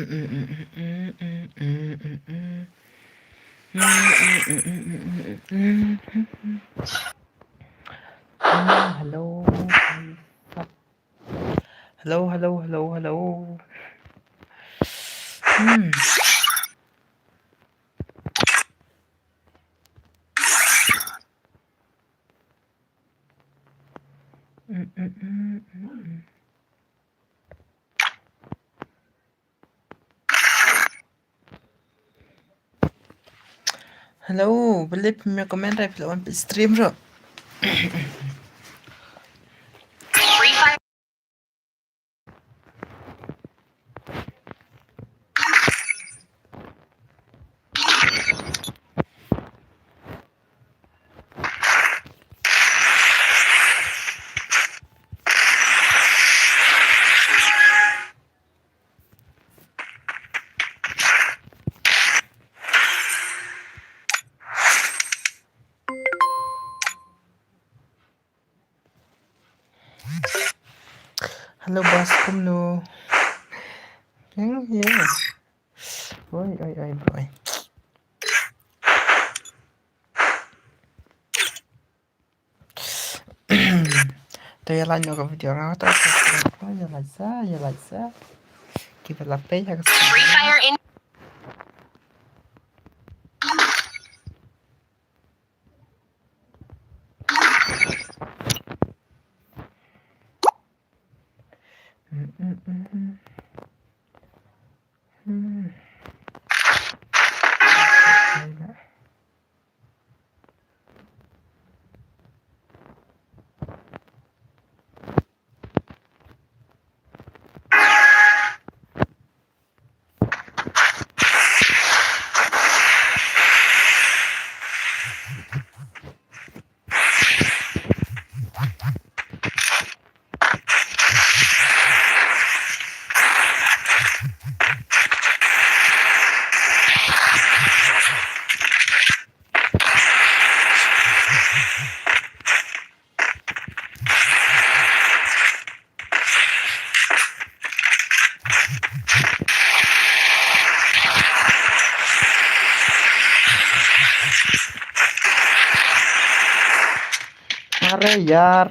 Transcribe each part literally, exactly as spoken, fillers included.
Mm, hello. Hello, hello, hello, hello. Hmm. Mm, mm, mm, mm, mm. Hello, balei phim ïa comment, ai phi la wan peit stream ruh. Hello, boss, kumno? Yang, yeah. Oi, oi, oi, boy. To ïa like noh ka video nga, to ïa like sa, ïa like sa. Kiba la peit ha ka Free Fire in. अरे यार।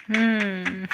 Hmm.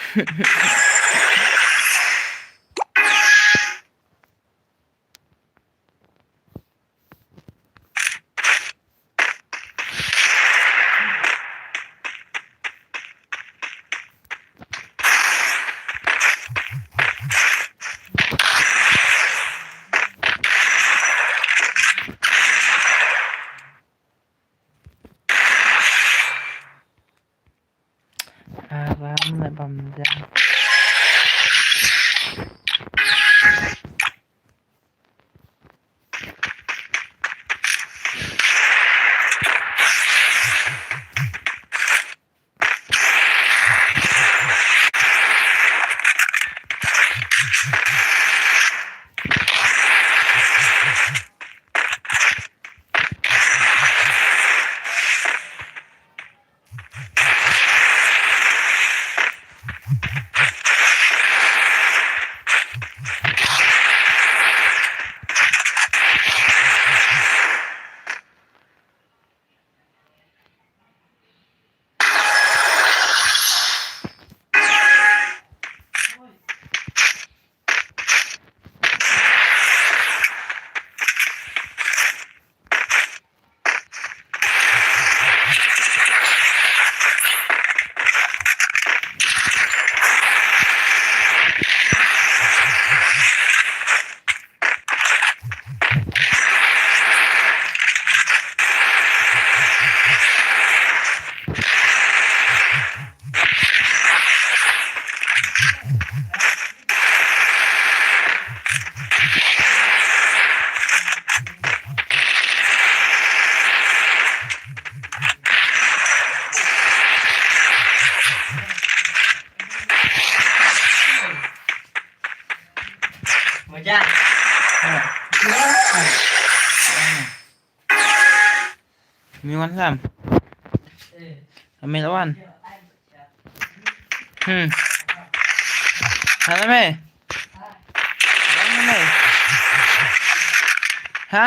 Aram na bam jam. Mi wan sam. Ami lawan. Hmm. Halo me. Halo me. Ha?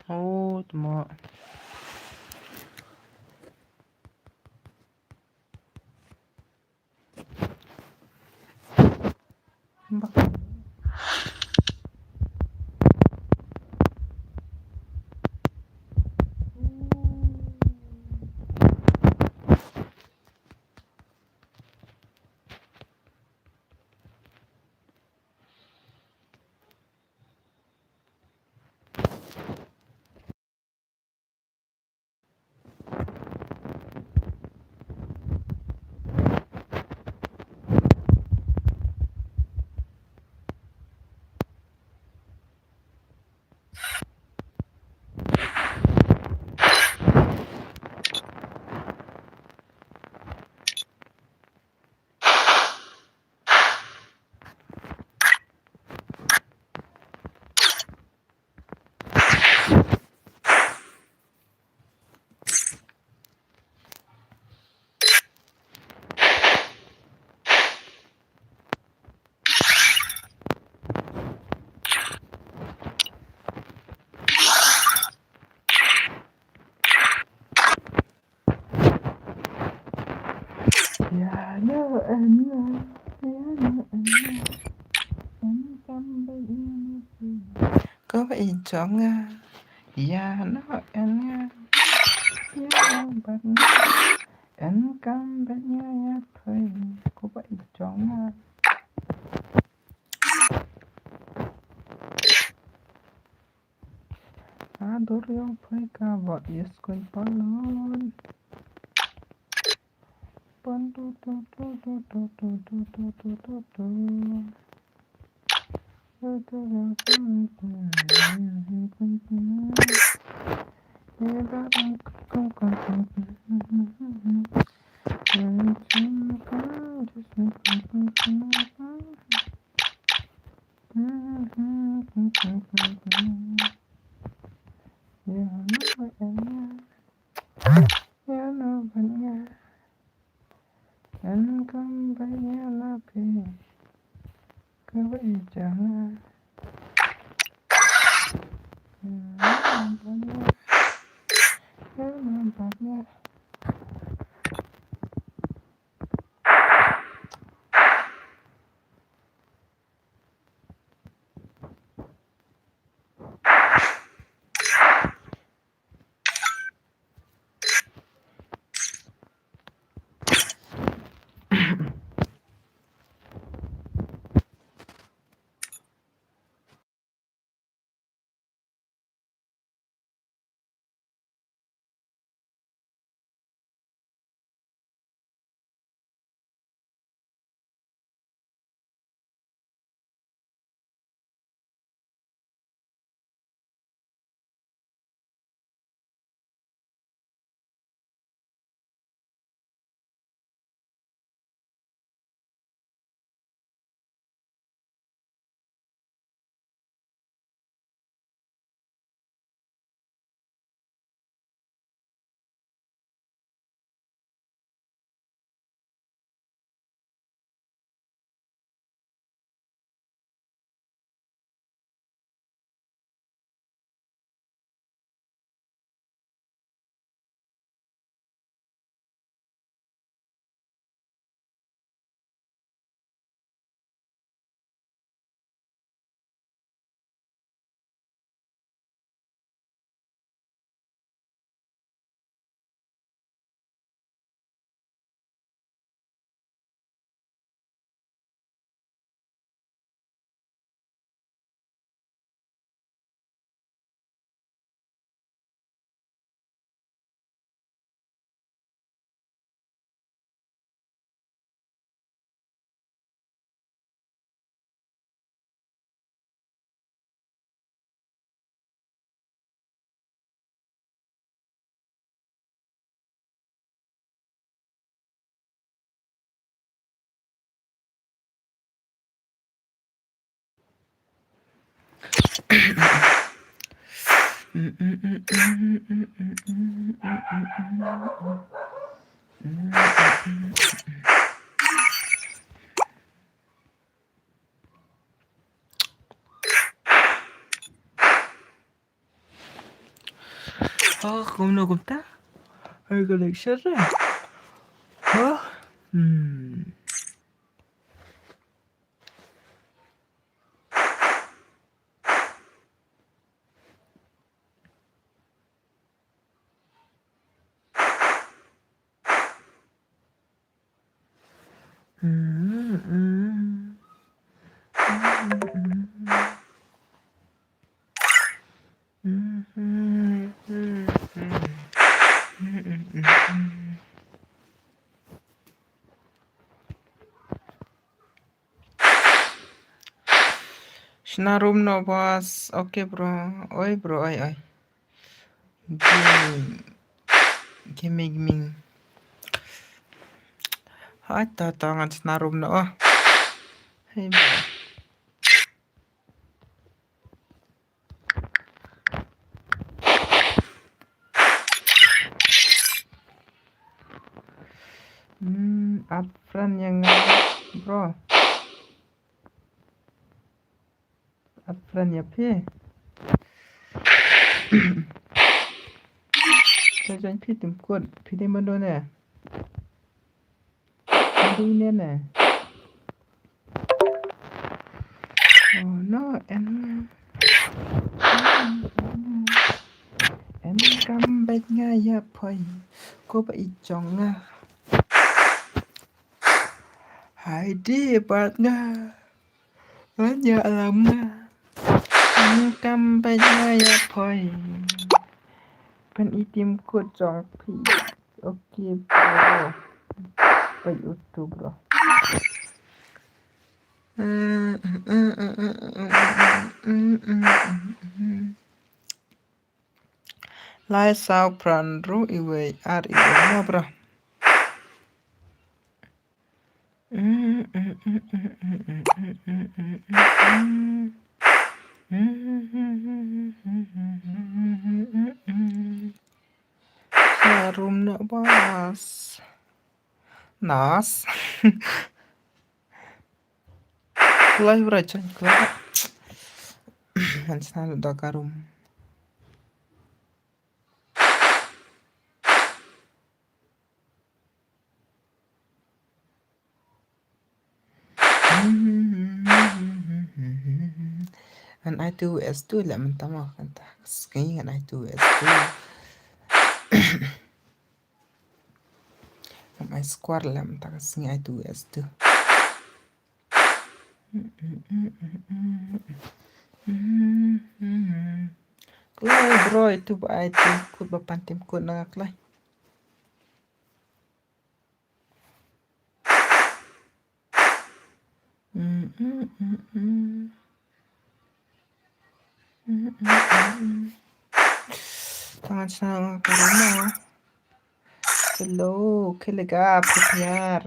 Oh, tama. Anya, anya, anya. Anya, come back here, anya. Kaba i jong nga. Ïa no anya. Ïa no bad nga. Anya, come back here, ïa phi. Kaba i jong nga. Adur ïong phi ka bot yes kuin palon. Pon tu tu tu tu tu tu tu tu tu tu tu. Ïa no bad nga. Ïa no bad nga. Ïa no bad nga la phi. Kaba i jong nga. Ïa no bad nga. Ïa no bad nga. Oh, kumno kumta? Ai, ka lecture re. Oh, hmm. Shna room noh, boss. Okay, bro. Oi, bro, oi, oi. Gaming. Gaming. Hai, ta, ta, ngan shna room noh. Hey, bro. Hmm, add friend ïa nga, bro. Add friend ïa phi. Ka join phi tim kut, phi dei mano ne? Ine ne. Oh no, en. En kam bad nga ïa poi. Ko ba i jong nga. Hai di bad nga. Wan ïa alam nga. En kam bad nga ïa poi. Pyn i tim kut jong phi. Okay, bro. Bad utu, bro. Lai saw pran ru iwei ar iwei ma bra. Sa rum na bas. Nas. Klai bra chan klai. Man sna da ka rum. Ngan ai tu S two leh mynta mo kata. Sngi ngan ai tu S two. Ngan ai square leh mynta ka sngi ai tu S two. Kloi bro itu ba ai tim kut ba pan tim kut na kloi. Tangan sana karena. Hello, kelega putiar.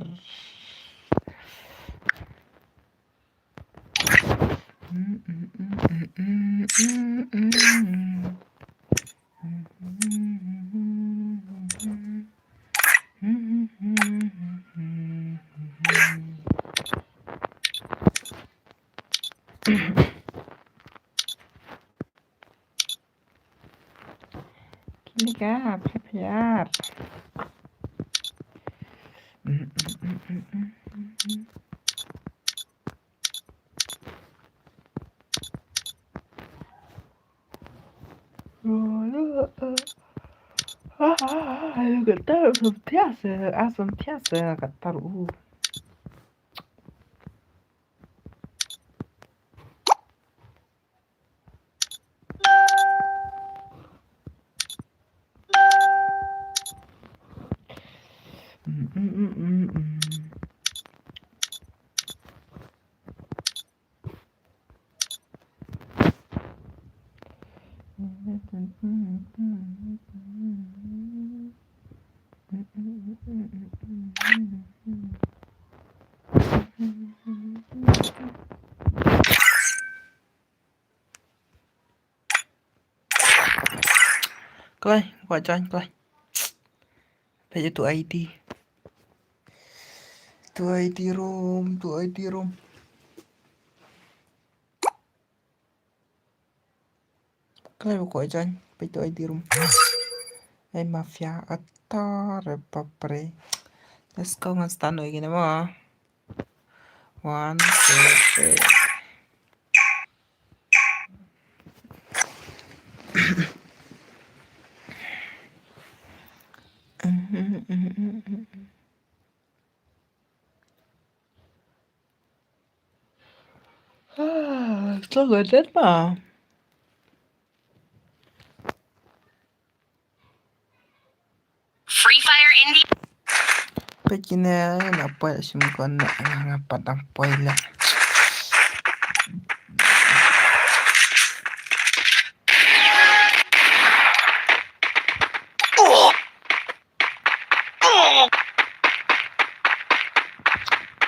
Kini ka pepper. Ayo, kata som tias, ah, som tias, kata u. Kloi, kwah join kloi. Peit tu I D. Tu I D room, tu I D room. Kloi ba kwah join, peit tu I D room. Ai mafia ator, bapre. Let's go, ngan start noh ïa kine mo. One, two, three. Ah, so good, that pa. Free Fire India. Peit kine, na poi shim kon, na nga pat dang poi la.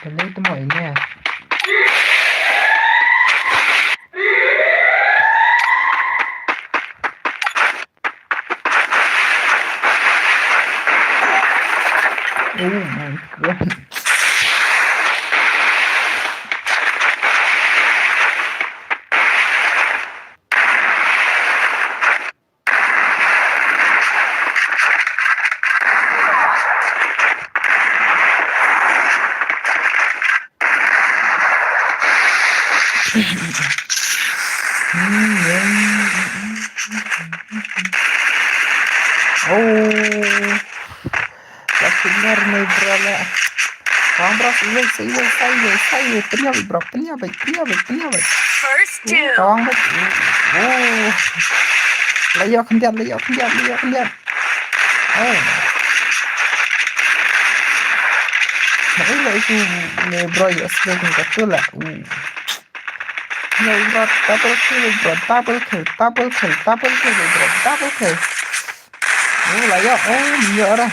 Balei te mo ine? Oh my God. Ar ne bro la. Kawang bro, siwei, siwei, siwei, siwei. Pynïap bro, pynïap, pynïap, pynïap. First down. Kawang bro. Oh. La ïoh khyndiat, la ïoh khyndiat, la ïoh khyndiat. Oh. Nah, ïoh itu ne bro, ïoh slek ni katu la. Uh. Ïoh bro, double kill bro, double kill, double kill, double kill bro, double kill. Oh, la ïoh, oh, ïoh dah.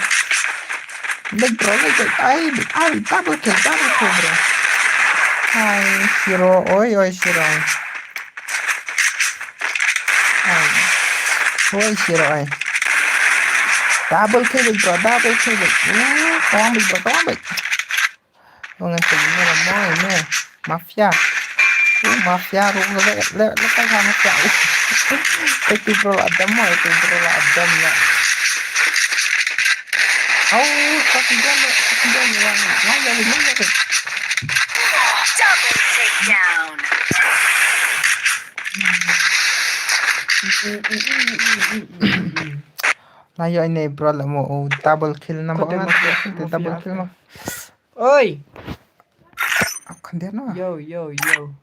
Big bro, big, big, ai, big, ai, double kill, double kill bro. Ai, Shiro, oi, oi, Shiro. Ai. Oi, Shiro, ai. Double kill big bro, double kill big. Uh, kawang big bro, kawang big. Ong ngan tanya lah boy ni. Mafia. Uh, mafia ru le le le kai ha mafia. Uh. Itu bro la adam mo, itu bro la adam ya. Au, satu jam, satu jam yang yang yang yang. Double takedown. Lah ya ini bro lah mau double kill nambah. Double kill mah. Oi. Aku kan dia no. Yo, yo, yo.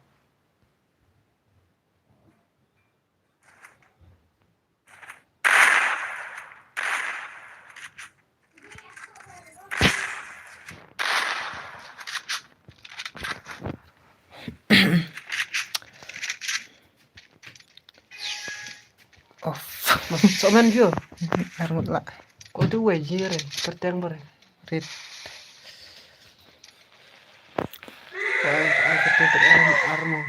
Off. Somen ju. Armut lah. Ko tu wei jire, perteng bare. Rit. Wei, ai ketu armut.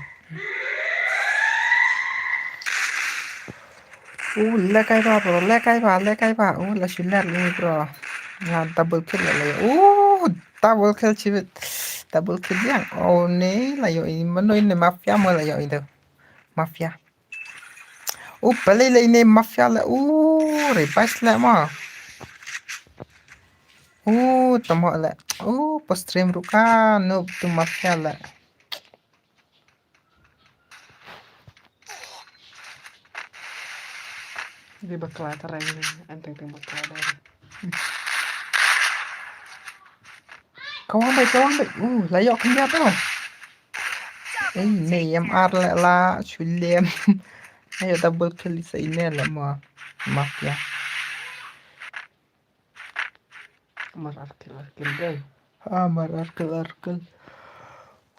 Uh, lekai ba bro, lekai ba, lekai ba. Uh, la shuler ni bro. Nga double kill la. Uh, double kill chibit. Double kill yang. Oh, ni la yo ini mano ini mafia mo la yo itu. Mafia. Uh, pele le ne mafia le. Uh, rebas le ma. Uh, tamo le. Uh, po stream ruka no tu mafia le. Di bakla tarai ni, anteng teng bakla tarai. Kawang bai, kawang bai. Uh, la yok khyndiat tu. Eh, ne yam ar le la, shulem. Ayo double kill sa ine le mo. Mafia. Amar arkel arkel dai. Amar arkel arkel.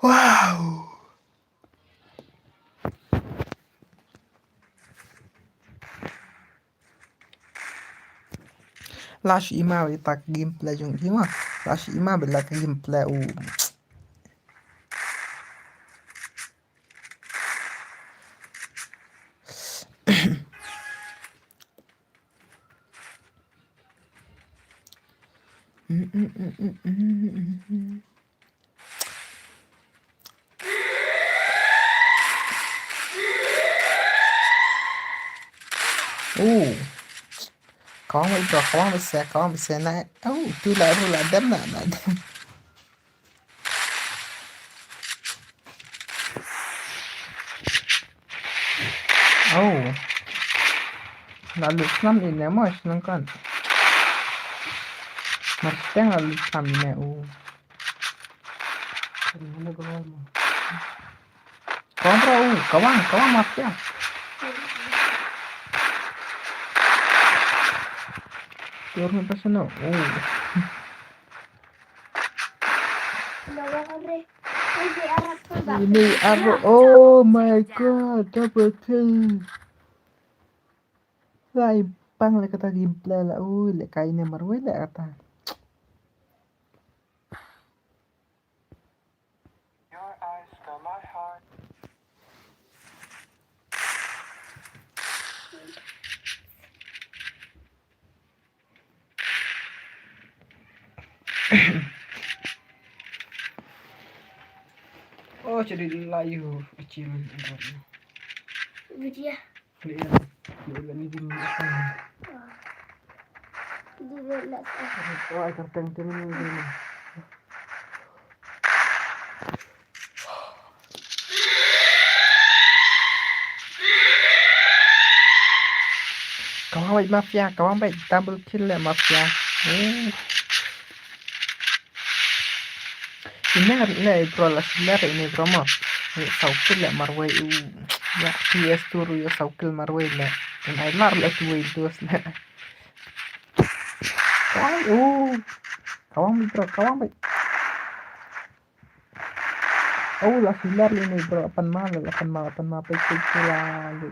Wow. Lash ima wi tak gameplay jong ima. Lash ima bila ka gameplay u. Oh. Kawang bai bro, kawang bai se, kawang bai se na. Oh, tu la ru la dem na, na dem. Oh. La lut snam ine mo shnong kan. Mar teng la lut snam ine u. Kawang bro, u, kawang, kawang mafia. Turun pas sana. Oh. Ini arrow. Oh my god, double kill. Lai pang le kata gameplay la. Ui, le kai ne marwei le kata. Your eyes fill my heart. Oh, jadi layu achievement. Video. Clear. Clear ni din apa? Di let's go. Oh, ai kar teng teng ni din. Kawang bai mafia, kawang bai double kill le mafia. Oh. Ine le bro, la shu ler ine bro mo. Ïoh saw kill le marwei u. Ïa P S two ruh ïoh saw kill marwei le. Ym ai lar le tu wei dos le. Kawang u. Kawang bro, kawang bro. Oh, la shu ler ine bro, pan ma le, pan ma, pan ma, peit, peit, peit, la,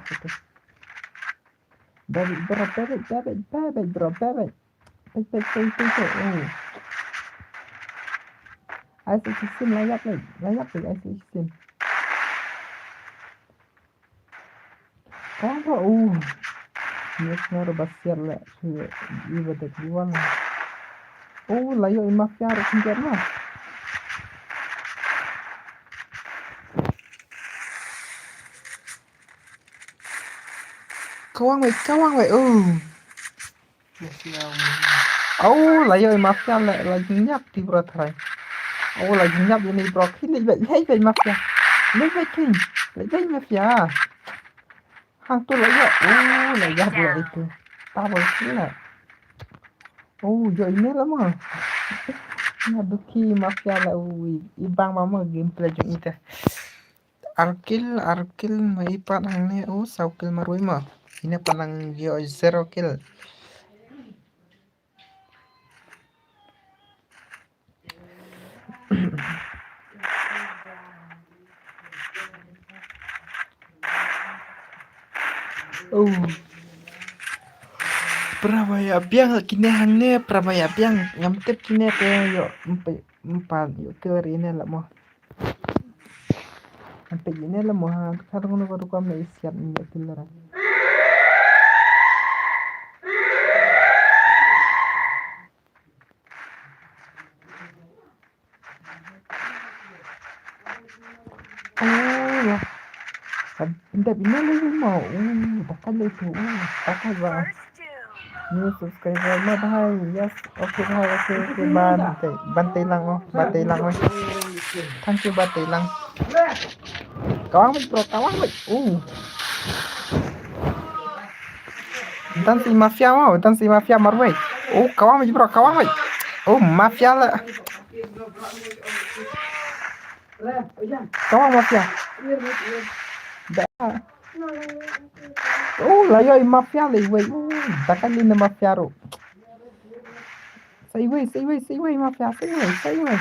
peit, peit. Bebek bro, bebek, bebek, bebek bro, bebek. Peit, peit, peit, peit, peit. Oh. Ai sa shisien la ïap lei, la ïap lei, ai sa shisien. Kawang bro, oh. Ni snor ba siar le, i ba dek di wang. Oh, la ïoh i mafia ruh khyndiat ma. Kawang wei, kawang wei, oh. Au, la ïoh i mafia le, la jingïap ti bro trai. Au, la jingïap ïa ni bro, ki leit beit, leit beit mafia. Leit beit ki, leit beit mafia. Hangtu la ïoh, au, la ïap le itu. Double kill le. Au, ïoh ine la mo. Nga duki mafia le, au, i bang ma mo gameplay jong ite. Ar kill, ar kill ma i pat hangne, u saw kill marwei ma. Ine pat nang ïoh zero kill. Oh. Pra ba ïa biang kine hangne, pra ba ïa biang ngam tip kine te ïoh empat, empat ïoh kill ine la mo. Sampai ine la mo ha, ka dong no ka dong ka me isiat ni ïoh kill ra. Oh, ya. Kan ndep ine la mo. Uh, bakal le tu. Uh, bakal ba. New subscriber ma bhai. Yes. Okay bhai, okay, okay. Ban te, ban te lang oh, ban te lang oh. Thank you ban te lang. Kawang bro, kawang bro. Uh. Dan si mafia ma, dan si mafia marwei. Oh, kawang bro, kawang bro. Oh, mafia la. Kawang mafia. Da. Oh, la ïoh i mafia lei wei. Uh, da kan lei na mafia ruh. Sa iwei, sa iwei, sa iwei mafia, sa iwei, sa iwei.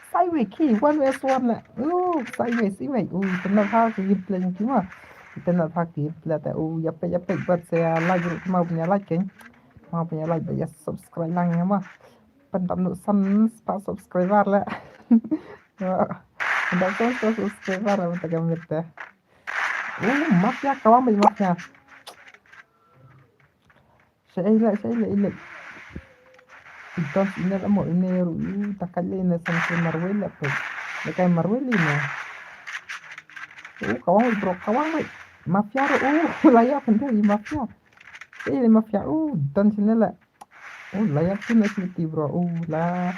Sa iwei ki, one versus one la. Uh, sa iwei, sa iwei. Uh, ita na bha ki gameplay jong ki ma. Ita na bha ki gameplay ta. Uh, ïa peit, ïa peit, bad sa ïa like ruh ma, ban ïa like kein. Ma ban ïa like, bad ïa subscribe lang ïa ma. Pynban noh san spah subscriber la. Pynban san spah subscriber la mynta ka miet te. Oh, mafia, kawang beit mafia. Sa ei la, sa ei la, ei la. Iton ine la mo, ine ruh, i takat le ine san marwei la pe. Le kai marwei le ine. Oh, kawang beit bro, kawang beit. Mafia ruh, oh, la ïa pynte i mafia. Sa ei la mafia, oh, don sine la. Oh, la ïa pynte sine ti bro, oh, la.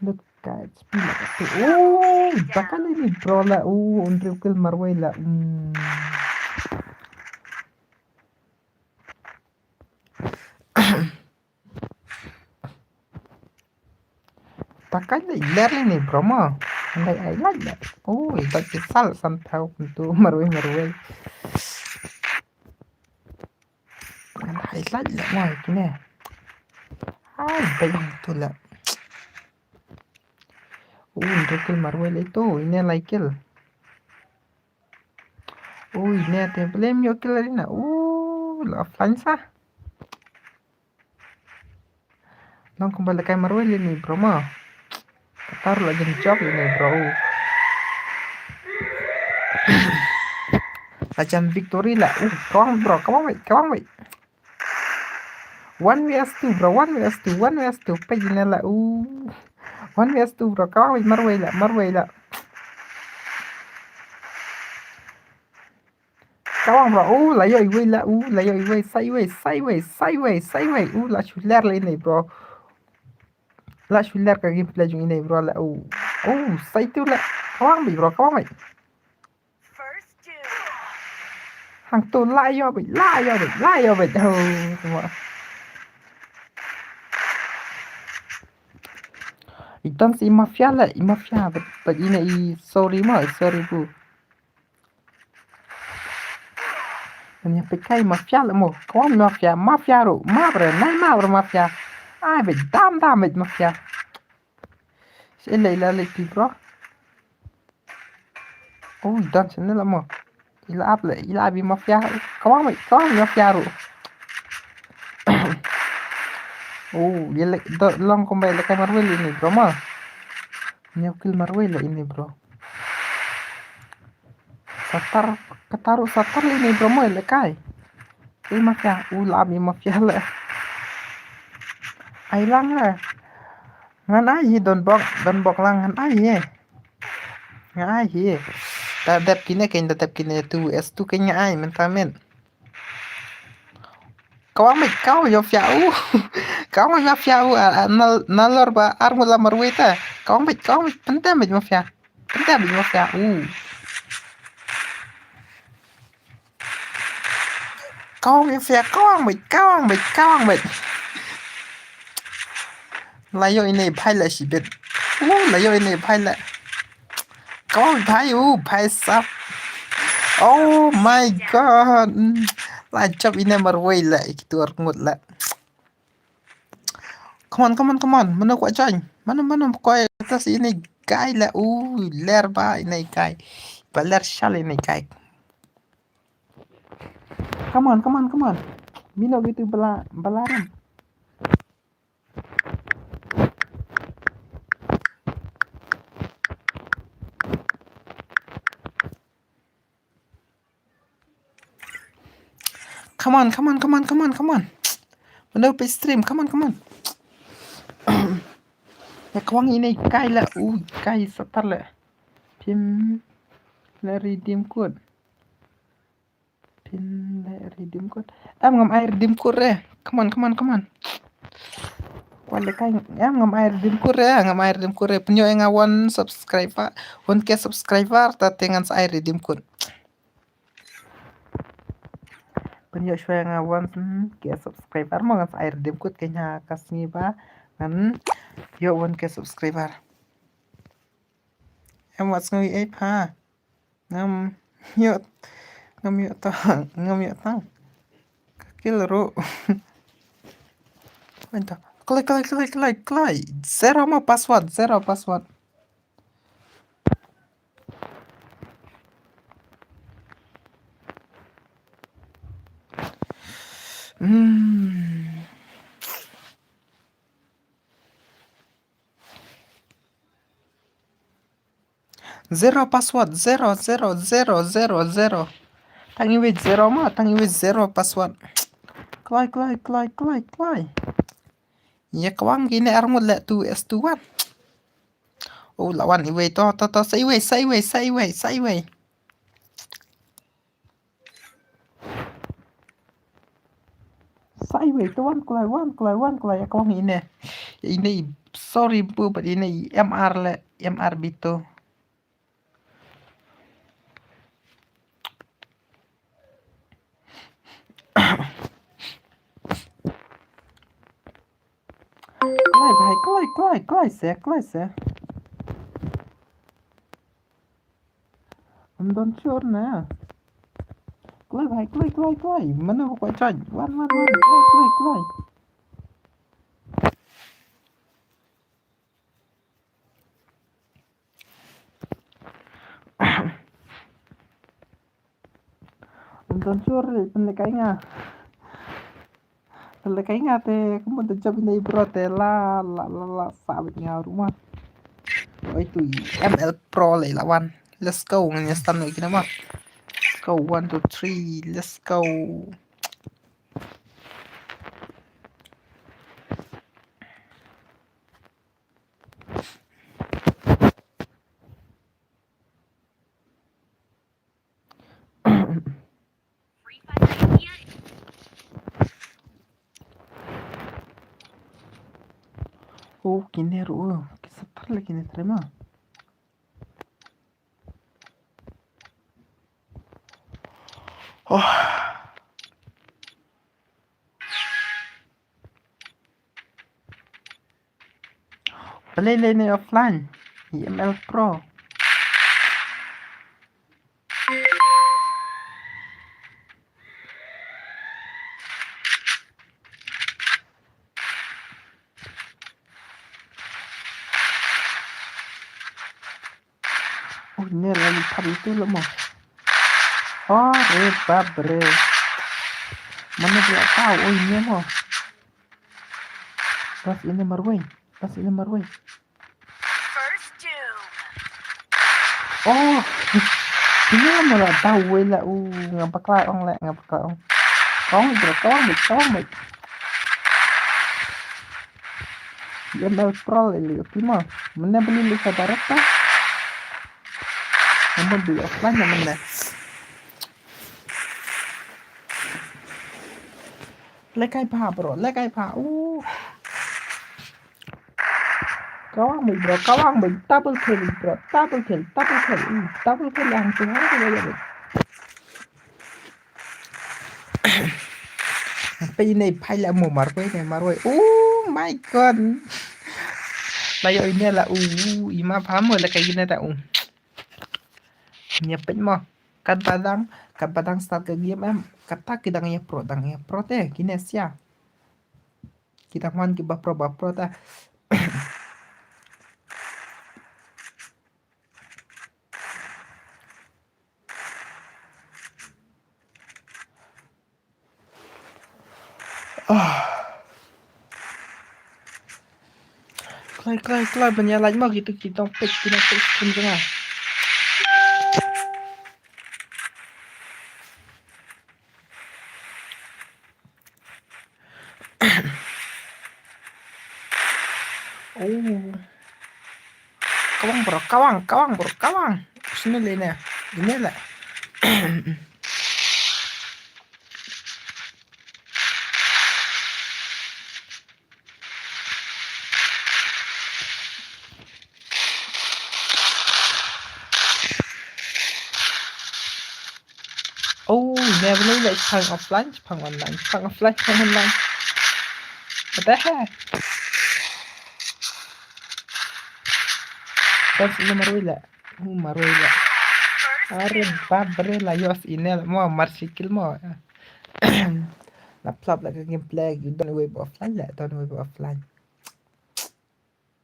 Look at speed la. Oh, takat le ni bro la, oh, un triple kill marwei la. Hmm. Takat le ler le ni bro mo. Ndai ai lait le. Oh, i bad ki sal san thau kumtu marwei marwei. Ndai ai lait le mo kine. Ai bai tu le. Oh, ndai kill marwei le tu. Ine lai kill. Ui, ne te blame yo kill arena. Uh, la offline sa. Nong kumba la kai marwei le ni bro mo. Qatar la jin job le ni bro. La jan victory la. Uh, kawang bro, kawang wei, kawang wei. One versus two bro, one versus two, one versus two. Peit ine la. Uh. One versus two bro, kawang wei marwei la, marwei la. Kawang bro, uh, la ïoh iwei la, uh, la ïoh iwei, sa iwei, sa iwei, sa iwei, sa iwei, uh, la shu ler la ine bro. La shu ler ka gameplay jong ine bro la, uh, uh, sa itu la, kawang beit bro, kawang beit. Hangtu la ïoh beit, la ïoh beit, la ïoh beit, oh, semua. Ito Kan si mafia la, i mafia, but, but ine i sorry mo, i sorry bu. Ane peit kai mafia la mo, kawang mafia, mafia ru, ma bre, nai ma bre mafia. Ai, beit dam dam beit mafia. Sila ila leit bro. Oh, i don sini la mo. Ila ap le, ila ap i mafia. Kawang beit, kawang mafia ru. Oh, ila do long kumba ila kai marwei ine bro mo. Nyau kill marwei la ine bro. Satar, kataru satar ine bro mo ila kai. I mafia, u la ap i mafia la. Ai lang la. Ngan ai hi don bok, don bok lang ngan ai hi. Ngan ai hi. Da dep kine kein, da dep kine two S two kein ngan ai mynta men. Kawang beit kawang mafia u. Kawang mafia u, a, a, nal-, nalor ba ar ngut la marwei ta. Kawang beit, kawang beit, pyntem beit mafia. Pyntem beit mafia u. Kawang mafia, kawang beit, kawang beit, kawang beit. La ïoh ine i bhai la shibit. U, la ïoh ine i bhai la. Kawang bhai u, bhai sab. Oh my God. Mm. La jop ine marwei la, i kitu ar ngut la. Come on, come on, come on. Mano kwah join? Mano, mano kwah tas ine i guy la. U, ler ba ine i guy. Ba ler shal ine i guy. Come on, come on, come on. Mino gitu bela, belaram. Come on, come on, come on, come on, come on. Mano pe stream, come on, come on. Ïa kawang ine i kai la, u kai satar la. Phin la redeem code. Phin la redeem code. Em ngam ai redeem code re. Come on, come on, come on. Kwah lehkai, em ngam ai redeem code re, ngam ai redeem code re. Pynïoh ïa nga one subscriber, one K subscriber, ta te ngan sa ai redeem code. Pynïoh shuwa ïa nga one K subscriber mo ngan sa ai redeem code, kein ha ka sngi ba ngan ïoh one K subscriber. Em wat sngew ei pha. Ngam ïoh, ngam ïoh tang, ngam ïoh tang. Ka kill ruh. Wan to. Kloi, kloi, kloi, kloi, kloi. Zero mo password, zero password. Hmm. Zero password, zero, zero, zero, zero, zero. Tang iwei zero mo, tang iwei zero password. Kloi, kloi, kloi, kloi, kloi. Ïa kawang kine ar ngut leh two S two one. Oh, la wan iwei to, to, to, sa iwei, sa iwei, sa iwei, sa iwei. Sa iwei to wan kloi, wan kloi, wan kloi, ïa kawang ine. Ine i sorry bu, but ine i M R leh, M R bito. Kloi bhai, kloi, kloi, kloi se, kloi se. Ym don sure na. Kloi bhai, kloi, kloi, kloi. Mano ba kwah join? Wan, wan, wan. Kloi, kloi, kloi. Ym don sure, pynlehkai nga. Pynlehkai nga te, kumba da jop ine i bro te la, la, la, la, sa beit nga ruh ma. Oi tu i M L Pro lei la wan. Let's go, ngan ïa stun ïa kine ma. Let's go, one, two, three, let's go. Oh, kine ruh, ki satar leh kine trei ma. Oh. Lei lei ne offline. I M L Pro. Oh, ne la li pap itu lo mo. Oh, re bap re. Mana dia tahu, oh, ini mo. Bas ini marwei. Bas ini marwei. First doom. Oh. Ini mo la tahu wei la u, nga bakla ong la, nga bakla ong. Ong bro, kawang bit, kawang bit. Dia mau scroll ini, oke mo. Mana beli lu saudara ta? Namun beli offline yang mana? Lekai pa bro, lekai pa. Uh. Kawang bro, kawang bro, double kill bro, double kill, double kill, uh, double kill yang tu, yang tu, yang tu. Pe ine phai la mo marwei ne marwei. Oh my god. La yo ine la u ima pham la kai ine ta u. Nya pet mo. Kat badang, kat badang start ka game em. Kata ki dang ya pro, dang ya pro te kine sia. Kita man ki ba pro ba pro ta. Ah. Kloi, kloi, kloi, ban ïa lait mo, kita, kita pek, kita pek, kita pek. Oh. Kawang bro, kawang, kawang bro, kawang. Sini le ne. Ini le. Oh, never know that, pang offline, pang online, pang offline, pang online. What the heck? Terus ini marwei la. Uh, marwei la. Are bap re la yos ine la mo, mar sikil mo. La plap la ka gameplay, you don't wave offline la, don't wave offline.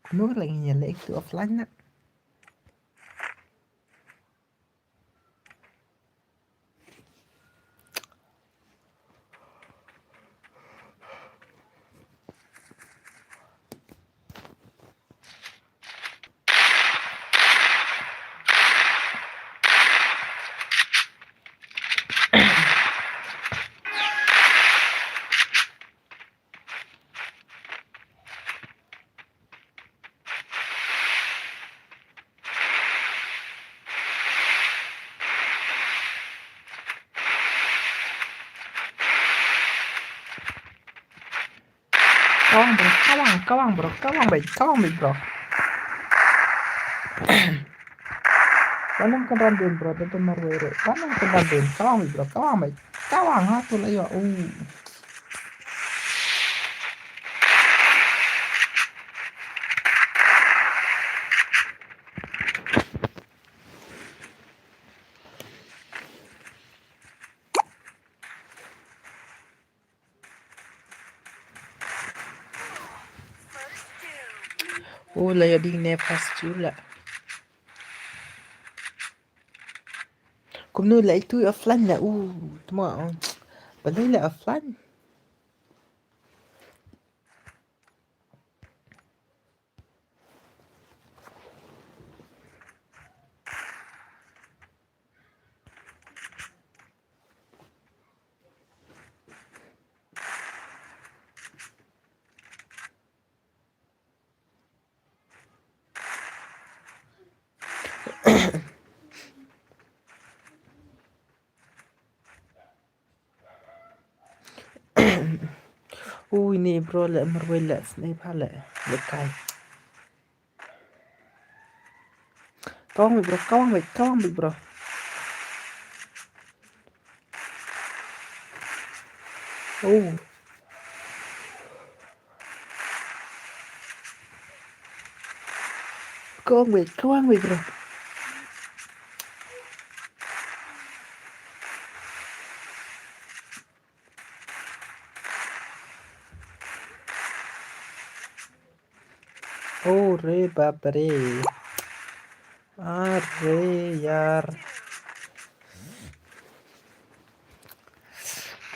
Kumno la ngin ïa leh tu offline na. Kawang bro, kawang, kawang bro, kawang bait, kawang bait bro. Wanang kan random bro, dan tu marwei re. Wanang kan random, kawang bait bro, kawang bait. Kawang ha tu la yo. Uh. Oh, la ïa ding ne first tu la. Kumno la itu offline la. Uh, tuma. Balei la offline? Ui, ni bro, le marwei le, sniper le, le kai. Kawang bro, kawang bro, kawang bro. Oh. Go away, go away, bro. Oh, re bapre. Are yaar.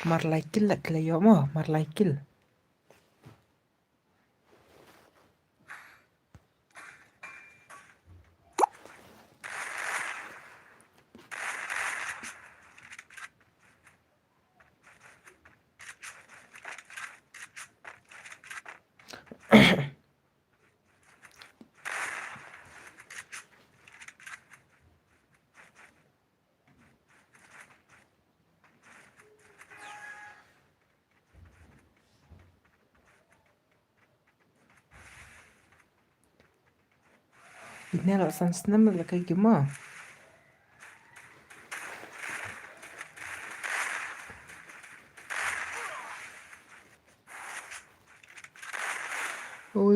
Mar lai kill la kila yo mo, mar lai kill. Ine la san snem la kai ki ma. Oh,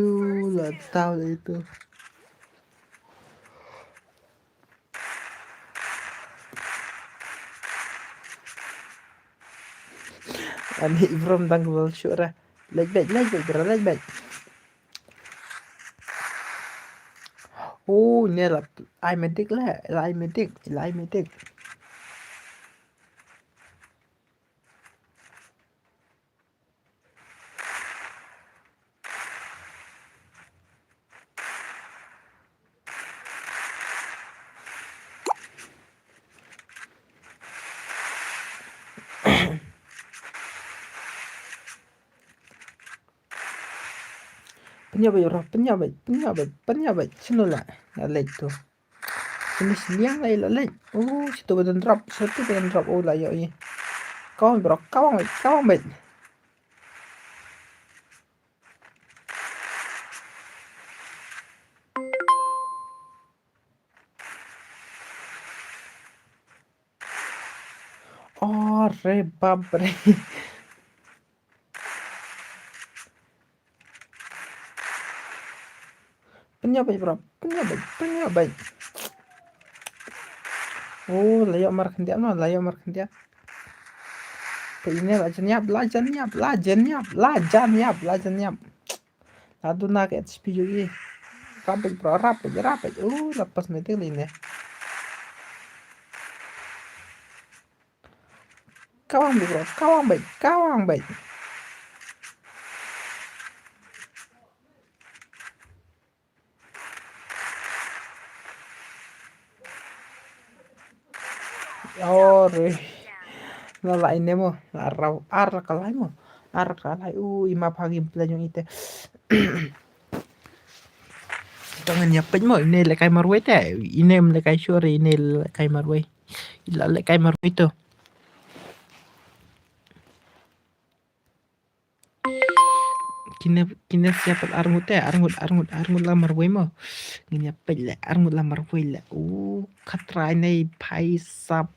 la tau la itu. Ani Ibrahim dang gol shura. Lej bej, lej bej, bro, lej bej. Oh, ne la ai medik la, la ai medik, la ai medik. Pynïap bad, bro, pynïap bad, pynïap bad, pynïap bad. Shano la, la leit to. Shano, shiliang la, la leit. Oh, shitu ba don drop, shitu ba don drop. Oh, la ïoh ïa. Kawang, bro, kawang bad, kawang bad. Are bapre. Pynïap bad, bro. Pynïap bad, pynïap bad. Oh, la ïoh mar khyndiat ma, la ïoh mar khyndiat. Te ine la jan ïap, la jan ïap, la jan ïap, la jan ïap, la jan ïap. La duna ka H P jong i. Rap bad, bro, rap bad, rap bad. Uh, la pas medik la ine. Kawang bad, bro, kawang bad, kawang bad. Ore. La la ine mo, la rau ar ka lai mo. Ar ka lai, u ima pha game plan jong ite. To ngan ïa peit mo, ine le kai marwei te, ine le kai sure, ine le kai marwei. Ila le kai marwei to. Kine, kine siapa arngut eh, arngut, arngut, arngut la marwei mo. Ngin ïa peit le, arngut la marwei le. Uh, khatra nei bhai sab.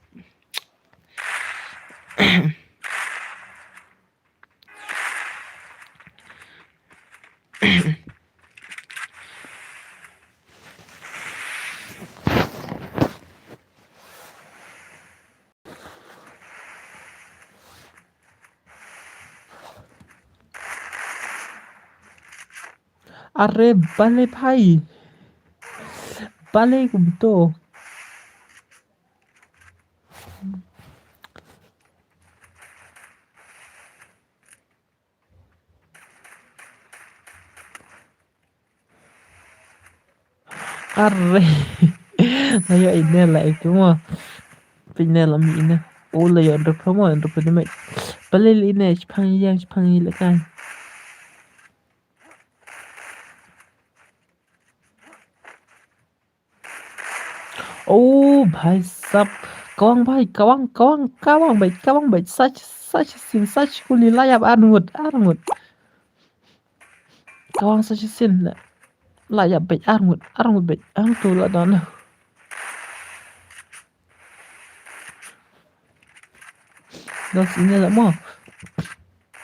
Are bale bhai. Bale kumto. Are. Ayo ine la itu mo. Pine la mi ine. Oh la yo ndrop mo, ndrop ni mai. Bale ine, chipang yang, chipang ni lekan. Oh, bhai sab. Kawang bhai, kawang, kawang, kawang bhai, kawang bhai. Sach, sach sin, sach kuli la ïap arngut, arngut. Kawang sach sin la. La ïap bhai arngut, arngut bhai. Ang tu la don. Dos ine la mo.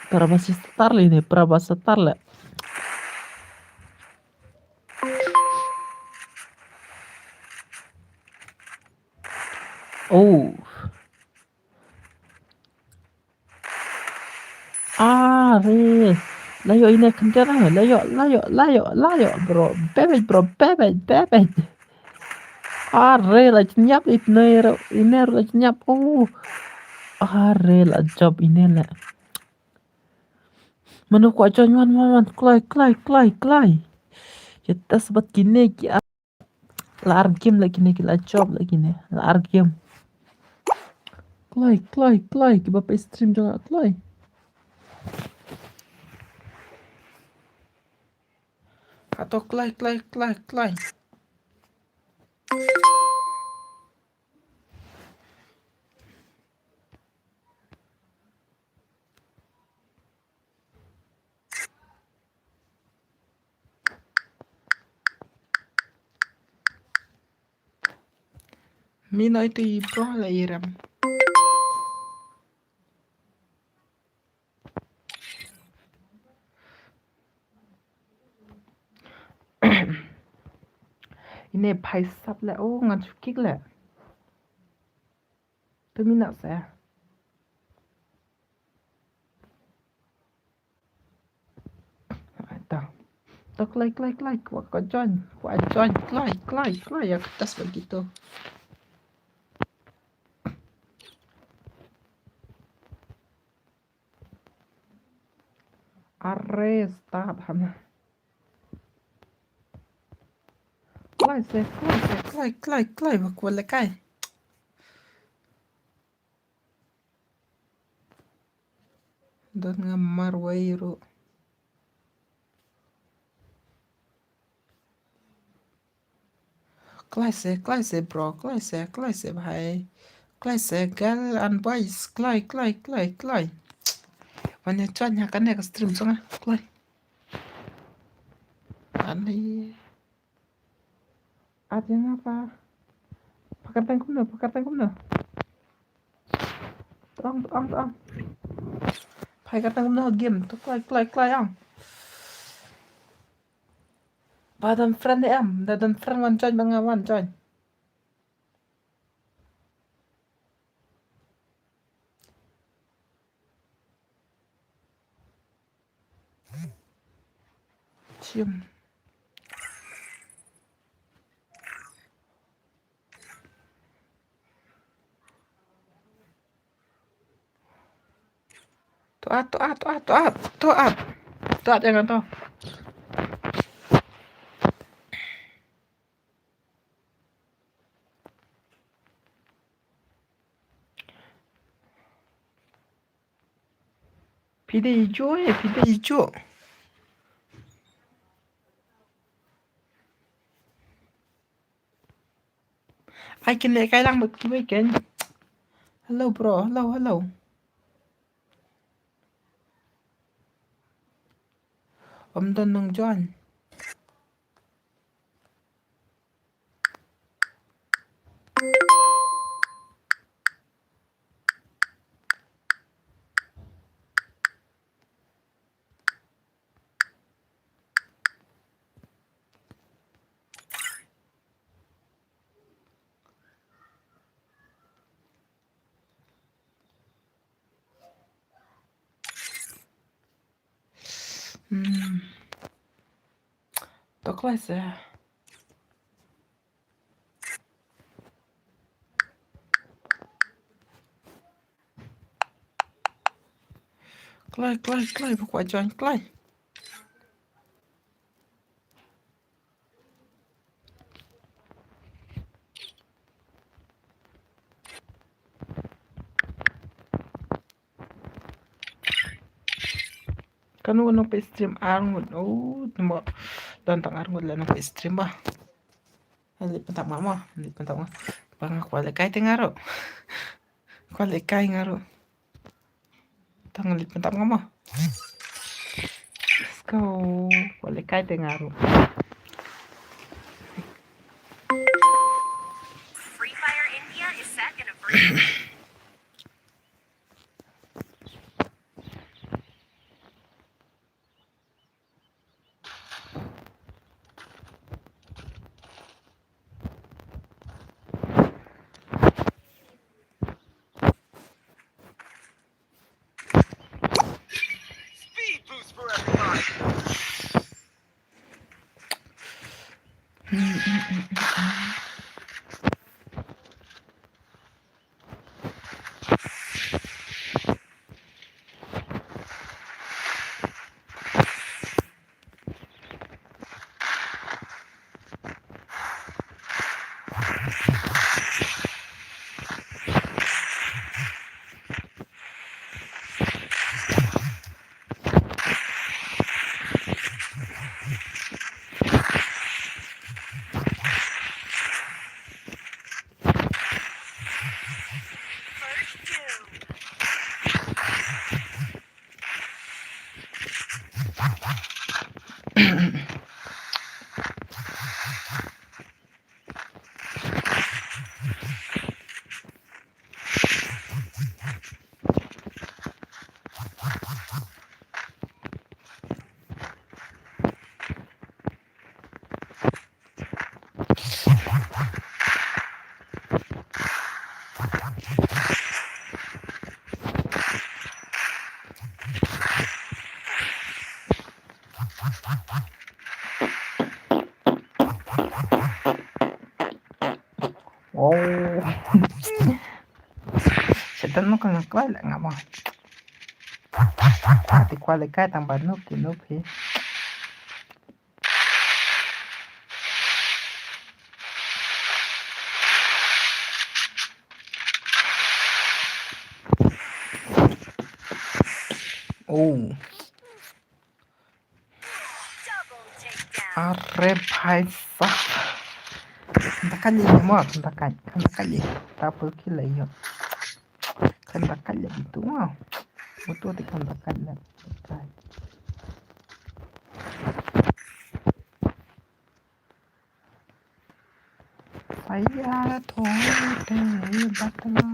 Para basi star le ine, para basi star le. Are, la ïoh ine khyndiat, ah, la ïoh, la ïoh, la ïoh, la ïoh, bro. Bebet, bro, bebet, bebet. Are, la jniap ine ruh, ine ruh la jniap. Oh. Are, la jop ine leh. Mano kwah join, wan, wan, wan. Kloi, kloi, kloi, kloi. Ïa test bad kine ki La ar game la kine, ki la jop la kine. La ar game. Kloi, kloi, kloi, kiba peit stream jong nga, kloi. Hato kloi, kloi, kloi, kloi. Mi noi tu i pro la iram. Ine phai sap le, oh, ngan shu kik le. Tu mi nak sa. Ai ta. Ta kloi, kloi, kloi, kwah ka join, kwah join, kloi, kloi, kloi, ïa ka test bad kito. Are start hana. Kloi se, kloi se, kloi, kloi, kloi, ba kwah lehkai. Don nga marwei ruh. Kloi se, kloi se bro, kloi se, kloi se bhai. Kloi se girl and boys, kloi, kloi, kloi, kloi. Wan ïa join ha kane ka stream jong nga, kloi. Ani. At ïa nga pha. Pha kyrteng kumno, pha kyrteng kumno? To ong, to ong, to ong. Pha kyrteng kumno game, to kloi, kloi, kloi ong. Ba don friend em, da don friend wan join, ba nga wan join. Shim. To at, to at, to at, to at, to at. To at ïa nga to. Phi dei ju, eh, phi dei ju. Ai, kin lehkai lang bad kiwei ken. Hello bro, hello, hello. Ym don nong join. Hmm. To kloi se. Kloi, kloi, kloi, ba kwah join, kloi. Kano kano peit stream ar ngut. Oh, namo don tang ar ngut la nang peit stream ba. Leit pyntap nga mo, leit pyntap nga. Ba nga kwah lehkai te nga ruh. Kwah lehkai nga ruh. Tang leit pyntap nga mo. Let's go. Kwah lehkai te nga ruh. Free Fire India is set in a virtual Wow. Setan no kan kwai la ngam. Ti kwai la kai tang ba nup ti nup hi. Oh. Are bhai sahab. Kham da kali mo, kham da kali, kham da kali. Double kill la ïoh. Kham da kali gitu mo. Betul ti kham da kali. Saya thong te batla.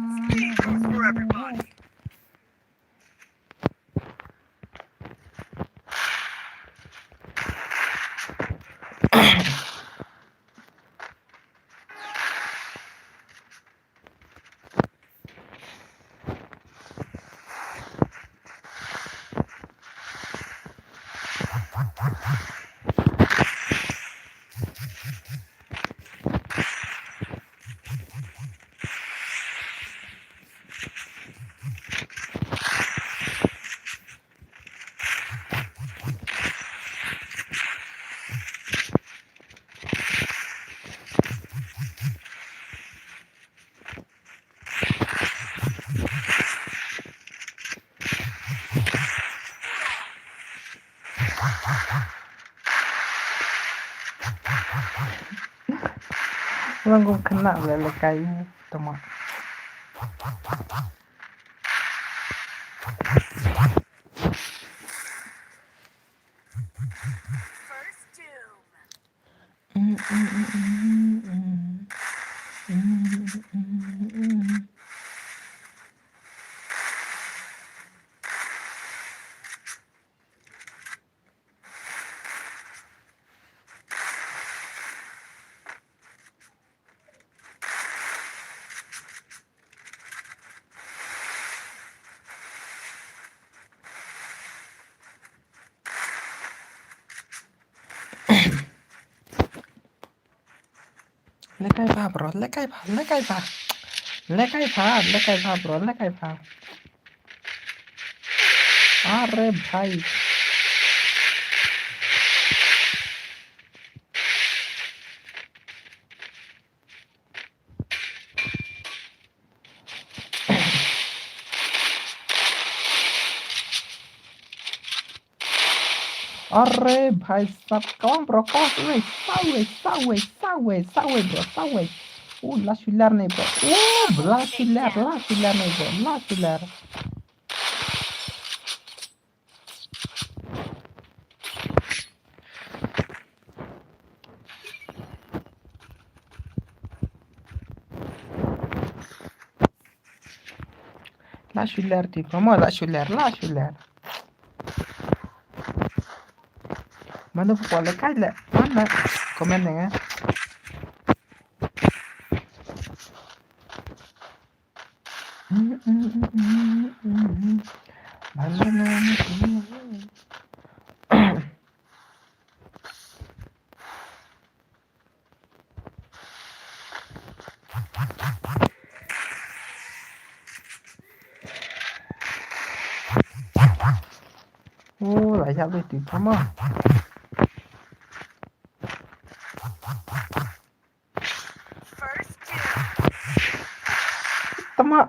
Lang kum kena le le kai tama. Lekai pha bro, lekai pha, lekai pha. Lekai pha, lekai pha bro, lekai pha. Are bhai. Are bhai sab, come on bro, come on, wait, sideways, sideways, sideways, sideways bro, sideways. Oh, la shular nahi bro. Oh, la shular, la shular nahi bro, la shular. La shular ti, vamos, la shular, la shular. Mano pua le kai le, mana comment nga. Oh, la ïap dei ti tama. Tama.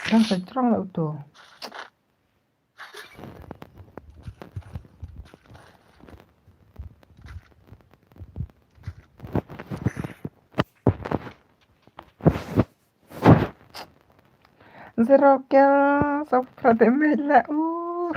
Dang sa jrong la uto. Zero kill, sa phra damage la. Uh.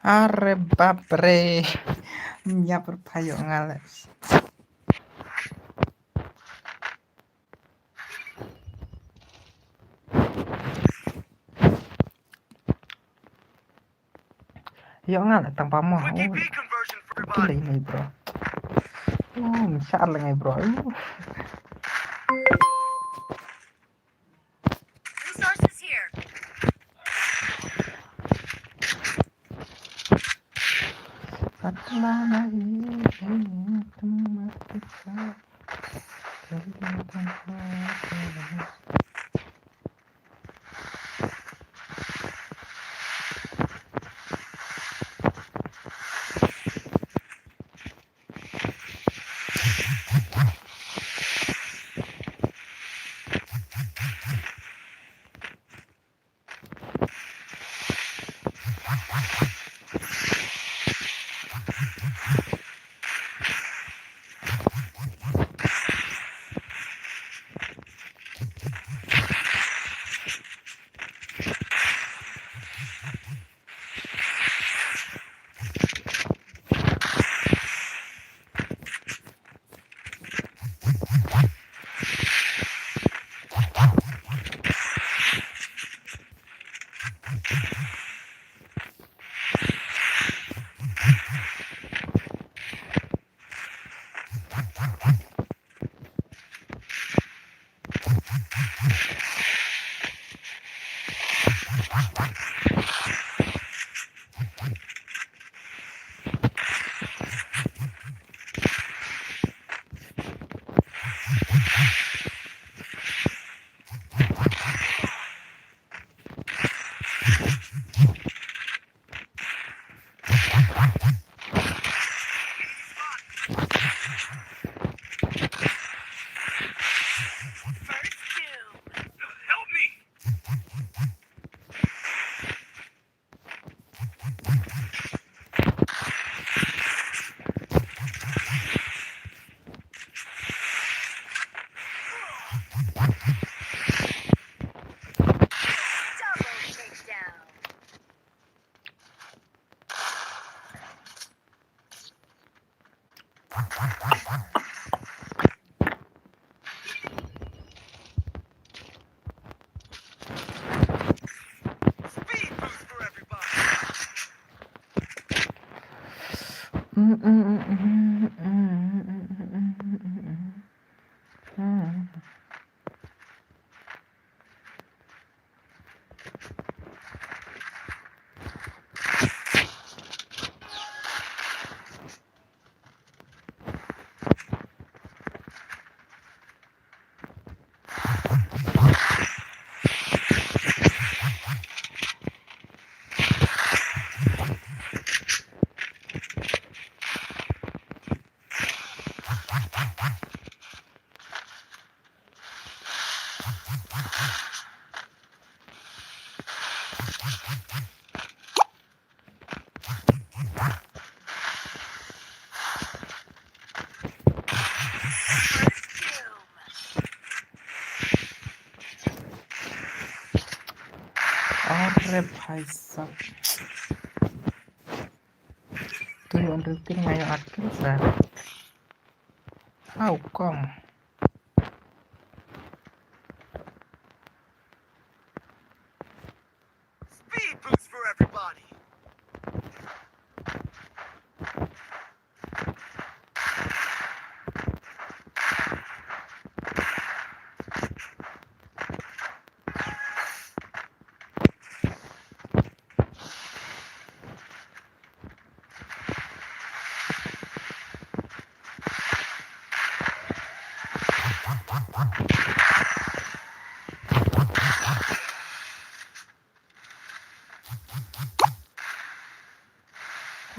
Are bapre. Nya perpayo ngale. Yo ngale tang pamo. Kile ini bro. Oh, misal lengai bro. Resources here. Rep hai sap. Tu yang rutin ngayo atur sa. How come? Speed boost for everybody.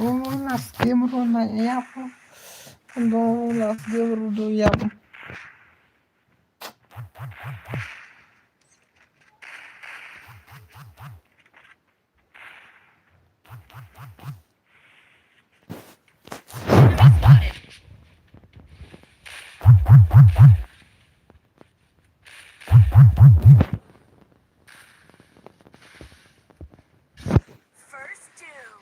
Oh, last game ruh na ïap. Aduh, last game ruh du ïap. First two.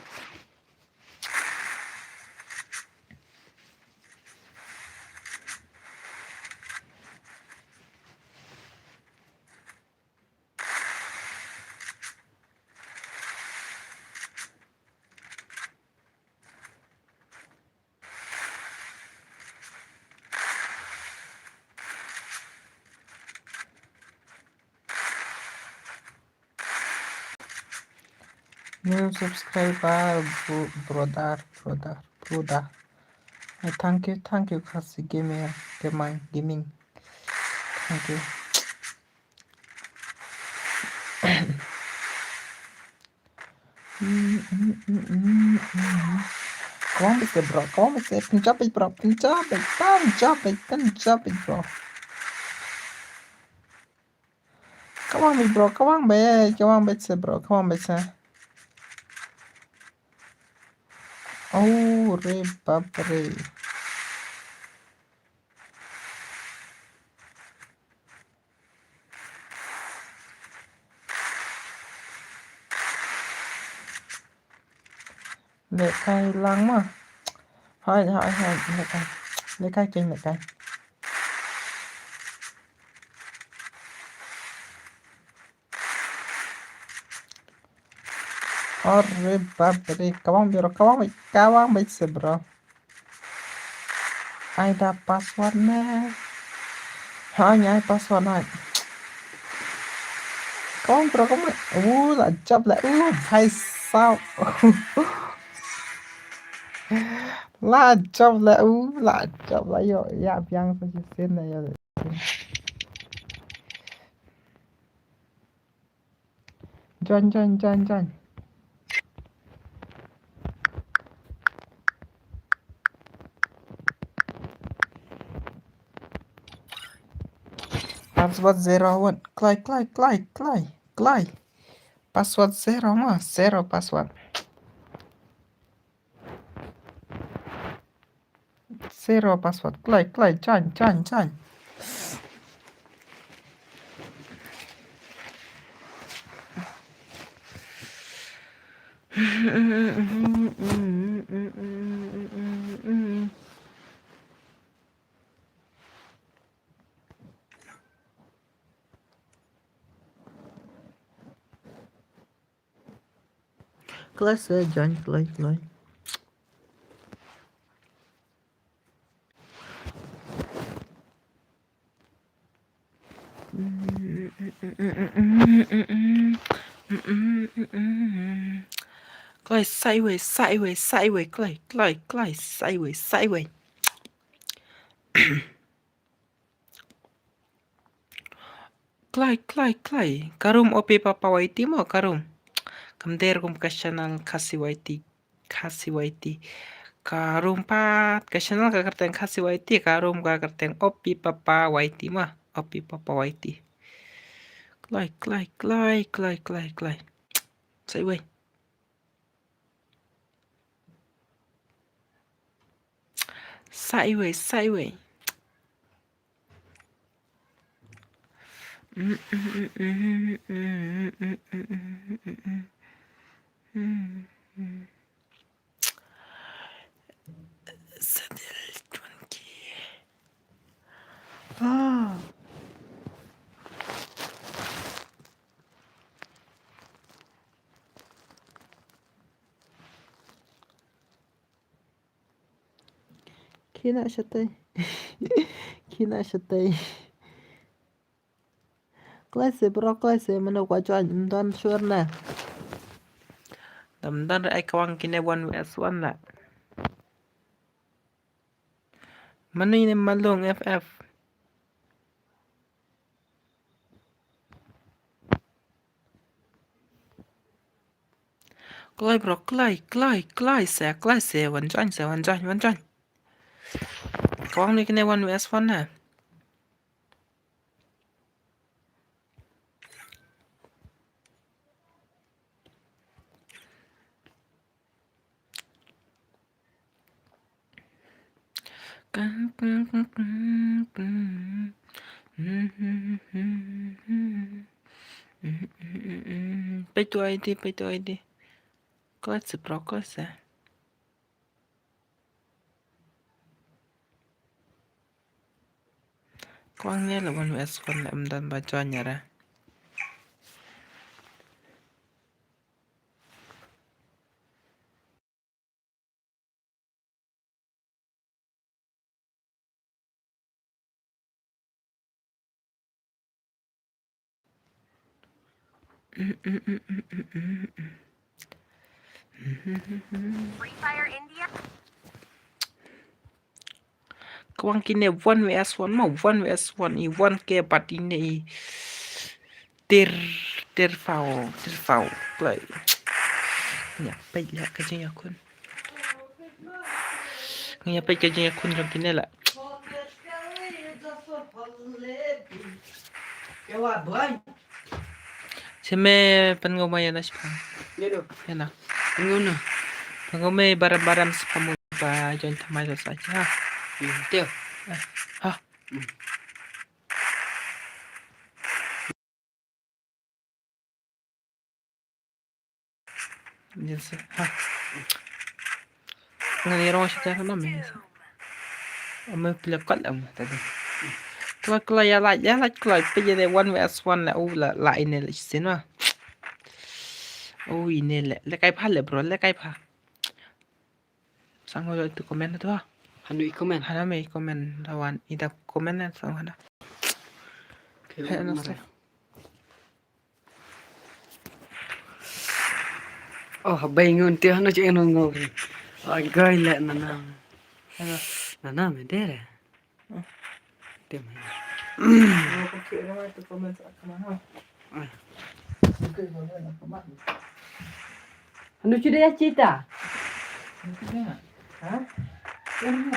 New subscriber, bro-, brother, brother, brother. Eh, thank you, thank you, Khasi Gamer, Gaming, Gaming. Thank you. Come on, big bro. Come on, big, pynjah big, bro. Pynjah big, pynjah big, pynjah big, bro. Come on, big bro. Come on, big, come on, big, bro. Come on, big. Oh, re bap re. Leh kai lang ma. Hai, hai, hai, leh kai. Leh kai, kai, leh kai. Arre bap re, kawang bro, kawang, kawang bait se bro. Ai da password ne. Ha, ai password ne. Kawang bro, kawang. Uh, la jop la. Uh, bhai sahab. La jop la. Uh, la jop la. Yo, ya biang sa shisien na yo. Join, join, join, join. Password zero one. Kloi, kloi, kloi, kloi, kloi. Password zero ma, zero password. Zero password. Kloi, kloi, join, join, join. Kloi se join, kloi, kloi. Kloi, sa iwei, sa iwei, sa iwei, kloi, kloi, kloi, sa iwei, sa iwei. Kloi, kloi, kloi. Ka rum O P Papa Y T mo, ka rum. Kam der kum ka channel Khasi Y T, Khasi Y T. Ka rum pat, ka channel ka kyrteng Khasi Y T, ka rum ka kyrteng O P Papa Y T mo, O P Papa Y T. Kloi, kloi, kloi, kloi, kloi, kloi. Sa iwei. Sa iwei, sa iwei. Sadel twenty. Ah. Kina shatai. Kina shatai. Klase bro, klase, mano kwa join, ym don sure na. Dam don ai kwang kine one vs one la. Mano ine malung F F. Kloi bro, kloi, kloi, kloi se, kloi se, wan join se, wan join, wan join. Kwang ni kine one vs one na. Peit tu I D, peit tu I D. Kloi se bro, kloi se. Kwang ne la wan wes kwang la em dan ba join ya ra. Free Fire India. Kwang kine one vs one ma, one vs one, i one ke bat ine i. Tir, tir fau, tir fau. Play. Nya peit ïa ka jingïakhun. Nya peit ka jingïakhun jong kine la. Seme pan ngau mai na spa. Yana. Pan ngau na. Pan ngau mai baram-baram spa mu ba join thamai sa sa ha. Teo. Ha. Yes. Ha. Ngani rong shi ta na me. Ame pila kat am ta de. Kla kla ya la ya la kla pe je de one vs one la u la la ine le sin wa. U ine le le kai pha le bro le kai pha. Sang ho tu comment tu ha. Hanu i comment. Hana me i comment lawan ida comment na sang hana. Okay. He na sa. Oh, bai ngun ti hanu je ngun ngun. Ai gai le nana. Hana. Nana me dere. Tim. Anu sudah ya cita. Create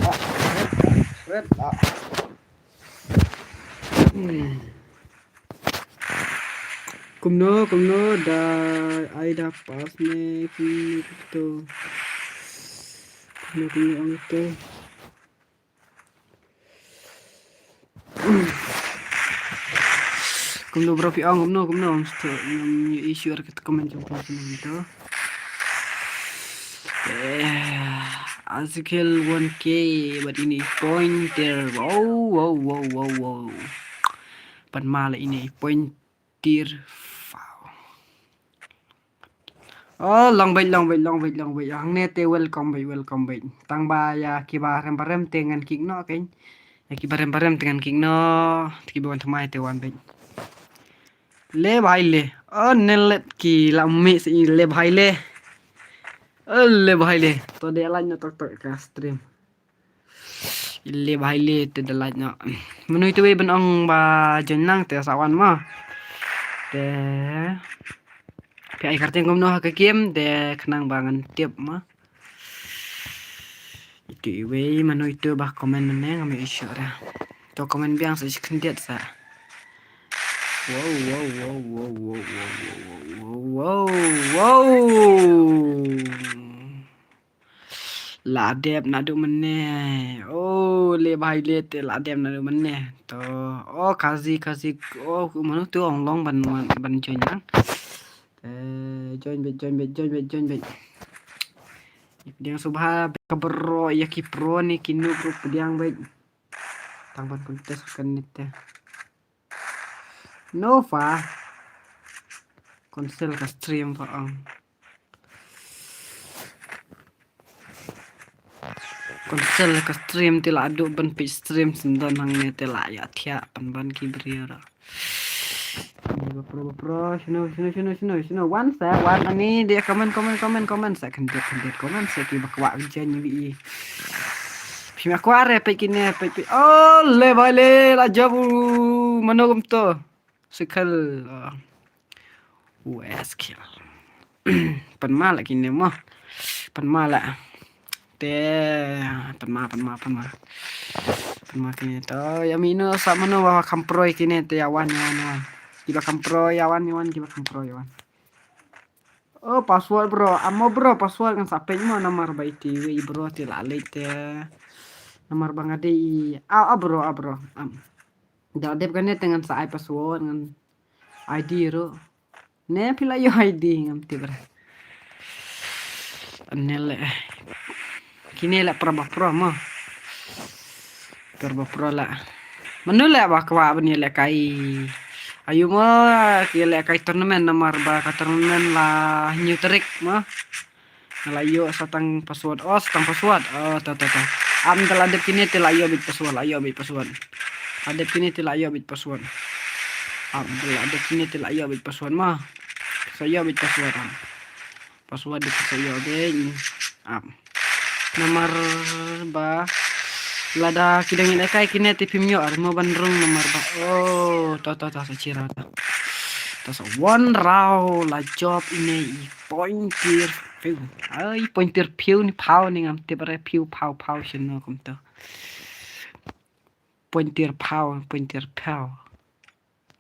up, create up, create up. Hmm. Kumno, kumno, da, ai da pass ne, kumno, kumno, kumno, kumno, kumno. Kumno bro phi ong kumno kumno ngam issue ar kat comment jong phi kumno to. Eh, Azikel one K bad ine point there. Wow wow wow wow wow. Pan ma la ine point there. Wow. Oh, long bait, long bait, long bait, long bait. Hangne te welcome bait, welcome bait. Tang ba ïa kiba rem ba rem te ngan kick noh kein. Ïa kiba rem ba rem te ngan kick noh. Te kiba wan thymmai te wan bait. Le bhai le. Oh, nelet ki la mih si le bhai le. Oh, le bhai le. To de lain na tok tok ka stream. Ile bhai le te da lait noh. Mano ito wei ban ong ba join lang te sa wan mo. Te phi ai kyrteng kumno ha ka game te khnang ba ngan tip mo. Ito i wei mano ito ba comment mane ngam ïohi shuh re. To comment biang sa shi khyndiat sa. Wow, wow, wow, wow, wow, wow, wow, wow, wow, wow. La dep naduh mynne. Oh, le bhai le te la dep naduh mynne. To, oh, Kazi, Kazi, oh, mano tu ong long ban, ban, ban join lang. Eh, join beit, join beit, join beit, join beit. Ïa pdiang sngewbha ka bro, ïa ki pro ne ki noob ruh pdiang beit. Tang ban contest kan nit te. Nova. Cancel ka stream pa ong. Cancel ka stream, te la duh ban peit stream shen don hangne, te la ïa thiah pynban ki briew ruh. Ni ba pro, ba pro, shano, shano, shano, shano, shano, wan sa, wan ani, dia comment, comment, comment, comment sa, khyndiat, khyndiat comment sa, ki ba kwah jan ïa i. Phi ma kwah re, peit kine, peit, peit. Oh, le bhai le, la jop u, mano kumto. Sikhal, uh, U S K. Pynma la kine mo. Pynma la. Te, pynma, pynma, pynma. Pynma kine to, ïa mino sa mano ba kham pro ïa kine te ïa wan, ïa wan, ïa wan. Kiba kham pro ïa wan, ïa wan, kiba kham pro ïa wan. Oh, password bro, amo bro, password ngan sa peit mo namar ba iti wei bro te la leit te. Namar ba nga dei i, ah, ah, bro, ah, bro. Am. Da dep kane te ngan sa ai password ngan I D ruh. Ne phi la ïoh I D ngam tip re. Ane le. Kine le pra ba pro mo. Pra ba pro la. Mano le ba kwah ban ïalehkai. Ayu mo, ki ïalehkai tournament namar ba ka tournament la hynñiew tarik mo. Nga la ïoh sa tang password. Oh, sa tang password. Oh, ta, ta, ta. Am, te la dep kine te la ïoh beit password, la ïoh beit password. La dep kine te la ïoh beit password. Am, te la dep kine te la ïoh beit password ma. Sa ïoh beit password am. Password dep sa ïoh beit. Am. Namar ba lada ki dang ïalehkai kine te phim ïoh ar mo ban rung namar ba. Oh, ta, ta, ta, sa chira ta. Ta sa one round la jop ine i point tier phew. Ai, point tier phew ne phew ne ngam tip re phew phew phew shano kumto. Point tier phew, point tier phew.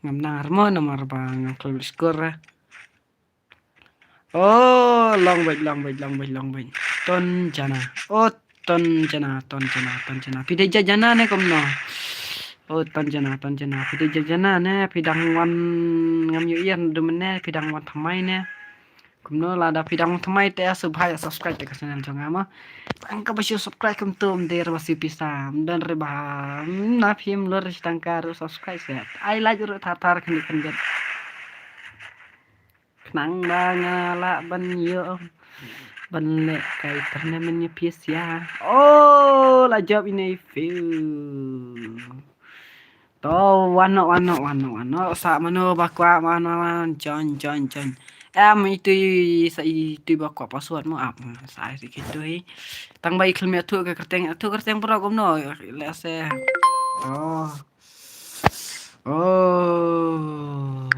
Ngam nang ar mo namar ba ngam kloi score re. Oh, long beit, long beit, long beit, long beit. Ton Jana. Oh, Ton Jana, Ton Jana, Ton Jana. Phi dei ja Jana ne kumno? Oh, Ton Jana, Ton Jana. Phi dei ja Jana ne, phi dang wan ngam ïohi naduh mynne, phi dang wan thymmai ne. Kumno lada phi dang wan thymmai te sngewbha ïa subscribe te ka channel jong nga mo. Tang kaba shu subscribe kumto ym dei re ba shu pisa, ym don re ba, hm, na phim lor shi tangka ruh subscribe se. Ai like ruh thar thar khyndiat khyndiat. Khnang ba nga lah ban ïoh ban lehkai tournament ïa phi sha. Oh, la jop ine i phew. To, wan noh, wan noh, wan noh, wan noh. Sa mano ba kwah, wan, wan, wan, join, join, join. Em, itu i, sa itu i ba kwah password mo ap. Sa i itu i. Tang ba i khlem ïathuh ka kyrteng, ïathuh kyrteng bro kumno. Let's say. To. Oh.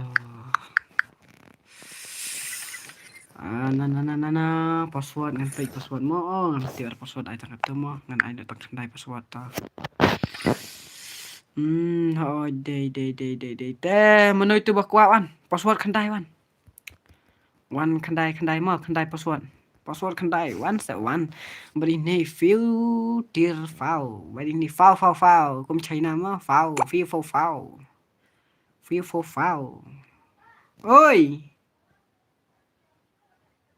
Ah, na, na, na, na, na. Password ngan peit password mo. Oh, ngan peit password ai tang kata mo. Ngan ai tang khyndai password ta. Hmm, oh, dei, dei, dei, dei, dei. Te, mano itu ba kwah wan. Password khyndai wan. Wan khyndai, khyndai mo, khyndai password. Password khyndai, wan sa wan. Bad ine i phew tier phew. Bad ine i phew, phew, phew. Kum China mo, phew, phew, phew, phew. Phew, phew, phew. Oi.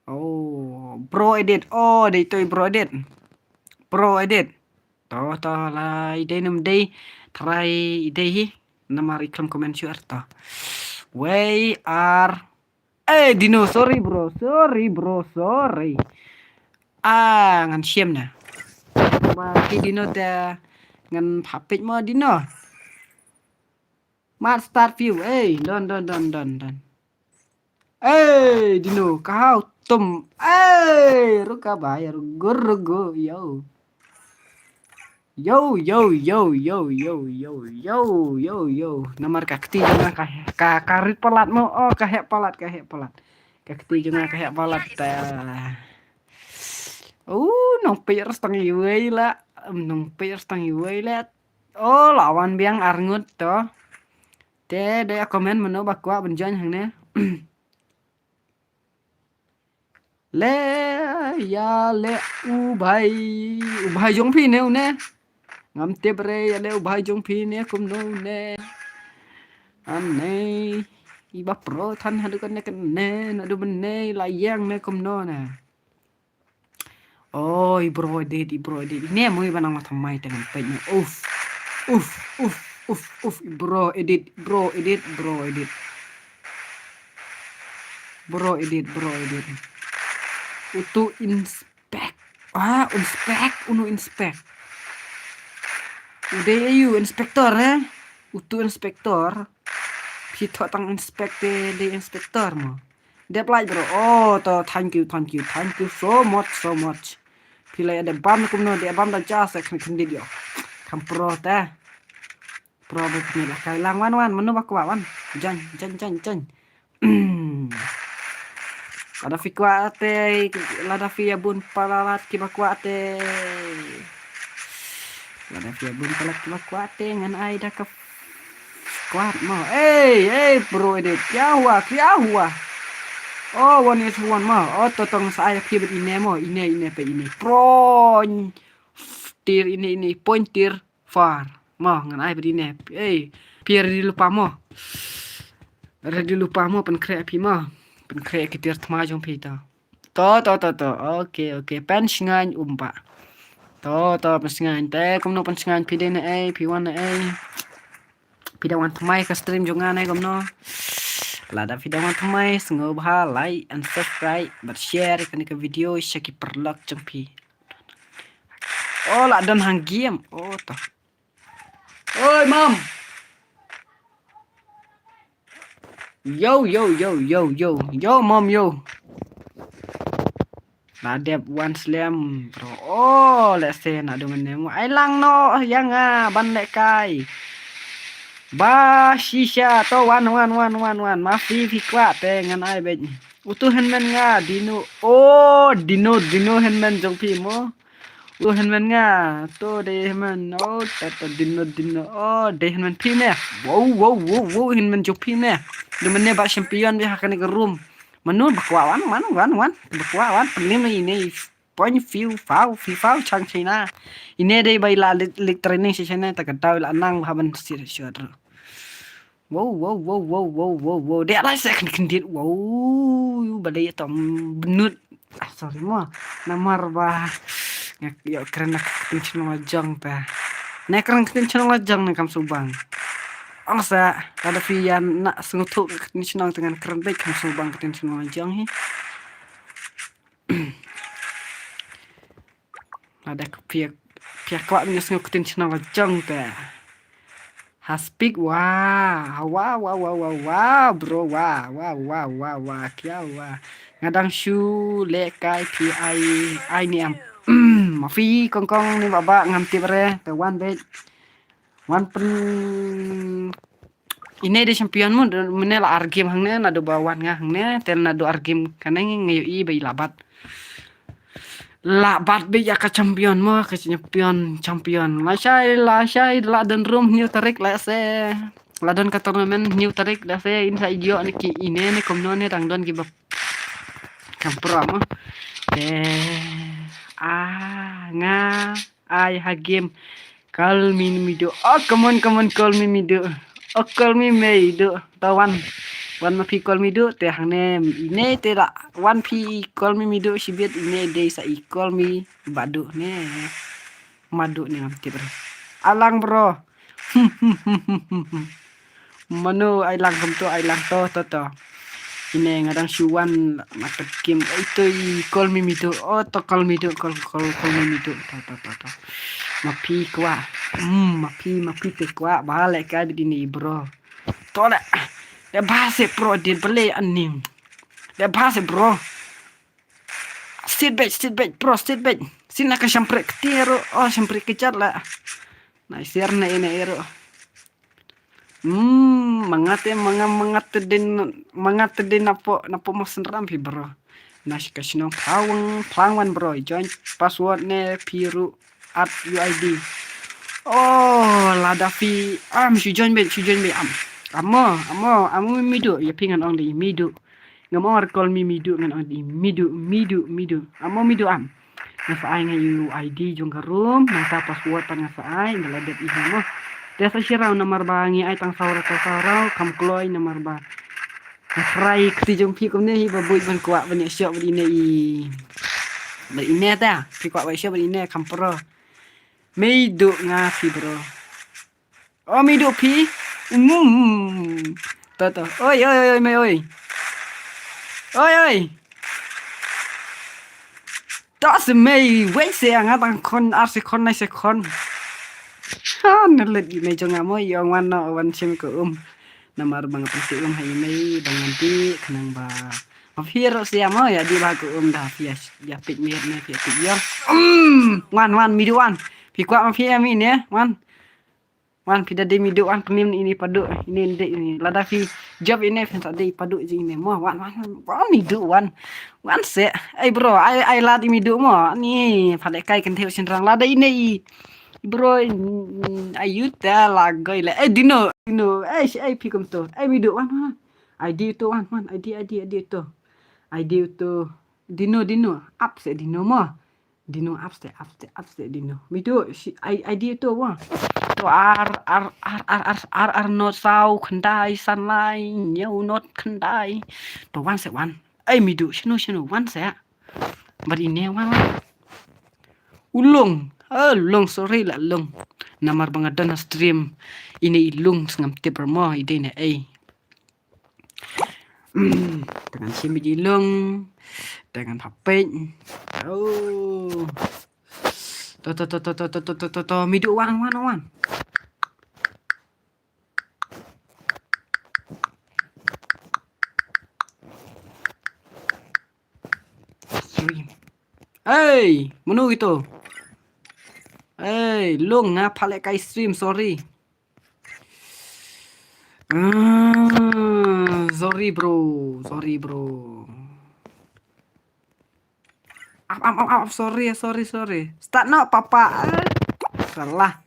Oh, bro edit. Oh, dei to i bro edit. Bro edit. To, to la i dei nam dei. Try i dei hi. Namar i khlem comment shuh ar to. Wei ar. Eh, Dino, sorry bro. Sorry bro, sorry. Ah, ngan shim na. Ba ki Dino te ngan phah peit mo Dino. Mat start view. Eh, don, don, don, don, don. Eh, Dino, ka hau tum. Eh, ruka ba ya rugo, rugo, yo. Yo, yo, yo, yo, yo, yo, yo, yo, yo. Namar ka kti jong nga ka, ka, ka rit palat mo. Oh, ka heh palat, ka heh palat. Ka kti jong nga ka heh palat. Uh, nong pir stang iwei la. Nong pir stang iwei la. Oh, lawan biang arngut to. Te da ïa comment mano ba kwah ban join hangne. Le ïa le u bhai, u bhai jong phi ne une. Ngam tip re ïa le u bhai jong phi ne kumno une. Am ne i ba pro than haduh kane kane naduh mynne la ïeng ne kumno ne. Oh, i bro edit, i bro edit. Ine mo i ba nang mathamai te ngan peit ne. Uf. Uf, uf, uf, uf, i bro edit, bro edit, bro edit. Bro edit, bro edit. Utu inspect. Ah, inspect, unu inspect. Ude ayu inspector eh. Utu inspector. Phi thoh tang inspect te de inspector mo. Dep like bro. Oh, to thank you, thank you, thank you so much, so much. Phi la ïa dep bam kumno, dep bam da ja se khyn khyn dio. Kham pro te. Pro ba phi la kai lang wan wan, mano ba kwah wan. Jan, jan, jan, jan. Lada phi kwah te, lada phi ïa bun palat kiba kwah te. Lada phi ïa bun palat kiba kwah te, ngan ai da ka kwah mo. Ey, ey, bro edit. Kya hua, kya hua? Oh, one is one mo. Oh, to tong sa ai phi bad ine mo. Ine, ine pe ine. Point. Tir ine, ine. Point tir. Far. Mo, ngan ai bad ine. Ey, phi ready lypa mo. Ready lypa mo, pynkhreh phi mo. Pynkhreh ki tir thma jong phi to. To, to, to, to. Okay, okay. Pynsngain um ba. To, to, pynsngain. Te kumno pynsngain phi dei ne ei, phi wan ne ei. Phi dang wan thymmai ka stream jong nga ne kumno. Lada phi dang wan thymmai, sngewbha like and subscribe bad share kane ka video sha ki paralok jong phi. Oh, la don hang game. Oh, to. Oi, mam. Yo, yo, yo, yo, yo. Yo, mam, yo. La dep wan slem, bro. Oh, let's say na dong ne mo. Ai lang no, yang ah, ban leh kai. Ba shisha, to wan, wan, wan, wan, wan. Ma phi phi kwah te ngan ai bej. Utu hynmen nga, Dino. Oh, Dino, Dino hynmen jong phi mo. Oh, hynmen nga. To dei hynmen. Oh, ta ta Dino, Dino. Oh, dei hynmen phi ne. Wow, wow, wow, wow, hynmen jong phi ne. Dei mynne ba champion bi ha kane ka room. Manu ba kwah wan, wan, wan, wan. Ba kwah wan, pynlem ine. Point few, foul, few foul, chang China. Ine dei ba ila lik, lik training session ne, ta ka daw ila nang ba ban sir shot. Wow, wow, wow, wow, wow, wow, wow. Dei alai se khyn khyn dit. Wow, ba dei tam bnut. Ah, sorry mo. Namar ba. Ngak yo kren nak ktien Chnong Lajong ta. Ne kren ktien Chnong Lajong ne kam subang. Ong sa, lada phi ïa na sngewthuh ktien Chnong te ngan kren beit kam subang ktien Chnong Lajong hi. Lada ka phi, phi kwah ngi sngew ktien Chnong Lajong te. Ha speak wa, wa, wa, bro, wa, wa, wa, wa, wa, kya wa. Nga dang shu leh kai phi ai, ai ni am. Ma phi kong kong ni ba ba ngam tip re, te wan beit. Wan pyn Ine dei champion mo, mynne la ar game hangne, naduh ba wan nga hangne, te naduh ar game kane ngi ngi ïohi ba i la bat. La bat beit ïa ka champion mo, ka champion, champion. Lashai, lashai, la don room hynñiew tarik lehse. La don ka tournament hynñiew tarik lehse, in sa ïoh ne ki ine ne kumno ne dang don ki ba. Kam pro mo. Te, ah, nga. Ai ha game. Call me Midu. Oh, come on, come on, call me Midu. Oh, call me Midu. Ta wan. Wan ma phi call me Midu. Te hangne ine te la. Wan phi call me Midu shibit ine dei sa i call me Badu ne. Madu ne ngam tip re. Alang bro. Mano ai lang kumto ai lang to to to. Ine nga dang shu wan ma ka game. Oi to i call me Midu. Oh to call me Midu, call call call me Midu. To to to to. Ma phi kwah. Hmm, ma phi ma phi te kwah ba leh kai bad ine bro. To leh. Leh ba se pro din pele anim. Leh ba se bro. Sit back, sit back, bro, sit back. Sina ka shampre ktir. Oh, shampre kejat la. Na isir na ine ero. Hmm, mangate manga mangate din mangate din napo napo mo senram phi bro. Na shi ka shnong pawang pawang bro. Join password ne phi ru at U I D. Oh, lada phi am shu join be shu join be am. Amo, amo, amo Midu, ïa phi ngan ong da i Midu. Ngam ong recall me Midu, ngan ong da i Midu, Midu, Midu. Amo Midu am. Nga sa ai nga ïa u I D jong ka room, nangta password pat nga sa ai, nga la dep i mo. Te sa shiraw namar ba ngi ai tang saw raw, tang saw raw, kham kloi namar ba. Nga try kti jong phi kumne hi ba buit ban kwah ban ïa shoh ban ine i. Ban ine ta, phi kwah ban ïa shoh ban ine kham pro. Midu nga phi bro. Oh, Midu phi. Mm. To, to. Oi, oi, oi, oi, mei, oi. Oi, oi. To se mei, wei se nga tang khon, ar se khon, nai se khon. Ha, na let i mei jong nga mo, ïa wan no, wan shim ko um. Namar ba nga pynti um ha i mei, ba ngan ti, khnang ba. Ma phi ro se mo, ïa di ba ko um da, phi ïa, ïa pit miet ne, phi ïa pit ïa. Um, wan, wan, Midu wan. Phi kwah ma phi ïa mi ne, wan. Wan phi da dei Midu wan pynliem ine i Padu, ine i dei ine. Lada phi jop ine phin sa dei i Padu jong ine mo. Wan wan wan, wan Midu wan. Wan se. Ei bro, ai ai lad i Midu mo. Ni pha lehkai kynthei shynrang lada ine i. Bro, mm, ai ïa ta la goi le. Ei Dino, Dino. Ei shi ei phi kumto. Ei Midu wan wan. Ai di to wan wan. Ai di ai di ai di to. Ai di to. Dino Dino. Ap se Dino mo. Dino ap se, ap se, ap se Dino. Midu, shi, ai, ai di to wa. To ar, ar, ar, ar, ar, ar, ar, not saw, khyndai, san lai, hynñiew, not khyndai. To wan se wan. Ai Midu, shano, shano, wan se. Bad ine wan, wan. U Long. Oh, Long, sorry la Long. Namar ba nga don ha stream. Ine i Long, sngam tip mo, i dei ne, ei. Te ngan shim beit i Long. Te ngan pha peit. Oh. To, to, to, Midu wan, wan, wan. Sorry. Hey, mano ito? Hey, Long nga pha lehkai stream, sorry. Ah, sorry bro, sorry bro. Ap ap ap ap, sorry sorry sorry. Start noh papa. Eh, salah.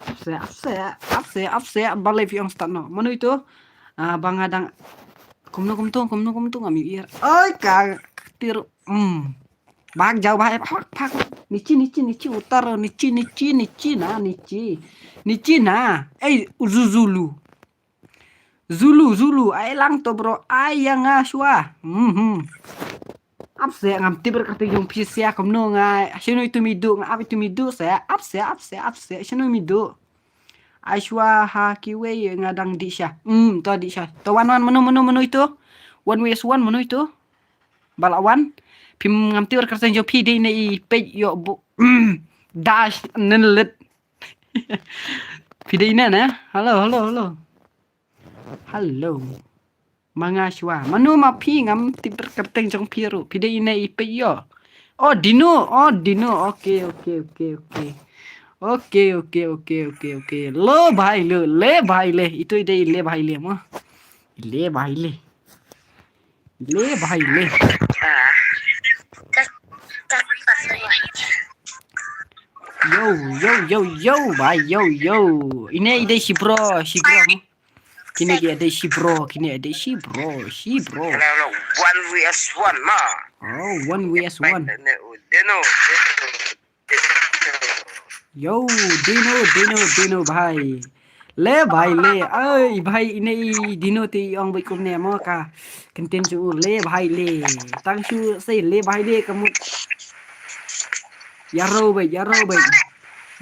Ap se, ap se, ap se, ap se, balei phi ong start noh. Mano ito? Ah, ba nga dang. Kumno kumto, kumno kumto ngam ïohi. Oi ka ktir. Hmm. Bak jaw bak, bak, bak. Nichi, nichi, nichi utar, nichi, nichi, nichi na, nichi. Nichi na. Ei, Zulu. Zulu, Zulu, ai lang to bro, ai ïa nga shuwa. Mhm. Ap se ngam tip re kata jong phi sia kumno nga, shano itu Midu, nga ap itu Midu se, ap se, ap se, ap se, shano Midu. Ai shuwa ha kiwei nga dang dih sha. Hmm, to dih sha. To wan wan mano mano mano itu. One vs one mano itu. Ba la wan. Phim ngam tip re kyrteng jong phi dei ne i peit ïoh bu. Dash nen let. Phi dei ne ne? Hello, hello, hello. Hello. Ma nga shuwa. Mano ma phi ngam tip re kyrteng jong phi ruh. Phi dei ne i peit ïoh. Oh, Dino. Oh, Dino. Okay, okay, okay, okay. Okay, okay, okay, okay, okay. Lo bhai lo, le bhai le. Itu i dei le bhai le mo. Le bhai le. Le bhai le. Yo, yo, yo, yo, bhai, yo, yo. Ine i dei shi bro, shi bro. Kine ki dei shi bro, kine dei shi bro, shi bro. Hello, hello. One vs one ma. Oh, one vs one. Deno, deno. Yo, Dino, Dino, Dino bhai. Le bhai le, ai bhai ine i Dino te i ong beit kumne mo ka. Kyntin ju le bhai le. Tang shu sei le bhai le ka mut. Ïaro beit, ïaro beit.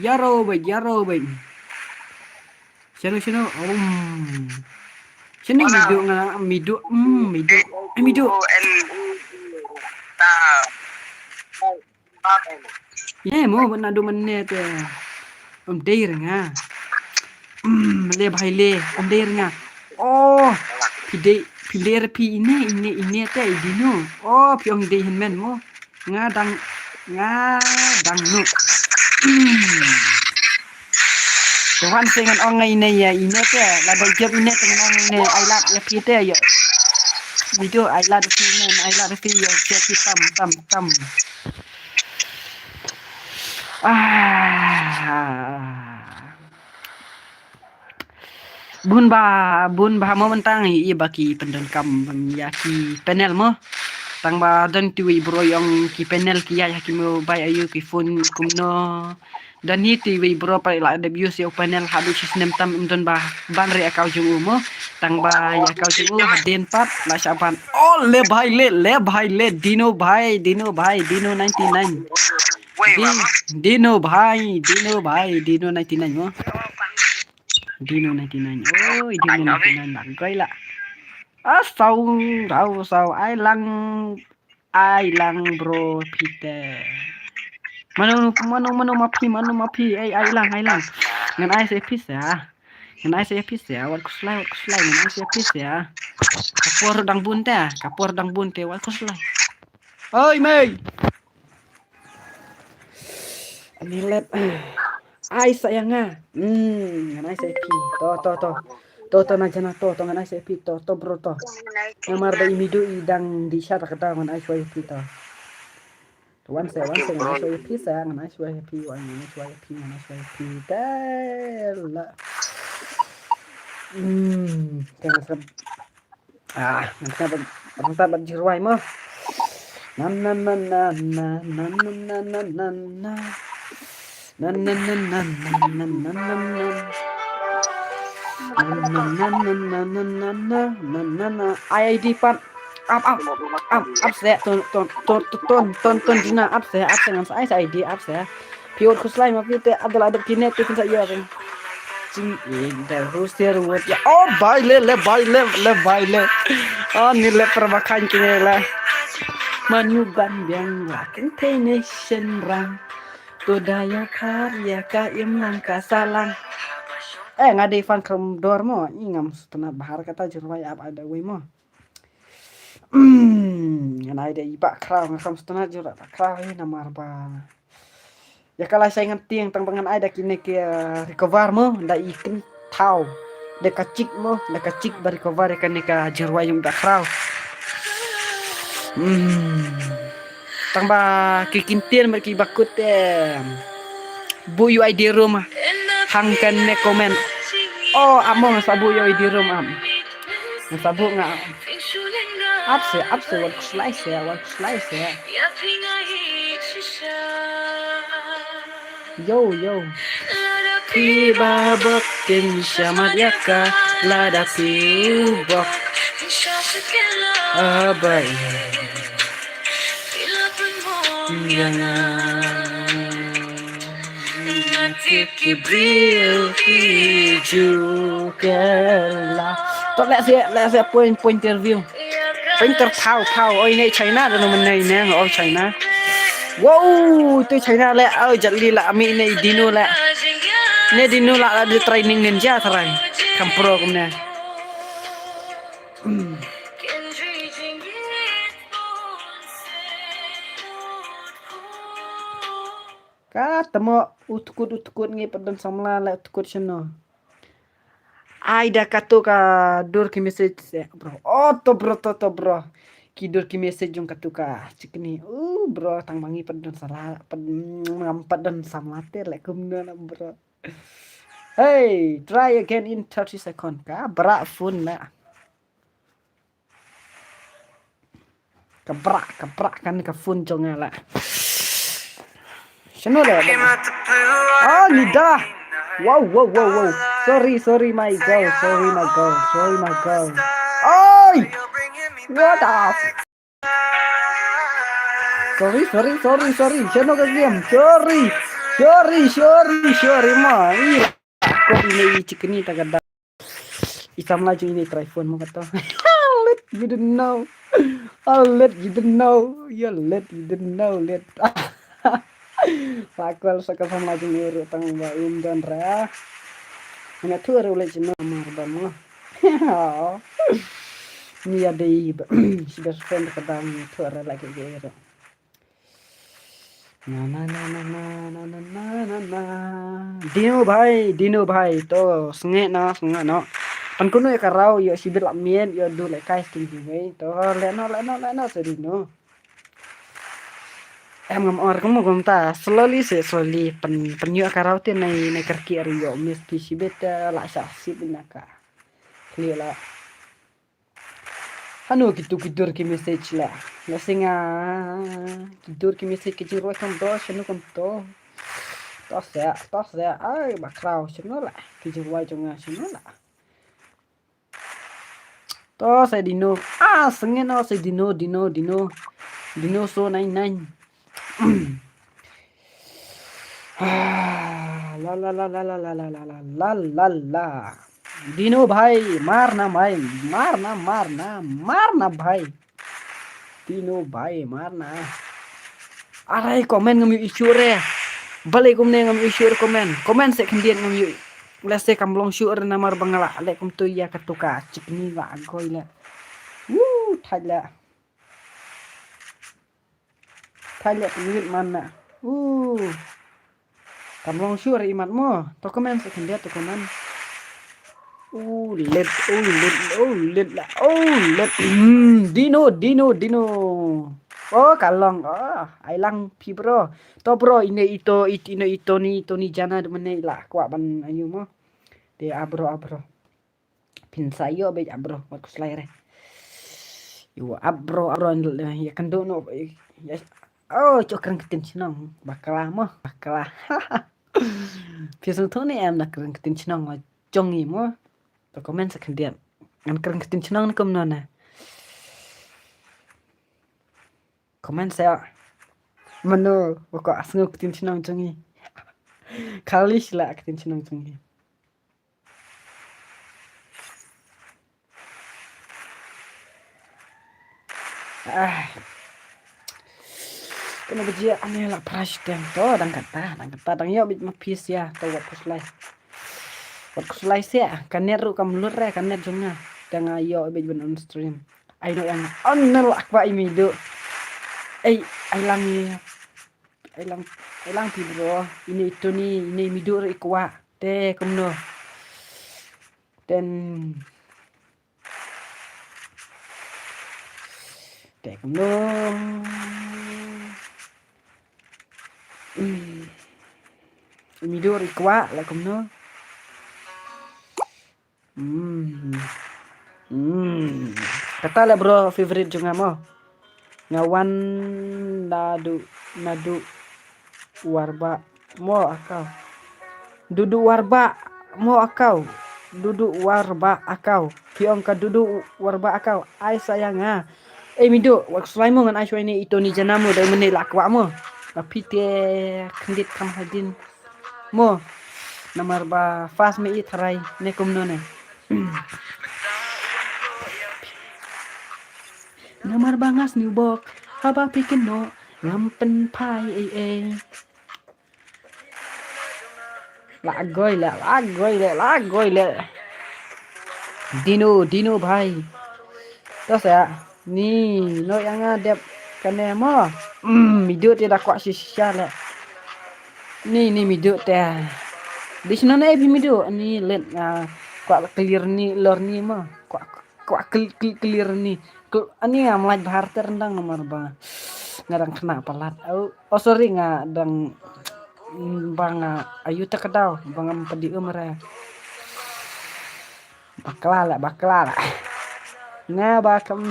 Ïaro beit, ïaro beit. Shano, shano? Um. Shano Midu nga, Midu, um, Midu. Eh, Midu. Eh, mo bana du mane te. Um, dei re nga. Um, le bhai le, um, dei re nga. Oh, phi dei, phi dei re phi ine, ine, ine te i Dino. Oh, phi ong dei hin men mo. Nga dang, nga dang nuk. Hmm. Te wan se ngan ong ngai ne ïa ine te, lada jop ine te ngan ong ine, ai lad ïa phi te ïa. Video ai lad phi ne, ai lad phi ïa, ïa phi tam, tam, tam. Ah. Bun ba, bun ba mo mynta ngi i ba ki pyndonkam ïa ki panel mo. Tang ba don tu i bro ïong ki panel ki ïa ki mobile ayu ki phone kumno. Don hi tu i bro pa la dep use ïa u panel habit system tam em don ba ban re account jong u mo. Tang ba ïa account jong u hadien pat la sha ban. Oh le bhai le, le bhai le, Dino bhai, Dino bhai, Dino ninety nine. Wait, Di-, Dino bhai, Dino bhai, Dino ninety nine mo. Dino ninety nine. Oi, Dino ninety nine lah. Gai lah. Ah, sau, sau, sau. Ai lang, ai lang bro Peter. Mano, mano, mano ma phi, mano ma phi. Ai, ai lang, ai lang. Ngan ai sa phi sa. Ngan ai sa phi sa. Wat khuslai, wat khuslai. Ngan ai sa phi sa. Ka por dang bun te, ka por dang bun te. Wat khuslai. Oi, mei. Ani lep. Ai sa ïa nga. Hmm, ngan ai sa ïa phi. To, to, to. To, to, na jana to, to, ngan ai sa ïa phi. To, to, bro, to. Namar da i midu i dang di sha ta kata ngan ai sa ïa phi to. To, wan sa, wan sa, ngan ai sa ïa phi sa, ngan ai sa ïa phi, wan, ngan ai sa ïa phi, ngan ai sa ïa phi. Dai la. Hmm, tengah sab. Ah, ngan sa ban, ngan sa ban jirwai mo. Nan, nan, nan, nan. Nan, nan, nan, nan, nan, nan. Nan, nan, nan, nan. Ai I D pat. Ap, ap, ap, ap se. Ton, ton, ton, ton, ton, ton, jina, ap se, ap se, ngan sa ai sa I D, ap se. Phi wat khuslai ma phi te, Abdul Adab kine, te phin sa ïa ring. Jing in da ruster wat ya. Oh, bai le, le, bai le, le, bai le. Oh, ni le perbakhan kine la. Manu ban biang la, kente nation rang. To da ya kar, ya ka im lang ka salang. Eh, nga dei fan kam dor mo, i ngam sutna bahar kata jirwai ap ada wei mo. Hmm, ngan ai da i ba kraw, ngam sutna jur ba kraw, eh, namar ba. Ya ka la sai ngan tieng tang ba ngan ai da kine ki, eh, recover mo, da i ken thaw. Da ka chik mo, da ka chik ba recover ya kane ka jirwai yung da kraw. Hmm. Tang ba ki kin tieng ba ki ba kut, eh, bu yu I D room. Hang kan ne comment. Oh, amo nga sa bu yu I D room am. Nga sa bu nga. Ap se, ap se, wat khuslai se, wat khuslai se. Yo, yo. Phi ba bok tin shamat ya ka, lada phi u bok. Abai. Ya nga. Ki briew ki ju Kerala. To leh se, leh se point, point interview. Point ter thaw, thaw. Oi, ne China, da no men ne, ne, oi China. Wow, tu China le, oi, jat li la, ami ne Dino le. Ne Dino la, la di training ninja tharai. Kam pro kumne. Hmm. Ka tamo u tkut, u tkut ngi pat don samla la u tkut shano. Ai da katu ka dur ki message se, bro. Oh, to bro, to, to bro. Ki dur ki message jong katu ka chikni. Uh, bro, tang mangi pat don sala, pat, mm, pat don samla te le kumno la, bro. Hey, try again in thirty second ka. Bra phone la. Ka bra, ka bra kan ka phone jong nga la. Shano le? Ah, ni da. Wow, wow, wow, wow. Sorry, sorry, my girl. Sorry, my girl. Sorry, my girl. Oi! What the f-, sorry, sorry, sorry, sorry. Shano ka game? Sorry. Sorry, sorry, sorry, ma. Ih, ko ini i chikni ta ka da. I samla jong ini try phone mo kato. I'll let you don't know. I'll let you don't know. You'll let you don't know. Let. Pakol sa ka samla jong ini ru tang ba um don ra. Nga tu ru le jino mar ba mo. Ni ya dei ba. Si best friend ka dang tu ra lagi ke ru. Na, na, na. Dino bhai, Dino bhai, to, snge na, snge no. Pan kunu ya ka rau, yo si bit la miet, yo du le kai sting ki wei. To, le no, le no, le no, se Dino. Em ngam or kamu gum ta, slowly se, slowly, pan, pan yo ka rau te nai, nai kerki aru yo, miss ti si bit, eh, la sa si bit na ka. Clear la. Hano kitu kidur ki message la. La singa kidur ki message ki jingrwai kam to, shano kam to. To se, to se. Ai, ba kraw, shano la. Ki jingrwai jong nga, shano la. To se Dino. Ah, sengin o se Dino, Dino, Dino. Dino so nine nine. Ah, la la la la la la la la la la la la. Dino bhai, marna bhai, marna, marna, marna bhai. Dino bhai, marna. Arai comment ngam ïohi shuh re. Balei kumne ngam ïohi shuh re comment. Comment seh khyndiat ngam ïohi. Lehse kam long shuh re namar ba nga la leh kumto ïa katu ka chikni la goi la. Woo, thait la. Thait la pynwit man na. Woo. Kam long shuh re imat mo. To comment seh khyndiat to comment. U let, u let, u let la, u let. Hmm, Dino, Dino, Dino. Oh, ka long. Oh, ai lang phi bro. To bro, ine ito, it-, ine ito ni, ito ni jana de mene la kwah ban ayu mo. De abro, abro. Phin sa ïoh beit abro, wat khuslai re. Ïoh abro, abro, ïa kynduh noh, ïa, oh, chok kren ktien chnong, bakla mo, bakla. Phi sngewthuh ne em na kren ktien chnong la jong ngi mo. To comment seh khyndiat. Ngan kren ktien chnong ne kumno ne. Comment seh. Mano, ba ko sngew ktien chnong jong ngi. Khali sla ktien chnong jong ngi. Ah. Kano ba jia ane la price teng to dang kata, dang kata dang ïoh bit ma pis ïa to wat khuslai. Wat khuslai sia, ka net ruh kam lut re, ka net jong nga. Dang nga ïoh bit ban on stream. Ai no yang on nel akwa imidu. Ei, ai lang ïa. Ai lang, ai lang phi bro. Ine ito ni, ine imidu ruh i kwah. Te kumno. Ten. Te kumno. Hmm. Imidu ruh i kwah la kumno. Hmm. Hmm. Kata le bro favorite jong nga mo. Nga wan naduh, naduh Warbah mo akaw. Duduh Warbah mo akaw. Duduh Warbah akaw. Phi ong ka duduh Warbah akaw. Ai sayang ah. Eh, midu, wat khuslai mo ngan ai shuwa ine ito ni jana mo, dei mynne la kwah mo. Ba phi te khyndiat kham hadien mo. Namar ba fast me i tharai ne kumno ne. Namar ba nga sniewbok, haba phi kynnoh, ngam pynphai ei ei. La goi le, la goi le, la goi le. Dino, Dino bhai. To sa, ni, no yang nga dep kane mo. Hmm, midu te da kwah shisha le. Ni, ni midu te. Di sno ne bi midu, ni let nga kwah clear ni, lor ni mo. Kwah, kwah cl-, cl-, clear ni. Cl-, ani nga mlait bahar te rendang namar ba. Nga dang kena palat. Oh, oh, sorry, nga dang, mm, ba nga ayu ta ka daw, ba ngam pdi um re. Bakla la, bakla la. Nga ba kam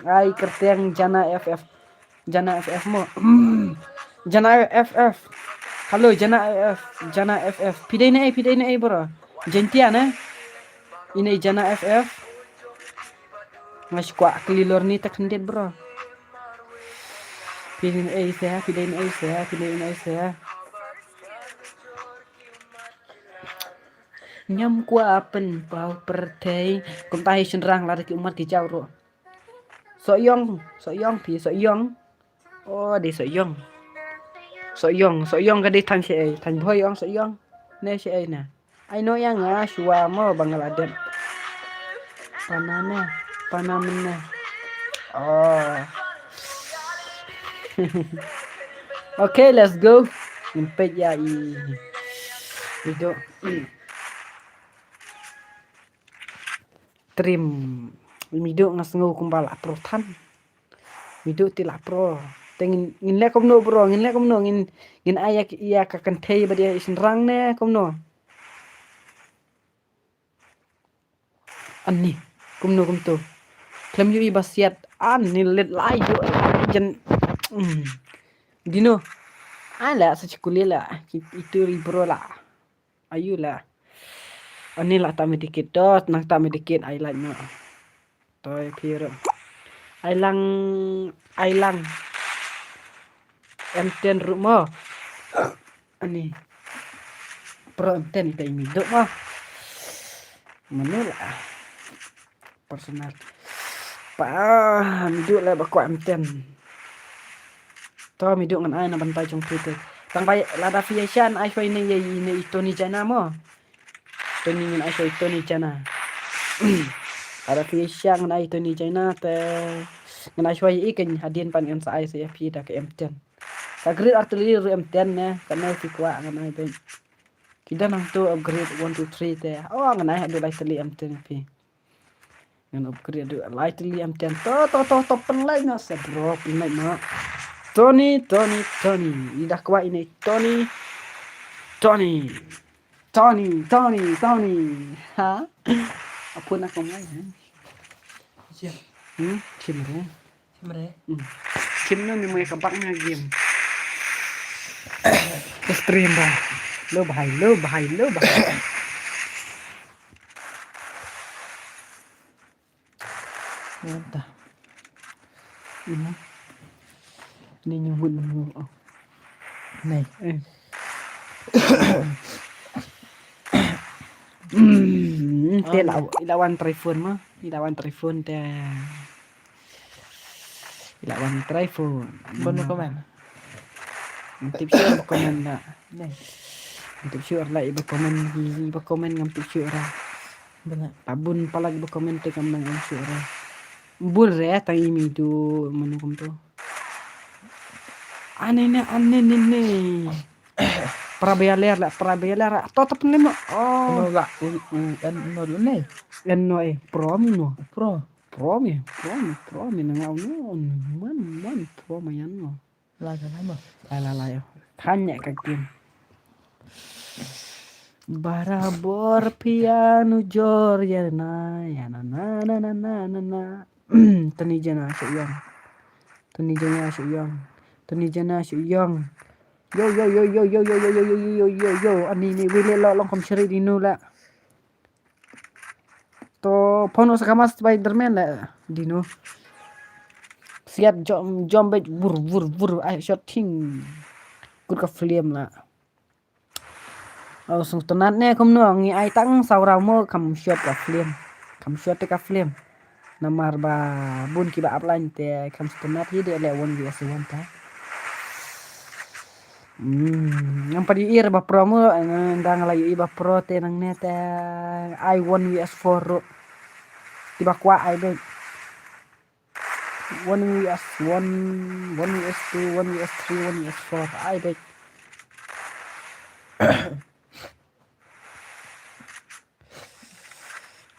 ai kyrteng Jana F F. Jana F F mo. Jana F F. Hello, Jana F F. Jana F F. Phi dei ne ei, phi dei ne ei bro. Jaintia ne? Ine Jana F F. Nga shu kwah kylli lor ni ta khyndiat bro. Phi dei ne ei se, phi dei ne ei se, phi dei ne ei se. Ngam kwah pynpaw pyrthei. Kumta hi shynrang lada ki ummat ki jaw ruh. Sohïong, Sohïong phi, Sohïong. Oh, dei Sohïong. Sohïong, Sohïong ka dei thaiñ shaei, thaiñ Bhoi ong Sohïong. Ne shaei ne. Ai noh ïa nga shuwa mo ba nga la dep. Pana ne, pana mynne. Oh. Okay, let's go. Ngin peit ïa i. Video. Trim. Midu nga sngew kumba la pro than. Midu te la pro. Te ngin, ngin leh kumno bro, ngin leh kumno, ngin, ngin ai ïa ka kynthei ba dei i shynrang ne kumno. Ani, kumno kumto. Khlem ïohi ba siat. Ani, let lai ïoh. Jan. Hmm. Dino. Ai la sa chikuli la. Ki itu ri bro la. Ayu la. Ani la ta medikit dot, nang ta medikit ai la no. Toi piro. Ai lang, ai lang. M ten ruh mo. Ani. Pro M ten ita imi duk mo. Mano la. Personal. Pa, mi duk la ba kwah M ten. To mi duk ngan ai na ban tai jong phi te. Tang bai lada phi ïa sha ngan ai shwa ine ïa ine i Tony Jaina mo. Tony ngan ai shwa i Tony Jaina. Lada phi ïa sha ngan ai Tony Jaina te ngan ai shwa ïa i kan hadien pan ngan sa ai sa ïa phi da ka M ten. Ka grade artylli ruh M ten ne, ka nai phi kwah ngan ai beit. Ki don hangto upgrade one two three te. Oh, ngan ai haduh lai tylli M ten ïa phi. Ngan upgrade haduh lai tylli M ten. To, to, to, to, pynlait noh sa bro, pynlait noh. Tony, Tony, Tony. I da kwah ine Tony. Tony. Tony, Tony, Tony. Ha? Apa nak kau main, ha? Siap. Hmm, shim re. Shim re. Hmm. Shim no ni mai ka bak na game. Ke stream ba. Lo bahai, lo bahai, lo bahai. Mantap. Ini. Ini nyuhut nemu. Oh. Nih. Eh. Hmm, te la, ila wan try phone mo. Ila wan try phone te. Ila wan try phone. Bon mo komen. Ngam tip sure ba komen da. Nih. Ngam tip sure la iba komen, iba komen ngam tip sure. Bana. Tabun palat ba komen te kam nang am sure. Bul re tang imi tu manu kumtu. Ane ne, ane ne ne. Para bayaler la, para bayaler la. To tap ne mo. Oh. No la, un, un, en no du ne. En no eh, pro mi no. Pro. Pro mi, pro mi, pro mi na ngau no. Man, man, pro ma yan no. La ka la ma. La, la, la, yo. Tanya ka game. Barabor piano jor ya na, ya na, na, na. Tony Jaina shu yong. Tony Jaina shu yong. Tony Jaina shu yong. Yo, yo, yo, yo, yo, yo, yo, yo, yo, yo, yo, yo, yo. Ani ni wile lo long kom shri di nu la. To phone sa kama Spider-Man la di nu. Siat jom, jom bet vur, vur, vur. Ai shot thing. Kut ka film la. Au sung tonat ne kumno ngi ai tang saw raw mo kam shot ka film. Kam shot te ka film. Namar ba bun kiba upline te kam tonat hi de le one V S one ta. Hmm, ngam pat ïohi ba pro mo, eh, dang la ïohi ba pro te nangne te ai one V S four ruh. Kiba kwah ai beit. One V S one, one V S two, one V S three, one V S four. Ai beit.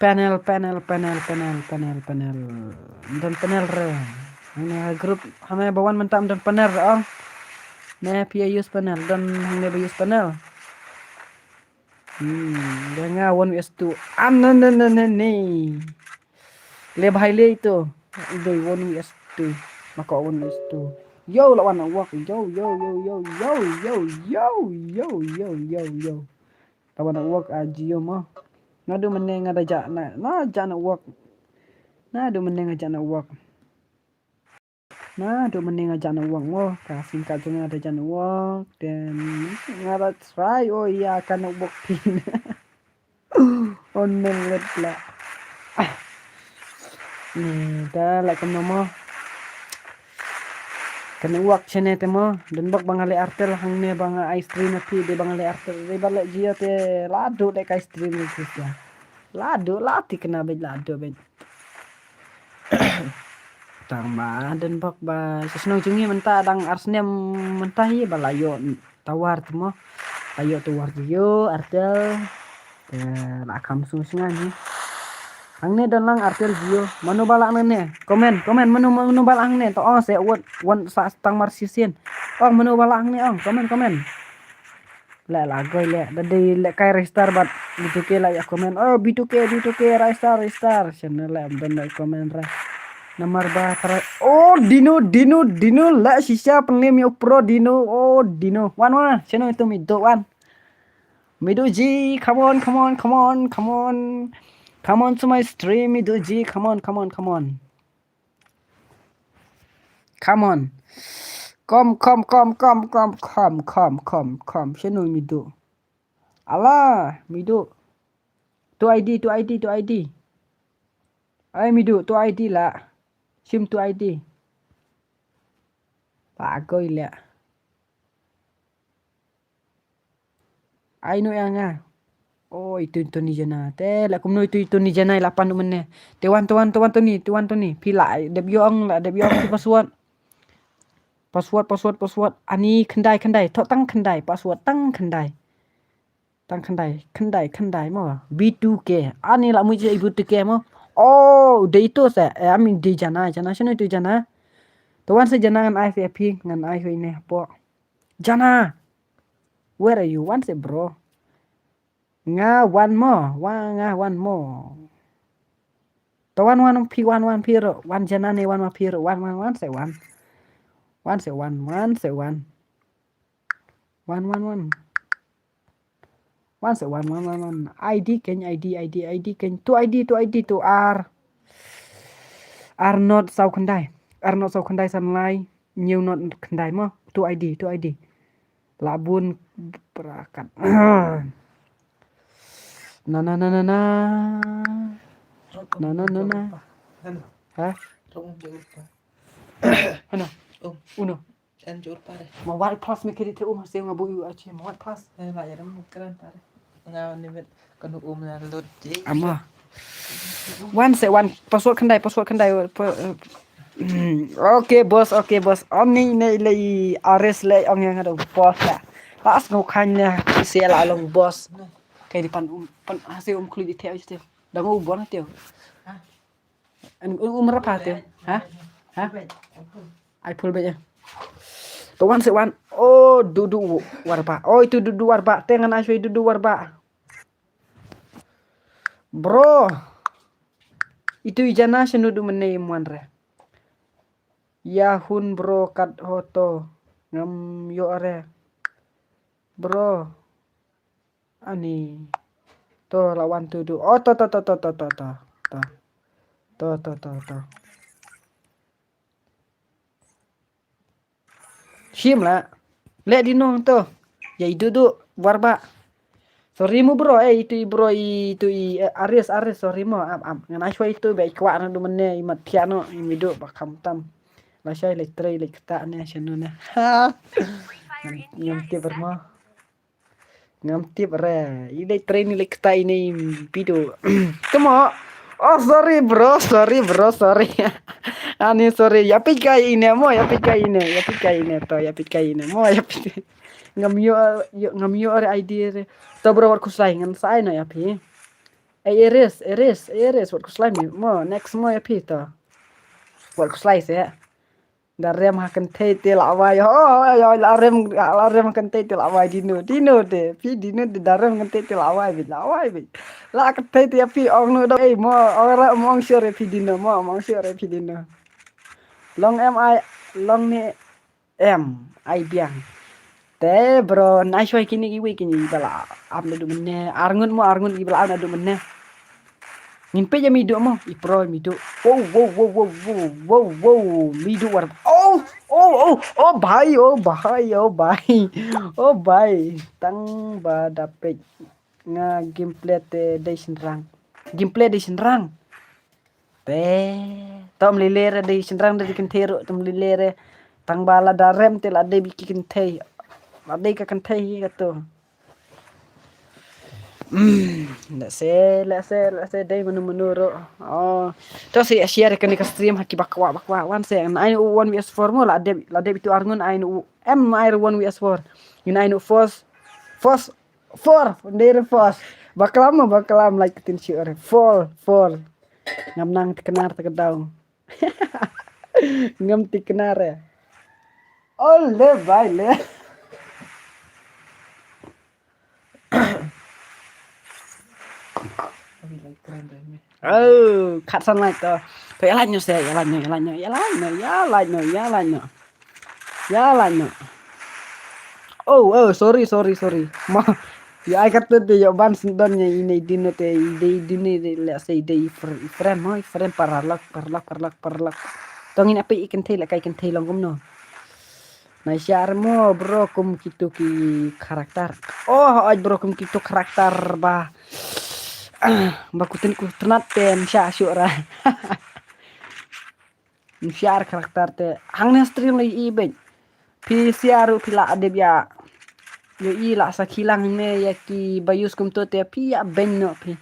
Panel, panel, panel, panel, panel, panel. Don panel re. Hangne ha group, hangne ba wan mynta don panel re ong. Ne phi ïa use panel, don hangne ba use panel. Hmm, da nga one V S two. An ne ne ne ne ne. Le bhai le itu. Doi one V S two. Mako one V S two. Yo la wan work. Yo, yo, yo, yo, yo, yo, yo, yo, yo, yo, yo. Tawa network a Jio mo. Nga du mene nga da ja na, na ja network. Na du mene nga ja network. Na du mene nga ja network mo. Ka sim ka jong nga da ja network. Then nga da try o ya ka network pin. On men let la. Ni da la kam no mo. Kan work chene te mo, don bok ba nga leh Airtel hangne ba nga ai stream ïa phi de ba nga leh Airtel de ba leh Jio te la du de ka stream ïa phi. La du la ti kena bej la du bej. Tang ba don bok ba shnong jong ngi mynta dang ar snem mynta hi ba la ïoh tower te mo. La ïoh tower Jio, Airtel. Te la kham sngewsynei hi. Hangne don lang Airtel Jio. Mano ba lah hangne? Comment, comment mano, mano ba lah hangne. To ong se wan, wan sa tang mar shisien. Ong mano ba lah hangne ong. Comment, comment. La la goi le da dei le kai register bad B two K la ya comment. Oh, B two K, B two K, register, register. Channel le am don le comment re. Namar ba tara. Oh, Dino, Dino, Dino, la shisha penglim yo pro Dino. Oh, Dino. Wan, wan. Channel itu Mido wan. Mido ji, come on, come on, come on, come on. Come on to my stream, Mido ji. Come on, come on, come on. Come on. Come, come, come, come, come, come, come, come, come. Shano Mido? Ala, Mido. Tu ID, tu ID, tu ID. Ai Mido, tu ID la. Shim tu ID. Ba goi le. Ai no yang ah. Oh, itu Tony Jana. Te la kumno itu Tony Jana la pan mene. Te wan, te wan, te wan Tony, te wan Tony. Phi la dep yong, la dep yong phi password. Password, password, password. Ani khyndai, khyndai. Thok tang khyndai. Password tang khyndai. Tang khyndai, khyndai, khyndai mo. B two K. Ani la mu je B two K mo. Oh, dei itu se. Eh, ami dei Jana, Jana shano itu Jana. Te wan se Jana ngan ai se phi, ngan ai se ine po. Jana. Where are you? Wan se bro. Nga wan mo, wa nga wan mo. To wan wan phi wan wan phi ro, wan Jana ne wan ma phi ro, wan wan wan se wan. Wan se wan, wan se wan. Wan wan wan. Wan se wan wan wan wan. ID keny, ID, ID, ID keny. Tu ID, tu ID, tu ar. Ar not saw khyndai. Ar not saw khyndai san lai. New not khyndai mo. Tu ID, tu ID. La bun prakat. Na na na na na. Na na na na. Ha? Hano? Uno. Mo wat plus me kiri te um hase nga bu yu achi mo wat plus. Ama. Wan se wan password khyndai, password khyndai. Okay boss, okay boss. Om ni ne le ares le ong yang ada boss la. Pas ngo khan ne se la long boss. Kai di pan um pan hase um khli di te achi te. Dang u bon te. An u mara pa te. Ha? Ha? Ai pul be. To wan se wan. Oh, dudu warba. Oh, itu dudu warba. Te ngan ai shoi dudu warba. Bro. Itu i Jana shano du mene i mwan re. Ya hun bro kat hoto. Ngam yo re. Bro. Ani. To la wan tu du. Oh, to, to, to, to, to, to, to. To. To, to, to, to. Shim la. Le di nong to. Ya itu du warba. Sorry mo bro, eh, itu i bro, itu i, eh, Aris, Aris, sorry mo, am, am. Ngan ai shwa itu, be i kwah na du mene, i mat piano, i midu, ba kam tam. La shai le trei le kta ne, shano ne. Ha. Ngam, ngam tip mo. Ngam tip re. I le trei ni le kta ine i bidu. Temo. Oh, sorry bro, sorry bro, sorry. Ani sorry. Ya pit kai ine mo, ya pit kai ine, ya pit kai ine to, ya pit kai ine mo, ya pit. Ngam yo, yo, ngam yo re idea re. To bro wat khuslai ngan sa ai no ya phi. Eh, Iris, Iris, Iris, wat khuslai mi. Mo, next mo ya phi to. Wat khuslai se. Da rem ha kynthei te la wai. Oh, oh, oh, la rem, la rem ha kynthei te la wai dino, dino te. Phi dino te da rem ha kynthei te la wai bit, la wai bit. La kynthei te phi ong no da. Ei, mo, ong ra mo ong sure phi dino, mo, mo ong sure phi dino. Long em ai, long ni em ai biang. Te bro, nai shwai kini iwi kini bala ap na du mene. Arngut mo arngut i bala ap na du mene. Ngin pe ja midu mo, i pro midu. Wow, wow, wow, wow, wow, wow, wow, midu war. Oh, oh, oh, oh, bhai, oh, bhai, oh, bhai. Oh, bhai. Tang ba da pek nga gameplay te dei shinrang. Gameplay dei shinrang. Te, tom lilere dei shinrang dei kynthei ro, tom lilere. Tang ba la da rem te la dei bi ki kynthei. La dei ka kynthei ka to. Hmm, let's say, let's say, let's say, dei manu manu ro. Oh, to si share kani ka stream ha ki bakwa bakwa. Wan se, ngan ai u one V S four mo la dei, la dei tu arngun ai u em ai one V S four. Ngin ai u force, force, four, dei re force. Baklam mo, baklam like tin shi ore. Four, four. Ngam nang tiknar ta ka daw. Ngam tiknar eh. Ole bai le. Oh, khatsan like to. To ïa like noh se, ïa like noh, ïa like noh, ïa like noh, ïa like noh, ïa like noh. Ïa like noh. Oh, oh, sorry, sorry, sorry. Ma, ïa ai kat te ïa ban sendon ïa ine dino te, ide dino de, let's say ide i fr-, i friend mo, i friend paralok, paralok, paralok, paralok. To ngin ap ïa i kynthei la kai kynthei long kumno. Na share mo bro kum kitu ki karakter. Oh, oj bro kum kitu karakter ba. Ba kuten ku ternat pen sha shu ra. Share karakter te. Hangne stream lei i bej. Phi share ruh phi la adep ïa. Ïohi la sa khilang ne ïa ki ba use kumto te phi ïa bej noh phi.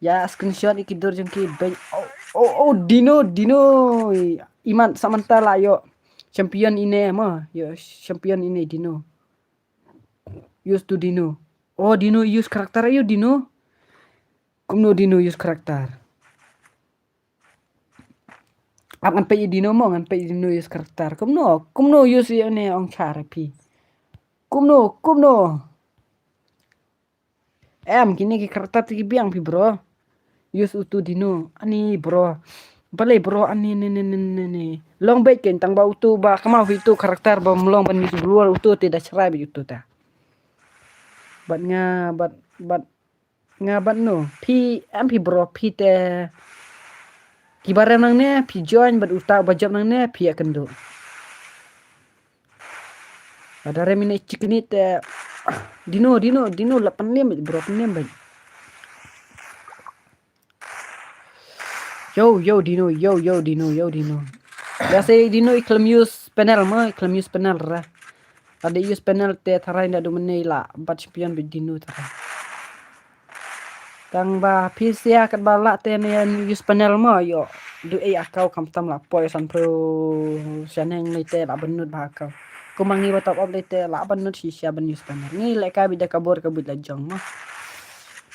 Ïa screenshot ïa ki dur jong ki bej. Oh, oh, oh, dino, dino. Iman samanta la ïoh champion ine mo. Ïoh champion ine dino. Use to dino. Oh, dino use karakter ayo dino. Kumno dino use karakter. Ap ngan peit dino mo, ngan peit dino use karakter. Kumno, kumno use ïa ne ong char phi. Kumno, kumno. Em, kine ki karakter te ki biang phi bro. Use utu dino. Ani bro. Balei bro, ani ne ne ne ne ne. Long bej ken tang ba utu ba kama phi utu karakter ba mlong ban use global utu te da chrai bej utu ta. Bad nga, bad, bad nga bad no. Phi, em phi bro, phi te. Ki barem nangne, phi join bad uta ba jop nangne, phi ïa kynduh. Ada rem ine chikni te. Dino, dino, dino la pynim bro, pynim bej. Yo, yo, dino, yo, yo, dino, yo, dino. Ïa se dino i khlem use panel mo, i khlem use panel ra. Ada use panel te tharai nda du mene la bat champion bej dino tharai. Tang ba phi sia kat ba la te ne use panel mo ïoh. Du ei account kam tam la poi san pro shaneng lei te la benut ba account. Kumba ngi ba top up lei te la benut shisha ban use panel. Ngi leh ka bit da ka bor ka bit la jong mo.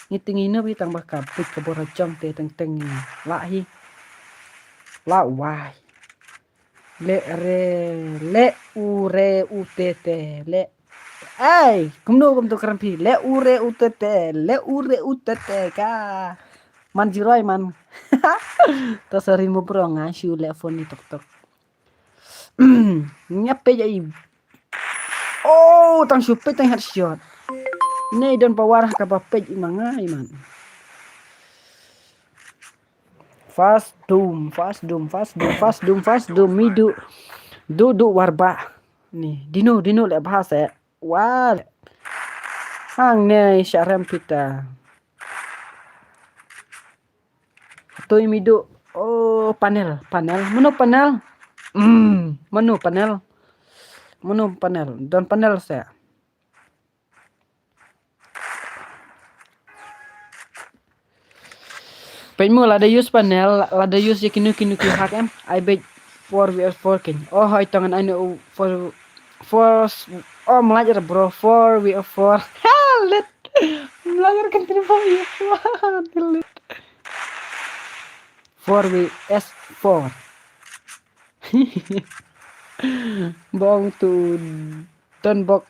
Ngi tingi no bi tang ba ka bit ka bor la jong te teng teng ngi. La hi. La wai. Le re, le u re u te te, le. Ai, kumno kumto kram phi. Le u re u te te, le u re u te te ka. Man jiroi man. To sorry mo bro nga shu le phone ni tok tok. Nya pej ai. Oh, tang shu pej tang headshot. Nei don power ka ba pej i ma nga i man. Fast dum, fast dum, fast dum, fast dum, fast dum, mi du, du, du war ba. Ni, dino, dino le ba se. Wa le. Hang ne sharem pita. Tui mi du. Oh, panel, panel. Mano panel? Hmm, mano panel? Mano panel? Don panel se. Peit mo lada use panel, lada use ïa kino kino ki hack em. Ai beit four v four ken. Oh hoi tong an ai no four four. Oh mlaj er bro four v four. Ha lit. Mlaj er kan tini four v four. Lit. Four v s four. Bong tu don bok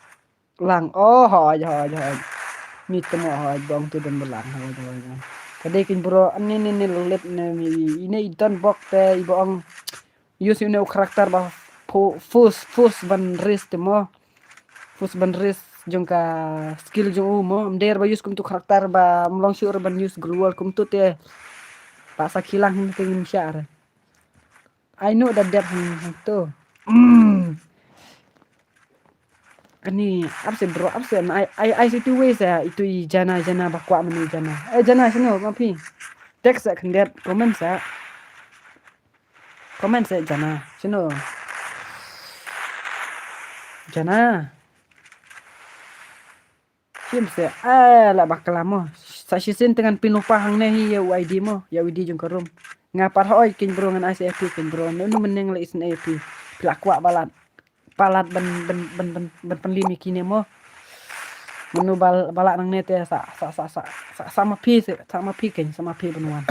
lang. Oh hoj hoj hoj. Mi temo hoj bong tu don bok lang hoj hoj hoj. Kadei kin bro ani ni ni lit ni mi ini i don bok te i bong. Use ine u karakter ba fu-, fus fus ban ris te mo. Fus ban ris jong ka skill jong u mo. Mder ba use kum tu karakter ba mlong shu ban use global kum tu te. Ba sa kilang hin te ngin share. Ai no da dep hang hang tu. Mm. Ani ap se bro ap se na ai ai ai situ we se itu i jana jana ba kwah menu jana. Eh jana sino ma phi. Text sa khyndiat comment sa. Comment sa jana sino. Jana. Shim se, eh, la bakla mo. Sa shisien te ngan pynlupa hangne hi ïa u I D mo, ïa u I D jong ka room. Nga pat hoi kin bro ngan I C F P kin bro. Nu nu meneng la isyn A P. Phi la kwah balat. Balat ban ban ban ban ban pynlim ïa kine mo. Manu bal balat nangne te sa sa sa sa sa sa ma phi se, sa ma phi kin, sa ma phi ban wan.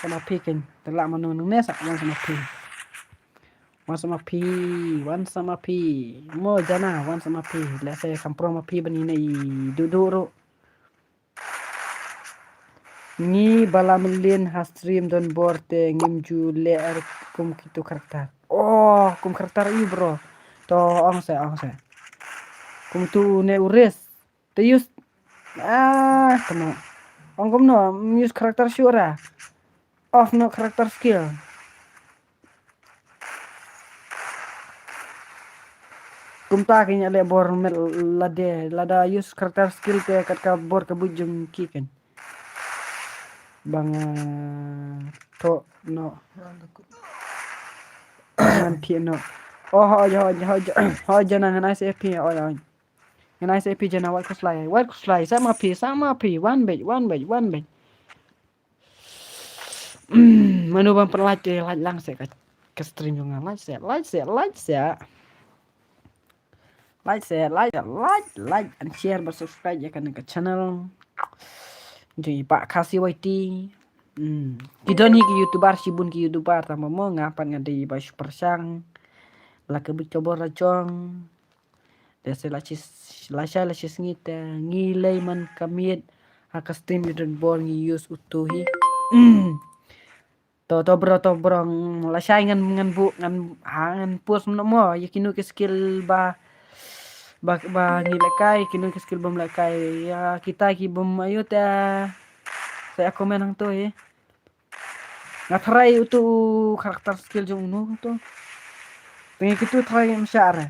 Sa ma phi ken, te la mano nang ne sa wan sa ma phi. Wan sa ma phi, wan sa ma phi. Mo jana wan sa ma phi. Lehse kam pro ma phi ban ine i dudu ru. Ngi ba la mlien ha stream don bor te ngim ju leh er kum kitu karakter. Oh, kum karakter ïu bro. To ong se, ong se. Kum tu ne u Ris. Te use. Ah, kano. Ong kumno, use karakter shuh ra. Off no karakter skill. Kumta ki ñiah leh bor met lade, lada use karakter skill te kat ka bor ka buit jong ki ken. Bang, ah, to no. Ngan phi no. Oh, ho, ho, ho, ho, jana ngan ai se phi, oh, oh. Ngan ai se phi jana wat kuslai, wat kuslai, sa ma phi, sa ma phi, wan bej, wan bej, wan bej. Mano ban pynlait te lait lang se ka, ka stream jong nga, lait se, lait se, lait se. Like se, like, like, like and share bad subscribe ïa kane ka channel. Jong i Bah Khasi Y T. Hmm. Ki don hi ki YouTuber, shibun ki YouTuber tang ba mo nga pat nga dei ba shu pyrshang. La ka bit ka bor la jong. Te se la shi, la shai la shi sngi te ngi lei man ka miet ha ka stream ïa don bor ngi use utu hi. Hmm. To, to bro, to bro, mm, lashai ngan, ngan bu, ngan, ha, ngan post mno mo, ïa kino ki skill ba, ba, ba ngi lehkai, kino ki skill bym lehkai, ïa kita ki bym ayu te, sa ïa comment hangto hi. Nga try utu u character skill jong uno to. Te ngi kitu try mashah re.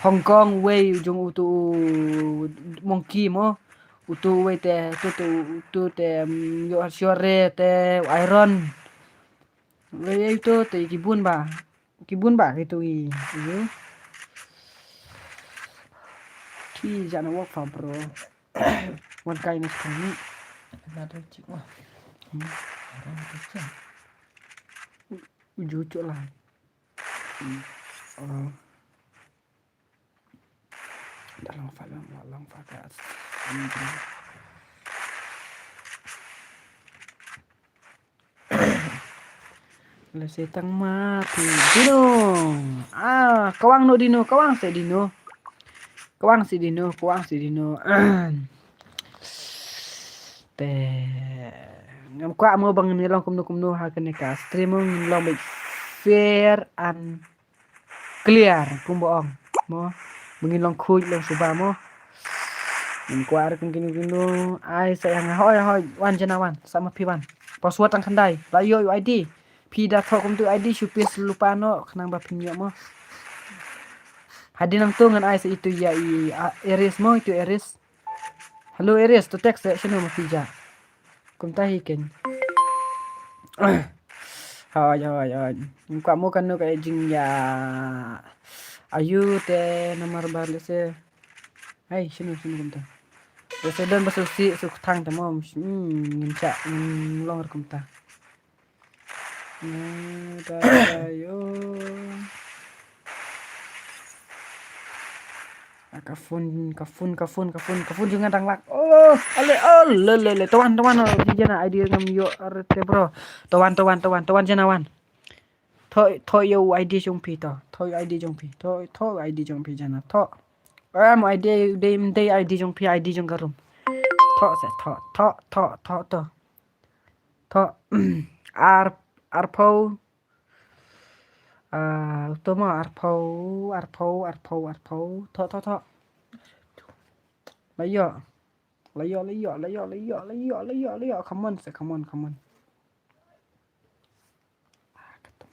Hong Kong wei u jong utu u monkey mo. Utu wei te, utu, utu, utu te, mm, ïoh shuh re te, u Iron. Wei utu te ki bun ba. Ki bun ba kitu i, i. Ki jana work for bro. Wan kai na sekarang ni. Ada tu cik wah. Hmm. Ada tu cik. Uju cuk lah. Hmm. Oh. Dah lang fa, lang, lang fa ka. Hmm. Lehse tang ma phi dino. Ah, kawang no dino, kawang se dino. Kawang se dino, kawang se dino. Te ngam kwah mo ba ngin long kumno kumno ha kane ka stream, ngin long beit fair and clear kumba ong mo. Ba ngin long khuid long suba mo. Ngin kwah re kum kino kino. Ai sa ïa nga, hoi hoi, wan jana wan, sa ma phi wan. Password tang khyndai. La ïoh ïa u I D. Phi da thoh kumtu I D shu pis lypa noh khnang ba phin ïoh mo. Hadien nangto ngan ai sa itu ïa i, a, Eris mo, itu Eris. Hello Eris, to text eh, shano ma phi ja. Kumta hi ken. Hoi, hoi, hoi. Ngin kwah mo kano ka jingïa ayu te namar ba lehse. Hai, shano, shano kumta. Lehse don ba sngewsih sngewthuh te mo. Hmm, ngin shah, ngin long re kumta. Nga da da yo. Ah, ka phone, ka phone, ka phone, ka phone, ka phone jong nga dang lak. Oh, ale, oh, le, le, le. Tawan, tawan, oh, jana I D ngam ïoh re te bro. Tawan, tawan, tawan, tawan jana wan. Thoh, thoh ïa u I D jong phi to. Thoh ïa u I D jong phi. Thoh, thoh ïa u I D jong phi jana. Thoh. Em, I D, dei, dei I D jong phi, I D jong ka room. Thoh se, thoh, thoh, thoh, thoh, thoh. Thoh, ar, arphew. Ah, uto ma arphew, arphew, arphew, arphew. Thoh, thoh, thoh. La ïoh. La ïoh, la ïoh, la ïoh, la ïoh, la ïoh, la ïoh, la ïoh. Come on, se, come on, come on. Ah, kato.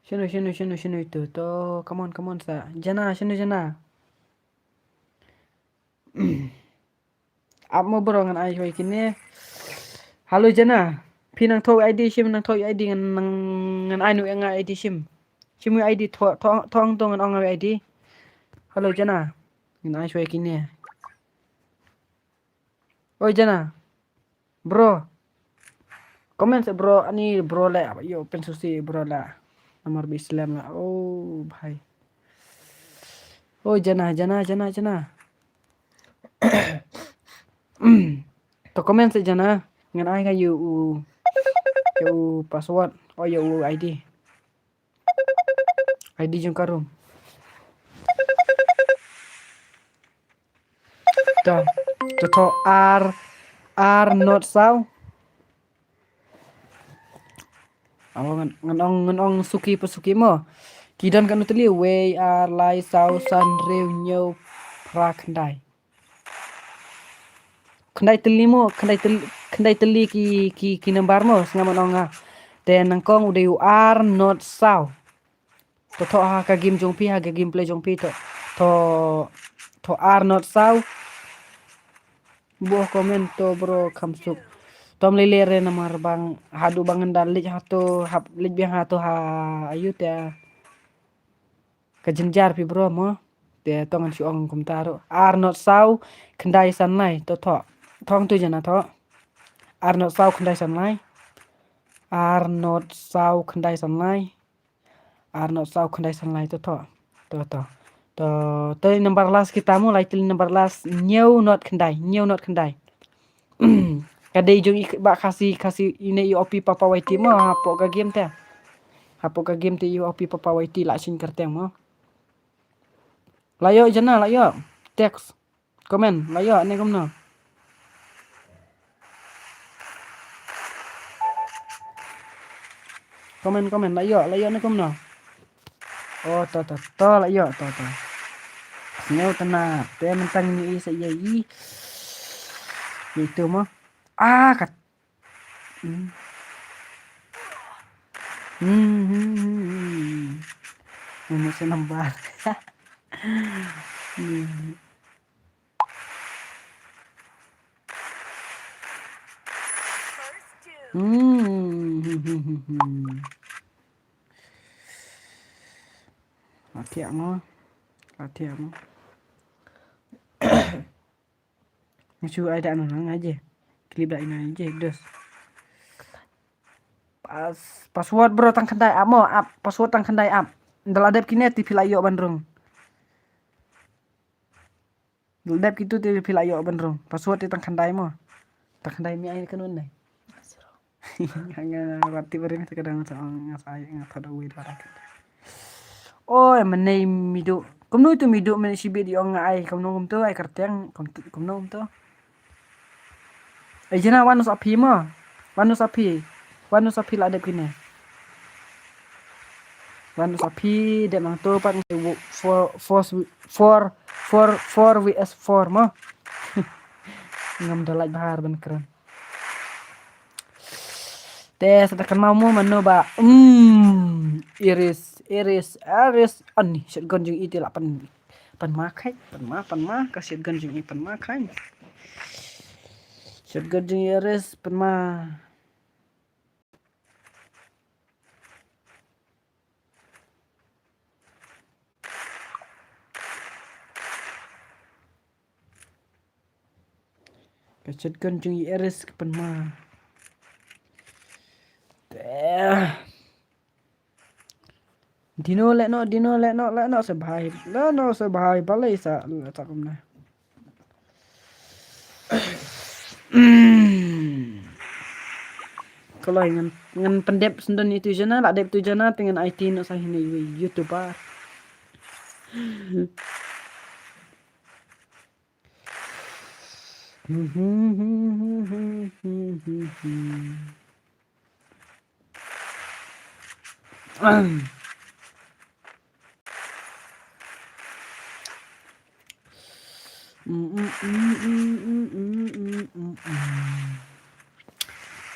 Shano, shano, shano, shano ito? To, come on, come on, sa. Jana, shano jana? Ap mo bro ngan ai shwa ïa kine. Hello jana. Phi nang thoh I D shim, nang thoh I D ngan, ngan, ngan ai noh ïa nga I D shim. Shim I D thoh, thoh, thoh hangto ngan ong I D. Hello jana. Ngan ai shwa ïa kine. Oi jana. Bro. Comment se bro, ani bro le, yo pen susi bro le. Namar bi slem le. Oh bhai. Oh jana, jana, jana, jana. To comment se jana. Ngan ai ka yu u. Ïa u password. Oh, ïa u I D. I D jong ka room. To, to, to, ar, ar not saw. Abo ngan, ngan ong, ngan ong suki pa suki mo. Ki don katno tylli, wei, ar, lai, saw, san, hynriew, hynñiew, phra, khyndai. Khyndai tylli mo, khyndai tylli, khyndai tylli ki, ki, ki number mo, sngap ngan ong ha. Te nyngkong u dei u ar not saw. To thoh ha ka game jong phi, ha ka gameplay jong phi to. To, to ar not saw. Buh comment to bro kham suk. Tom lele re namar bang haduh bang ngan da leit hato, hap leit biang hato ha ayu te. Ka jynjar phi bro mo. Te to ngan shu ong kumta ruh. Ar not saw khyndai san lai to thoh. Thong tu jana thoh. Ar not saw khyndai san lai. Ar not saw khyndai san lai. Ar not saw khyndai san lai to thoh. To, to. To, to number last kita mo, lai tylli number last, hynñiew not khyndai, hynñiew not khyndai. Ka dei jong i Bah Khasi, Khasi ine i opi papa waiti mo, hapoh ka game te. Hapoh ka game te i opi papa waiti la shin kyrteng mo. La ïoh jana, la ïoh. Text. Comment, la ïoh ne kumno? Comment, comment, la ïoh, la ïoh ne kumno? Oh, to, to, to, la ïoh, to, to. Sngewtynnat, te mynta ngin ïohi sa ïa i. Ïa itu mo. Ah, kat. Hmm. Hmm, hmm, hmm, hmm. Ini sa nambar. Hmm. Hmm, hmm, hmm, hmm, hmm. Latihan mo. Latihan mo. Ngi shu ai da nang aje. Clip da ina aje, dos. Pas, password bro tang khyndai ap mo, ap, password tang khyndai ap. Nda la dep kine te phi la ïoh ban rung. Nda la dep kitu te phi la ïoh ban rung. Password te tang khyndai mo. Tang khyndai mi ai ka nun nai. Nga, nga, nga, rati barim te kadang nga sa, nga sa ai, nga thoh da wei da rakat. Oi, mynne midu. Kumno tu midu mynne shibit ïoh nga ai, kumno kumto ai kyrteng, kum-, kumno kumto. Ai jana wan sa phi mo. Wan sa phi. Wan sa phi la dep kine. Wan sa phi dep nang to pat ngi wo-, four, four, four, four, four V S four mo. Ngam da lait bahar ban kren. Te sa da kynmaw mo mano ba. Hmm. Iris, Iris, Iris. Ani, shotgun jong i te la pan, pan ma khai, pan ma, pan ma. Ka shotgun jong i pan ma khai. Shotgun jong i Iris pan ma. Ka shotgun jong i Iris ka pan ma. Te. Dino leh noh, dino leh noh, leh noh sa bha hi. Leh noh sa bha hi, balei sa, leh ta kumne. Ka loi ngan, ngan pyndep sendon itu jana, la dep tu jana, te ngan aiti noh sa hine iwei YouTuber.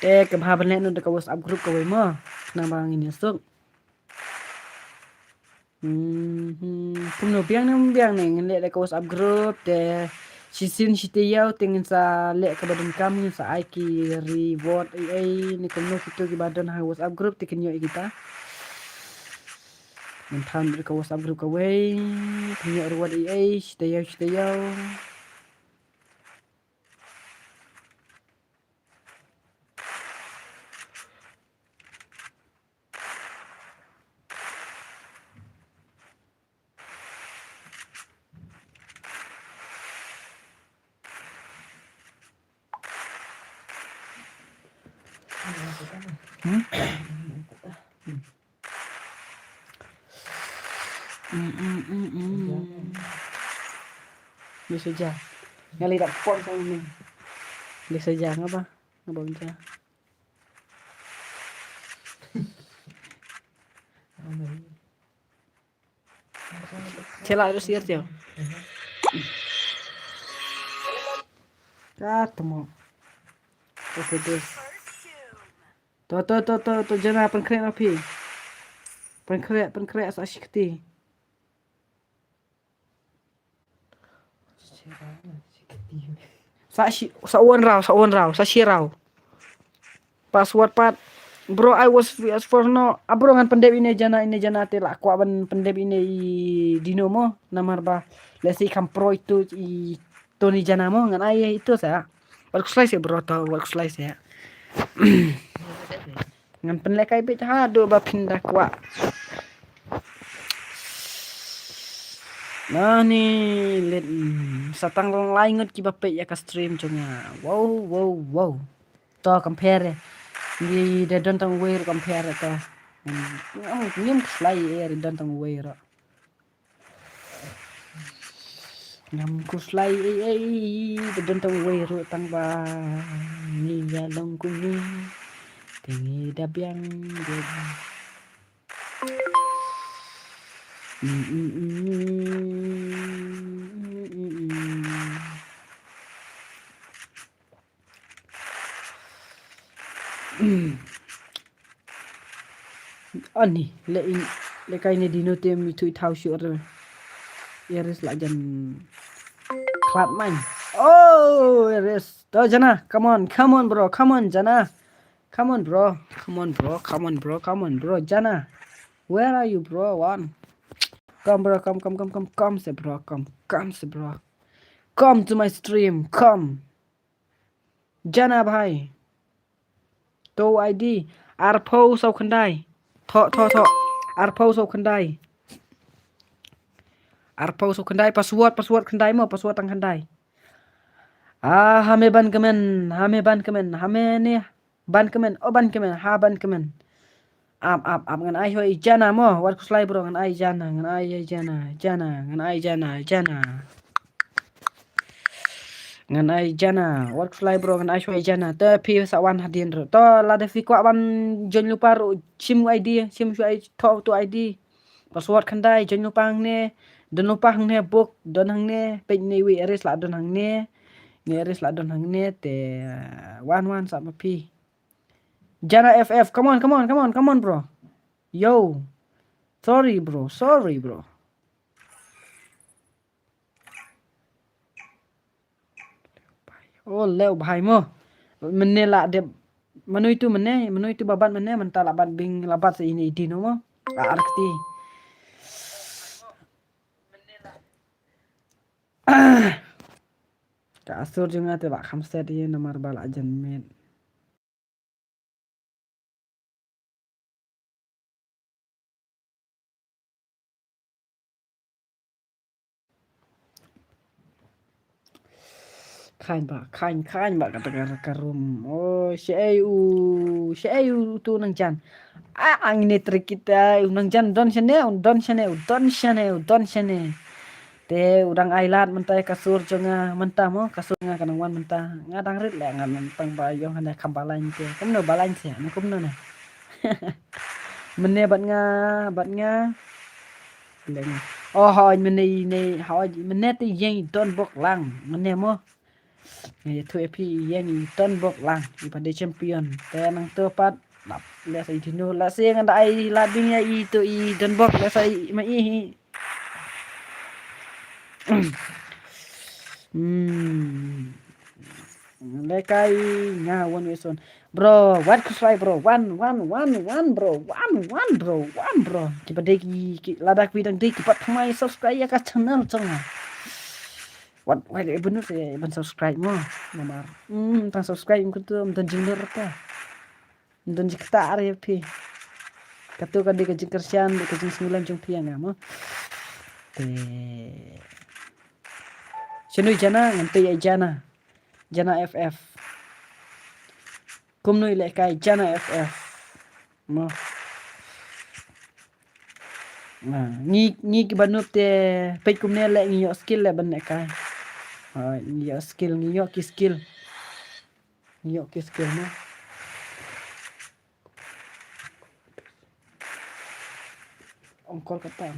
Te kaba ha ban leh noh da ka WhatsApp group kawei mo. Khnang ba ngin ïa suk. Hmm, hmm. Kumno biang ne, biang ne, ngin leh da ka WhatsApp group te shisien shi taïew te ngin sa leh kaba donkam, ngin sa ai ki reward ei ei ne kumno kito kiba don ha WhatsApp group te kin ïoh ïa kita. Ngin than da ka WhatsApp group kawei, kin ïoh reward ei ei shi taïew shi taïew. Hmm? Hmm, hmm, hmm, hmm. Dei sa ja. Nga leit da pom sa ni. Dei sa ja, nga ba? Nga ba ja. Chela ru siar tio. Ka temo. Oke, terus. To, to, to, to, to, Jana, pynkhreh na phi. Pynkhreh, pynkhreh sa shi kti. Sa shi, sa wan raw, sa wan raw, sa shi raw. Password pat. Bro, I was, was for no. Ah, bro, ngan pyndep ine Jana, ine Jana te la kwah ban pyndep ine i Dino mo. Namar ba lehse i kham pro itu i Tony Jana mo, ngan ai itu sa. Wat khuslai se bro, to, wat khuslai se. Ngan pynlehkai beit haduh ba phin da kwah. Nani leit, mm, sa tang lai ngut kiba peit ïa ka stream jong nga. Wow, wow, wow. To compare. Ngi da don tang wei ruh compare to. Mm, ngam, ngim khuslai eh, da don tang wei ruh. Ngam khuslai ei ei, da don tang wei ruh tang ba ngi ïa long kumne. Te ngi da biang biang. Mm, mm, mm, mm, mm, mm. Ani, le in, le kai ne Dino te mi thui thau shu re. Iris la jan klat main. Oh, Iris. To Jana, come on, come on bro, come on Jana. Come on bro, come on bro, come on bro, come on bro, Jana. Where are you bro, one? Come bro, come, come, come, come, come se bro, come, come se bro. Come to my stream, come. Jana bhai. To I D. Arphew saw khyndai. Thoh, thoh, thoh. Arphew saw khyndai. Arphew saw khyndai. Password, password khyndai mo. Password tang khyndai. Ah, hame ban kmen. Hame ban kmen. Hame ne. Ban kmen. Oh, ban kmen. Ha ban kmen. Ap, ap, ap, ngan ai shuwa i Jana mo. Wat khuslai bro, ngan ai Jana, ngan ai Jana, Jana, ngan ai Jana, Jana. Ngan ai Jana, wat khuslai bro, ngan ai shuwa i Jana. Te phi sa wan hadien ruh. To lada phi kwah ban join lypa ruh, shim I D, shim shuwa i thoh tu I D. Password khyndai, join lypa hangne, don lypa hangne, book, don hangne, peit ne wi Iris la don hangne. Ne Iris la don hangne, te wan wan sa ma phi. Jana F F, come on, come on, come on, come on, bro. Yo. Sorry, bro. Sorry, bro. Oh, leo bhai mo. Mene la de. Manu itu mene, manu itu babat mene, menta la bat bing la bat sa ini idin mo. La arkti. Ka asur jong nga te la kham set ïa namar ba la jan met. Khain ba, khain, khain ba kata ka, ka room. Oh, shaei u, shaei u tu nang jan. Ah, ang ini trik kita, u nang jan don shane, u don shane, u don shane, u don shane. Te u dang ai lad mynta ka sur jong nga mynta mo, ka sur nga ka nang wan mynta. Nga dang rit leh nga nang tang ba ïong hane kham balance te. Kumno balance te, ne kumno ne. Mene bad nga, bad nga. Leh nga. Oh, hoi mene ne, hoi mene te ïeng i don bok lang. Mene mo. Nga ïathuh ïa phi ïeng i don bok lang. I pat dei champion. Te nangto pat. Lap, leh sa i tino, leh sa nga da ai lad bing ïa i to i don bok, leh sa i ma i. Hmm. Lekai nga wan wei son. Bro, wat subscribe bro. Wan, wan, wan, wan bro. Wan, wan bro. Wan bro. Kiba dei ki, ki lada kiba dang dei ki pat thymmai subscribe ïa ka channel jong nga. Wat, wat, eh, bynta eh, ban subscribe mo. Namar. Hmm, tang subscribe ym kyntu, ym don jinglur te. Ym don jingktah ïa phi. Katu ka dei ka jingkyrshan, dei ka jingsngewlem jong phi ïa nga mo. Te. Shano i Jana, ngan peit ïa i Jana. Jana F F. Kumno i lehkai Jana F F. Mo. Na, ngi, ngi kiba noob te peit kumne leh ngi ïoh skill leh ban lehkai. Hooid, ngi ïoh skill, ngi ïoh ki skill. Ngi ïoh ki skill mo. Ong kol kata.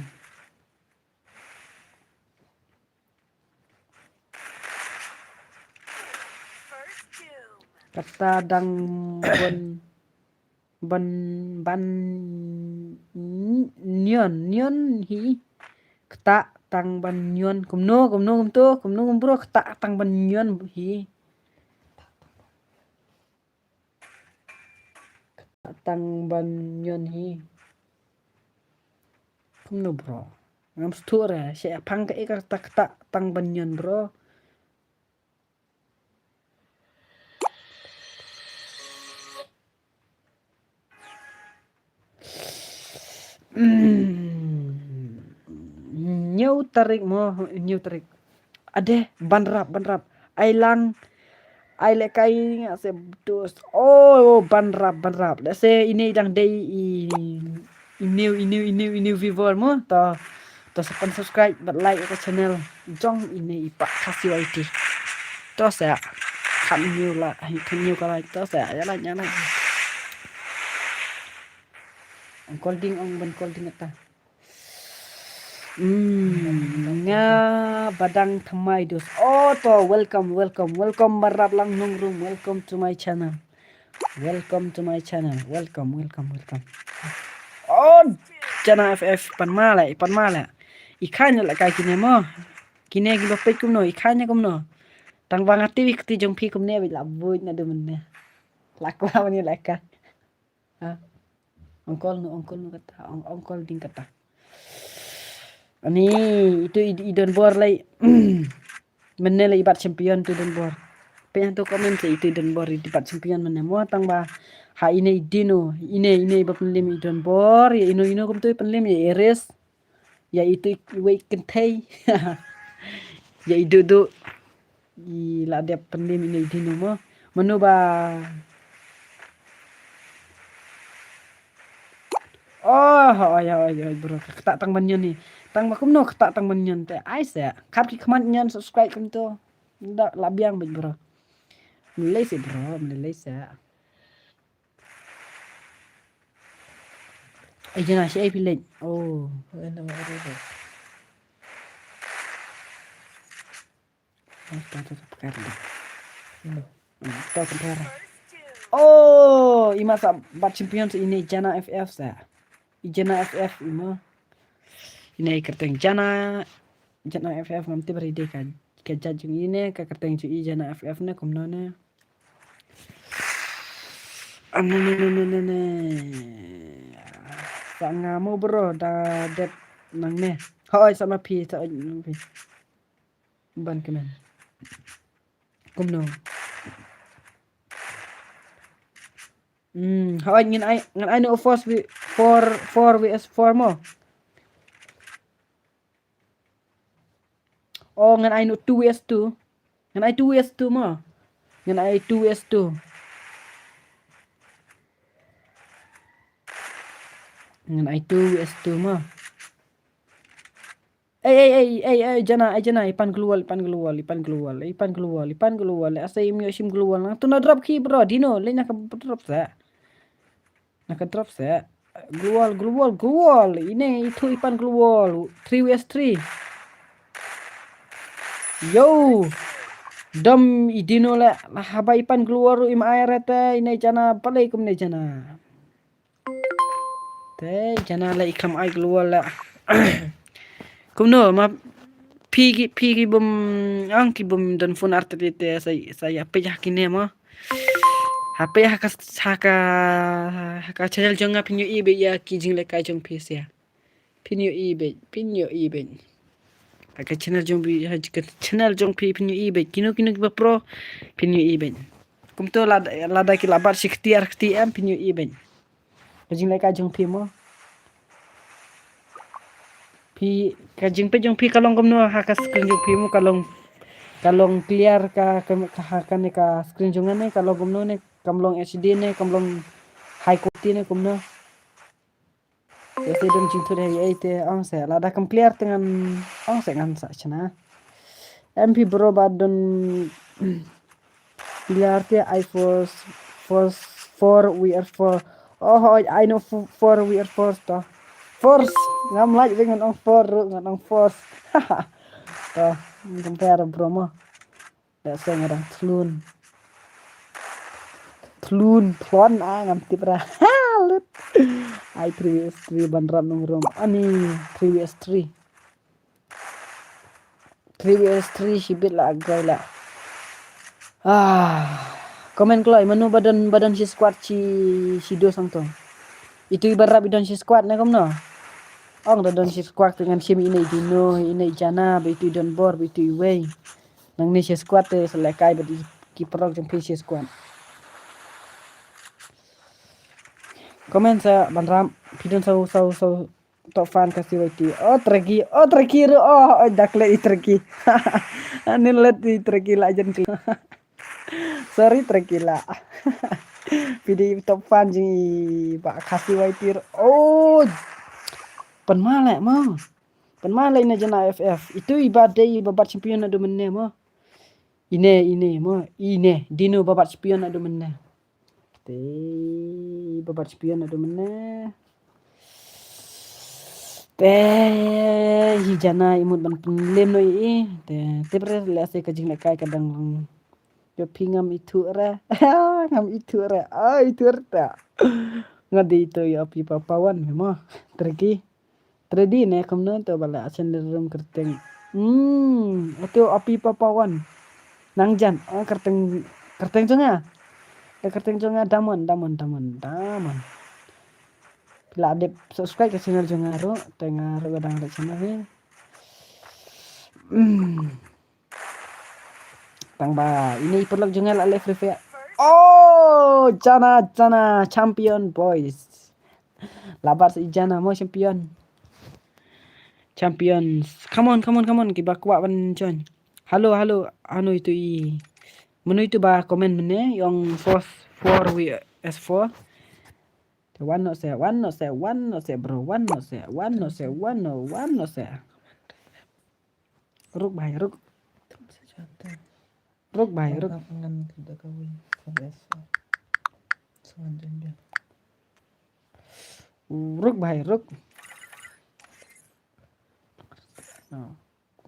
Kata dang ban, ban, ban nion, nion hi. Kata tang ban nion, kumno, kumno, kumto, kumno, kum bro, kata tang ban nion hi. Kata tang ban nion hi. Kumno bro? Ngam stur eh, sha phang ka e kata, kata tang ban nion bro. Hmm. New tarik mo, new tarik. Ade, ban rap, ban rap. Ai lang, ai lehkai nga se dus. Oh, ban rap, ban rap. Lehse ine i dang dei i, i new, i new, i new, i new viewer mo. To, to sa pan subscribe, bad like ka channel jong ine i Pak Khasi Y T. To sa, kan new la, kan new ka like, to sa, ïa like, ïa like. Ong kol ding, ong ban kol ding ata. Hmm, nga badang thymmai dus. Oh, to, welcome, welcome, welcome, barap lang nongrum, welcome to my channel. Welcome to my channel. Welcome, welcome, welcome. Oh, Jana F F, pan ma leh, pan ma leh. I kha ïa lehkai kine mo. Kine kiba peit kumno, i kha ïa kumno. Tang ba nga tip i kti jong phi kumne bad la buit naduh mynne. La kwah ban ïa lehkai. Ha? Ong kol nu, ong kol nu kata, ong, ong kol ding kata. Ani, itu i, i don bor lai. Mynne lai i bat champion tu don bor. Pynban tu comment sa itu i don bor i bat champion mynne mo tang ba. Ha ine i Dino, ine, ine i ba pynlem i don bor, ïa ino, ino kumtu i pynlem ïa Iris. Ïa itu i wei kynthei. Ïa i Dudu. I la dep pynlem ine i Dino mo. Mano ba. Oh, oi, oi, oi, bro. Kata tang ban nion ni. Tang ba kumno kata tang ban nion te. Ai se. Khap ki khmat nion subscribe kumto. Da la biang bad bro. Mlei se bro, mlei se. Ai jana shi ai pilet. Oh. Ena ma ere de. Ata ata ata pekar de. Ino. Ata pekar. Oh, ima sa bat champion sa ine Jana F F sa. I Jana F F ima. Ine kerteng Jana. Jana F F ngam tip ri de ka. Ka jat jong ine ka kerteng jong i Jana F F ne kumno ne. Ane ne ne ne ne ne. Sa nga mo bro da dep nang ne. Hoi sa ma phi sa oi ma phi. Ban kemen. Kumno. Hmm, hoi ngin ai ngin ai no force wi four four V S four mo. Oh, ngan ai no two V S two. Ngan ai two V S two mo. Ngan ai two V S two. Ngan ai two V S two mo. Ei, ei, ei, ei, ei, Jana, ei, Jana, ipan global, ipan global, ipan global, ipan global, ipan global. Asa im yo shim global. Nang tu na drop ki bro, Dino, le na ka drop sa. Na ka drop sa. Global, global, global. Ine itu ipan global. Three V S three. Yo. Dom i Dino le. Lah haba ipan global ru im ai rete. Ine Jana, balei kumne Jana. Te Jana le i kam ai global le. Kumno ma phi ki, phi ki bym, ang ki bym don phone artat te sa, sa ïa peit ha kine mo. Ha phi ha ka, ha ka, ha ka channel jong nga phin ïohi beit ïa ki jinglehkai jong phi sia. Phin ïohi beit, phin ïohi beit. Ha ka channel jong phi, ha ka channel jong phi phin ïohi beit. Kino kino kiba pro phin ïohi beit. Kumto lada, lada ki la bat shi kti ar kti em phin ïohi beit. Ka jinglehkai jong phi mo. Phi, ka jingpeit jong phi ka long kumno ha ka screen jong phi mo, ka long, ka long clear ka, ka, ka, ha kane ka screen jong nga ne ka long kumno ne, kam long H D ne, kam long high quality ne kumno. Ïa te don jingthut ïa ei te ong se lada kam clear te ngan ong se ngan sa shna. M P bro ba don clear te I force force four we are four. Oh, I know four we are four to. Force ngam like ngan ong four ngan ong force. To compare bro mo. Let's say nga dang thlun. Thlun, thlon, ah, ngam tip ra. Lut. Ai three V S three ban rap nong rom. Ani three V S three. Three V S three shi bit la grai la. Ah. Comment kloi manu ba don ba don shi squad shi shi do sang tong. Itu i ban rap i don shi squad ne kumno. Ong da don shi squad te ngan shim ine i dino ine i jana ba itu i don bor ba itu i wei. Nangne shi squad te sa lehkai bad ki paralok jong phi shi squad. Comment sa ban rap phi don saw saw saw top fan Khasi Y T. Oh Traki, oh Traki ru oh, oh dakle i Traki. Anin let i Traki la jan kli. Sorry Traki la. Phi dei top fan jong i ba Khasi Y T ru. Oh. Pan ma leh mo. Pan ma leh ina jana F F. Itu i ba dei i ba bat champion na do menne mo. Ine ine mo ine dino ba bat champion ado menne. Te ba bat champion ado menne. Te hi jana imut ban pynlem no i te te bre le ase ka jinglehkai ka dang. Yo phi ngam ithu re. Ngam ithu re. Ah ithu re ta. Ngadi to yo phi papawan mo. Tergi. Tredi ne kumno to bala asen rum kerteng. Hmm, itu api papawan. Nang jan, oh kerteng kerteng jong nga. Eh kerteng jong nga damon damon damon damon. Phi la dep subscribe ka channel jong nga ru, te nga ru gadang ka channel ni. Hmm. Tang ba ini i paralok jong nga la leh Free Fire. Oh, jana jana champion boys. Labat si jana mo champion. Champions. Come on, come on, come on. Kiba kwah ban join. Halo, halo. Anu itu i. Menu itu ba comment mene yang force four we as four. One no se, one no se, one no se bro, one no se, one no se, one no, one no se. Ruk bhai ruk. Ruk bhai ruk. Ngan da kawei. Ruk bhai ruk.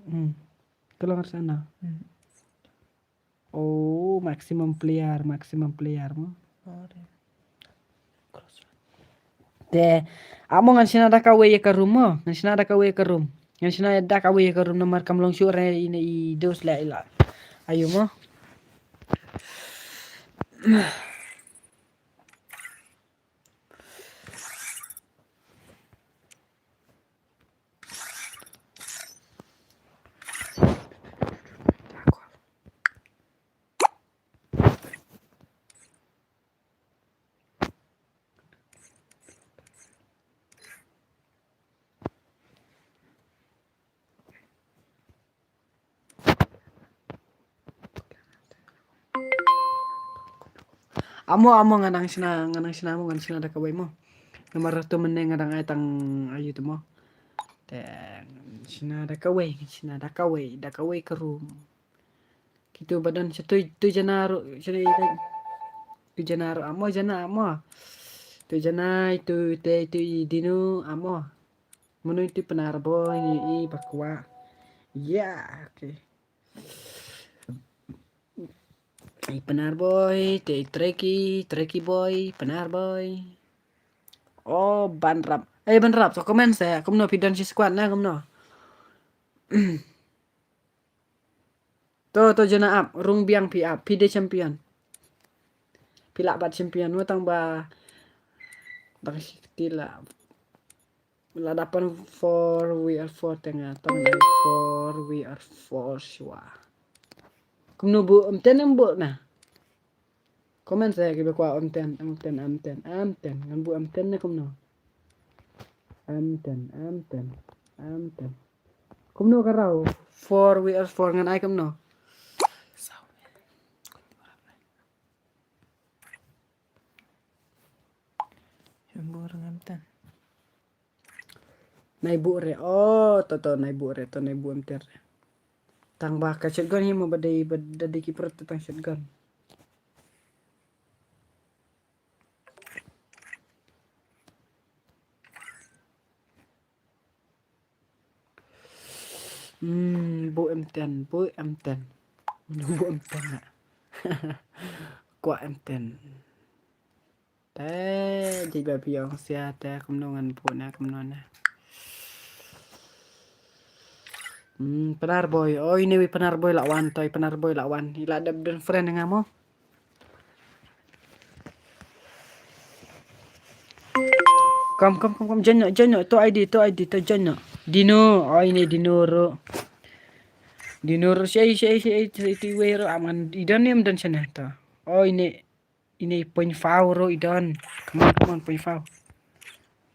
Hmm. Keluar sana. Oh, maximum player, maximum player mo. Te amo ngan shna da kawei ïa ka room mo, ngan shna da kawei ïa ka room. Ngan shna da kawei ïa ka room namar kam long shuh re ine i dos la ila. Ayo mo. Amo amo ngan nang shna ngan nang shna mo ngan shna da kawei mo. Namar to mene ngan nang ai tang ayu to mo. Te shna da kawei shna da kawei da kawei ka room. Kitu badan satu tu jana ru satu tu jana ru amo jana amo. Tu jana itu te itu i dinu amo. Menu itu penar boy ni i bakwa. Ya, okay. I penar boy, te treki, treki boy, penar boy. Oh, ban rap. Eh ban rap. So comment saya, kumno phi don shi squad na kumno. To to jana ap, rung biang phi ap, phi de champion. Phi lah bat champion, mo tang ba. Bang shi kti lah. Lada pan four we are four tenga tang dai four we are four shwa. Kumno bu amten em bu na. Comment sa ki ba kwa amten amten amten amten ngan bu amten ne kumno. Amten amten amten. Kumno ka rau four we are four ngan ai kumno. Bor ngam tan. Nai bu re. Oh, to to nai bu re, to nai bu em ter re. Tang ba ka shotgun hi mo ba dei ba da dei ki prot tang shotgun. Hmm, bu em ten, bu em ten. Bu em ten na. Kwah em ten. Te ji ba phi ong sia te kumno ngan bu na kumno na. Hmm, Pnar Boy. Oh, ine wi Pnar Boy la wan, toi Pnar Boy la wan. Ila dep don friend nga mo. Kom kom kom kom, join no, join no, to I D, to I D, to join no. Dino, oh ine Dino ro. Dino ro, sei sei sei sei ti we ro, aman i don ni em don shane to. Oh ine, ine point five ro i don. Come on, come on, point five.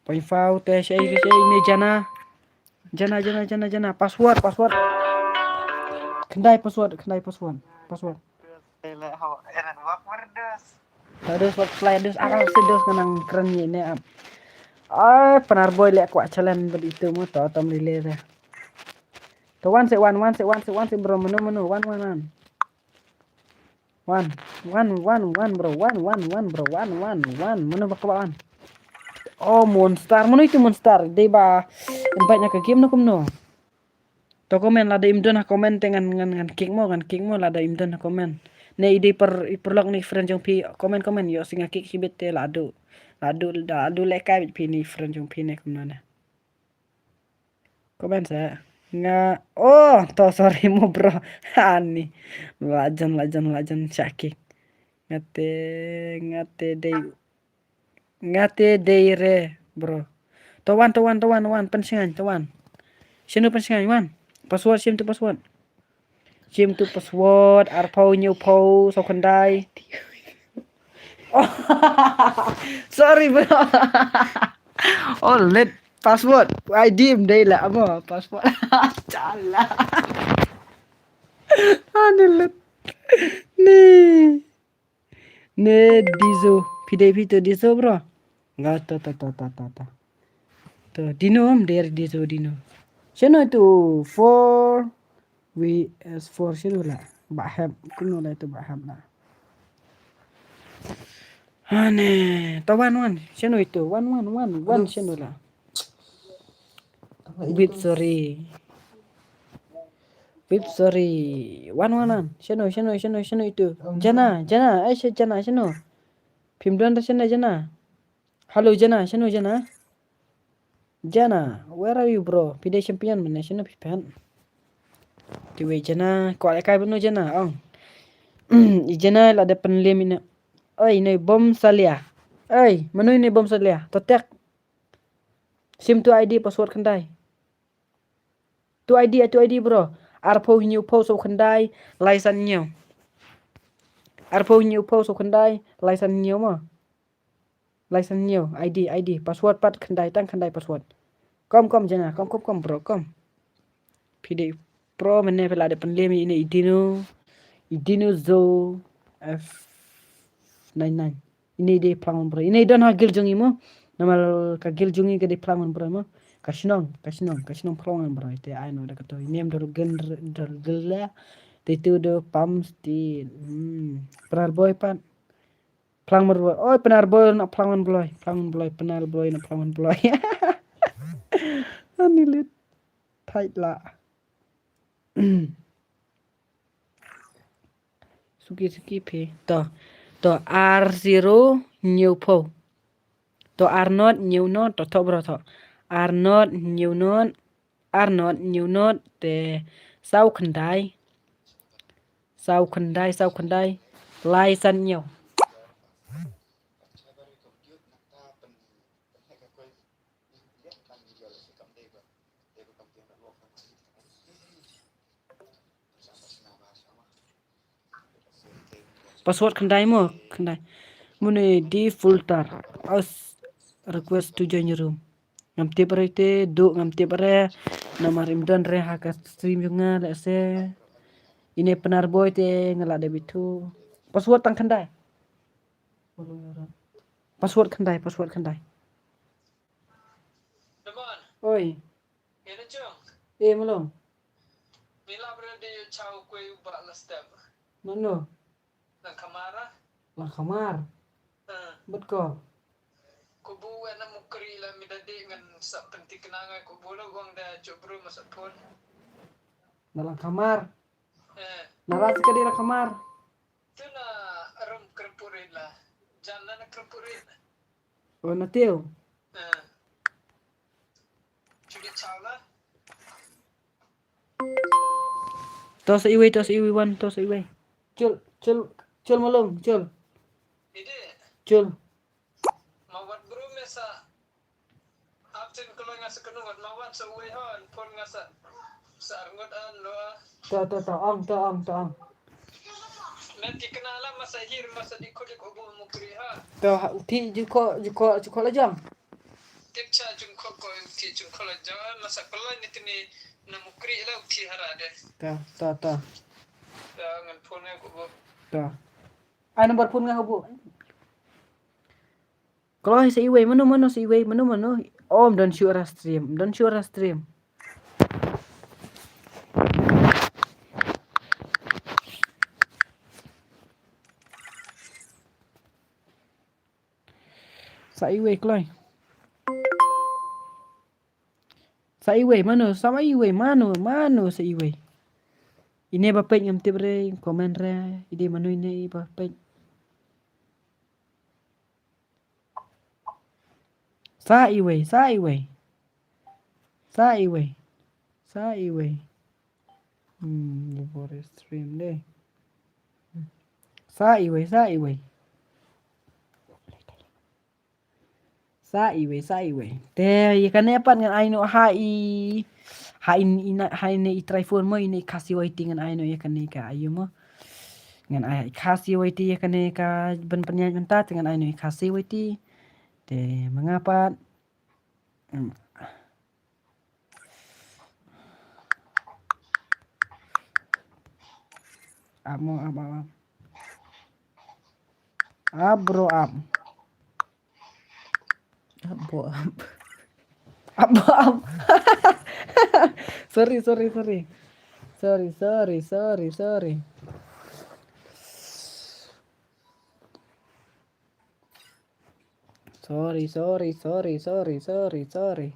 Point five te sei sei sei ine Jana. Jana, Jana, Jana, Jana. Password, password. Khyndai password, khyndai password. Password. Dos, dos, dos, dos, ah, si dos ka nang kren ni ne am. Ah, Pnar Boy le kwah challenge bad itu mo to tom lile re. To one se one, one se one, se one se bro, mano, mano, one, one, one. One, one, one, one, bro, one, one, one, bro, one, one, one, mano ba kwah one. Oh, Monster, mano itu Monster, dei ba invite na ka game no kumno. To comment lada im don ha comment te ngan ngan ngan kick mo, ngan kick mo lada im don ha comment. Ne i dei per i perlok ni friend jong phi comment comment yo singa kick hibit te ladu. Ladu ladu le kai bit phi ni friend jong phi ne kumno ne. Comment sa nga oh to sorry mo bro. Ani lajan lajan lajan shaki. Ngate ngate dei Ngate dei re, bro. To wan, to wan, to wan, wan, pynsngain, to wan. Shim tu pynsngain, wan. Password, shim tu password. Shim tu password, arphew hynñiew phew, saw khyndai. Oh, sorry, bro. Oh, let password. I D em dei la, amo, password. Chala. Ani let. Ni. Ne Dizo, phi dei phi to Dizo bro. Nga to to to to to to. To Dino em der Dizo Dino. Shano to four V S four shano la. Ba hap kuno la to ba hap la. Ane to one one shano ito one one one one shano la. Bit sorry. Whip, sorry. Wan wan wan. Shano shano shano shano itu? Jana Jana, eh, shano Jana shano? Phim don da shano Jana? Hello Jana, shano Jana? Jana, where are you bro? Phi dei champion mane shano phi phan? Kiwei Jana, kwah kai bano Jana ong. I Jana la da pynlem ina. Oi, ina bom salia. Oi, mano ina bom salia? Totek. Sim tu I D password khyndai. Tu I D, tu I D bro. Arphew hynñiew phew saw khyndai lai san hynñiew. Arphew hynñiew phew saw khyndai lai san hynñiew mo. Lai san hynñiew I D, I D password pat khyndai tang khyndai password. Kom kom Jana, kom kom kom bro kom. Phi dei pro mane phi la dei pynlem ine i Dino. I Dino Zo F nine nine. Ine dei phlang bro. Ine don ha gil jong i mo. Namar ka gil jong i ka dei phlang bro mo. Ka shnong, ka shnong, ka shnong phlang bro. Te ai no da ka to. Ine em dor gil dor gil la. Te tu do pam sti. Hmm. Pnar Boy pat. Phlang bro. Oi Pnar Boy na phlang bro. Phlang bro, Pnar Boy na phlang bro. Ani lit. Thait la. Suki suki phi. To. To ar zero hynñiew phew. To ar not hynñiew not to to bro to. Ar not hynñiew not. Ar not hynñiew not te saw khyndai. Saw khyndai saw khyndai. Lai san hynñiew. Password khyndai mo, khyndai. Mune di filter. As request to join room. Ngam tip re te, du ngam tip re. Namar im don re ha ka stream jong nga lehse. Ine Pnar Boy te nga la dep ithuh. Password tang khyndai. Password khyndai, password khyndai. Oi. Ïa na jong. Eh, Malong. Mi la bre de ïa chaw kwe u ba la step. Mano? Lang Khamar. Lang Khamar. Hmm. Bad ko. Ko bu wan na Mukri la mi da de ngan sa pynthikna ngai ko bu la wang da jok bru masa pun. Na Lang Khamar. Eh. Na ra sa ka de Lang Khamar. Tu na rum Krempuri la. Jan na Krempuri. Oh, na teo. Eh. Chuli chaw la. To sa iwei, to sa iwei wan, to sa iwei. Chul, chul, chul Malong, chul. Ide. Chul. Ma wat bru me sa. Aptin kelo nga sa kenu wat ma wat sa uwei hon pun nga sa. Sa arngut an lo. To, to, to, ong, to, ong, to, ong. Met ki kena la masa hir masa di kulik ubu Mukri ha. To, ha, uti juko, juko, juko la jong. Tip cha jung ko ko uti jung ko la jong masa pelai ni tini na Mukri la uti hara de. To, to, to. Ya ngan phone ko bu. To. Ai number phone nga bu. Kloi sa iwei mano mano sa iwei mano mano. Om don shu ra stream, don shu ra stream. Sa iwei kloi. Sa iwei mano, sa iwei mano, mano sa iwei. Ine ba peit ngam tip re, comment re, ide mano ine ba peit. Sa iwei, sa iwei. Sa iwei. Sa iwei. Hmm, live stream deh. Sa iwei, sa iwei. Sa iwei, sa iwei. Te ïa kane pat ngan ai noh ha i, ha i, i na, ha i ne i try phone mo, i ne i Khasi Y T ngan ai noh ïa kane ka ayu mo. Ngan ai Khasi Y T ïa kane ka ban pynïaid mynta te ngan ai noh i Khasi Y T. Te ma nga pat. Hmm. Up mo, up, up, up. Up, bro, up. Up, bro, up. Up, bro, up. Sorry, sorry, sorry. Sorry, sorry, sorry, sorry. Sorry, sorry, sorry, sorry, sorry, sorry.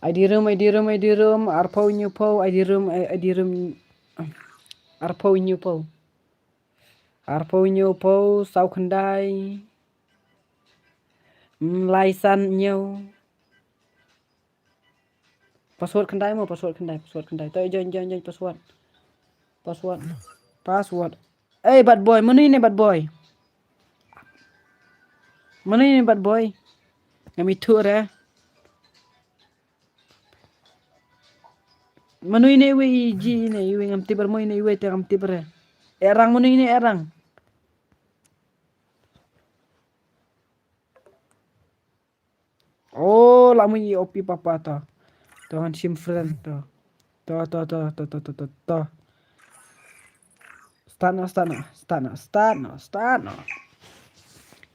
Ai di room, ai di room, ai di room, arphew hynñiew phew, ai di room, ai, ai di room, arphew hynñiew phew. Arphew hynñiew phew, saw khyndai. Mm, lai san hynñiew. Password khyndai mo, password khyndai, password khyndai. To join, join, join, password. Password. Password. Ei, bad boy, mano ine bad boy? Mano ine bad boy? Ngam ithuh re. Mano ine iwei i ji ine, iwei ngam tip re mo ine iwei te ngam tip re. Erang mano ine erang. Oh, la mui i Opi Papa to. To ngan shim friend to. To, to, to. Start noh, start noh, start noh, start noh, start noh.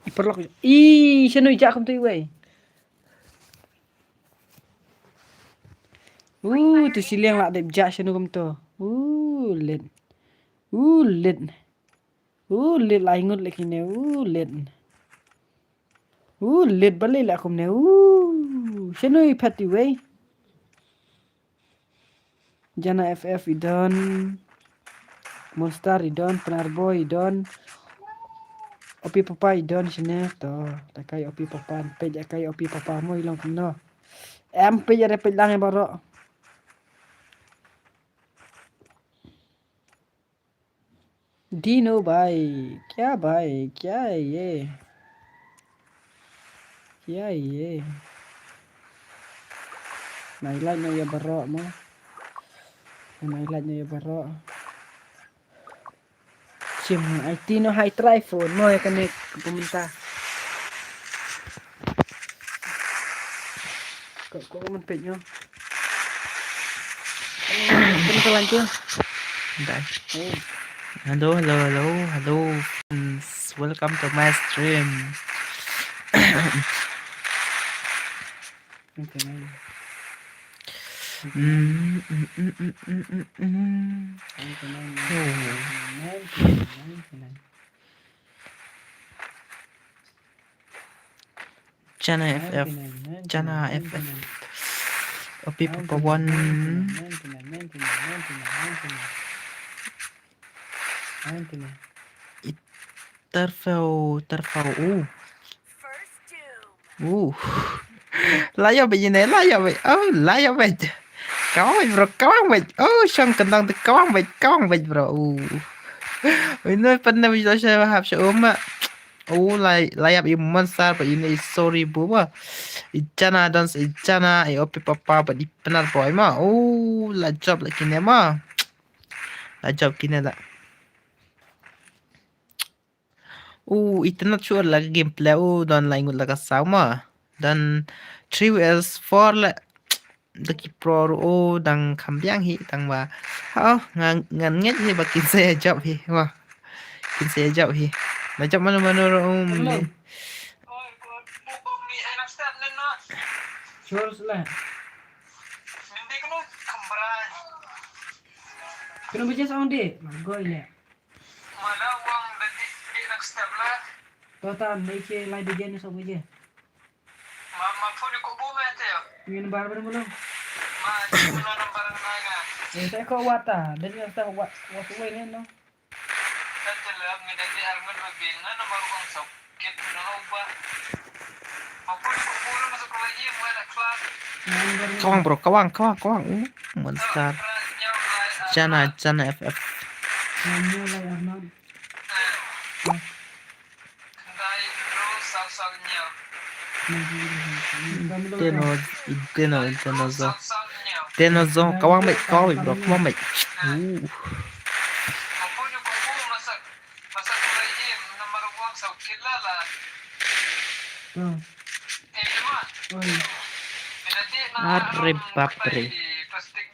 I paralok. I, shano i jah kumto iwei. Uh, to shiliang la dep jah shano kumto. Uh, lit. Uh, lit. Uh, lit lai ngut leh kine, uh, lit. Uh, lit balei leh kumne, uh. Shano i phet iwei. Jana F F i don. Monster i don, Pnar Boy i don. Opi Papa i don shane, to. Takai Opi Papa, peit akai Opi Papa mo i long kumno. Em peit are peit lang e baroh. Dino bhai, kya bhai, kya hai ye? Kya hai ye? Nai lait noh ïa baroh mo. Nai lait noh ïa baroh. Shim ai ti noh hai try phone mo ïa kane ka mynta. Ko, ko man peit noh. Kane ka lan tu. Dai. Oh. Hello, hello, hello, hello, friends. Welcome to my stream. Mm, mm, mm, mm, mm, mm, mm. Oh. Chana F F. Chana F F. Opi Papa One. Terfau, terfau. Uh. Uh. La ïa bad ine, la ïa bad. Oh, la ïa bad. Kawang bad bro, kawang bad. Oh, shong kentang te kawang bad, kawang bad bro. Uh. Ine pan na bad sha hap sha uma. Oh, la, la ïa bad i monster bad ine i sorry bu ba. I Chana dance, i Chana, i Opi Papa bad i Pnar Boy ma. Oh, la jop la kine ma. La jop kine la. U itynnad shuh la ka gameplay, u don lai ngut la ka saw ma. Don three versus four la. Da ki pro ruh u dang kham biang hi tang ba. Oh, ngan, ngan ngeit hi ba kin sa ïa jop hi ma. Kin sa ïa jop hi. La jop mano mano ruh u. Hello. Sure, sure. Kena baje sa ong dek. Magoi le. Mana wang dek dek nak step lah. To tan, dei ke lai baje ni sok baje. Ma, ma phone ko bu me te yo. Ngin bar bar mulo. Ma, di mulo nambar na nga. Eh, saya ko wata, dan yang tak wat, wat wei ni no. Kan telah ngin dek di arngut lebih nga nambar wang sok. Kawang bro, kawang, kawang, kawang. Uh, monster. Chana, Chana F F. Teno, teno, teno zo. Teno zo, kawang bad, kawang bad bro, kawang bad. Uh. Arre bapre. Plastik.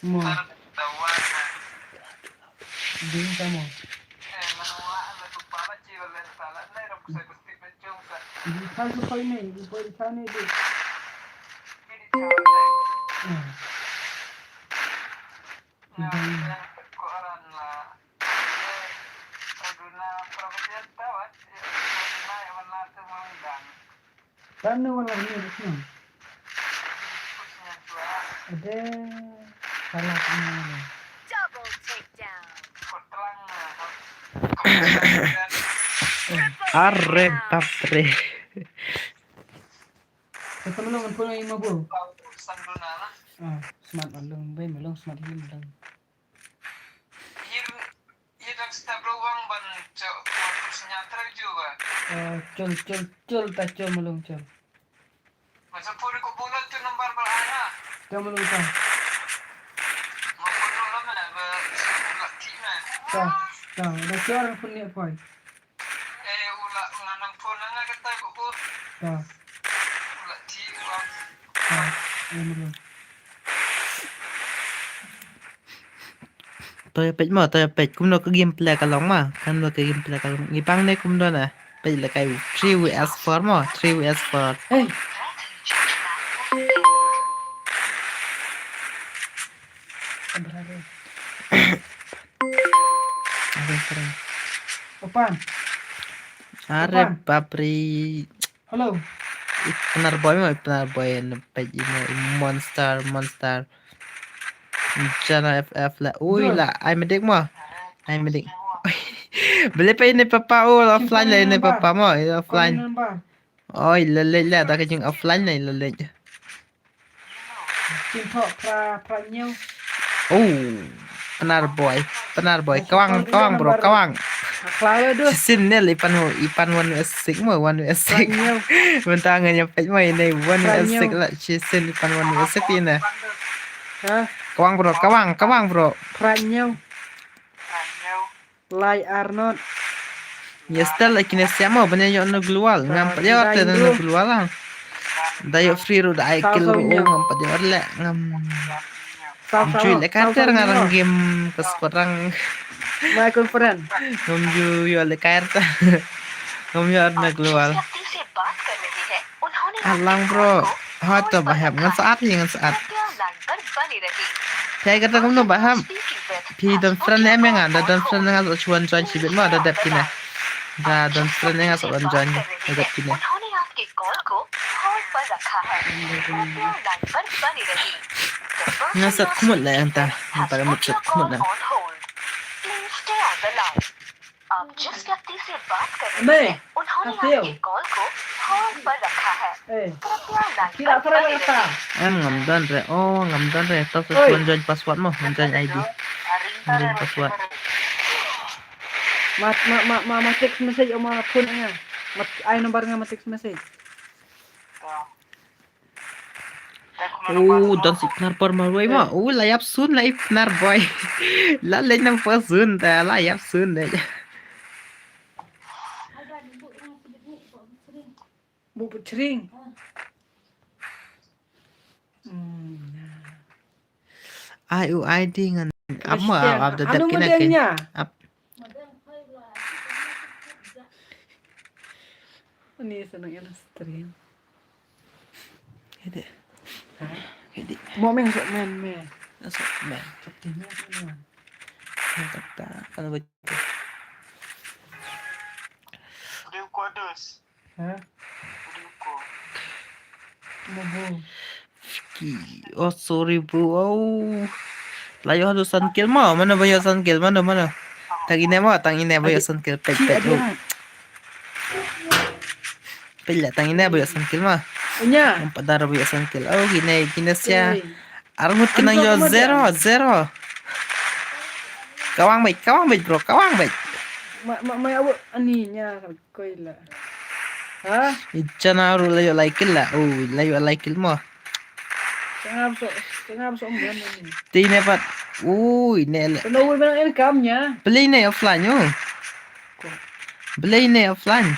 Mo. Ding ka mo. Ding ka mo. Ding ka mo. Hmm. Ding. Tanu wala ni rusno. Ade, salah ni. Double takedown. Arre, bapre. Kata melong pun ai mabu. Ah, smart melong, bai melong smart hi melong. Ye dang step ruh wang ban cho, wang tu senyap terus juga. Eh, chol, chol, chol, ta chol, melong chol. Masa pun ko bola tu nomor berapa? Chol melong ta. Mau pun nomor mana? Ba, laki mana? Ta, ta, da chol pun ni poi. Eh, ula nganang pun nang kata ko pun. Ta. Ula ti ula. Ta, eh, melong. To ïa peit mo, to ïa peit kumno ka gameplay ka long ma. Kumno ka gameplay ka long. Ngi pang ne kumno na. Peit la kai three versus four mo, three versus four. Hey. Opan. Are bapre. Hello. Pnar Boy mo, Pnar Boy na peit ine monster, monster. Chana F F la. Ui la, ai medik mo. Ai medik. Bele peit ine papa, oh, offline la ine papa mo, offline. Oi, la leit la, da ka jing offline la, la leit. Kin thok pra, pra nyew. Oh, Pnar Boy, Pnar Boy, kawang, kawang bro, kawang. Klawe du. Chisin ne li pan ho, ipan one v six mo, one v six. Mynta ngan ïa peit mo ine one v six la, chisin ipan one v six ine. Kawang bro, kawang, kawang bro. Pra nyew. Lai Arnold. Ïa stel la kine siam mo, ban ïa ïoh no global. Ngam pat ïoh te no global la. Da ïoh free ruh da ai kill ruh, ngam pat ïoh le, ngam. Ju le ka ter nga rang game ka squad rang. My conference. Ngam ju yo le ka ter. Ngam yo na global. Alang bro. Ha to ba hap ngan sa at hi ngan sa at. Te ka tang no ba hap. Phi don friend em nga da don friend nga so chuan join shi bit ma da dep kine. Da don friend nga so don join da dep kine. Nga sat khmut la anta. Nga para mut sat khmut la. आप जिस व्यक्ति से बात कर रहे हैं, उन्होंने आपके कॉल को होल्ड पर रखा है। कृपया लाइन पर बने रहिए। Em ngam don re, oh ngam don re, to sa wan join password mo, wan join I D. Wan join password. Ma ma ma ma ma text message o ma phone nga. Ma ai number nga ma text message. Oh, don sik nar por marwei ma. Oh, la yap sun la ip nar boy. La le nam por sun da la yap sun da. Bu putring. Hmm. Ai u I D ngan ap ma ap da dap kina ken. Ap. Ani senang ina stream. Hede. Hede. Mo meng sok men me. Sok men. Sok men. Tak tak. Kalau begitu. Dia kuat dus. Ha? Ki, oh sorry bro. Oh. La ïoh haduh san kill ma, mano ba ïoh san kill, mano mano. Tang ine ma, tang ine ba ïoh san kill. Pek pek. Pek la tang ine ba ïoh san kill ma. Nya. Empat darah ba ïoh san kill. Oh kine kine sia. Armut kena ïoh zero zero. Kawang bait, kawang bait bro, kawang bait. Ma ma ma awu ani nya. Koila. Ha? Ichana ru la ïoh lai kill la. Oh, la ïoh lai kill mo. Tengah so, tengah so mben ni. Ti ne pat. Ui, ne le. Kena ui benang income nya. Play ne offline yo. Play ne offline.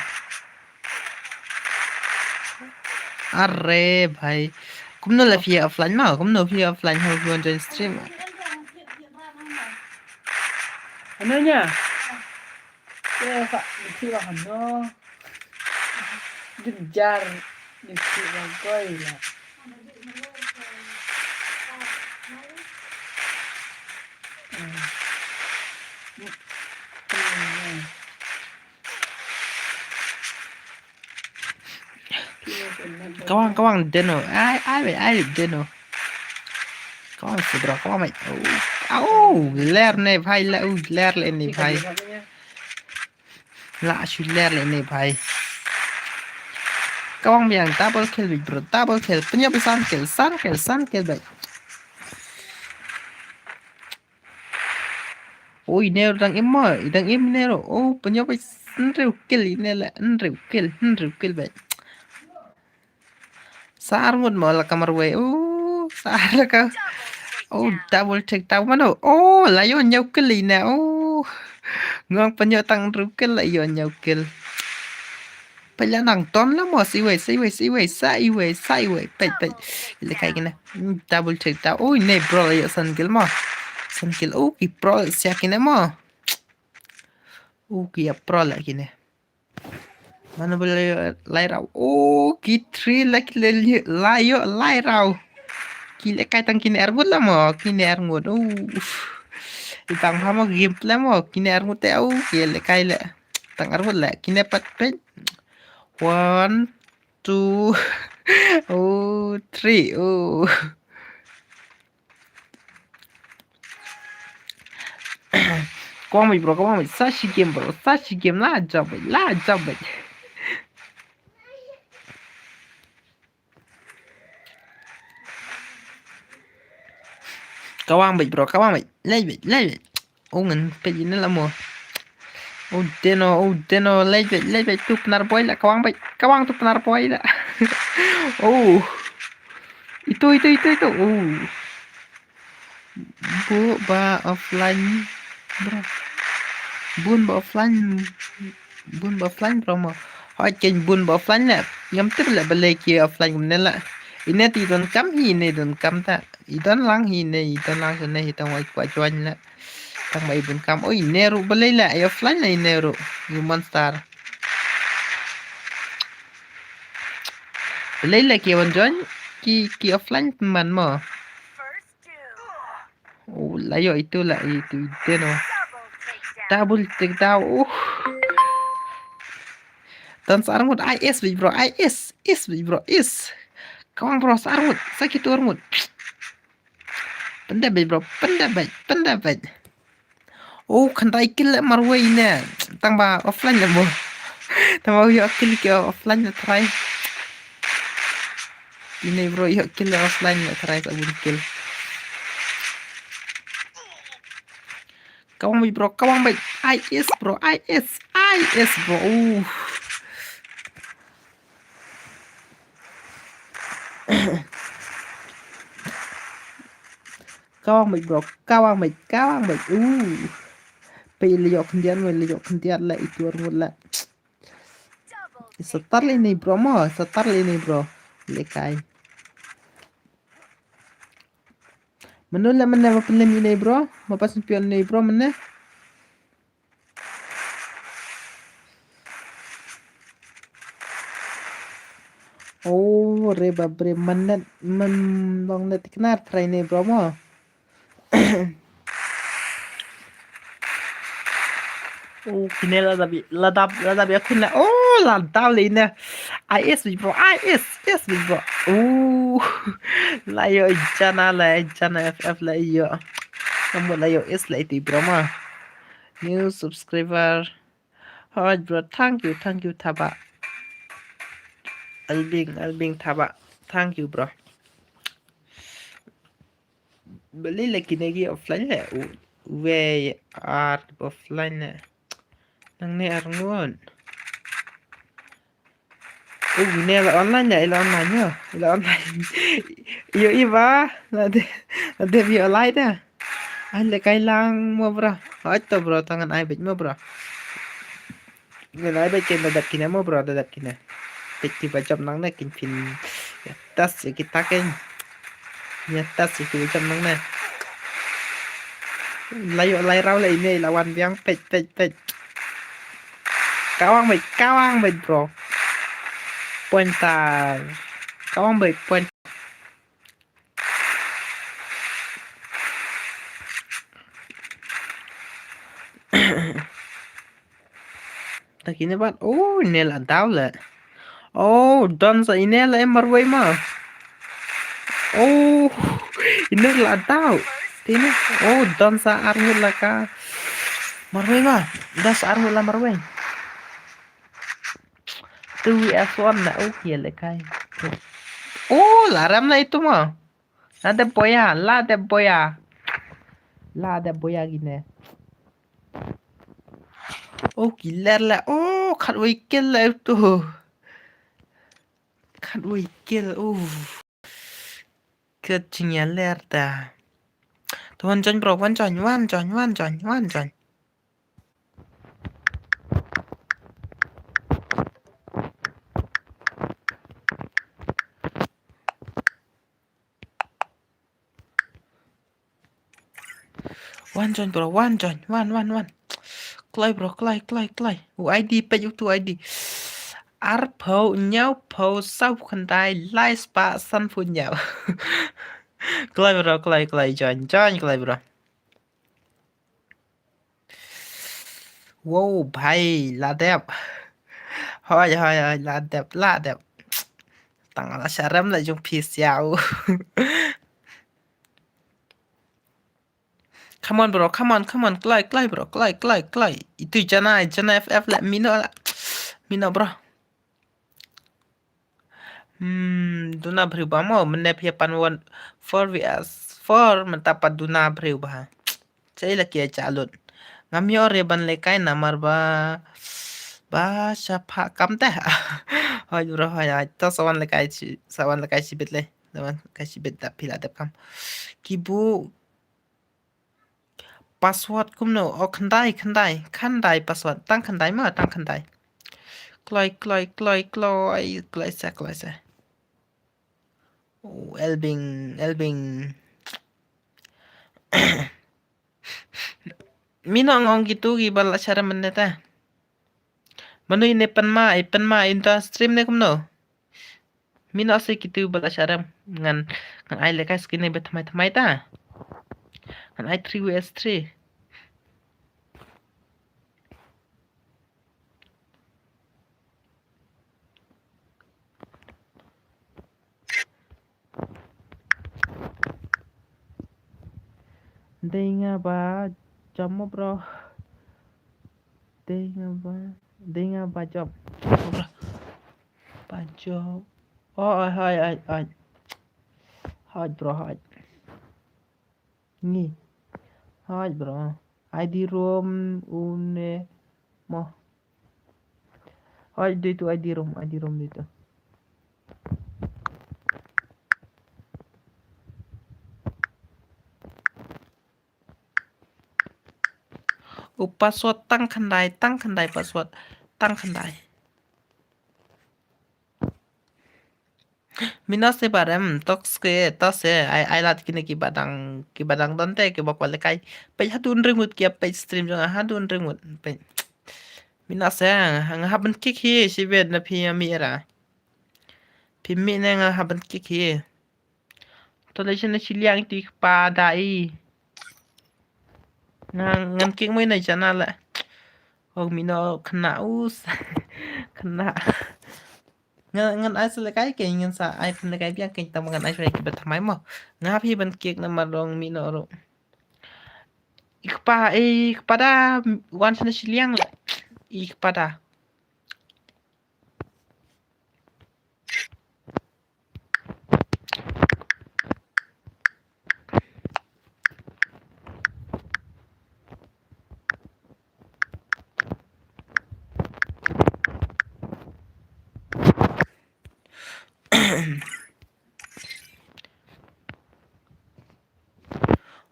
Are bhai. Kumno la phi offline ma? Kumno phi offline ho phi on join stream. Ano nya? Ke sa, mesti lah ano. Genjar. Mesti lah koi lah. Kawang, kawang, deno. Ai, ai, ai, deno. Kawang, si bro, kawang, mate. Oh, oh, ler ne, bhai, la, oh, ler le ne, bhai. La, shu ler le ne, bhai. Kawang biang, double kill, big bro, double kill. Punya, san kill, san kill, san kill, bhai. Ui, Nero dang im ma, dang im Nero. Oh, penyop hynriew kill ine la, hynriew kill, hynriew kill bad. Sa arngut ma la ka marwei. Oh, sa ar la ka. Oh, double take down mano. Oh, la ïoh hynñiew kill ine. Oh. Ngong penyop tang hynriew kill la ïoh hynñiew kill. Peit la nang ton la mo, siwei, siwei, siwei, sa iwei, sa iwei. Peit, peit. Ile kai kine. Hmm, double take down. Ui, ne bro la ïoh san kill mo. San kill. Oh, ki pro sia kine mo. Oh, ki ïa pro la kine. Mano ba la ïoh lai raw. Oh, ki three la ki la ïoh lai raw. Ki le kai tang kine arngut la mo, kine arngut. Oh. Itang ha mo gameplay mo, kine arngut te. Oh, ki le kai le. Tang arngut la, kine pat peit. One, two, oh, three, oh. Kawang bait bro, kawang bait. Sa shi game bro, sa shi game la jump bait, la jump bait. Kawang bait bro, kawang bait. Lej bait, lej bait. Oh, ngan peit ine la mo. Oh, deno, oh, deno, lej bait, lej bait, tu pnar boy la, kawang bait, kawang tu pnar boy la. Oh. Itu, itu, itu, itu. Oh. Bu ba offline, bro. Bun ba offline. Bun ba offline, bro, mo. Hoi, ken bun ba offline la. Ngam tip la balei ki offline kumne la. Ine te i don kam hi, ine don kam ta. I don lang hi ine, i don lang hi ine, hi tang wai kwah join la. Tang ba i don kam. Oi, ine ruh balei la, i offline la ine ruh. I monster. Balei la ki wan join, ki, ki offline man mo. Oh, la ïoh itu la, itu ite no. Double takedown. Uh. Don sa arngut, ai is bro, ai is, is bro, is. Kawang bro, sa arngut, sa kitu arngut. Pyndep bro, pyndep, pyndep. Oh, khyndai kill la marwei ne. Tang ba offline la mo. Tang ba ïoh kill ki offline la try. Ine bro, ïoh kill offline la try sa bun kill. Kawang bro, kawang bro. I S bro, I S, I S bro. Uh. Kawang bro, kawang bro, kawang bro. Uh. Pe le ïoh khyndiat, le ïoh khyndiat la itu arngut la. Satar le ine bro mo, satar le ine bro. Lekai. Mano la mynne ba pynlem ine bro, ba pas pion ine bro mynne. Oh, re ba bre mynne, myn long ne tiknar try ine bro mo. Oh, kine la dabi, la dab, la dabi akun la. Oh, la dab le ine. I S bro, I S, S bro. Oh, la ïoh jana, la jana F F la ïoh. Kamu la ïoh S la itu bro ma. New subscriber. Hoi bro, thank you, thank you Thaba. Albing, Albing Thaba. Thank you bro. Balei la kine ki offline le? U-, wei ar offline le. Nangne arngut. U, ine la online le, ila online ïa, ila online. Ïoh i ba, la de, la de ïoh lai da. Ai le kai lang mo bro. Hoi to bro, tang ngan ai beit mo bro. Ngan ai beit kin da dap kine mo bro, da dap kine. Beit ki ba jop nangne kin phin. Ïa tas ïa kita kin. Ïa tas ïa ki ba jop nangne. La ïoh lai rau le ine la wan biang peit, peit, peit. Kawang beit, kawang beit bro. Pointer. Kawang beit, point. Ta kine pat. Oh, ine la daw le. Oh, don sa ine la em marwei ma. Oh, ine la daw. Tine. Oh, don sa arngut la ka marwei ma. Don sa arngut la marwei. Two V S one na, oh, ïa le kai. Oh, la ram na itu ma. La dep boya, la dep boya. La dep boya kine. Oh, killer la. Oh, khatwei kill la itu. Khatwei kill, oh. Ka jingïaler ta. To wan join bro, wan join, wan join, wan join, wan join. Wan join bro, wan join, wan, wan, wan. Kloi bro, kloi, kloi, kloi. U I D, peit utu I D. Arphew, hynñiewphew, saw khyndai, lai spah, sanphew hynñiew. Kloi bro, kloi, kloi, join, join, kloi bro. Wow, bhai, la dep. Hoi, hoi, hoi, la dep, la dep. Tang la sharem la jong phi siaw. Come on, bro, come on, come on, kloi, kloi, bro, kloi, kloi, kloi. Itu jana, jana F F la, mino la. Mino, bro. Hmm, duna briew ba mo, mynne phi ïa pan wan four V S four, mynta pat duna briew ba. Chai la ki ïa cha lut. Ngam ïoh re ban lehkai namar ba, ba shaphang kam te. Hoi bro, hoi, hoi. To sa wan lehkai shi, sa wan lehkai shibit le. Sa wan lehkai shibit da phi la dep kam. Kibu Password kumno? Oh, khyndai, khyndai, khyndai password. Tang khyndai ma, tang khyndai. Kloi, kloi, kloi, kloi, kloi sa, kloi sa. Elbing, Elbing. Mino ngong kitu ki ba la sharem mynne ta. Mano ine pynma, i pynma inta stream ne kumno. Mino se kitu ba la sharem ngan, ngan ai le kai skin ne ba thamai thamai ta. Ngan ai three versus three. Dei nga ba jam mo bro. Dei nga ba, dei nga ba jam. Bro. Ba jam. Oh, oh, hai, hai, hai. Hai bro, hai. Ngi. Hai bro. I D room une mo. Hai dei tu I D room, I D room dei tu. U password tang khyndai, tang khyndai password, tang khyndai. Mino se barem, tok ske, to se, ai, ai lad kine ki badang, ki badang don te, ki bok wale kai. Pej hadun ringut ki pej stream jong, hadun ringut, pej. Mino se, nga haban kik hi, si bed na phi ami era. Phi mi ne nga haban kik hi. To le shane shiliang ti kpa da i. Ngan, ngan kik mo ina jana le. Hok mino kena us. Kena. Ngan, ngan ai sa le kai ke, ngan sa ai pun le kai biang ke, tama ngan ai sa le kai ba thamai mo. Nga phi ban kik na marong mino ro. Ikpa, ikpa da, wan shane shiliang le. Ikpa da.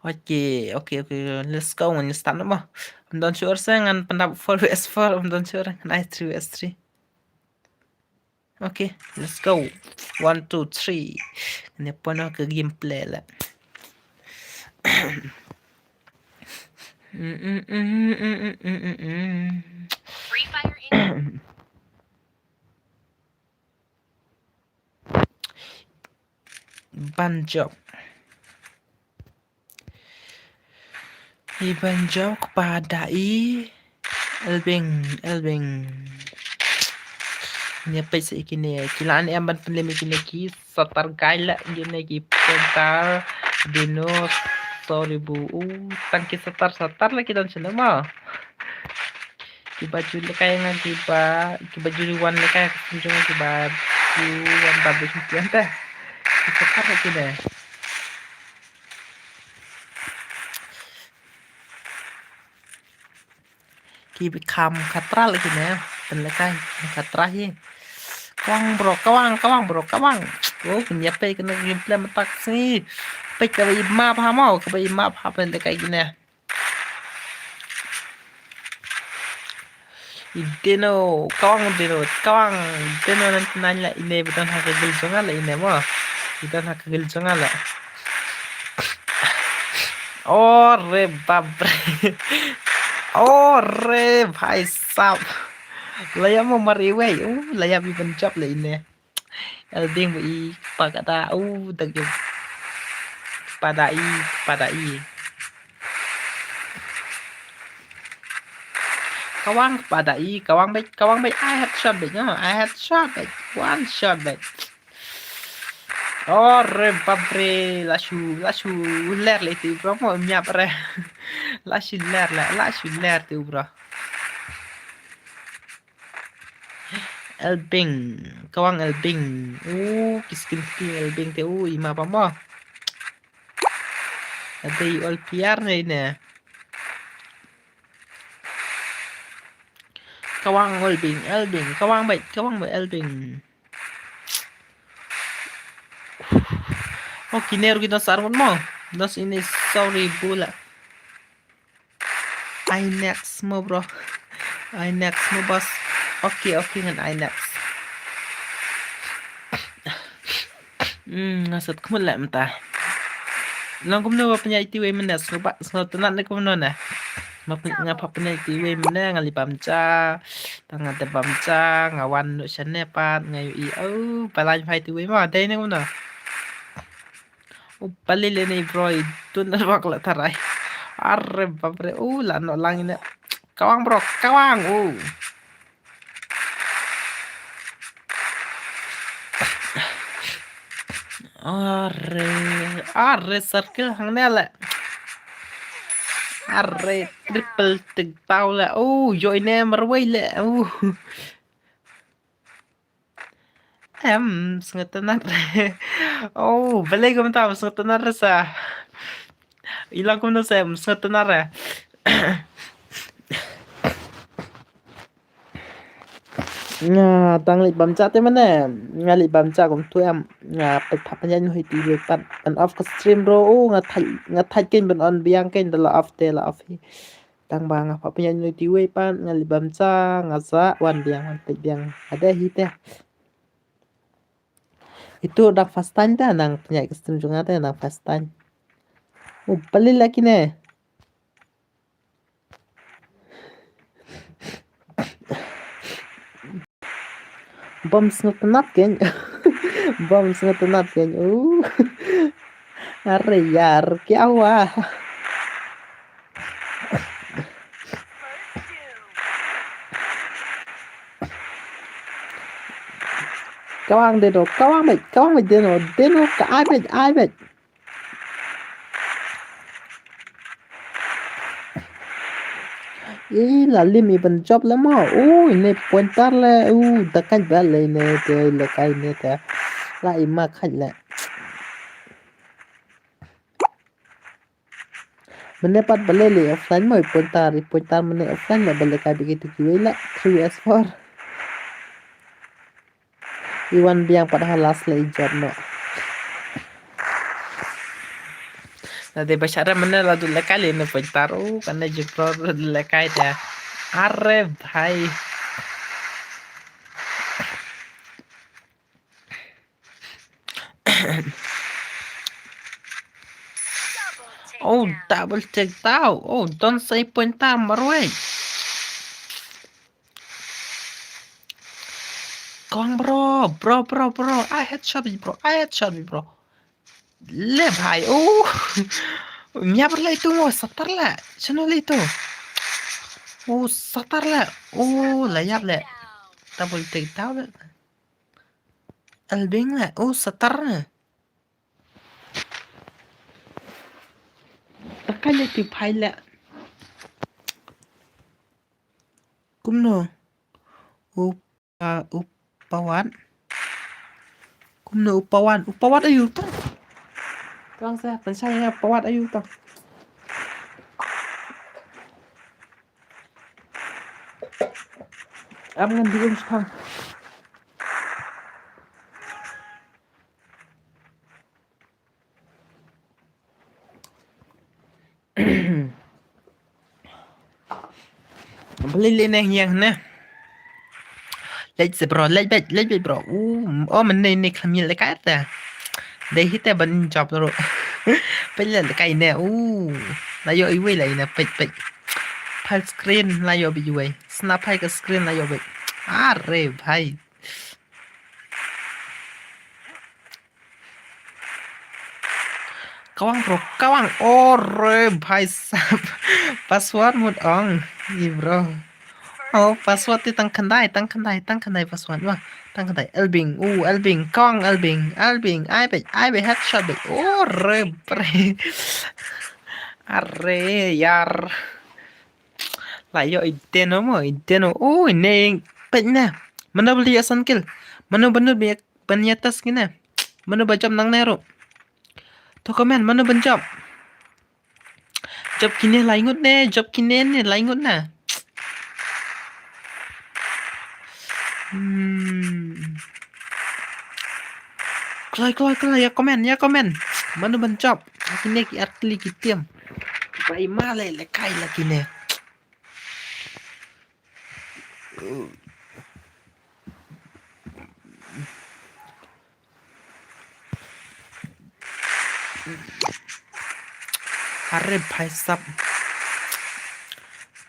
Okay, okay, okay. Let's go. Ngan start mo. Ym don sure se ngan pyndap four versus four, ym don sure ngan ai three versus three. Okay, let's go. One, two, three. Ngan pon ka gameplay la. Free Fire in. Ban jop. I ban jop kpa da i. Elbing, Elbing. Nia peit sa i kine. Ki la an em ban pynlem i kine ki satar gai la kine ki pentar. Dino, sorry bu. U, tang ki satar, satar la ki don sene ma. Kiba ju lehkai nga kiba, kiba ju wan lehkai ka sim jong nga kiba ju wan ba bes mutian teh. Kiba kar lagi deh. Kiba kham khatra lagi ne. Pen lehkai khatra hi. Kawang bro, kawang, kawang bro, kawang. Oh, kenya pe kena gameplay matak si. Pe kaba ima paham au, kaba ima paham pen lehkai gine. Dino, kawang dino, kawang dino nan nan la ine beton ha ka gil jonga la ine mo. Beton ha ka gil jonga la. Ore bapre. Ore bhai sahab. Laya mo mari wei. Uh, laya bi ban jop la ine. Elbing ba i kpa ka da, u da ke. Kpa da i, kpa da i. Kawang kpa da i, kawang bek, kawang bek, I headshot bek, no, I headshot bek, one shot bek. Ore bapre, la shu, la shu ler le ti bro mo nyap re. La shu ler le, la shu ler ti bro. Elbing, kawang Elbing. Uh, ki skin skin Elbing te, uh, ima pa mo. Ada i ol piar ne ne. Kawang Elbing, Elbing, kawang bai, kawang bai Elbing. Oh, kine rugi dos armut mo. Dos ini sorry bula. I next mo bro. I next mo boss. Okay, okay ngan I next. Hmm, nga sat khmut leh mynta. Long kumno ba pynïaid iti wei mynne, sngewbha, sngewtynnat ne kumno ne. Ma pyn-, nga pha pynïaid iti wei mynne, nga lip bam ja, tang nga tep bam ja, nga wan noh shane pat, nga ïohi, oh, ba lain pha iti wei ma, dei ne kumno. Oh, balei lei ne bro, i tun network la tharai. Are bapre, oh, la noh lang ine. Kawang bro, kawang, oh. Are, are circle hangne leh. Are triple tig tau leh. Oh, ïoh ine marwei leh. Oh. Em, sngewtynnat. Oh, balei kumta, sngewtynnat re sa. I long kumno sa, sngewtynnat re. Nga tang lip bam ja te mynne. Nga lip bam ja kumtu em. Nga pynthap pynïaid noh iti wei pat. Ban off ka stream bro. Oh, nga thait, nga thait kein ban on biang kein da la off te la off hi. Tang ba nga pha pynïaid noh iti wei pat, nga lip bam ja, nga sa wan biang, wan peit biang. Ade hi te. Itu dang first time te, dang pynïaid ka stream jong nga te, dang first time. Oh, balei leh kine. Bam sngewtynnat kein. Bam sngewtynnat kein. Uh. Are yaar, kya hua? Kawang deno, kawang beit, kawang beit deno, deno ka ai beit, ai beit. I la lim i ban jop le mo. U ine pointer le. U da kait ba le ine te le kai ine te. La i ma kait le. Mane pat ba le le offline mo i pointer, i pointer mane offline le ba le kai biki tu kiwei le three S four. I wan biang pat ha last le i jop noh. Na dei ba shah re mane la du lekai le ne pointer. U kane jingpro du lekai te. Are bhai. Oh, double take down. Oh, don sa i pointer marwei. Kong bro, bro, bro, bro. I headshot bro, I headshot bro. Le bhai, oh. Mia bro le itu mo, satar le. Chano le itu. Oh, satar le. Oh, la yap le. Double take down le. Albing le. Oh, satar le. Takai le ti phai le. Kumno. Upa, upa wan. Kumno upa wan. Upa wan ayu to. Tang sa, tang sa ya upa wan ayu to. Am ngan di um skang. Beli le ne yang ne. Leit se bro, leit beit, leit beit bro. U, oh mane ne khlem le kai ta. Dei hi te ban job ro. Peit le kai ne. U, la yo iwei la ina peit peit. Phai screen la yo bi iwei. Snap phai ka screen la yo beit. Are bhai. Kawang bro, kawang. Ore bhai sab. Password mut ong. Ye bro. Oh, password ti tang khandai, tang khandai, tang khandai password. Wah, tang khandai. Elbing, u Elbing, kawang Elbing, Elbing. Ai beit, ai beit headshot beit. Ore bre. Are yar. La yo i deno mo, i deno. Oh, ne peit na. Mano beli asan kill. Mano bano beli ban ïa test kine. Mano ba jop nangne ruh. To comment, mano ban jop. Jop kine lai ngut ne, jop kine ne lai ngut na. Hmm. Kloi, kloi, kloi, ïa comment, ïa comment. Mano ban jop. Kine ki artylli ki team. Ba i ma le le kai la kine. Are bhai sab.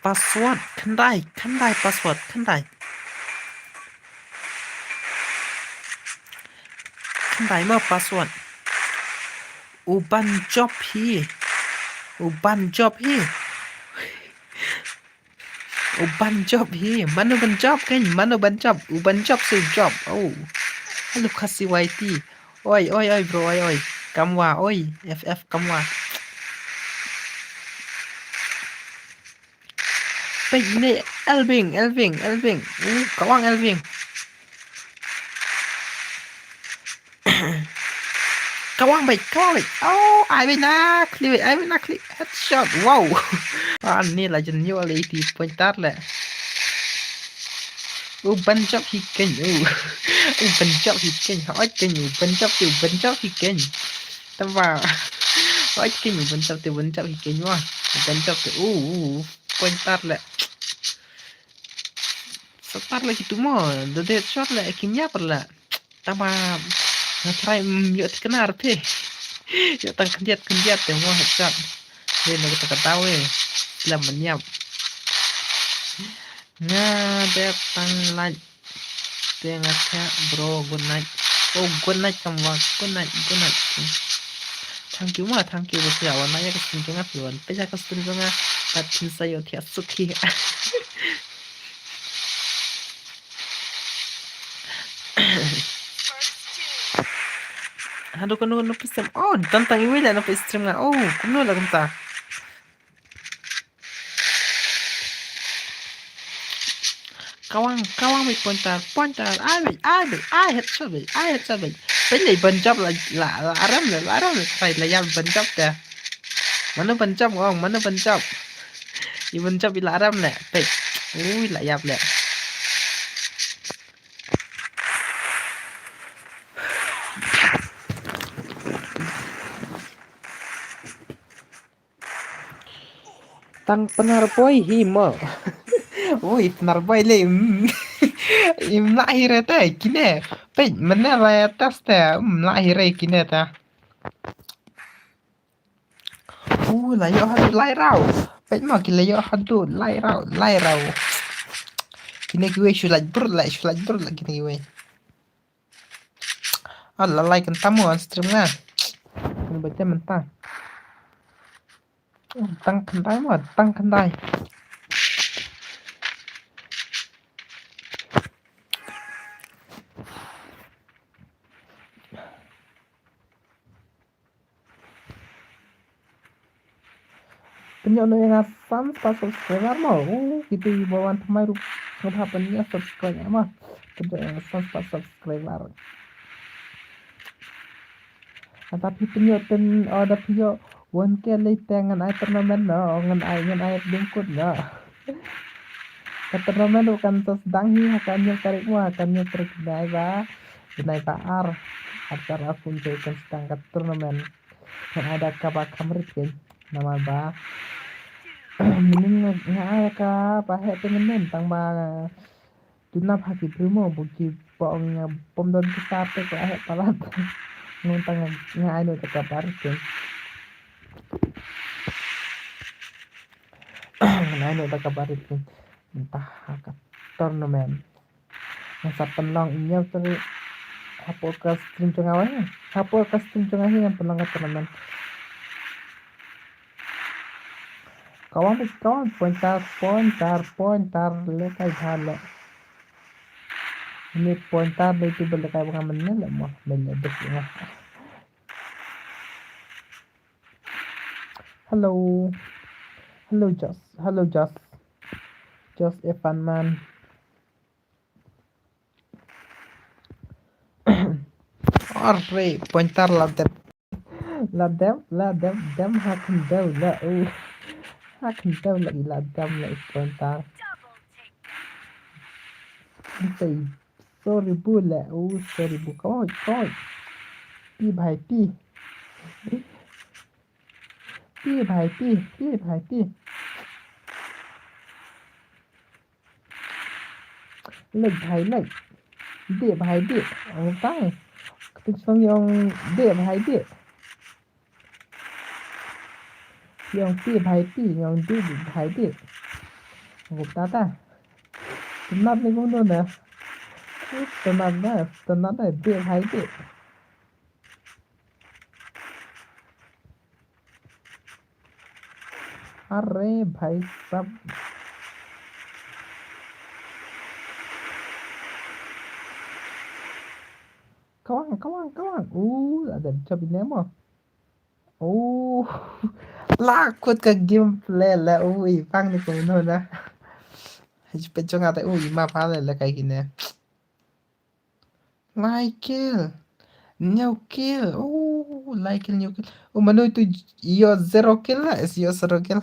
Password, khyndai, khyndai password, khyndai. Khyndai ma password. U ban jop hi. U ban jop hi. U ban jop hi. Mano ban jop kan? Mano ban jop? U ban jop se jop. Oh. Hello Khasi Y T. Oi, oi, oi, bro, oi, oi. Kamwa, oi. F F kamwa. Peit ne Elving, Elving, Elving. Uh, kawang Elving. Kawang beit, kawang beit. Oh, ai beit na kli beit, ai beit na kli. Headshot. Wow. Ah, ni la jin yo le ti pointer le. U ban jop hi ken. U ban jop hi ken. Ha oi ken u ban jop ti u ban jop hi ken. Tamba. Oi ken u ban jop ti u ban jop hi ken wa. U ban jop ti u. Pointer le. Satar la kitu mo, da de shot la kim yap la. Tama na try yo tiknar phe. Yo tang khyndiat khyndiat te mo headshot. De na kata kata we. Slam manyap. Nga de tang like. Te nga thia bro, good night. Oh, good night kamwa, good night, good night. Thank you ma, thank you bro. Wan na ya ka stream jong nga, wan pe ya ka stream jong nga. Pat tin sa yo thia sukhi. Hado kano no pisem. Oh, dan tang iwi la no pisem nga. Oh, kumno la kumta. Kawang, kawang beit pointer, pointer, ai beit, ai beit, ai headshot beit, ai headshot beit. Peit le ban jop la, la, la aram le, la aram le, peit la yap ban jop te. Mano ban jop ngong, mano ban jop. I ban jop i la aram le, peit. Ui, la yap le. Tang pnar boi hi mo. Ui, pnar boi le. Im, im la hi re te kine. Peit, mane la ya tas te, im la hi re kine ta. U, la yo hadu lai rau. Peit mo ki la yo hadu lai rau, lai rau. Kine ki wei shu lait brut la, shu lait brut la kine ki wei. Ah, la lai kan tamu an stream nga. Ni baca mentah. Tang khyndai mo, tang khyndai. Pynïoh noh ïa nga san spah subscriber mo. Uh, kito kiba wan thymmai ruh nga pynïoh subscribe ïa nga mo. Pynïoh ïa nga san spah subscriber. Lada phi pynïoh ten, oh, da phi ïoh one K lei te ngan ai tournament no, ngan ai, ngan ai dum kut no. Ka tournament ruh kan sa sdang hi ha ka hynñiew tarik mo, ha ka hynñiew tarik bnai ba, bnai ba ar. Ar tarik arphew hynñiew kan sdang ka tournament. Ngan ai da kaba kham rit kein namar ba mynnin nga, nga ai da kaba heh te mynnin tang ba duna ha ki briew mo ba ki ba ong nga bym don ki sar te ko ai heh palat. Ngan tang nga, nga ai noh da kaba rit kein. Ngan ai noh da kaba rit kein. Mynta ha ka tournament. Ngan sa pynlong ïa u tari hapoh ka stream jong nga hi. Hapoh ka stream jong nga hi ngan pynlong ka tournament. Kawang beit kawang, pointer, pointer, pointer, le kai bha le. Ini pointer le tu bel kai bang men le mo, men le dek mo. Hello. Hello, Joss. Hello, Joss. Joss Evan man. Arre, pointer la dep. La dep, la dep, dem ha khyndew la u. Ha khyndew la i la dem la i pointer. Say sorry bu la u, sorry bu. Koi, koi. Pi bhai pi. Pi bhai pi, pi bhai pi. Lek bhai lek. Dek bhai dek. Ang tang. Kata song yong dek bhai dek. Yong pi bhai pi, yong di bhai di. Gupta ta. Tanat ni kumno na. Tanat na, tanat na di bhai di. अरे भाई साहब। Kawang, kawang, kawang. Uh, ada jab ini mo. Oh. La kut ka gameplay la. Ui, pang ni kumno na. Hajpet jong ate. Ui, ma pale la kai kine. Lai kill. New kill. Oh, lai kill, new kill. Oh, mano itu yo zero kill la. Is yo zero kill.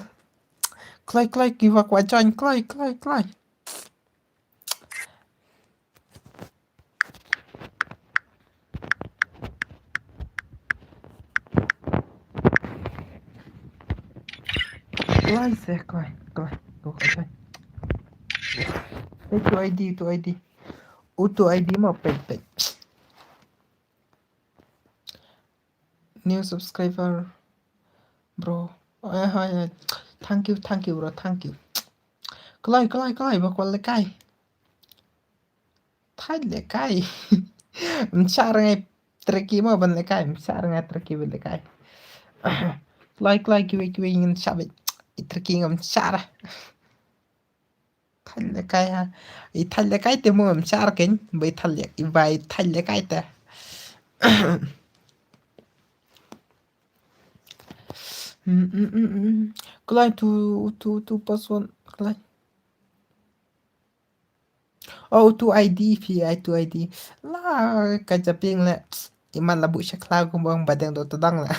Kloi, kloi, ki wa kwa join. Kloi, kloi, kloi. Kloi se, kloi, kloi. Go, kloi. Hey, tu I D, tu I D. Oh, tu I D mo, pet, pet. New subscriber, bro. Eh, hai, hai. Thank you, thank you, bro. Thank you. Kloi, kloi, kloi. Ba kwal lekai. Thai lekai. Mchar ngai treki mo ban lekai. Mchar ngai treki ban lekai. Kloi, kloi, kiwi, kiwi, ngin shabi. Treki ngam char. Thai lekai ha. I thai lekai te mo mchar ken. Bai thai le-, bai thai lekai te. Mm, mm, mm, mm. Kloi tu, tu, tu person. Kloi. Oh, tu I D phi, ai tu I D. La, ka japing le. Iman la bu shaklau kumbang badeng do tadang la.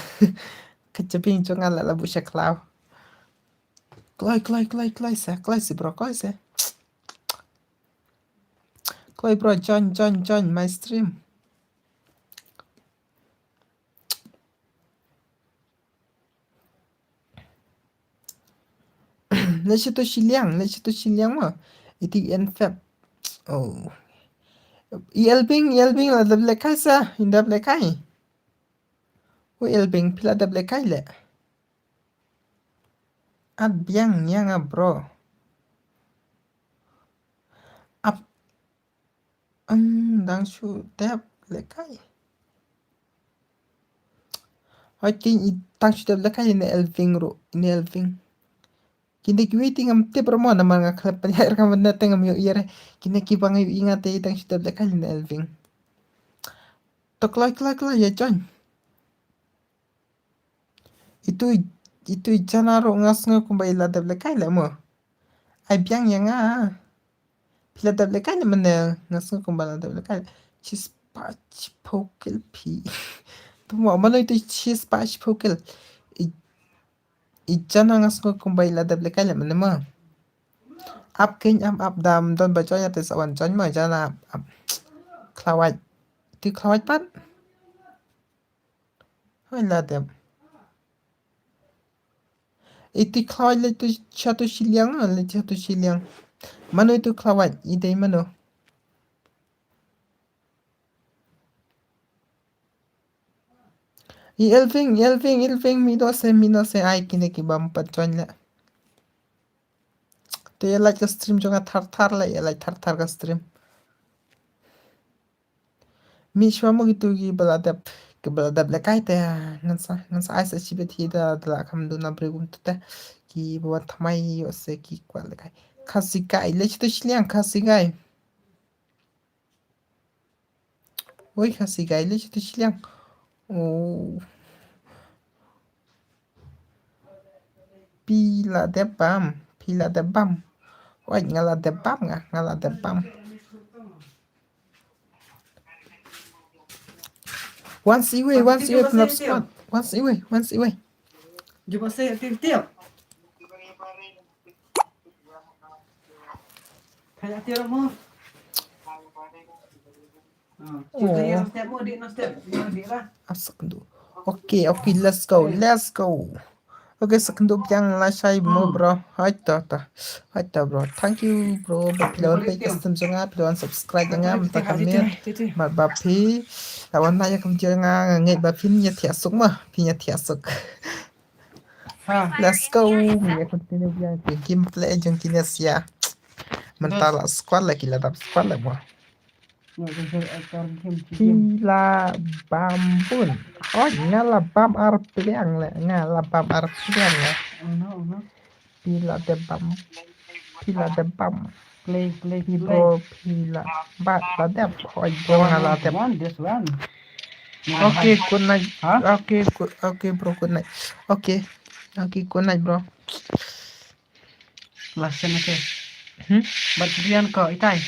Ka japing jonga la, la bu shaklau. Kloi, kloi, kloi, kloi se, kloi se, bro, kloi se. Kloi, bro, join, join, join my stream. Leche to shiliang, leche to shiliang mo. Iti en fep. Oh. I Elbing, i Elbing la dap lekai sa, in dap lekai. O Elbing, phi la dap lekai le. At biang niang a bro. Ap, um, dang shu dep lekai. Hoi king i dang shu dep lekai ne Elving ru, ne Elving. Kinde kiwi ti ngam tip ru mo namar nga khlep panyai ra kam ne te ngam yu ire. Kinde ki bang yu inga te i dang shu dep lekai ne Elving. To kloi, kloi, kloi, ya join. Itu, itu i jana ro nga sngew kumba i la dep lekai le mo. Ai biang ya nga. Phi la dep lekai ne mane nga sngew kumba la dep lekai. Chi spah chi phew kill phi. Tu mo mano itu chi spah chi phew kill. I, i jana nga sngew kumba i la dep lekai le mane mo. Ap king am ap dam don ba join ate sa wan join mo jana ap, ap. Khlawait. Ti khlawait pat. Hoi la dep. Iti khlawait le tu cha tu shiliang, le cha tu shiliang. Mano itu khlawait, i dei mano. I Elving, Elving, Elving, mi do se, mi do se, ai kine ki bam pat join le. Te ya like stream jong a thar thar le, ya like thar thar ka stream. Mi shwa mo gitu ki ba la dep, ki ba la dep lekai te, ngan sa, ngan sa ai sa shibit hi da, da la kam du na bre gum tu te, ki ba wa thamai yo se ki kwah lekai. Khasi kai, le chitu shiliang khasi kai. Oi khasi kai, le chitu shiliang. Oh. Phi la dep bam, phi la dep bam. Oi, nga la dep bam nga, nga la dep bam. Once iwei, once iwei, phi la squad. Once iwei, once iwei. Jumpa saya tiap-tiap. Kayak tiap mo. Asak ndu. Okay, okay, let's go, let's go. Okay, sak ndu piang la shai mo bro. Hai ta ta. Hai ta bro. Thank you bro. Ba phi la wan peit custom jong nga, phi la wan subscribe jong nga, mynta ka miet. Mar ba phi la wan na ya ka video nga, nga ngeit ba phin ïa thiah suk ma, phin ïa thiah suk. Ha. Let's go. Ngi continue biang ki gameplay jong kine sia. Mynta la squad la ki la dap squad la mo. Ngi ka sel aktor game chi game. Phi la bam bun. Oh, nga la bam ar pliang le. Nga la bam ar pliang le. Oh no, oh no. Phi la dep bam. Phi la dep bam. Play, play, phi play. Bro, phi la. Ba, la dep. Oi, bro, nga la dep. One, just one. Okay, good night. Huh? Okay, good, okay, bro, good night. Okay. Okay, good night, bro. Last chance, okay. Hmm? But Brian ko, itai.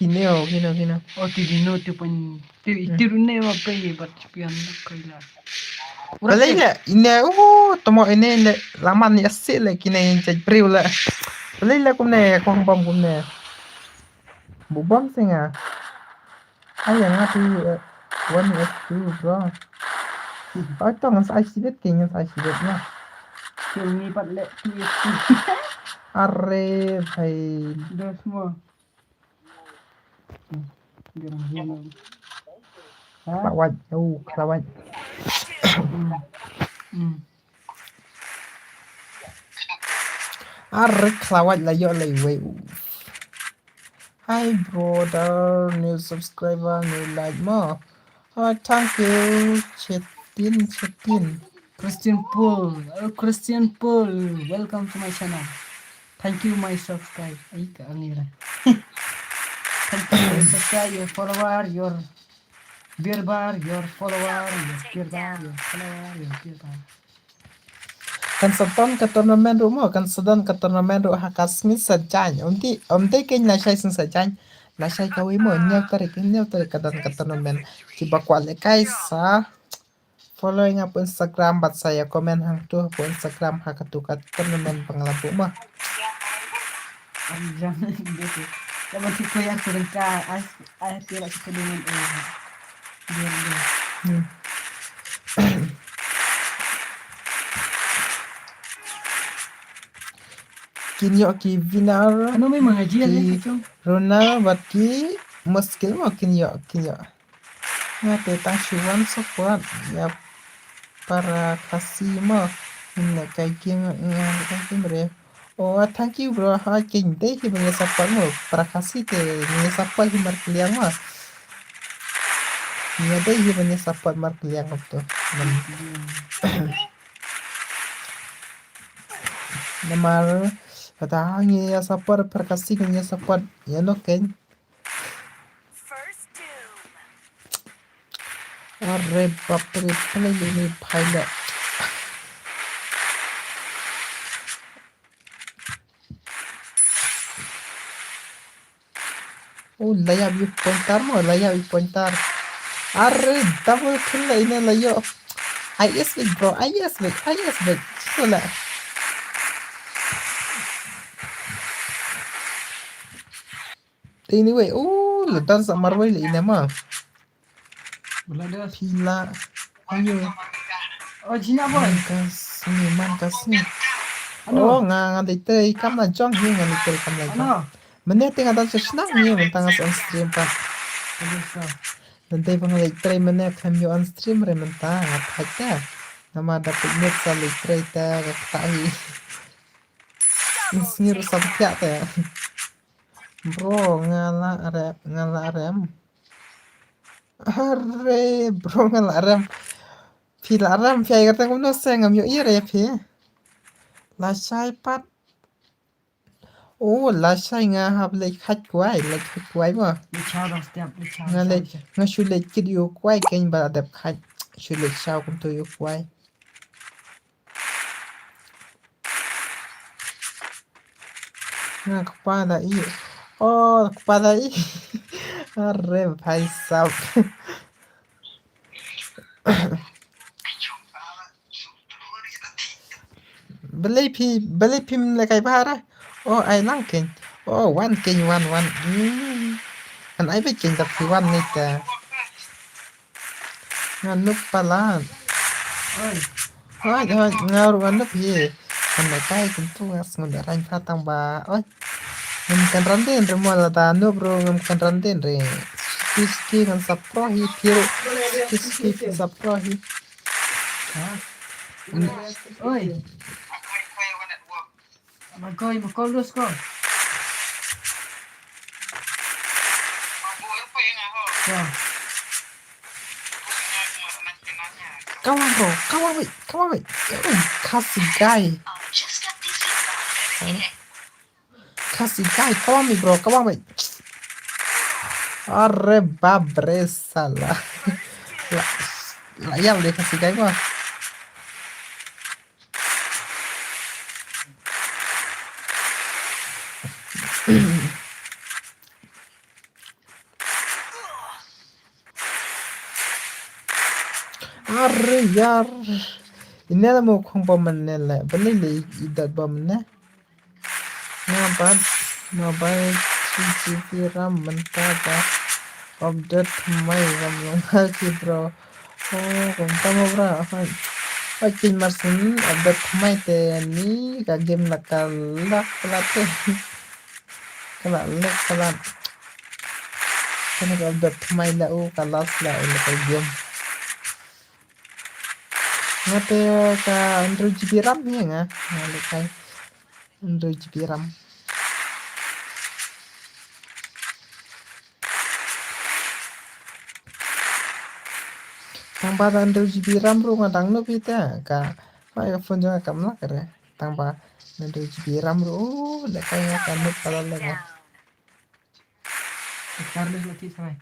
Kine o, kine o, kine o. Oh, ti dino, ti pun, ti, ti rune ma pe, but Brian ko ila. Balei la, ine, uh, tomo ine, ine, laman ni asi la, kine yang cek briew la. Balei la kumne, kong bom kumne. Bu bom singa. Ai, yang aku, eh, one is two, bro. Oh, to ngan sa ai sibet ke, ngan sa ai sibet na. Kill ni pat le, two is two. Are, bhai. Dos mo. Hmm, dia orang dia orang. Ha? Klawat. Oh, klawat. Hmm. Hmm. Are klawat la ïoh la iwei. Hi brother, new subscriber, new like mo. Oh, thank you, Chetin, Chetin. Christian Paul, oh, Christian Paul, welcome to my channel. Thank you, my subscribe. Ai, ka ang ira. Thank you, my subscribe, your follower, your birbar, your follower, your birbar, your follower, your birbar. Kan sa don ka tournament ruh mo, kan sa don ka tournament ruh ha ka sngi Saitjaiñ. Ym dei, ym dei kein lashai sngi Saitjaiñ. Lashai kawei mo, hynñiew tarik, hynñiew tarik ka don ka tournament. Kiba kwah lehkai sa follow ïa nga hapoh Instagram bad sa ïa comment hangto hapoh Instagram ha kato ka tournament ba nga la buh mo. Ym jam, ym jam. Ka ban shu koyar shu rengka, ai, ai, tira shu koyar, eh. Biar dia. Hmm. Kin ïoh ki winner. Ano me mengaji lagi ki kacang. Ronald bad ki Muskil mo kin ïoh, kin ïoh. Nga te tang shu wan support ïa para Khasi mo. Nga kai kim, nga kai kim re. Oh, thank you bro. Ha, kin dei hi ban ïa support mo. Para Khasi te ïa support hi markylliang mo. Nga dei hi ban ïa support markylliang to. Namar kata ngi ïa support para Khasi, ngi ïa support ïa no kein. Are bapre, pala ini pilot. Oh, la ïap ïa u pointer mo, la ïap ïa u pointer. Are double kill la ine la ïoh. I S big bro, I S big, I S big. Sula. Te ini wei, oh, la dance marwei la ina ma. Phi la. Ayo. Oh, jina boy. Man ka sngi, man ka sngi. Ano? Oh, nga, nga dei trei kam la jong hi, nga dei trei kam la jong. Ano? Mene te nga dance shnang hi, mynta nga on stream pa. Ano sa? Nandei ba nga dei trei mene kam ïoh on stream re mynta, nga thait te. Namar da pynmut sa dei trei te, nga thait hi. Sngi ruh sa pynphiah te. Bro, nga la rem, nga la rem. Are, bro, nga la rem. Phi la rem, phi ai kata kumno se ngam ïoh ïa re phi. Lashai pat. Oh, lashai nga hap leit khat kwai, leit khat kwai mo. Leit sha dong step, leit sha. Nga leit, nga shu leit kit ïa u kwai kein ba dep khat. Shu leit sha kumto ïa u kwai. Nga kpa da i. Oh, kpa da i. Are bhai sahab. Balei phi, balei phim lehkai bha re? Oh, ai lang kein. Oh, wan kein, wan, wan. Hmm. Kan ai ba kein da phi wan ni ta. Nga nup palat. Oi. Oi, oi, nga ruh nga nup hi. Kan da kai kumtu nga sngew da rang pha tang ba. Oi. Ngam kan ran dien re mo lada nup ruh ngam kan ran dien re. Suki suki ngan sa pro hi phi ruh. Suki suki ngan sa pro hi. Ha? Oi. Magoi, makol dus ko. Ko. Come on, bro. Come on, wait. Come on, wait. Ui, Khasi guy. Khasi guy, come on, bro. Come on, wait. Arre, bap re, sala. La, la, ya, udah Khasi guy, gua. Arre yar. Ine la mo khong ba mane le. Bani le idat ba mane. Nga bat mobile three G B RAM mynta ba update thymmai, ngam long ha ki bro. Oh, kumta mo bro. Hoi. Hoi, kin mar sin update thymmai te ni ka game la ka lak la te. Ka la lek ka la. Kane ka update thymmai la u ka last la u la ka game. Nga te ka hynriew G B RAM hi nga. Nga le kai. Hynriew G B RAM. Tang ba da hynriew G B RAM ruh nga dang nup hi te ka. Ka phone jong nga kam lak re. Tang ba hynriew G B RAM ruh. Oh, le kai nga ka nup ka la le nga. Carlos lagi sangai.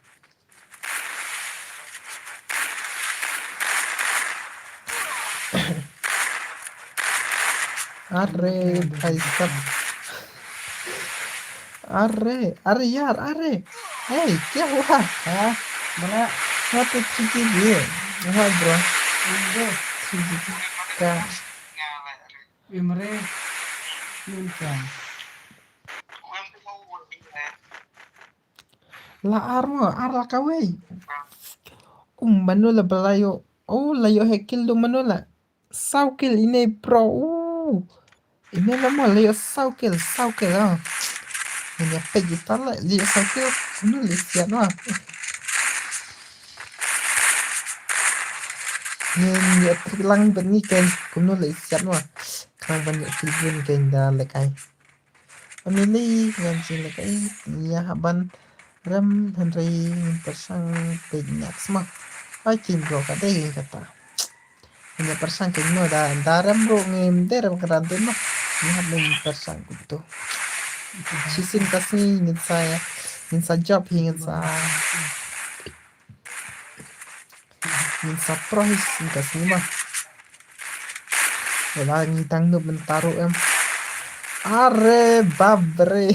Arre, bhai sab. Arre, arre yaar, arre. Hey, kya hua? Ha? Mana? What a three G B? Hua, bro. Indo. Three G B. Ka. Imre. Yun ka. La ar mo, ar la kawei. Um, mano la ba la ïoh. Oh, la ïoh heh kill dong mano la. Saw kill ine bro. Uh. Ine la mo la ïoh saw kill, saw kill ah. Ine pek ita la, la ïoh saw kill. Kumno la siat wa. Ine ïoh trik lang ban ngi ken. Kumno la siat wa. Kang ban ïoh trik ban ken da lekai. Family, ngan jin leh kaei, ngi hap ban rem hynrei ngin pyrshang peit nyak sma. Ai kin bro ka dei kata. Ngi pyrshang kin no da, da rem ruh ngim dei rem ka dei no. Ngi hap ban pyrshang kumto. Shisien ka sngi ngin sa, ngin sa jop hi ngin sa. Ngin sa pro hi shisien ka sngi ma. Wala ngi dang nup mynta ruh em. Are bap re.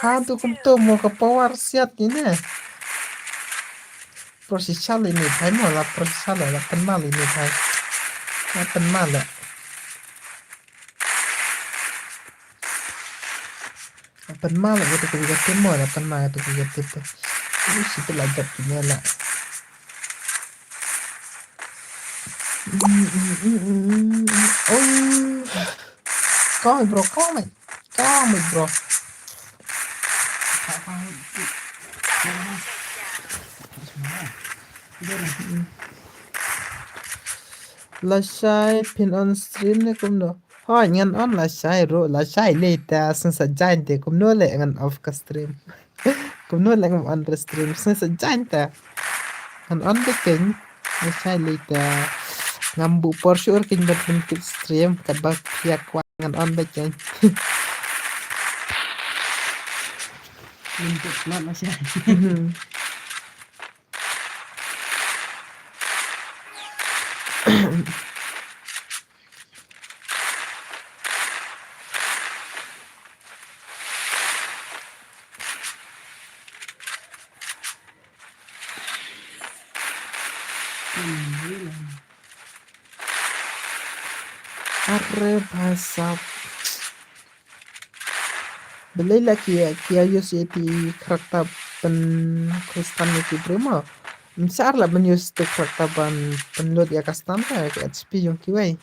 Haduh kumto mo ka power siat kine. Pro shisha le ne thai mo la pro shisha le la pynmal le ne thai. La pynmal le. Pynmal la kata ka tip mo, la pynmal kata ka tip. Ui, shi pynlait jop kine la. Ui. Come on, bro, come on. Come on, bro. Lashai phin on stream ne kumno? Hooid, ngan on lashai ruh, lashai lei te, sngewsih jain te, kumno leh ngan off ka stream. Kumno leh ngam on ka stream, sngewsih jain te. Ngan on beit kein, lashai lei te. Ngam buh por shuh kein ban pyntip stream, katba phi ïa kwah ngan on beit kein. Pyntip slot lashai. Are bhai sahab. Balei la ki, ki ïa use ïa ki character pynkhristan ïa ki briew mo? Mynshwa la ban use te character ban pynlut ïa ka stam ka, ki H P jong kiwei.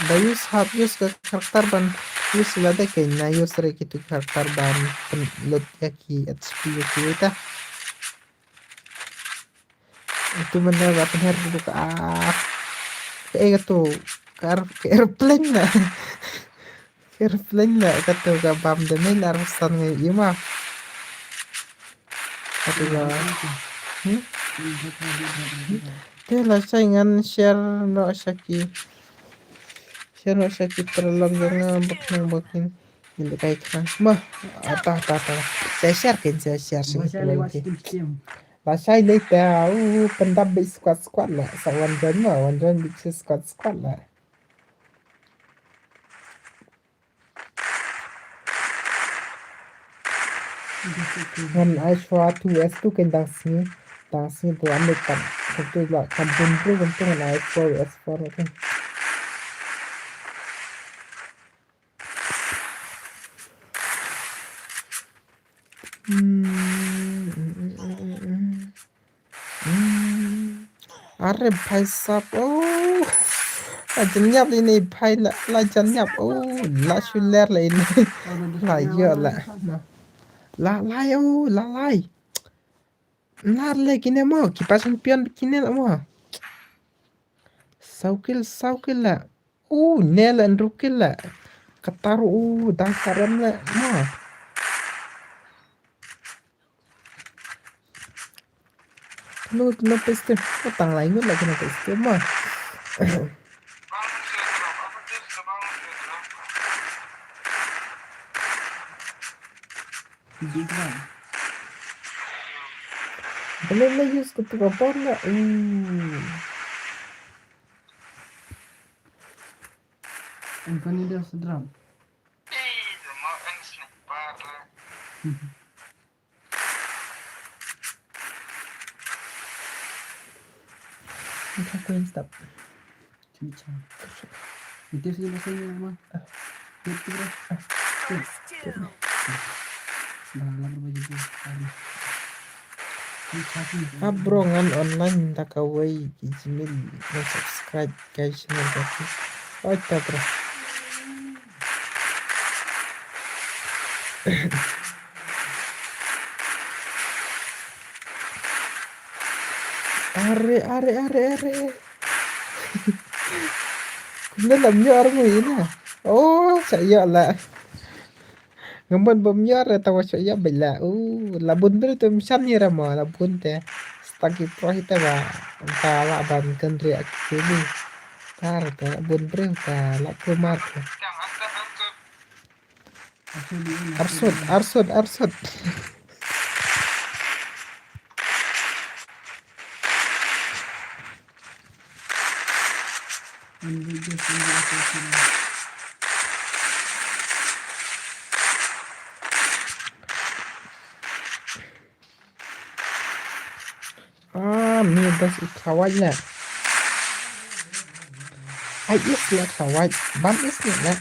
Da use, hap use ka character ban use lade kein, na use re kitu character ban pynlut ïa ki H P jong kiwei ta. Atu mynta ba pynher tu ka, ah. Ka, eh, ka tu. Ka aer-, ka aeroplane la. Ka aeroplane la, ka tu ka bam de me la rusan ngi ima. Ka tu la. Hmm? Te la shai ngan share noh sha ki. Share noh sha ki paralok jong nga baknang bakin. Ngi leh kai khnang. Ma, ah, ta, ta, ta. Share, share kin, share, share, share kin. Ba shai lei ta, uh, pyndap beit squad, squad la. Sa wan join ma, wan join beit squad, squad la. Ngan ai shuwa two S two kin dang sngi, dang sngi tu am lei tam. Satu la kam bun tu, bun tu ngan ai four S four tu. Hmm, hmm, hmm, hmm, hmm, hmm. Hmm. Are bhai sab, oh. La jan ïap ine bhai la, la jan ïap, oh. La shu ler la ine. La ïoh la. La lai, oh, la lai. Lar le kine mo, ki pa champion kine la mo. Saw kill, saw kill la. U, ne la hynriew kill la. Kata ruh u dang sarem la. Ma. Tno, tno piste. Tang lai ngut la kino piste ma. Big one. Balei la use kata ka bor la. Hmm. Anthony Davis drum. Ito ko yung stop. Ito yung stop. Ito yung stop. Ah, bro, ngan online da kawei ki Gmail, ngan subscribe ka channel ka ki. Oi ta, bro. Are, are, are, are. Kumne lam ïoh ar ngui na. Oh, sa ïoh la. Ngan bam ïoh re ta wa shu ïoh bela. Uh, la bun bre tu mshan ni rama, la bun te. Staki pro hita ba. Ta la ban kan re ak sini. Tar ta la bun bre ta la kumar. Arsut, arsut, arsut. Ah, mi bas i khawai la. Ai is la khawai. Bam is ni la.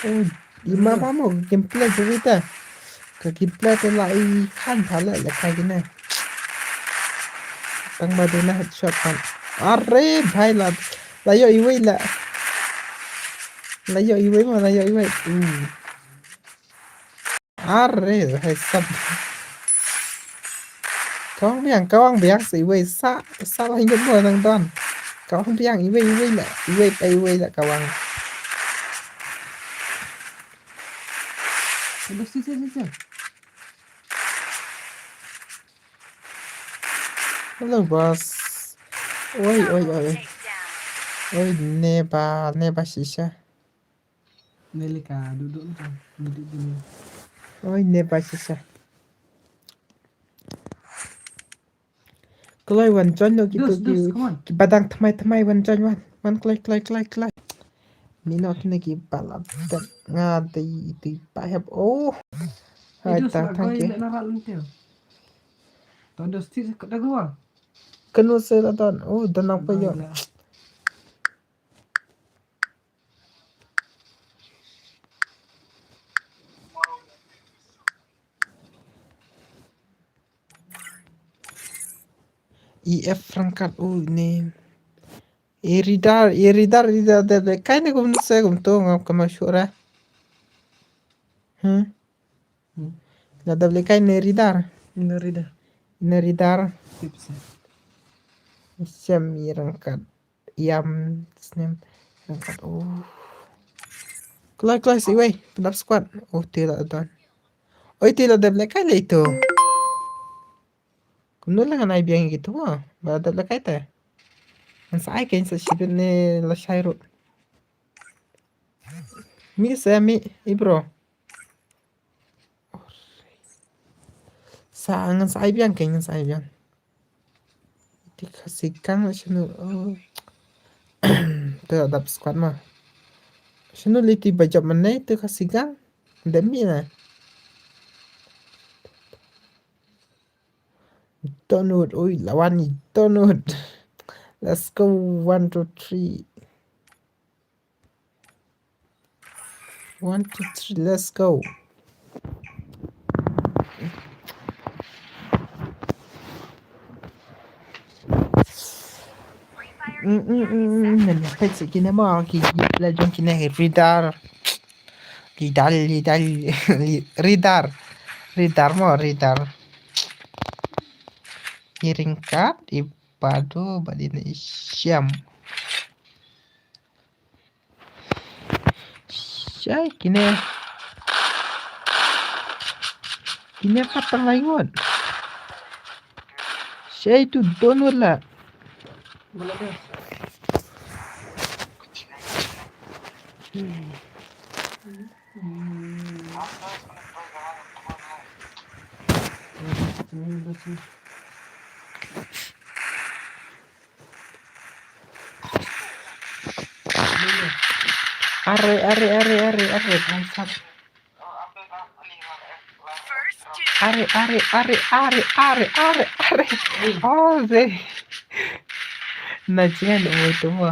Oh, ima ba mo gameplay tu kita. Ka gameplay tu la i khan phala la kai kine. Tang ba duna headshot kan. Are bhai la. La ïoh iwei la. La ïoh iwei ma la ïoh iwei. Hmm. Are, hai sap. Kawang biang, kawang biang sa iwei sa, sa la ngut mo nang don. Kawang biang iwei, iwei la, iwei pa iwei la kawang. Hello, si, si, si, si. Hello, boss. Oi, oi, oi. Oi, neba, neba shisha. Nelika duduk tu. Duduk dulu. Oi, neba shisha. Kloi wan join lo kitu. Dus, dus, ki, come on. Ki badang tmai tmai wan join wan. Wan kloi, kloi, kloi, kloi. Minot ne ki balap. Nga dei, dei pa hep. Oh. Hai ta, thank you. Dos, thank you. Dos, tis, kau dah gua. Kenu saya dah don. Oh, don apa ya? E F Frankat u ne. E Ridar, e Ridar, Ridar, de, de, kai ne kum se kum tu ngam kama shura. Hmm? Hmm. La da beli kai ne Ridar. Ne Ridar. Ne Ridar. Tip se. Shem i rangkat. Yam snem rangkat. Oh. Kloi, kloi, si wei. Pyndap squad. Oh, te la don. Oi, te la dep lehkai lei tu. Kumno la ngan ai biang ïa kitu mo. Ba la dep lehkai te. Ngan sa ai kein sa shibit ne lashai ruh. Mi sa mi, i bro. Sa ngan sa ai biang kein, ngan sa ai biang. Te Khasi gang shano, oh. Te dap squad mo. Shano liti ba jop mynne te Khasi gang. Dep mih na. Donut, oi, la wan i Donut. Let's go, one, two, three. One, two, three, let's go. Mm, mm, mm, mm. Ngan ïa peit sha kine mo, ki, ki la jong kine, Ridar. Ridar, Ridar, Ridar. Ridar mo, Ridar. I ryngkat, i Padu, bad i Shem. Shai kine. Kine pat tang lai ngut. Shai tu don wala. Are, are, are, are, are, bhai sahab. Are, are, are, are, are, are, are. Oh, ze. Na jinga ni mo tu mo.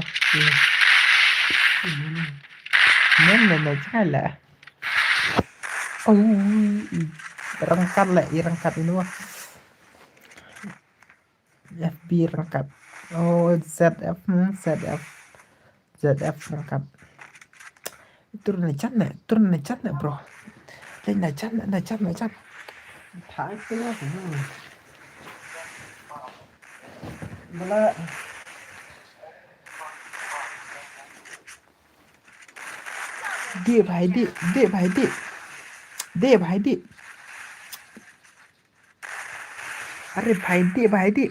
Na, na, na jinga la. Oh, i ryngkat la, i ryngkat ino. F B ryngkat. Oh, Z F, hmm, Z F. Z F ryngkat. Turun na jan na, turun na jan na, bro. Lai na jan na, na jan, na jan. Thai tu lah, hmm. Bala. Dih bhai dih, dih bhai dih. Dih bhai dih. Are bhai dih, bhai dih.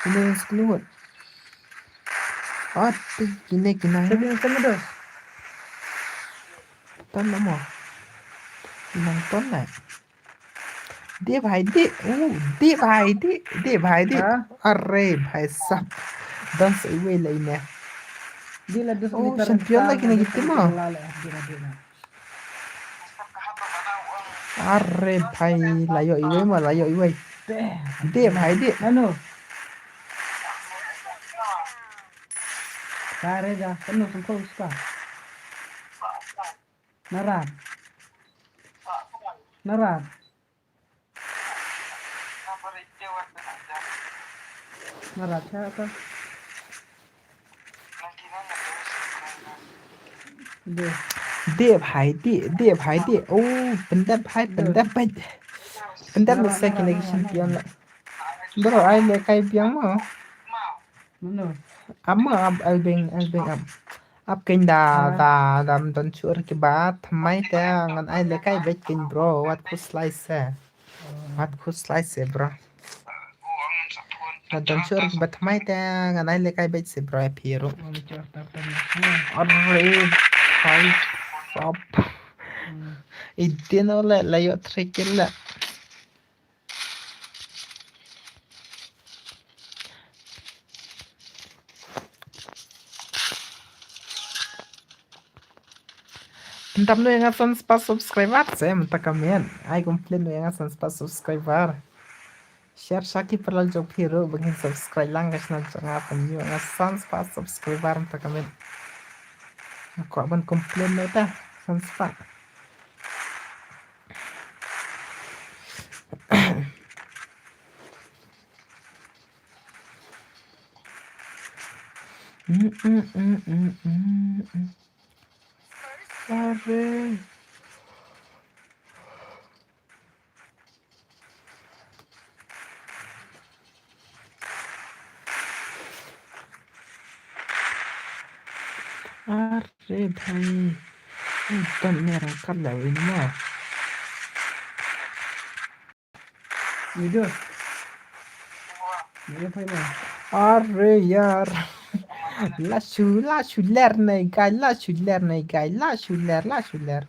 Kine skul ngut. Ati kine kine. Sabi na sama tu. Ton na mo. Nang ton na. Dih bhai dih. Uh, dih bhai dih. Dih bhai dih. Ha? Are bhai sahab. Don sa iwei la ine. Dih la dus. Oh, ni champion lagi na gitu mo. Are bhai, la ïoh iwei mo, la ïoh iwei. Dih bhai dih. Anu. Kare ja, kanu sungko uska. Nara. Nara. Nara cha ka. Dih. Dih bhai dih, dih bhai dih. Oh, pyndep bhai, pyndep bhai. Pyndep lo sa kine ki champion la. Bro, ai lehkai biang mo. Mano? Ap mo, ap, Albing, Albing, ap. Ap kein da, da, da, ym don shuh ruh kiba thymmai te ngan ai lehkai beit kein bro, wat khuslai se. Wat khuslai se bro. Da don shuh ruh kiba thymmai te ngan ai lehkai beit se bro, ïa phi ruh. Are bhai sahab. Iti no le, la ïoh three kill le. Pyndap noh ïa nga san spah subscriber, se mynta ka miet. Ai complain noh ïa nga san spah subscriber. Share sha ki paralok jong phi ruh ba ngin subscribe lang ka channel jong nga, pynïoh ïa nga san spah subscriber mynta ka miet. Nga kwah ban complain noh ta san spah. Mm, mm, mm, mm, mm, mm. Are. Are bhai. Ai, don ne rang kat la win ma. Video. Video bhai ma. Are yar. La shu, la shu ler nei guy, la shu ler nei guy, la shu ler, la shu ler.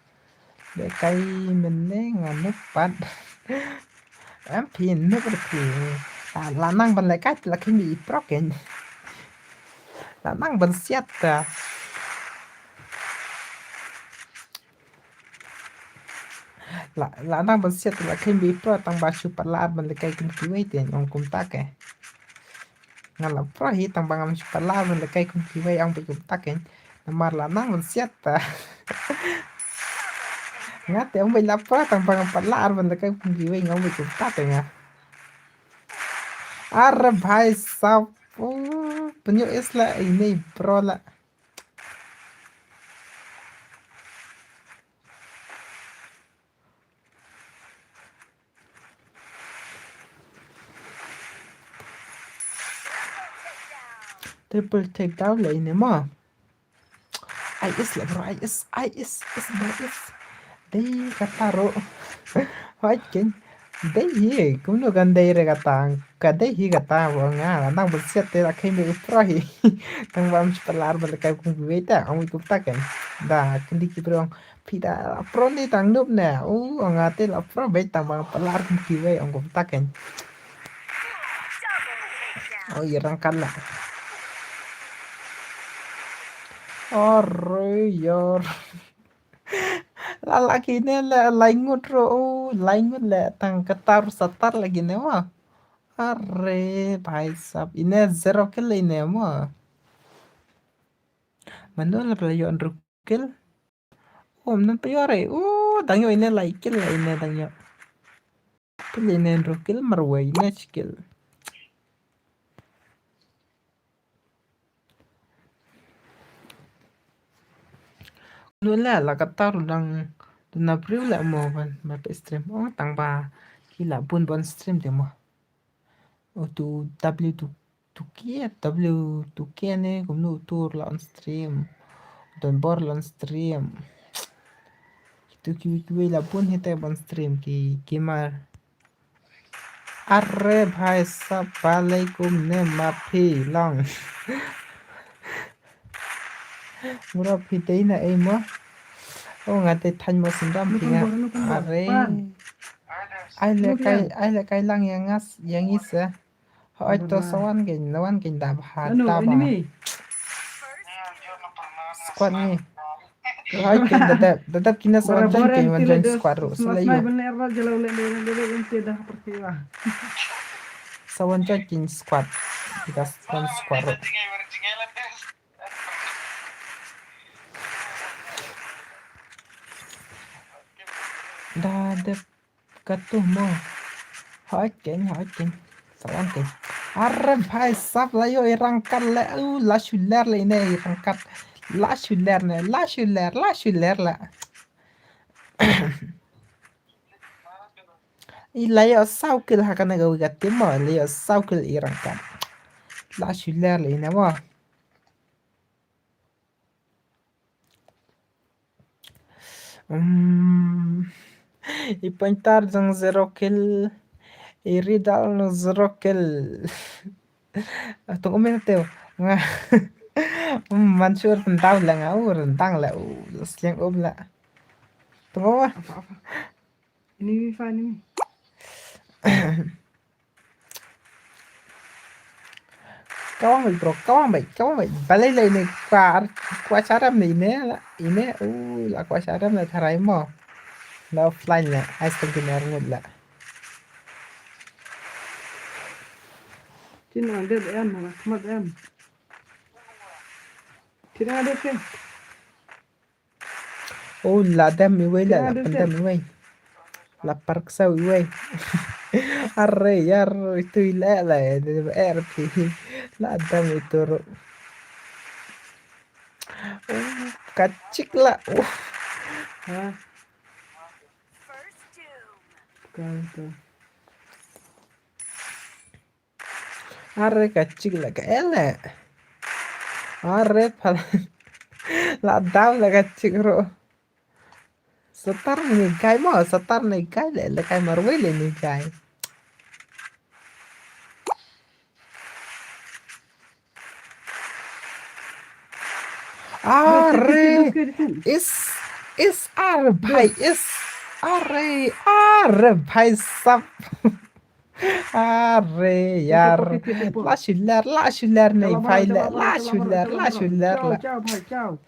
Be kai mene nga nup pat. Em phi nup phi. La, la nang ban le kai la khim i prok en. La nang ban siat ta. La, la nang ban siat la khim i prok tang ba shu pat la ar ban le kai kum kiwei te ong kumta ke. Nga la pro hi tang ba ngam shu pat la ar ban le kai kum kiwei ong beit kumta ke. Namar la nang ban siat ta. Nga te ong beit la pro tang ba ngam pat la ar ban le kai kum kiwei nga ong beit kumta ke nga. Are bhai sab. Pynyoh is la ine bro la. Triple takedown la ine ma. Ai is la bro, ai is, ai is, is bro is. Dei kata ro. Hoi ken. Dei hi, kumno kan dei re kata. Ka dei hi kata bro nga. Nang bersiat te la kai me upra hi. Tang bam sepelar bal kai kum beta, ang kum taken. Da kendi ki bro. Pida pro ni tang nup ne. U ong ate la pro beta bang pelar kum kiwei ong kum taken. Oh, i rangkat la. Ore yor. La la kine le lai ngut ro, u lai ngut le tang katar satar la kine wa. Are bhai sab, ine zero kill ine mo. Mano la pla yo andro kill. Um, nan pa yo re. U dang yo ine lai kill la ine dang yo. Pil ine andro kill marwei ine shi kill. Nula la katar dang duna briew la mo ban ba pe stream. Oh, tang ba ki la bun bon stream de mo. Oh, tu W tu tu kia, W tu kia ne kumno tur la on stream. Don bor la on stream. Tu ki ki la bun hite bon stream ki gamer. Are bhai sab, balei kumne ma phi long. Bro phi dei na ei mo. O nga dei thain mo sendam phi nga. Are. Ai le kai, ai le kai lang yang ngas, yang is eh. Hoi to sawan gen, nawan gen da bha, da bha. Squad ni. Hoi ken da dep, da dep kine sawan join ken wan join squad ro. Sila yo. Sawan join ken squad. Kita sawan squad ro. Da dep Katu mo. Hoi ken, hoi ken. Sawan ken. Are bhai sab la yo i rangkat le. U la shuler le ine i rangkat. La shuler ne, la shuler, la shuler la. I la yo saw kill ha kane ka wi ka team mo, la yo saw kill i rangkat. La shuler le ine mo. Hmm. I pointer jong zero kill. I Riddle no zero kill. Tung um ina teo. Nga. Hmm, Mansur tentang la nga u rentang la u sliang um la. Tung um. Apa, apa? Ini wifi ini. Kawang bai bro, kawang bai, kawang bai. Balei la ine kwar, kwar sharam ne ine la, ine, uh, la kwar sharam ne tharai mo. La offline ne, ai sengki ne arngut la. Tina de em, la khmat em. Tina de ke. Oh, la dem iwei la, la pyndem iwei. La parksaw iwei. Are, yar, itu ila la, er pi. La dem itu ro. Oh, kachik la. Oh. Ha. Kau tu. Are ka chik la ka ele. Are phala. La dau la ka chik ro. Satar ne kai mo, satar ne kai le, le kai marwei le ne kai. Are, is, is ar bhai, is, are, are bhai sab. Are yar. La shuler, la shuler ne bhai le, la shuler, la shuler la. Chao, chao, bhai, chao.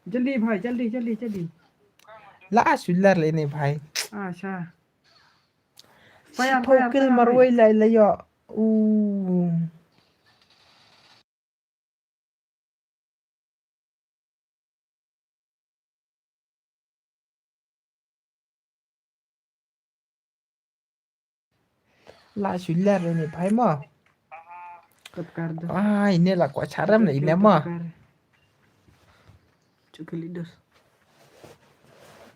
Jaldi bhai, jaldi, jaldi, jaldi. La shuler le ne bhai. Acha. Fire, fire, fire, marwei la la yo. U. La shuler ne bhai mo. Kap kar do. Ai, ne la ko charem ne ine mo. Chukali dos.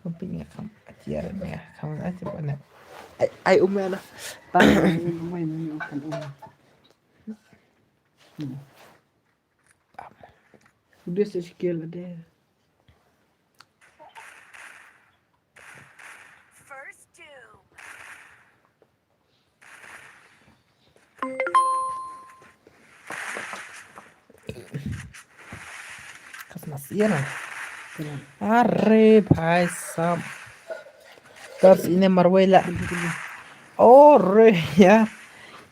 Kamping ya kam. Atiar ne kam aja bana. Ai, ai umela. Mai mai kan um. Udah sekian ada. Kasna sian. Are bhai sab. Tars ine marwei la. Ore ya.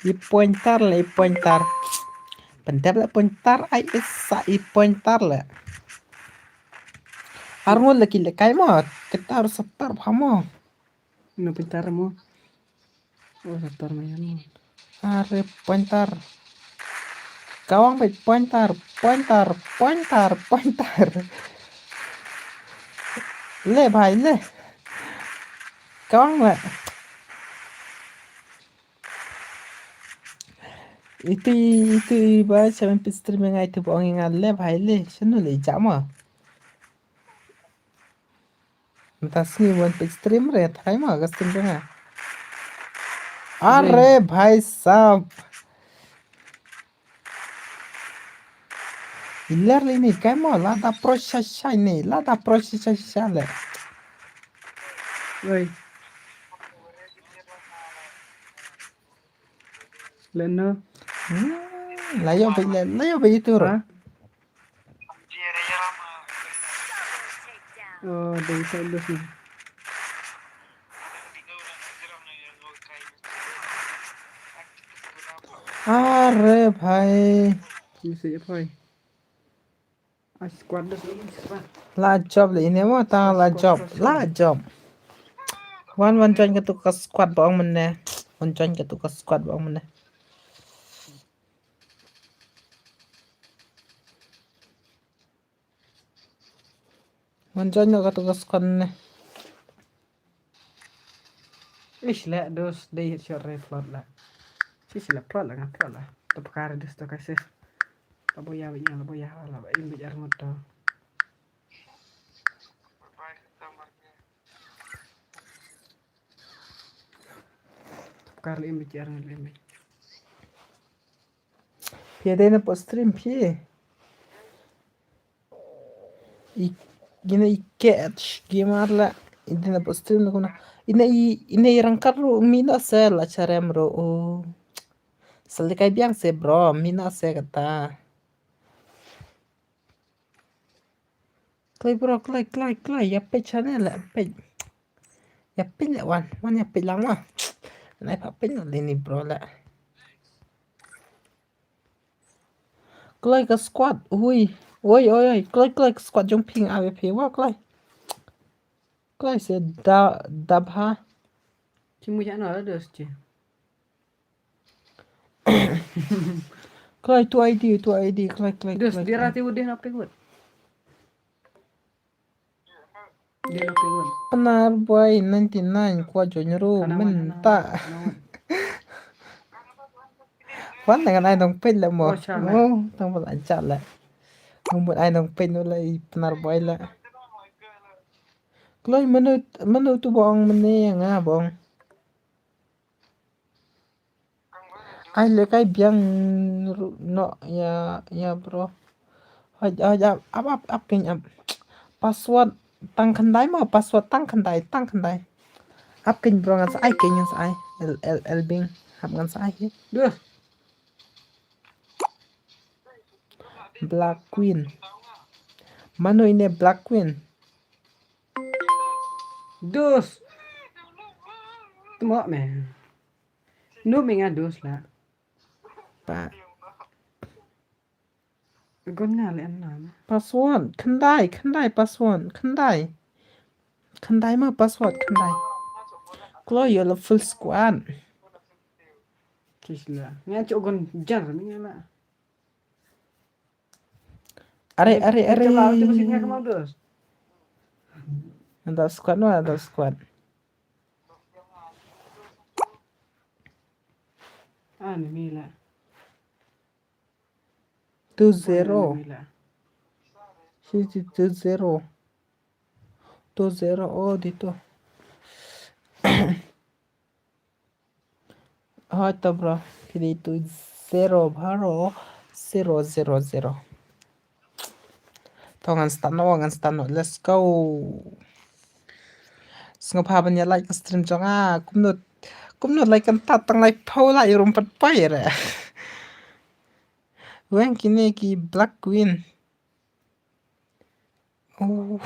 I pointer la, i pointer. Pentep la pointer ai isa i pointer la. Arngut lagi le kai mo. Kita harus setar paham mo. No pointer mo. Oh, satar mayan. Are pointer. Kawang bait pointer, pointer, pointer, pointer. Le bhai le. Kawang le. Itu itu ba seven pit stream ngai tu bong ngal le bhai le. Sunu le jama. Mynta sngi wan peit stream re, tharai ma ka stream jong nga. Are bhai sab. Iler le ini kai mo, lada pro sha sha ini, lada pro sha sha sha le. Oi. Leno. Hmm, layo be le, layo be itu ro. Ha? Oh, dei sa lus ni. Are bhai. Ni sa ya bhai. La job le ine mo ta la job, la job. Wan wan join katu ka squad ba ong mynne. Wan join katu ka squad ba ong mynne. Wan join katu ka squad ne. Ish le dos dei headshot re plot la. Sis le plot la nga plot la. To pakar dos to kasi. Labo ya ba ya labo ya la ba im ba jar ngot to. To pakar le im ba jar ngot le im. Phi dei na post stream phi. I, ina i catch gamer la. I dei na post stream na kuna. Ina i, ina i rangkat ru mi na se la charem ru. Oh. Sali kai biang se bro, mi na se kata. Kloi bro, kloi, kloi, kloi, ya peit channel la, peit. Ya peit la wan, wan ya peit lang wa. Nai pa peit la ni bro la. Kloi ka squad, ui. Oi, oi, oi, kloi, kloi ka squad jong ping ave phi wa kloi. Kloi se da, da bha. Chimu ya no la dos chi. Kloi tu I D, tu I D, kloi, kloi, kloi. Dos dira ti udih na ping wut. Pnar Boy ninety nine kwa join ru mynta. Wan ngan ai nong peit la mo. Oh, tang ba la cha la. Nong mut ai nong peit no la i Pnar Boy la. Kloi mano, mano tu bong mane nga bong. Ai le kai biang ru no ya, ya bro. Hoi, hoi, ap, ap, ap, ap, keiñ, ap. Password tang khyndai mo, password tang khyndai, tang khyndai. Ap keiñ bro, ngan sa ai, keiñ ngan sa ai. El, el, el bing, ap ngan sa ai. Duh. Black Queen. Mano ine Black Queen? Dos. Tmo me. Nu me nga dos la. Pa. Gon nga le an na. Password. Khyndai, khyndai password. Khyndai. Khyndai ma password, khyndai. Klo yo la full squad. Kis la. Nga cho gon jar me nga la. Are, are, are. Another squad, no, another squad. Ah, ni mila. Two zero. Siti two zero. Two zero, oh, dito. Hoi to bro. Kini tu zero bharo zero zero zero. To ngan start noh, ngan start noh. Let's go. Sngewbha ban ïa like ka stream jong nga. Kumno, kumno like kan tat tang like pau la ïa rum pat pai re. Weng kine ki Black Queen. Oh.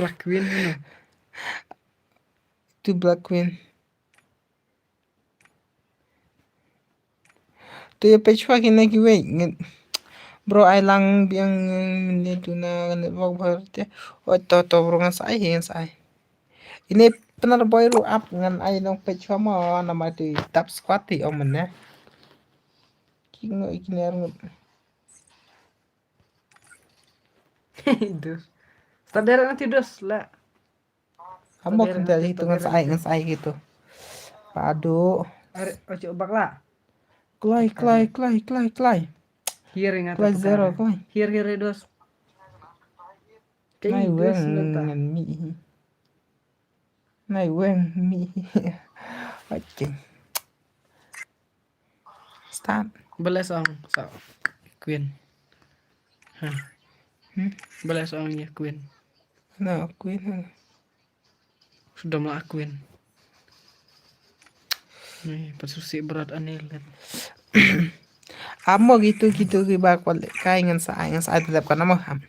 Black Queen, you know. Tu Black Queen. Tu ïa peit shuwa kine kiwei. Bro, ai lang biang ne tu na network bha te. Oh, to, to, bro, ngan sa ai, ngan sa ai. Ine Pnar Boy ruh ap ngan ai nong peit shuwa mo, namar tu i tap squad ti ong mane. Ki ngo i kine ar ngut. Dos. Standar nanti dos la. Amo kenta itu ngan sa ai, ngan sa ai gitu. Padu. Are, ojo bakla. Klai, klai, klai, klai, klai. Here nga klai zero, klai. Here, here dos. Nai weng ngan mi. Nai weng mi. Okay. Start. Bless ong sa Queen. Ha. Hmm? Bless ong ïa Queen. Na Queen. Sudah mla Queen. Ni pasusi berat aneh let. Amo gitu gitu ki ba kwal kai ngan sa ai ngan sa ai telep kan amo ham.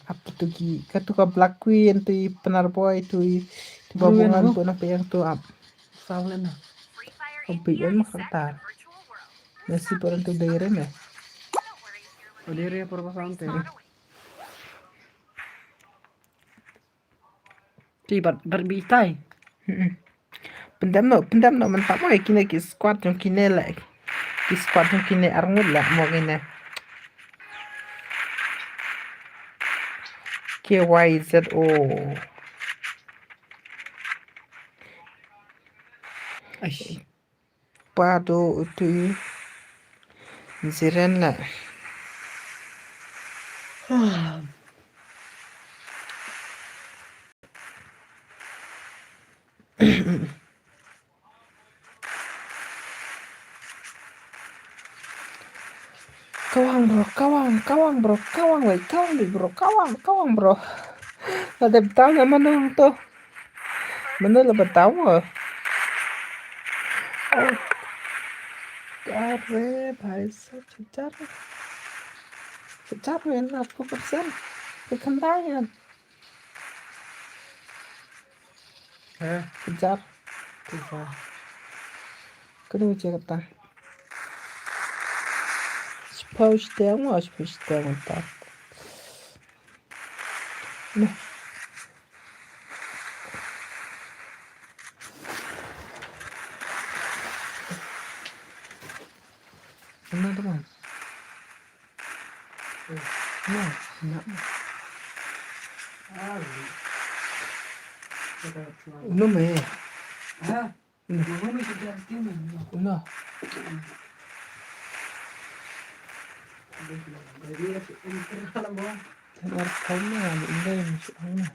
Apa tu ki katu ka Black Queen tu i Pnar Boy tu i tu ba bungan tu na peyang tu ap. Salah na. Obi em kata. Nasi paran tu dere me. Oh, dere apa pasal tu? Ti bat bat bi tai. Pyndam noh, pyndam noh mynta mo ïa kine ki squad jong kine la. Ki squad jong kine arngut la mo kine. K Y Z O. Ai. Padu utu i Ziren la. Kawang bro, kawang, kawang bro, kawang wei, kawang di bro, kawang, kawang bro. Ada betul nama nang tu. Mano la batawa? Oh. Are bhai sab, char. Char, na ko persen. Ke khandai yan. Ha? Char. Kano che kata? Shiphew shiteng mo, shiphew shiteng mo ta. Nah. Another one. No, no. Uno me. Uno. Uno. Tengok kamu ada indah yang masuk sana.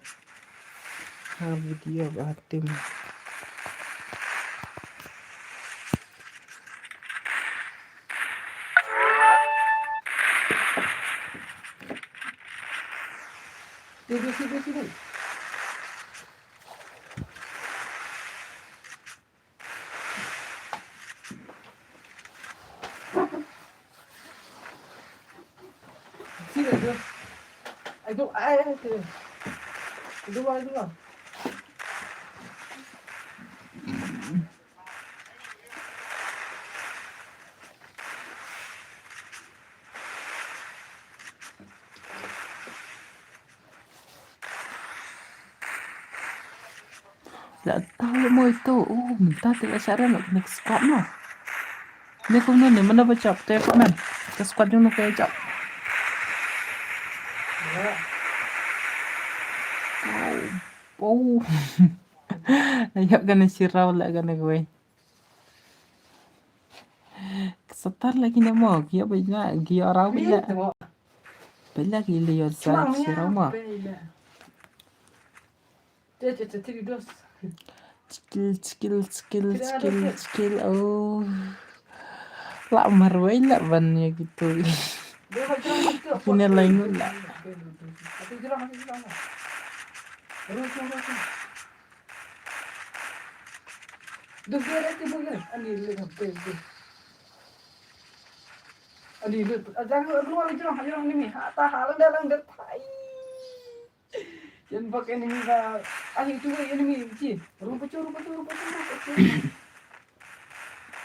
Ha video ba tim. Sini, sini, sini. Sini, sini. Ayo, ayo, ayo. Dua, dua. La tau le mo ito. Oh, mynta te la sharan la kane ka squad mo. Ne kumno ne, mano ba jop te kumno. Ka squad jong no ka jop. Oh. Oh. La ïoh kane shi raw la kane kawei. Satar la kine mo, ki ïoh beit la, ki ïoh raw beit la. Beit la ki la ïoh sa shi raw mo. Chikil, chikil, chikil, chikil, chikil. Oh. La marwei la ban ïa kitu. Kine la ngut la. Duk dia dah timbul dia. Ani le kan pe dia. Ani le. Ajang lu lu jong jong ni mi. Ha ta ha lang dah lang dah. Hai. Yan bak enemy ba. Ani tu enemy ji. Rupa chu rupa chu rupa chu rupa chu.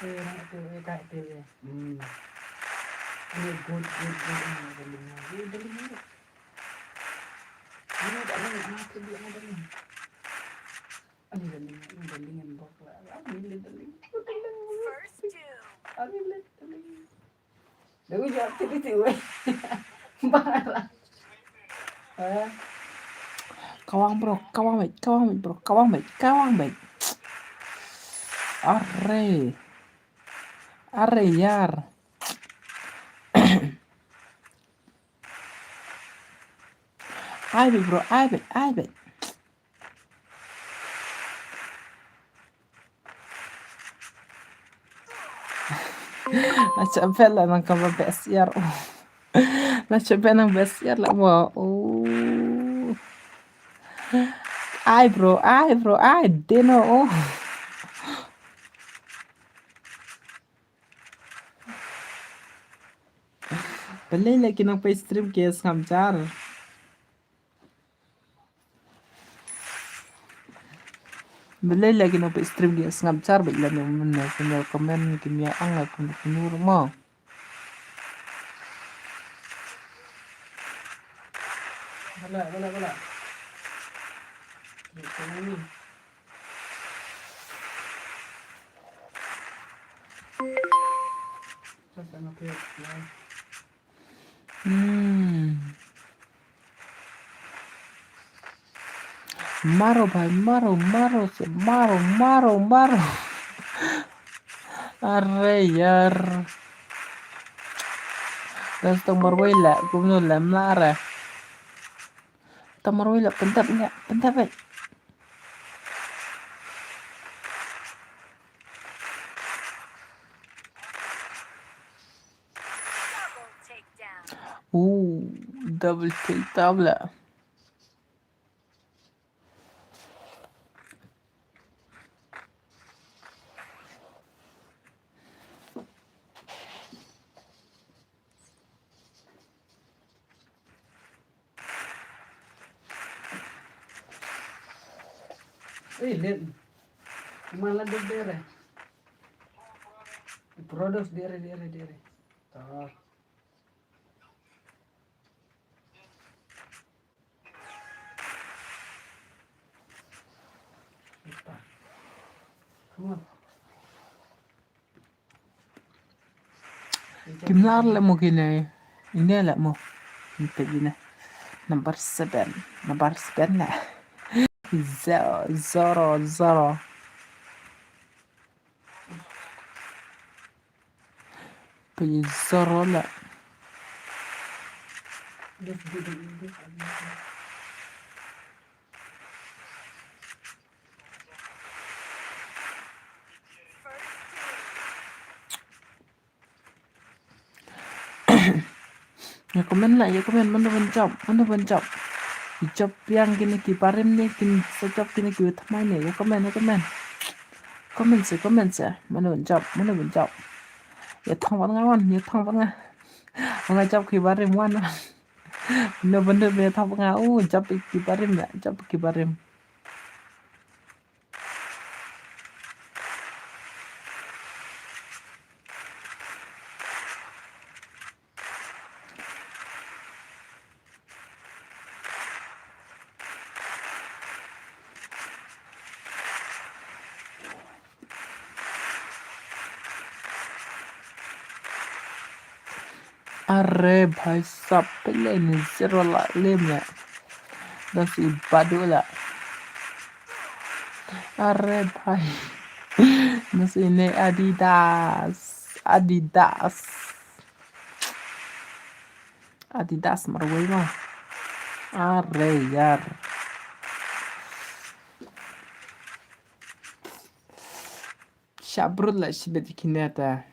Eh, rupa chu eh kai te eh. Hmm. Ani good good good. Ani dah lima. Ani dah lima. Ani dah lima. Ani dah lima. Ani dah lima. Ani dah lima bak lah. Ani dah lima. Ani dah lima. First kill. Ani dah lima. Dah ujak tu tu weh. Bang lah. Eh. Kawang bro, kawang beit, kawang beit bro, kawang beit, kawang beit. Are. Are yar. Ai beit bro, ai beit, ai beit. La chapel la nang kaba best yar. La chapel nang best yar la mo. Oh. Ai bro, ai bro, ai deno. Oh. Balei la ki nang peit stream ki sngap jar. Balei la ki nang peit stream ki sngap jar beit la ne men ne ki nang comment ki mia ang la kum ki nur mo. Bala bala bala. Ni kami. Sasa nak lihat. Hmm. Maro bhai, maro, maro, maro, maro, maro. Are yar. Das tong marwei la, kumno la mara. Tong marwei la, pentap nya, pentap eh. Ooh, double take down la. Ei, len. Mala de dere. Produce dere, dere, dere. Tar. Come on. Kim lar le mo kine. Ine le mo. Inte ine. Number seven. Number seven le. Zero, zero, zero. Pe zero le. Ïa comment la, ïa comment, mano ban jop, mano ban jop. Ki jop biang kine ki barim ne, kin sa jop kine ki thymmai ne. Ïa comment, ïa comment. Comment se, comment se. Mano ban jop, mano ban jop. Ïa thang wan nga wan, ïa thang wan nga. Nga jop ki barim wan. Mano ban ïa thang wan nga. Oh, jop ki barim ïa, jop ki barim. Are bhai sab pele ni zero la lem ya. Das i badu la. Are bhai. Nasi ne Adidas. Adidas. Adidas marwei ma. Are yar. Shabrut la shibit kineta.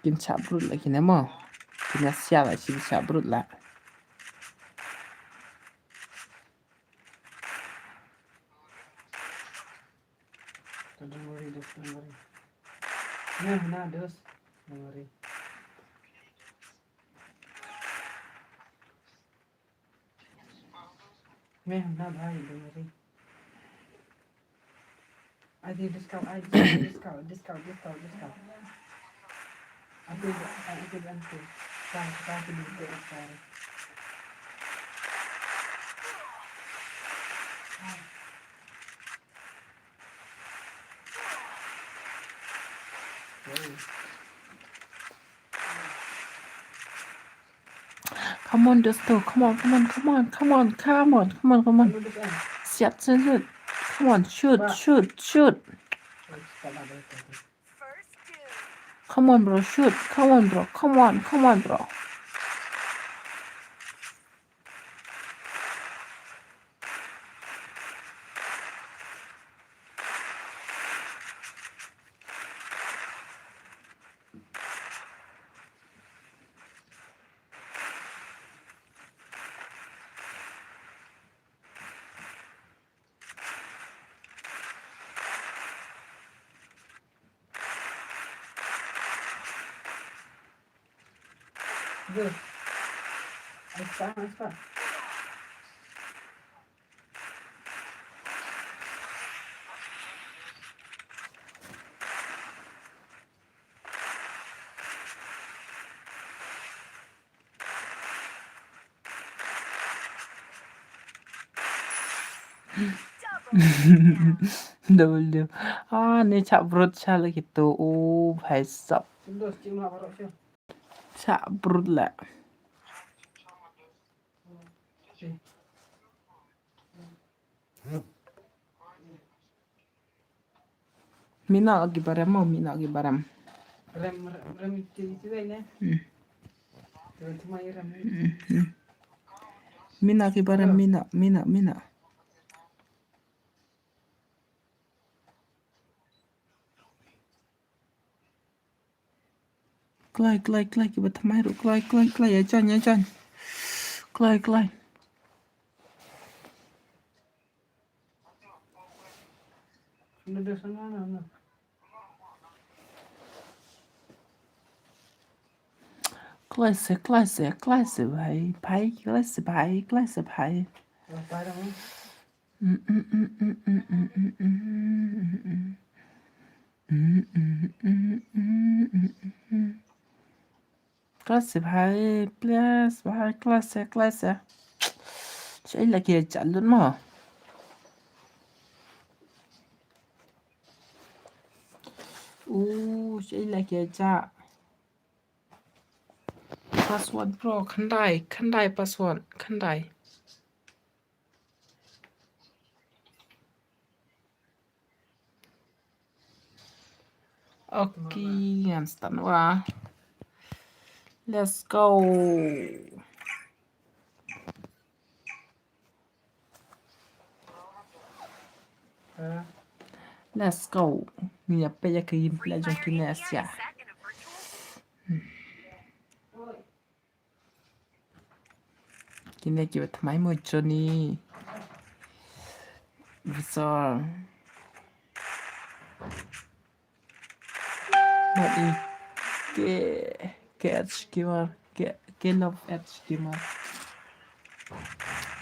Kin shabrut la kine mo. Kin sia la shibit shabrut la. Don't worry, don't worry. No, no, don't worry. मैं ना भाई, don't worry. I did discount, I did discount, discount, discount, discount. I did, I did empty. Thank, thank you, sorry. Come on, Dosto. Come on, come on, come on, come on, come on, come on, come on. Siap, siap, siap. Come on, shoot, shoot, shoot. Come on, bro, shoot. Come on, bro. Come on, come on, bro. Good. Nice spot, nice spot. Double dip. Ah, ne chak brut cha la kito. Oh, bhai sab. Chak brut la. Mina ki barem mo, mina ki barem. Rem, rem, rem, ti, ti, ne. Hmm. Rem, ti, mai, rem. Hmm, hmm. Mina ki barem, mina, mina, mina. Kloi, kloi, kloi, kiba thymmai ruh, kloi, kloi, kloi, ïa join, ïa join. Kloi, kloi. Kloi se, kloi se, kloi se bhai, bhai, kloi se bhai, kloi se bhai. Kloi se bhai, please bhai, kloi se, kloi se. Shaei la ki ïa jah lut mo. Uh, shaei la ki ïa jah. Password bro, khyndai, khyndai password, khyndai. Okay, ngan start wa. Let's go. Let's go. Ngi ïa peit ïa ka gameplay jong kine sia. Kine kiba thymmai mo Johnny. Visor. Mari. Ke, ke H gamer. Ke, ke love H gamer.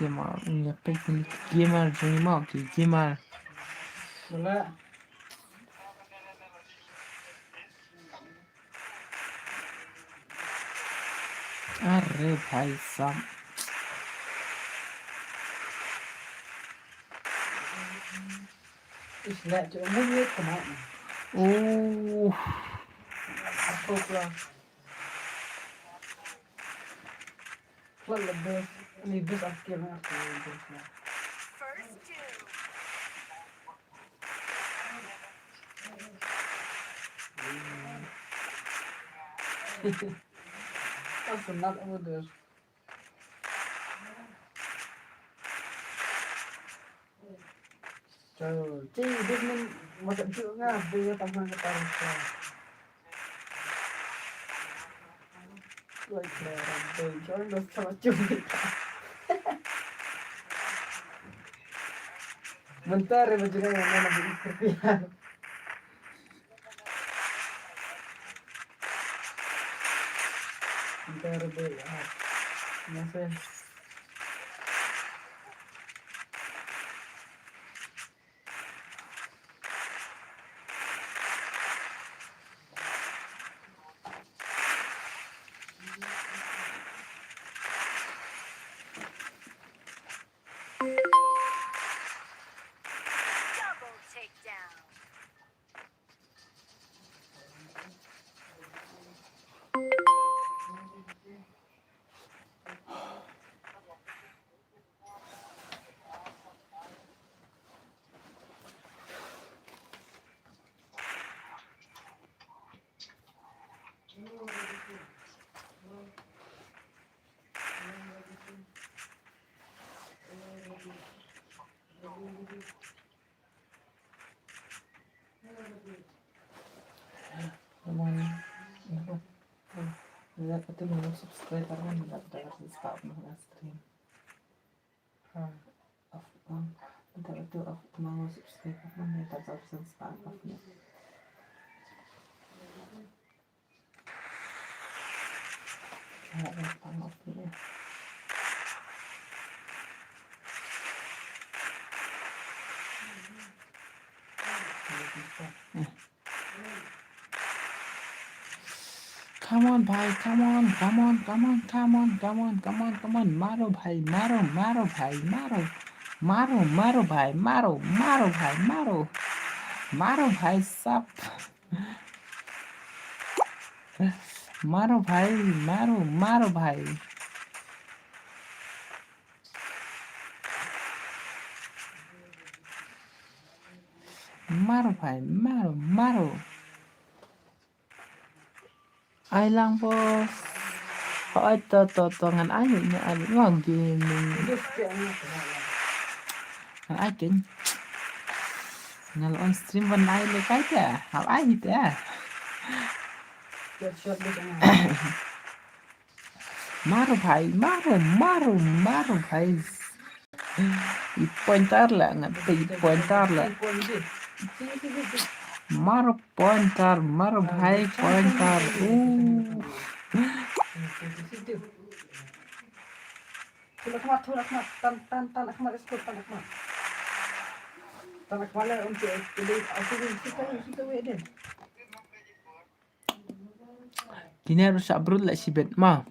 Gamer, nya pe kine gamer, Johnny mo, ke gamer. Wala. अरे भाई साहब। Is that your movie? Come on. Oh. Aku keluar. Keluar lebih, lebih sakit lah aku lebih lah. Kau sunat aku dur. Cau, cing, dia ni macam tu ngah, dia tak nak kata apa. Mentari bajingan yang mana beri kepian. Mentari beri ah. Masa. Come on. Nda kata nda subscriber nda kata nda stream. Ha, off on. Nda kata off on subscriber nda kata subscriber. Come on bhai, come on, come on, come on, come on, come on, come on, come on, maro bhai, maro, maro bhai, maro, maro, maro bhai, maro, maro bhai, maro, maro bhai sab. Maro bhai, maro, maro bhai. Maro bhai, maro, maro. Ai lang bos. Oi to to to ngan ai ni ai lang gaming. Ngan ai ken. Ngan on stream ban ai le kai ta. Hap ai ta. Maro bhai, maro, maro, maro bhai. I pointer la ngan te i pointer la. Maro pointer, maro bhai pointer. Uh. Tan, tan, tan, akhmat, skul, tan, akhmat. Tan, akhmat, le, um, tu, tu, tu, tu, tu, tu, tu, tu, tu. Kine ruh shah brut la shibet ma.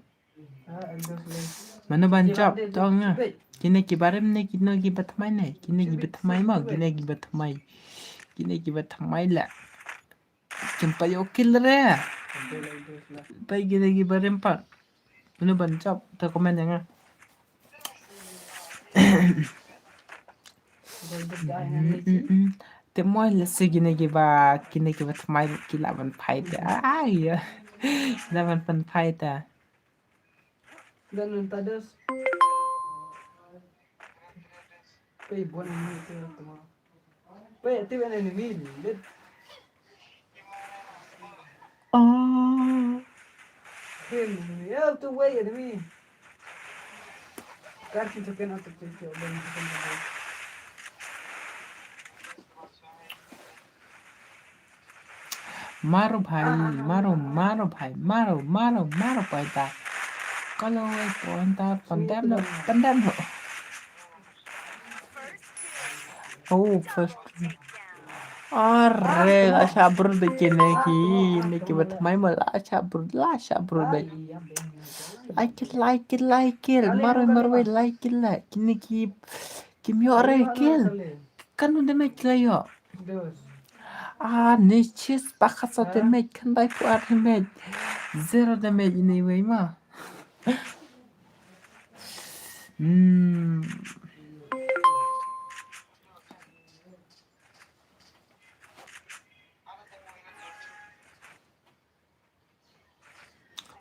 Mano ban jop tong nga. Kine ki barim ne kine ki batmai ne. Kine ki batmai ma. Kine ki batmai. Kine ki batmai la. Kim pa yo kill re. Pai kine ki barim pa. Mano ban jop ta comment ya nga. Te moi la se kine kiba, kine kiba tmai ki lah ban phai te. Ai. Lah ban pan phai te. Dan nun tadas. Pei bon ni te tma. Pei active enemy. Oh. Him, you have to wait enemy. Maro bhai, maro, maro bhai, maro, maro, maro bhai ta. Kalo e, pandam, pandam no, pandam no. Oh, first. Are, la shah brut bad kine ki, ne ki bad mai ma la shah brut, la shah brut bad. Like it, like it, like it. Marwei, marwei, like it, like. Kine ki, kim ïoh re kill. Katno damage la ïoh? Ah, ne chis pakhat sa damage, khyndai phew ar damage. Zero damage ine iwei ma. Hmm.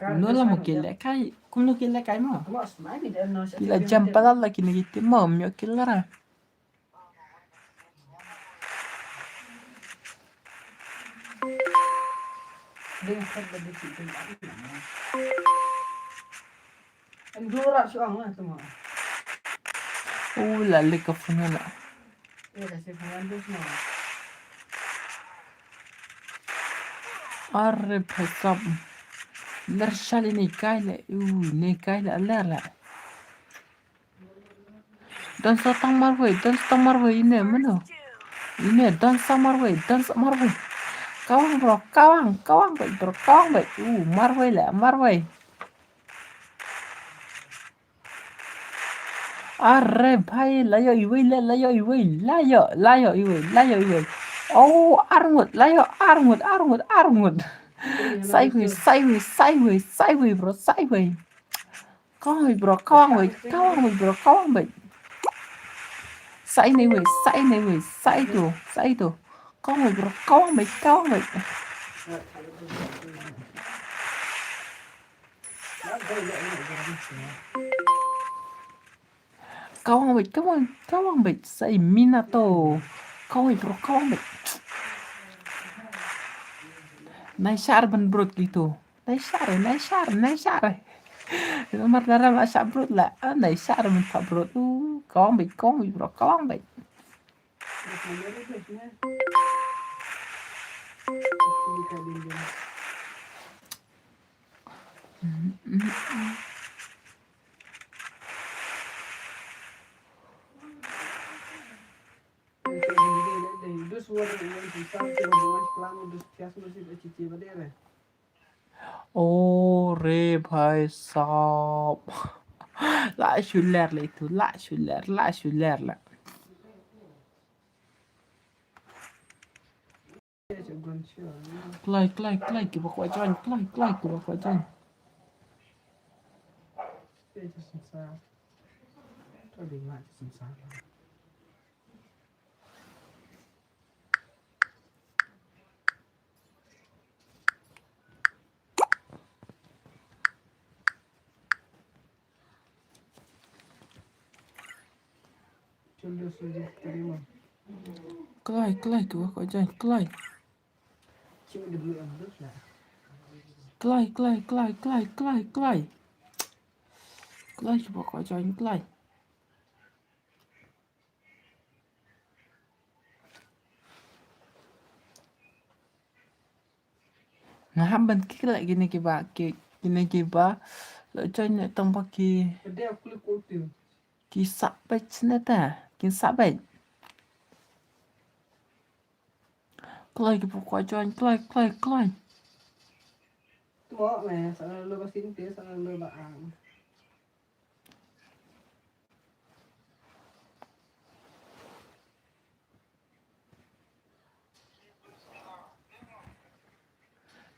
Kumno la mo ki lehkai, kumno ki lehkai mo? Ki la jam palat la kine ki team mo, ym ïoh kill ra. Uh, la lek ka phone la. Are phai sap. Ler shali ne kai le. Uh, ne kai le ler la. Don sa tang marwei, don sa tang marwei ine mano. Ine don sa marwei, don sa marwei. Kawang bro, kawang, kawang bait bro, kawang bait. Uh, marwei le, marwei. Are bhai, la ïoh iwei le, la ïoh iwei, la ïoh, la ïoh iwei, la ïoh iwei. Oh, arngut, la ïoh arngut, arngut, arngut. Sa iwei, sa iwei, sa iwei, sa iwei bro, sa iwei. Kawang bait bro, kawang bait, kawang bait bro, kawang bait. Sa ine iwei, sa ine iwei, sa itu, sa itu. Kawang bait bro, kawang bait, kawang bait. Kawang bait, kawang, kawang bait. Sa i Minato. Kawang bait bro, kawang bait. Nai shah ban brut gitu. Nai shah, nai shah, nai shah. Mar dara la shah brut la. Ah, nai shah ban shah brut. Uh, kawang bait, kawang bait bro, kawang bait. Oh, re bhai sahab. La shu ler la itu, la shu ler, la shu ler la. Kloi, kloi, kloi, kiba kwah join, kloi, kloi, kiba kwah join. Kloi, kloi, kiba kwah join, kloi. Kloi, kloi, kloi, kloi, kloi, kloi. Kloi, kiba kwah join, kloi. Nga hap ban kila kine kiba, ki, kine kiba la join ne tang ba ki, ki sah beit ne ta, ki sah beit. Kloi kiba kwah join, kloi, kloi, kloi.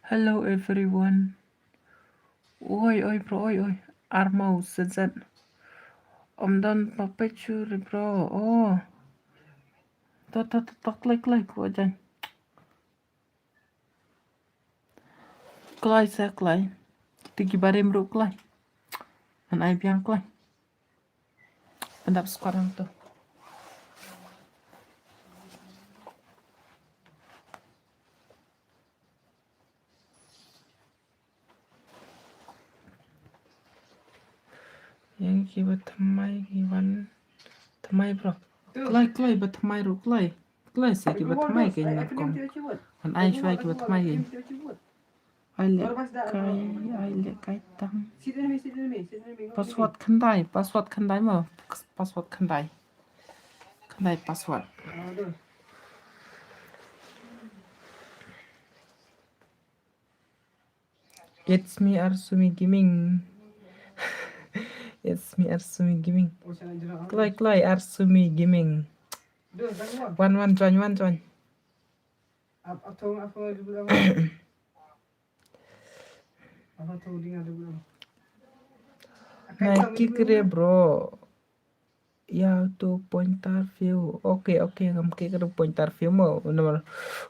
Hello everyone. Oi, oi, bro, oi, oi. Armau, set, set. Om don papet sure, bro. Oh. To, to, to, to, klik, klik, wajan. Kloi sa kloi. Tiki barim ru kloi. An ai biang kloi. Pendap squad hangto. Ïa kiba thymmai ki wan thymmai bro. Kloi, kloi ba thymmai ruh kloi. Kloi sa kiba thymmai kein na kong. Ngan ai shuwa kiba thymmai kein. Ai lehkai, ai lehkai tang. Password khyndai, password khyndai mo. Password khyndai. Khyndai password. It's me, Arsumi Gaming. It's me, Arsumi Gaming. Kloi, kloi, Arsumi Gaming. Wan, wan, join, wan, join. Nai kick re bro. Ïa uto pointer view. Okay, okay, ngam kick re pointer view mo. Namar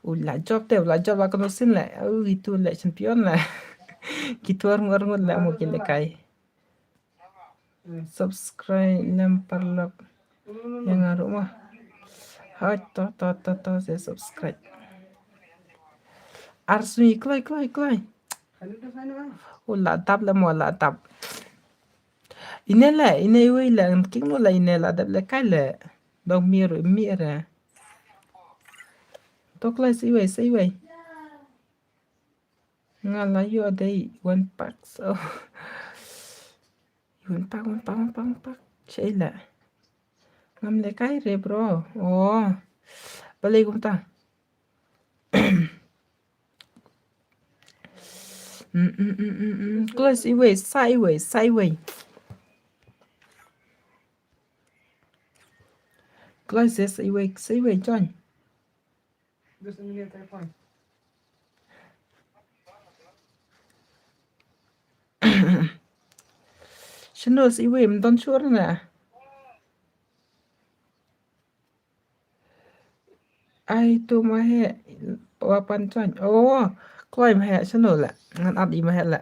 u la jop te, u la jop la kano sin le. U itu le champion le. Kitu ar ngur ngur le mo ki lehkai. Subscribe lem paralok. Ïa nga ruh mo. Hoi to to to to se subscribe. Arsumi kloi kloi kloi. U la dap le mo la dap. Ine le, ine iwei le, ngan kick no le ine la dap lehkai le. Dong mir, mir. To kloi sa iwei, sa iwei. Nga la ïoh dei one pack so. One pack, one pack, one pack, one pack. Shaila. Ngam lehkai re bro. Oh. Balei kumta. Mm, mm, mm, mm, mm. Close iwei, sa iwei, sa iwei. Close sa iwei, sa iwei, join. Shano sa iwei, ym don shuh na. Ai to ma he wa pan join. Oh, kloi ma he shano la. Ngan add i ma he la.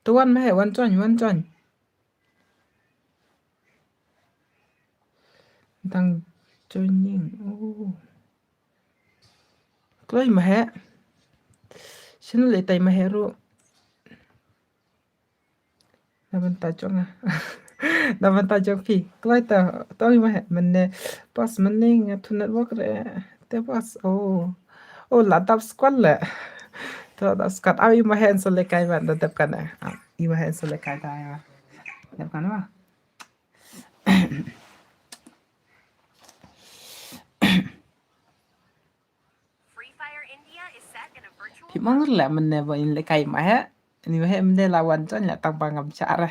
To wan ma he, wan join, wan join. Dang joining. Oh. Kloi ma he. Shano le tai ma he ruh. Na bynta jong nga. Na bynta jong phi. Kloi ta, to i ma he mynne. Boss mynne nga thun network re. Te boss. Oh. Oh, la dap squad le. To dap squad. Au i ma he sa lehkai ban da dep kan. Au i ma he sa lehkai da. Dep kan ba. Phi mong la mynne ba in lehkai ma he. Ni ma he mynne la wan join la tang ba ngam shah re.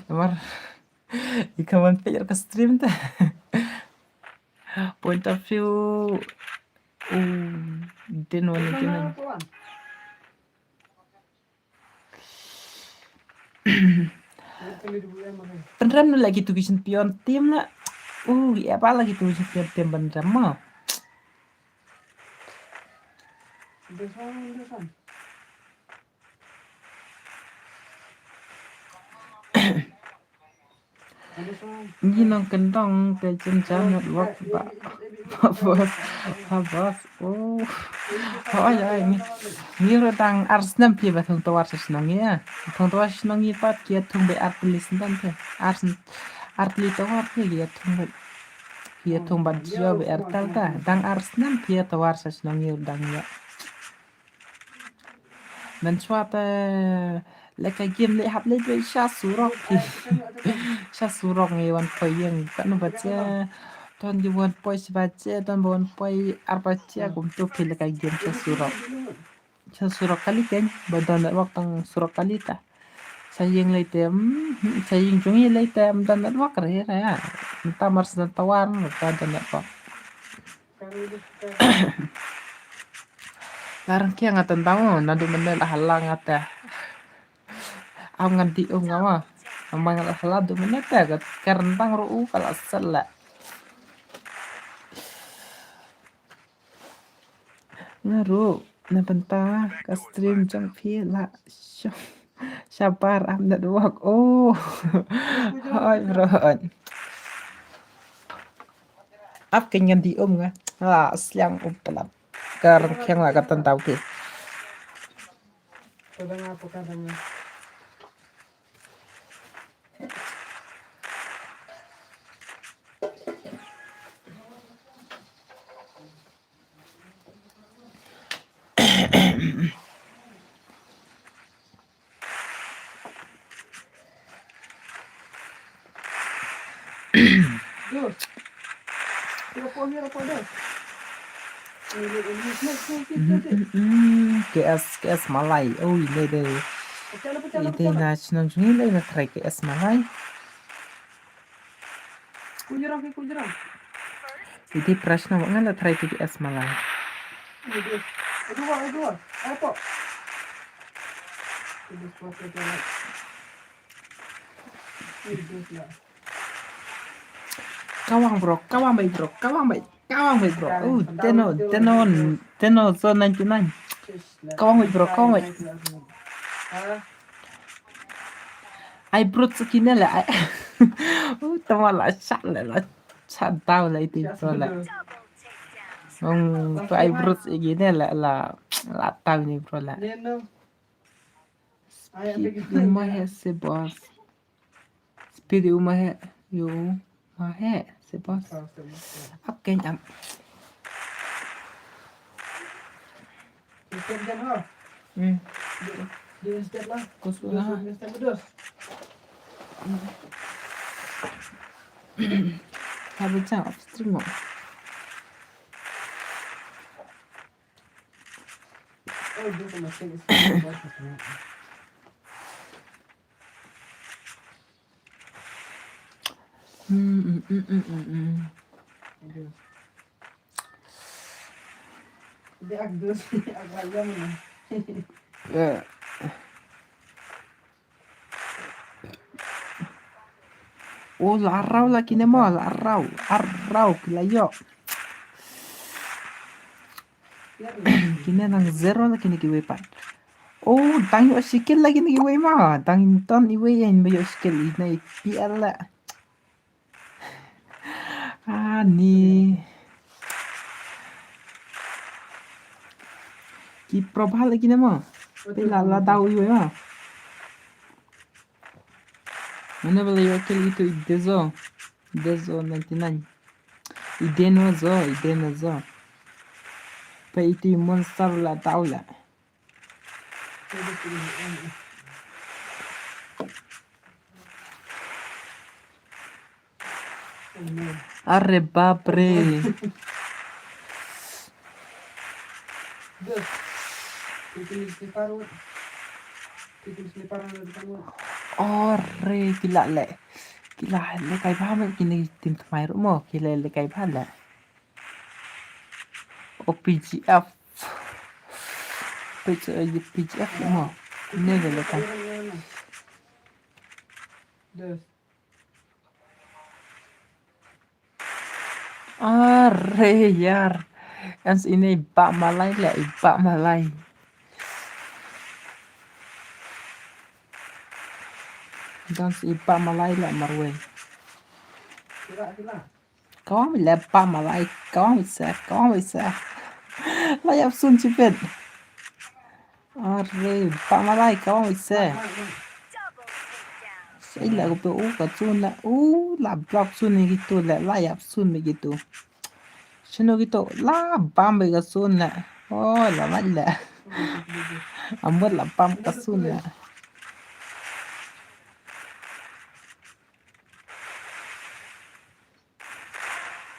Namar i ka wan peit ka stream te. Point of view. Um, din wan din wan. Pynrem na lagi tu ki champion team la. Uh, ya ba lagi tu ki champion team pynrem ma. Ngi nongkyndong te jynjar network ba. Ba bos, ba bos. Oh. Hoi hoi ngi. Ngi ruh dang ar snem phi ba thung tawar sa shnong ngi. Thung tawar sa shnong ngi pat ki thung ba ar pli snem phi. Ar snem ar pli tawar phi ki thung ba. Ki thung ba jio ba ar tal ta. Dang ar snem phi tawar sa shnong ngi dang ya. Mynshuwa te lehkai game leh hap leh leh sha surok. Sha surok ngi wan poi ïeng katno baje. Ton ngi wan poi shi baje, ton ba wan poi ar baje kumto phi lehkai game sha surok. Sha surok kali kein ba don network tang surok kali ta. Sha ïing lei te, mm, sha ïing jong ngi lei te, mm, don network re re. Mynta mar sdang tawar mynta don network. La rangkiang nga tang dang naduh mynne la hala nga te. Am ngan dih um nga ma. Am ngan la hala duh mynne te ka rentang ruh u ka la sel la. Nga ruh na bynta ka stream jong phi la shong. Shabar am network. Oh. Hoi bro. Ap kein ngan dih um nga. La sliang um palat. Ka rangkiang la ka tang dau ki. Padanga, padanga. K S, K S Malai. Oh, ine de. Ine de na chnong jong ngi, ine de na trai K S Malai. Ine de prashna wa ngan la trai K S Malai. Kawang bro, kawang bai bro, kawang bai, kawang bai bro. Oh, teno, teno, teno so ninety nine. Kawang bai bro, kawang bai. Ai brut sa kine la. Ai. Uh, tama la chat la, la chat daw la iti so la. Ong to ai brut sa kine la, la, la taw ni bro la. Speed uma he se boss. Speed uma he, uma he se boss. Ap keng ap. Hmm. Kus ulah. Have a chance of stream. Eh. Oh, la arraw la kine mo, la arraw, arraw ki la ïoh. Kine nang zero la kine kiwei pat. Oh, dang ïoh shi kill la kine kiwei ma. Dang don iwei ïa ba ïoh shi kill ine i P L la. Ani. Ki pro bha la kine mo. Te la, la daw iwei ma. Mane ba la ïoh kill itu i Dezo. Dezo ninety nine. I Deno zo, i Deno zo. Pa itu i monster la daw la. Arre bapre. Arre, ki la leh. Ki la leh kai bha mo, kine team thymmai ruh mo, ki la leh kai bha leh. O P G F. P G F mo. Ne le le kan. Arre ïar. Kan sa ine i Bah Malai le, i Bah Malai. Kan sa i Bah Malai le marwei. Kawang le Bah Malai, kawang se, kawang se. La ïap sun chipet. Arre, Bah Malai, kawang se. Sei la ko pe u ka sun la, u la block sun ni kitu la, la ïap sun ni kitu. Shano kitu, la bam be ka sun la. Oh, la la la. Amut la bam ka sun la.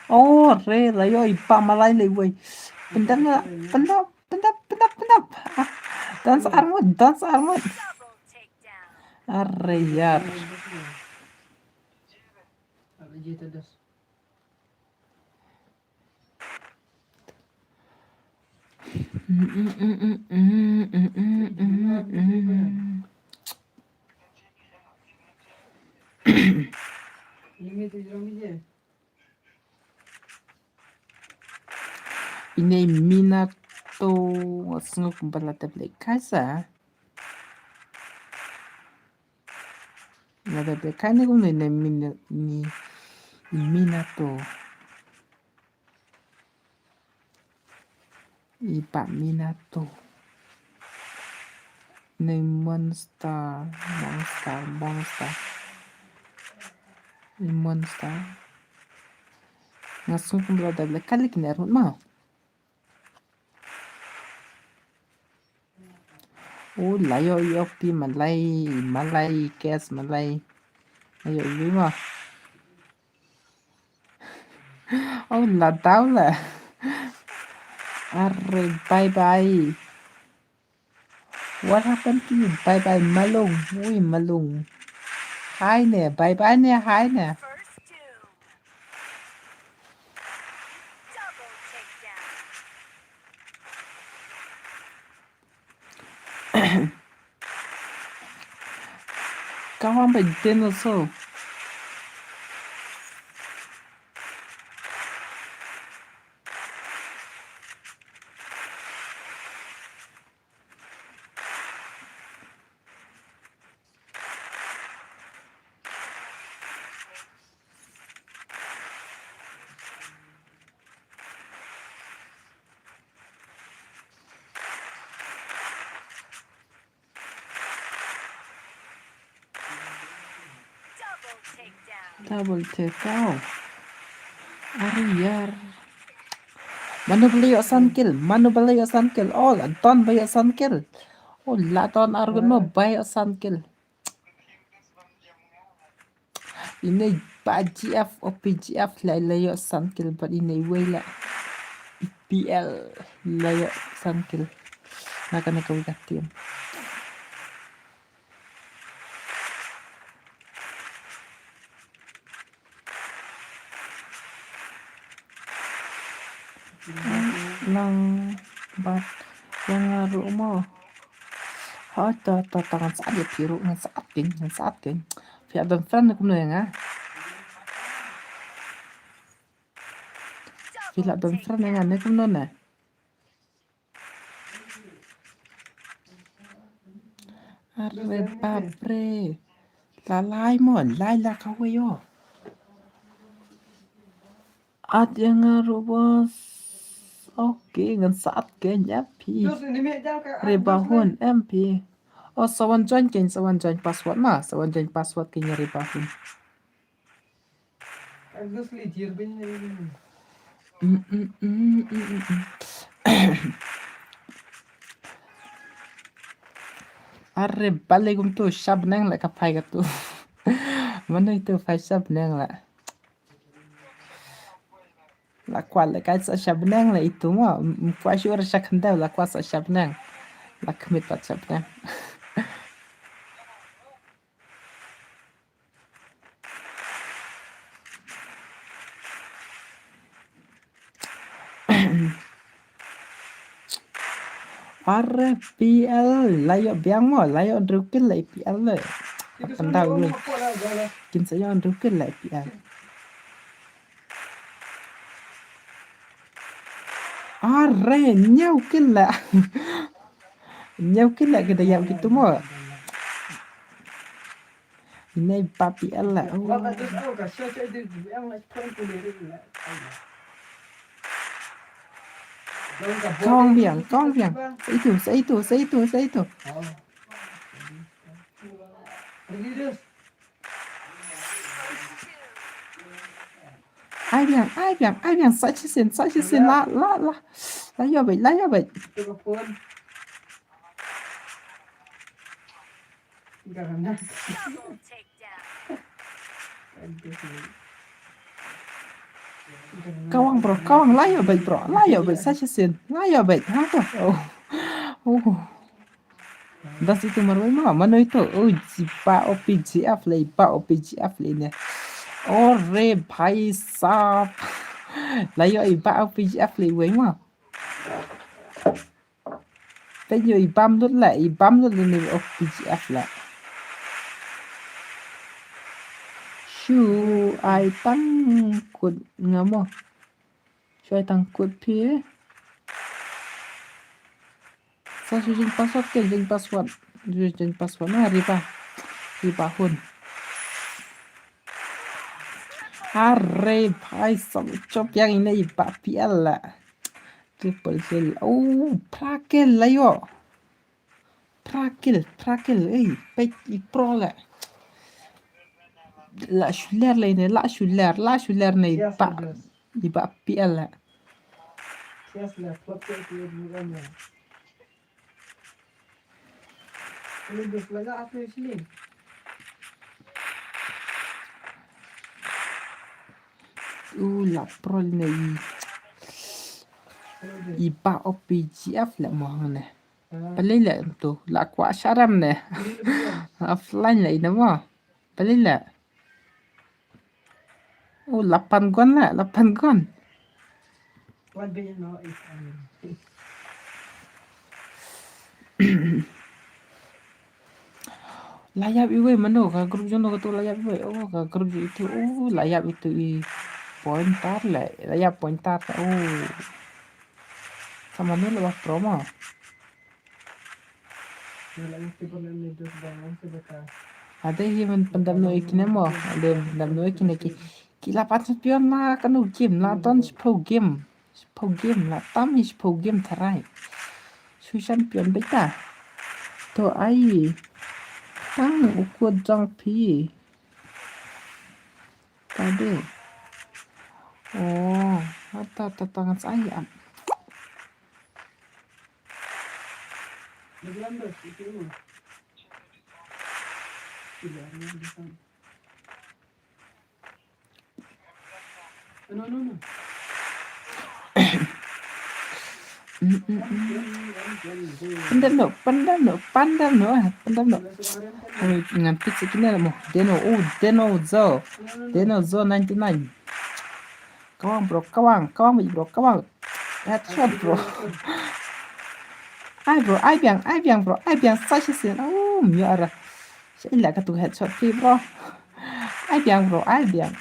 Oh, re, la ïoh i Bah Malai le wei. Pyndap na, pyndap, pyndap, pyndap, pyndap. Ah, dance armut, dance armut. Arre ïar. Ine i Minato, nga sngew kumba la dep lehkai sa. La dep lehkai ne kumne ine i Mina-, ine i Minato. I Bah Minato. Ni monster, monster, monster. Ni monster. Nga sngewthuh kumba la dep leh kali kine arngut ma. Oh, la ïoh ïoh pi malai, malai, kes malai. La ïoh ïoh ma. Oh, la daw la. Are, bye bye. What happened to you? Bye bye, Malung. Ui, Malung. Hi ne, bye bye ne, hi ne. Ka wan ba dinosaur. Double take out. Are ïar. Mano ba la ïoh san kill? Mano ba la ïoh san kill? Oh, la don ba ïoh san kill. Oh, la don arngut mo ba ïoh san kill. Ine ba G F, O P G F la, la ïoh san kill, bad ine iwei la E P L la ïoh san kill. Na kane kawei ka team. Lang bad ïa nga ruh mo. Ha, ta, ta, ta, ngan sat ïa phi ruh, ngan sat kein, ngan sat kein. Phi la don friend ne kumno ïa nga? Phi la don friend ïa nga ne kumno ne? Are bapre. La lai mo, lai la kawei o. At ïa nga ruh boss. Okay, ngan sat kein ïa phi. Re ba hun em phi. Oh, sa wan join kein, sa wan join password ma, sa wan join password kein ïa re ba hun. Mm, mm, mm, mm, mm, mm. Are balei kumto, sha bneng la ka phai katu. Mano ito phai sha bneng la. La kwah la kai sa sha bneng la ito mo. M-, m-, kwah shuh sha khyndew la kwah sa sha bneng. La khmih pat sha bneng. Are P L la ïoh biang mo, la ïoh hynriew kill la E P L le. Pyndaw le. Kin sa ïoh hynriew kill la E P L. Are hynñiew kill la. Hynñiew kill la ki da ïap kitu mo. Ine i P L la. Oh. Kawang biang, kawang biang. Sa itu, sa itu, sa itu, sa itu. Ai biang, ai biang, ai biang, sa shisien, sa shisien, la, la, la. La ïoh beit, la ïoh beit. Kawang bro, kawang, la ïoh beit bro, la ïoh beit, sa shisien, la ïoh beit, ha to. Oh. Oh. Das itu marwei ma, mano itu? Oh, i Bah O P G F le, i Bah O P G F le ne. Ore bhai sahab. La ïoh i Bah O P G F le wei ma. Peit ïoh i bam lut le, i bam lut le ne O P G F le. Shu ai tang kut nga mo. Shu ai tang kut phi. Sa shu change password ke, change password. Shu change password na, riba. Riba hun. Are bhai sahab, chop ïa ine i Bah P L la. Triple kill. Oh, phra kill la ïoh. Phra kill, phra kill, ei, peit i Pro la. La shu ler la ine, la shu ler, la shu ler ne i Bah, i Bah P L la. U la Pro ne i, i Bah O P G F la mo hangne. Balei la em tu, la kwah sharam ne. Offline la ine mo. Balei la. Oh, lapan gon la, lapan gon. La ïap iwei mano, ka group jong no katu la ïap iwei. Oh, ka group jong itu. Oh, la ïap itu i pointer la. La ïap pointer la. Oh. Ka mano la ba Pro mo. Ade hi man pyndam noh ïa kine mo, ade pyndam noh ïa kine ki, ki la pat champion la kano game, la don shiphew game, shiphew game, la tam hi shiphew game tharai. Shu champion beit ta. To ai. Tang u kut jong phi. Tade. Oh, ata ta ta ngan sa ai ap. Pyndam noh, pyndam noh, pyndam noh, eh, pyndam noh. Hoi, ngan pit sa kine mo. Deno, oh, Deno Zo. Deno Zo ninety nine. Kawang bro, kawang, kawang bro, kawang. Headshot bro. Ai bro, ai biang, ai biang bro, ai biang sa shisien. Oh, myo ara. Sha ila katu headshot phi bro. Ai biang bro, ai biang.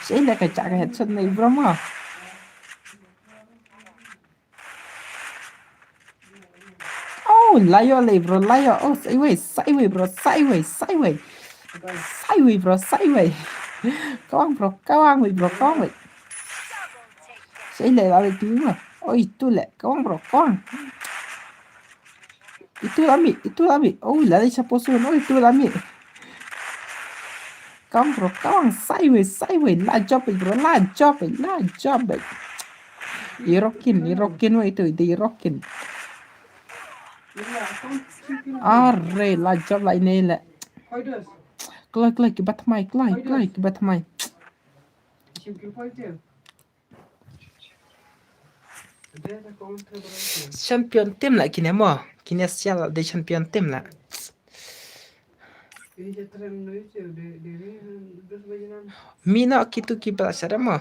Sha ila ka chak headshot na bro mo. Oh, layo le bro, layo. Oh, sideways, sideways bro, sideways, sideways. Sideways bro, sideways. Kawang bro, kawang wei bro, kawang wei. Sha ila la le tu mo. Oh, itu le, kawang bro, kawang. Itu lami, itu lami. Oh, la le chapo sun. Oh, itu lami. Kawang bro, kawang sideways, sideways. La job bro, la job, la job. Irokin, irokin wa itu, itu irokin. Are, la job la ine le. Kloi, kloi, ki bat mai, kloi, kloi, ki bat mai. Champion team la kine mo. Kine sial la de champion team la. Mi no kitu ki bala sara mo.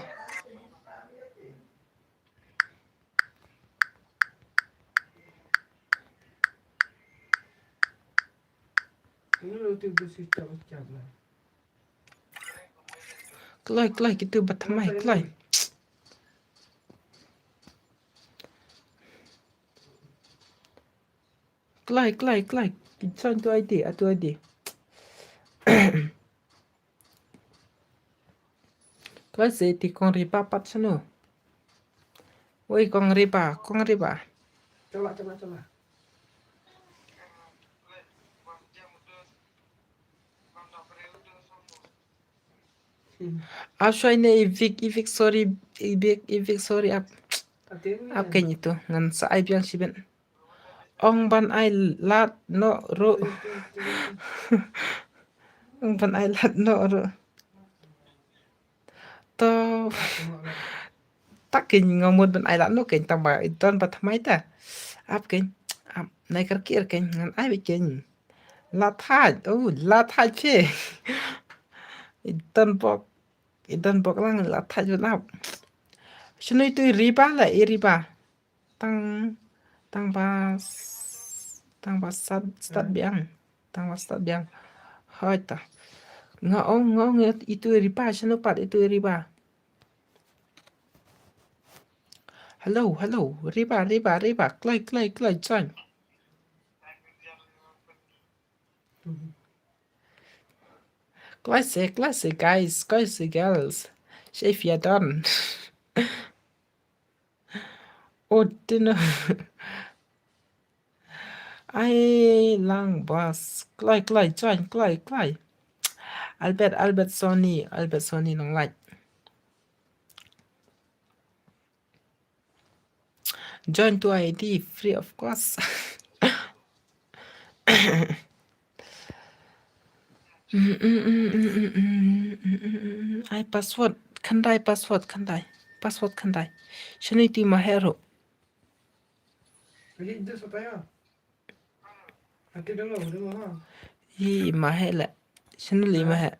Kloi, kloi, kitu ba thymmai, kloi. Kloi, kloi, kloi. Ki join tu ai di, atu ai di. Kloi se ti kong riba pat sanu. Woi, kong riba, kong riba. Coba, coba, coba. Ap shwai ne i Vic, i Vic, sorry, i Vic, i Vic, sorry, ap. Ap kein itu, ngan sa ai biang shibit. Ong ban ai lad noh ruh. Ong ban ai lad noh ruh. To. Ta kein nga mut ban ai lad noh kein tang ba i don ba thymmai ta. Ap kein. Ap nai kyrkieh kein ngan ai beit kein. Lad thait. Oh, lad thait phi. I don bok. I don bok lang lad thait ban ap. Shano itu i riba la i riba. Tang, tang ba s-, tang ba start, start biang. Tang ba start biang. Hoi ta. Nga ong, nga ong itu i riba, shano pat itu i riba. Hello, hello. Riba, riba, riba. Kloi, kloi, kloi, join. Kloi se, kloi se, guys, kloi se, girls. Shape ya don. Oh, dino. Ai lang bas. Kloi, kloi, join, kloi, kloi. Albert, Albert Sony, Albert Sony nang like. Join to I D free of cost. Ai password, khandai password, khandai. Password khandai. Shani ti ma hero. Hi ma he le. Shani li ma he.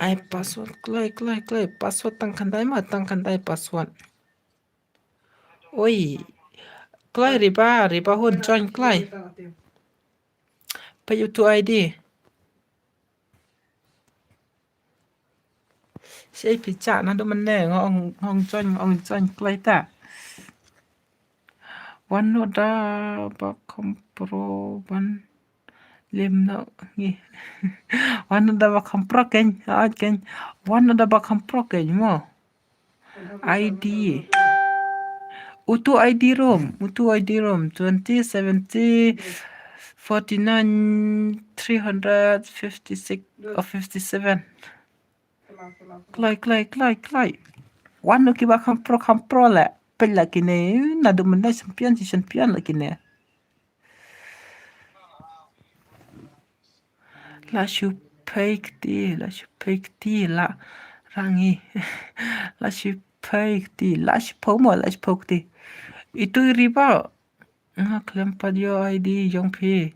Ai password kloi, kloi, kloi. Password tang khandai ma, tang khandai password. Oi. Kloi riba, riba hun join kloi. Peit utu I D. Sei phi cha na do man ne ngong ngong join ngong join kloi ta. Wan no da ba kham pro ban lem no ngi. Wan no da ba kham pro ken, a ken. Wan no da ba kham pro ken mo. I D. Utu I D room, utu I D room twenty seventy forty nine three hundred fifty six or fifty seven. Kloi, kloi, kloi, kloi. Wan no ki ba kham pro, kham pro le. Pel la kine, na du mena champion, si champion la kine. La shu pei kti, la shu pei kti, la rangi. La shu pei kti, la shu pau mo, la shu pau kti. Itu riba. Nga khlem pat ïoh I D jong phi.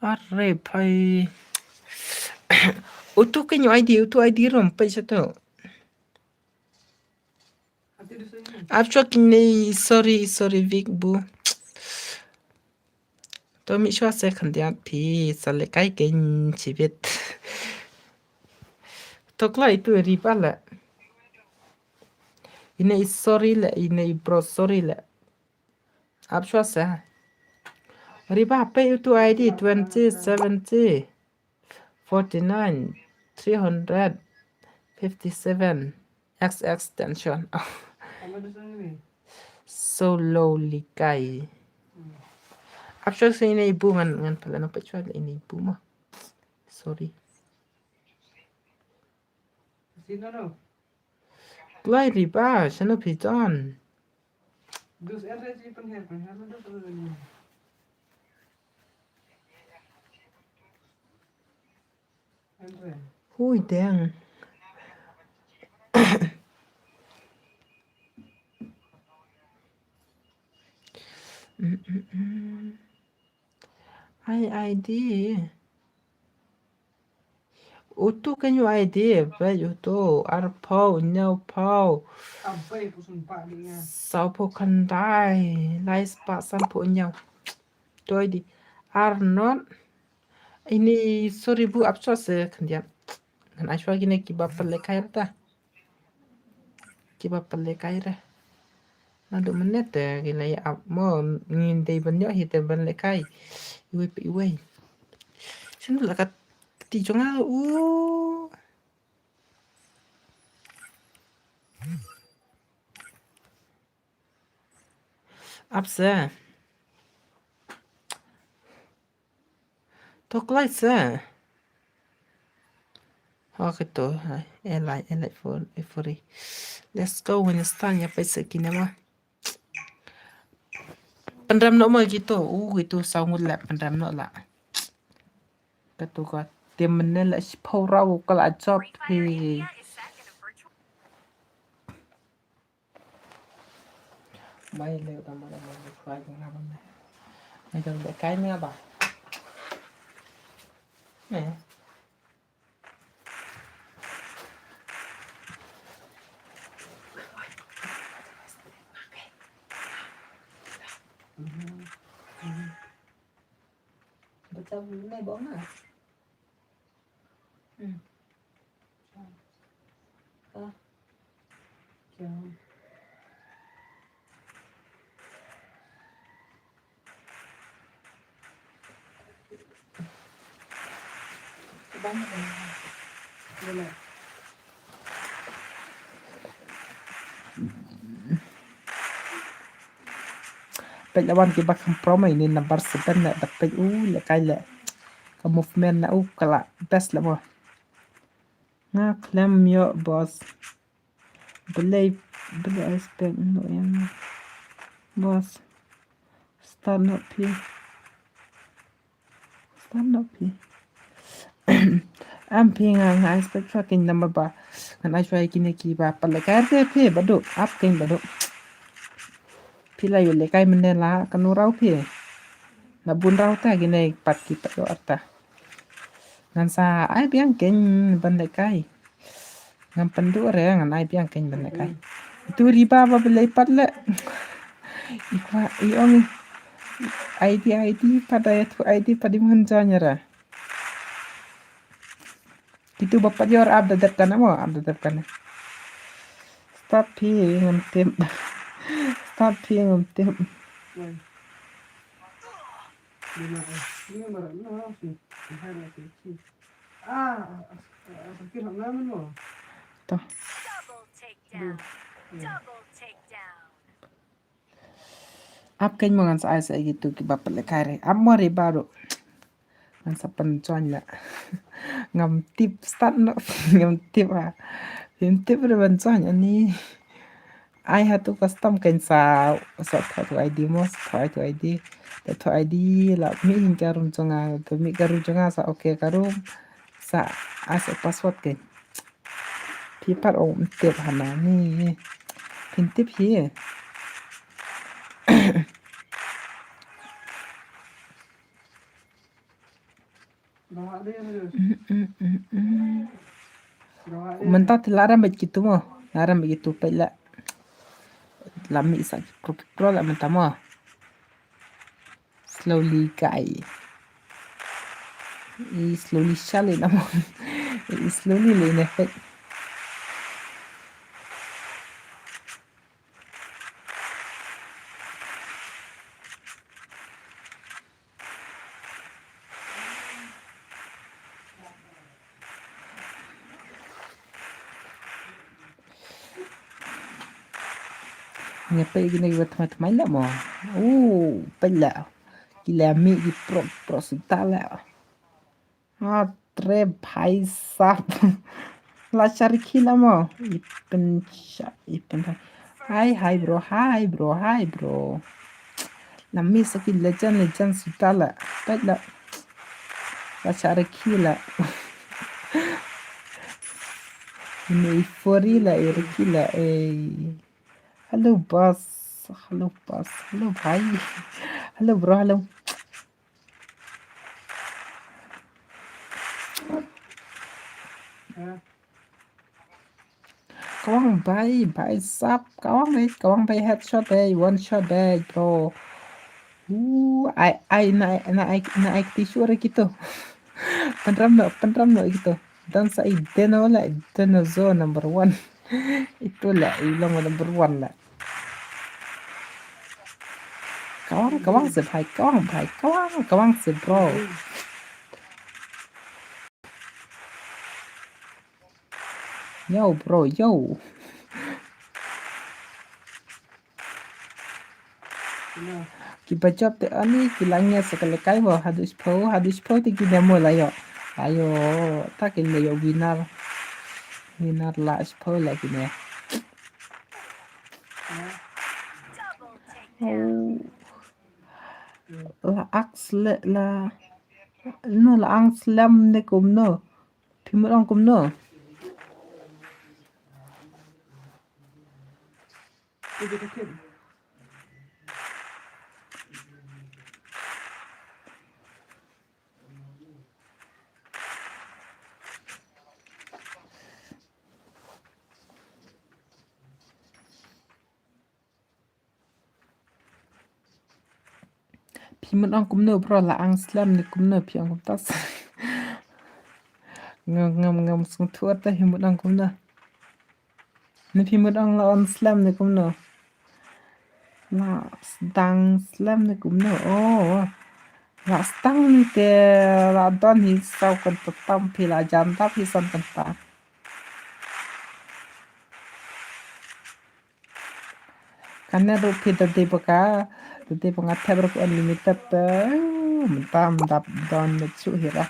Are phai. Utu kynñu I D, utu I D rum pei satu. Ap chwa kine, sorry, sorry, Vic bu. To mi chwa se khyndiat phi, sa le kai ken chibit. To kloi itu riba le. Ine i sorry le, ine i bro sorry le. Ap chwa se. Riba pei utu I D twenty seventy forty nine three hundred fifty seven X X tension. So low likai. Ap chwa se ine i bu ngan ngan pala no pachwa ine i bu ma. Sorry. Kloi riba, shano phi don. Hui deng. Mm, mm, mm. Ai I D. Utu kynñu I D, peit utu, arphew, hynñiewphew. Sauphew khyndai, lai spah sanphew hynñiew. Tu I D. Arnot. Ini sorry bu ap chwa se khyndiat. Ngan ai chwa kine kiba pynlehkai rta. Kiba pynlehkai re. Naduh mynne te ki la ïa ap mo, ngin dei ban ïoh hi te ban lehkai. Iwei pa iwei. Shen la ka kti jong nga u. Ap se. To kloi se. Okay to, e lai, e lai for, e fori. Let's go, Winston, ïa peit se kine ma. Pynrem noh ma kito, u kito saw ngut la, pynrem noh la. Kato ka, te mynne la shiphew raw ka la jop hi. Mai leh uta ma da ma leh kwai jong nga ba me. Mai jong leh kai me ba. Me. Ba cham me bong na. Hmm. Ah. Cham. Bang. Boleh. Peit la wan kiba kham prom ine number seven la da peit u lehkai leh. Ka movement na u ka la best la mo. Nga khlem ïoh boss. Balei, balei expect noh ïa nga boss. Start noh phi. Start noh phi. Am phi nga, nga expect phi kein namar ba ngan ai shuwa ïa kine kiba pat lehkai te phi Badu, ap kein Badu. Phi la ïoh lehkai mynne la kano rau phi. La bun rau ta kine pat ki pat ïoh arta. Ngan sa ai biang kein ban lehkai. Ngam pynduh re ngan ai biang kein ban lehkai. Itu riba ba balei pat leh. I kwah i ong i. I D, I D pat da ïathuh I D pat i mon jan ïa ra. Kitu ba pat ïoh ap da dep kan mo, ap da dep kan. Start phi ngam tip. Start phi ngam tip. To. Double takedown. Double takedown. Ap kein mo ngan sa ai sa ïa kitu kiba pat lehkai re. Ap mo re Badu. Ngan sa pynjoin la. Ngam tip start noh. Ngam tip ha. Ngam tip re ban join ani. Ai ha tu custom kein sa, sa thoh tu I D mo, sa thoh tu I D. Sa thoh I D la mih ïa ka room jong nga, tu mih ka room jong nga sa okay ka room. Sa ai sa password kein. Phi pat ong tip hana ni. Phin tip hi. Mynta te la ram bad kitu mo. La ram bad kitu peit la. La mih sa ki pro ki pro la mynta mo. Slowly guy. I slowly shall in amon. I slowly le ne peit. Ngi peit kine kiba thymmai thymmai la mo. U peit la. Ki la mih ki pro pro sita la. Atre bhai sahab. La shari khila mo. Ipen sha ipen hai. Hi hi bro, hi bro, hi bro. La mih sa ki legend legend sita la. Peit la. La shari khila. Ini fori la iri khila eh. Hello boss. Hello boss. Hello bhai. Hello bro. Hello. Kawang bai, bai sap, kawang bai, kawang bai headshot bai, one shot bai, bro. Uh, ai, ai, na, na, ai, na, ai, tissue re kito. Pynram no, pynram no kito. Dan sa i deno la, deno zo number one. Itu la, i long number one la. Kawang, kawang se bhai, kawang bhai, kawang, kawang se bro. Yo bro, yo. Ki ba jop te ani ki la ngia sa ka lehkai mo haduh shiphew, haduh shiphew te ki demo la yo. Ayo, ta ki la yo winner. Winner la shiphew la ki ne. Oh. La ak sle la. No la ang slem ne kumno. Phi mut ong kumno. Phi mut ong kumno bro, la ang slem ne kumno phi ong kumta. Ngam ngam ngam sngewthuh te phi mut ong kumno. Ne phi mut ong la on slem ne kumno. La sdang slem ne kumno. Oh. La sdang ne te la don hi saw kan tam phi la jan ta phi san kan ta. Kane ruh phi da dei ba ka, Te te ba nga thep ruh unlimited te. Mynta mynta don na chu hi ra.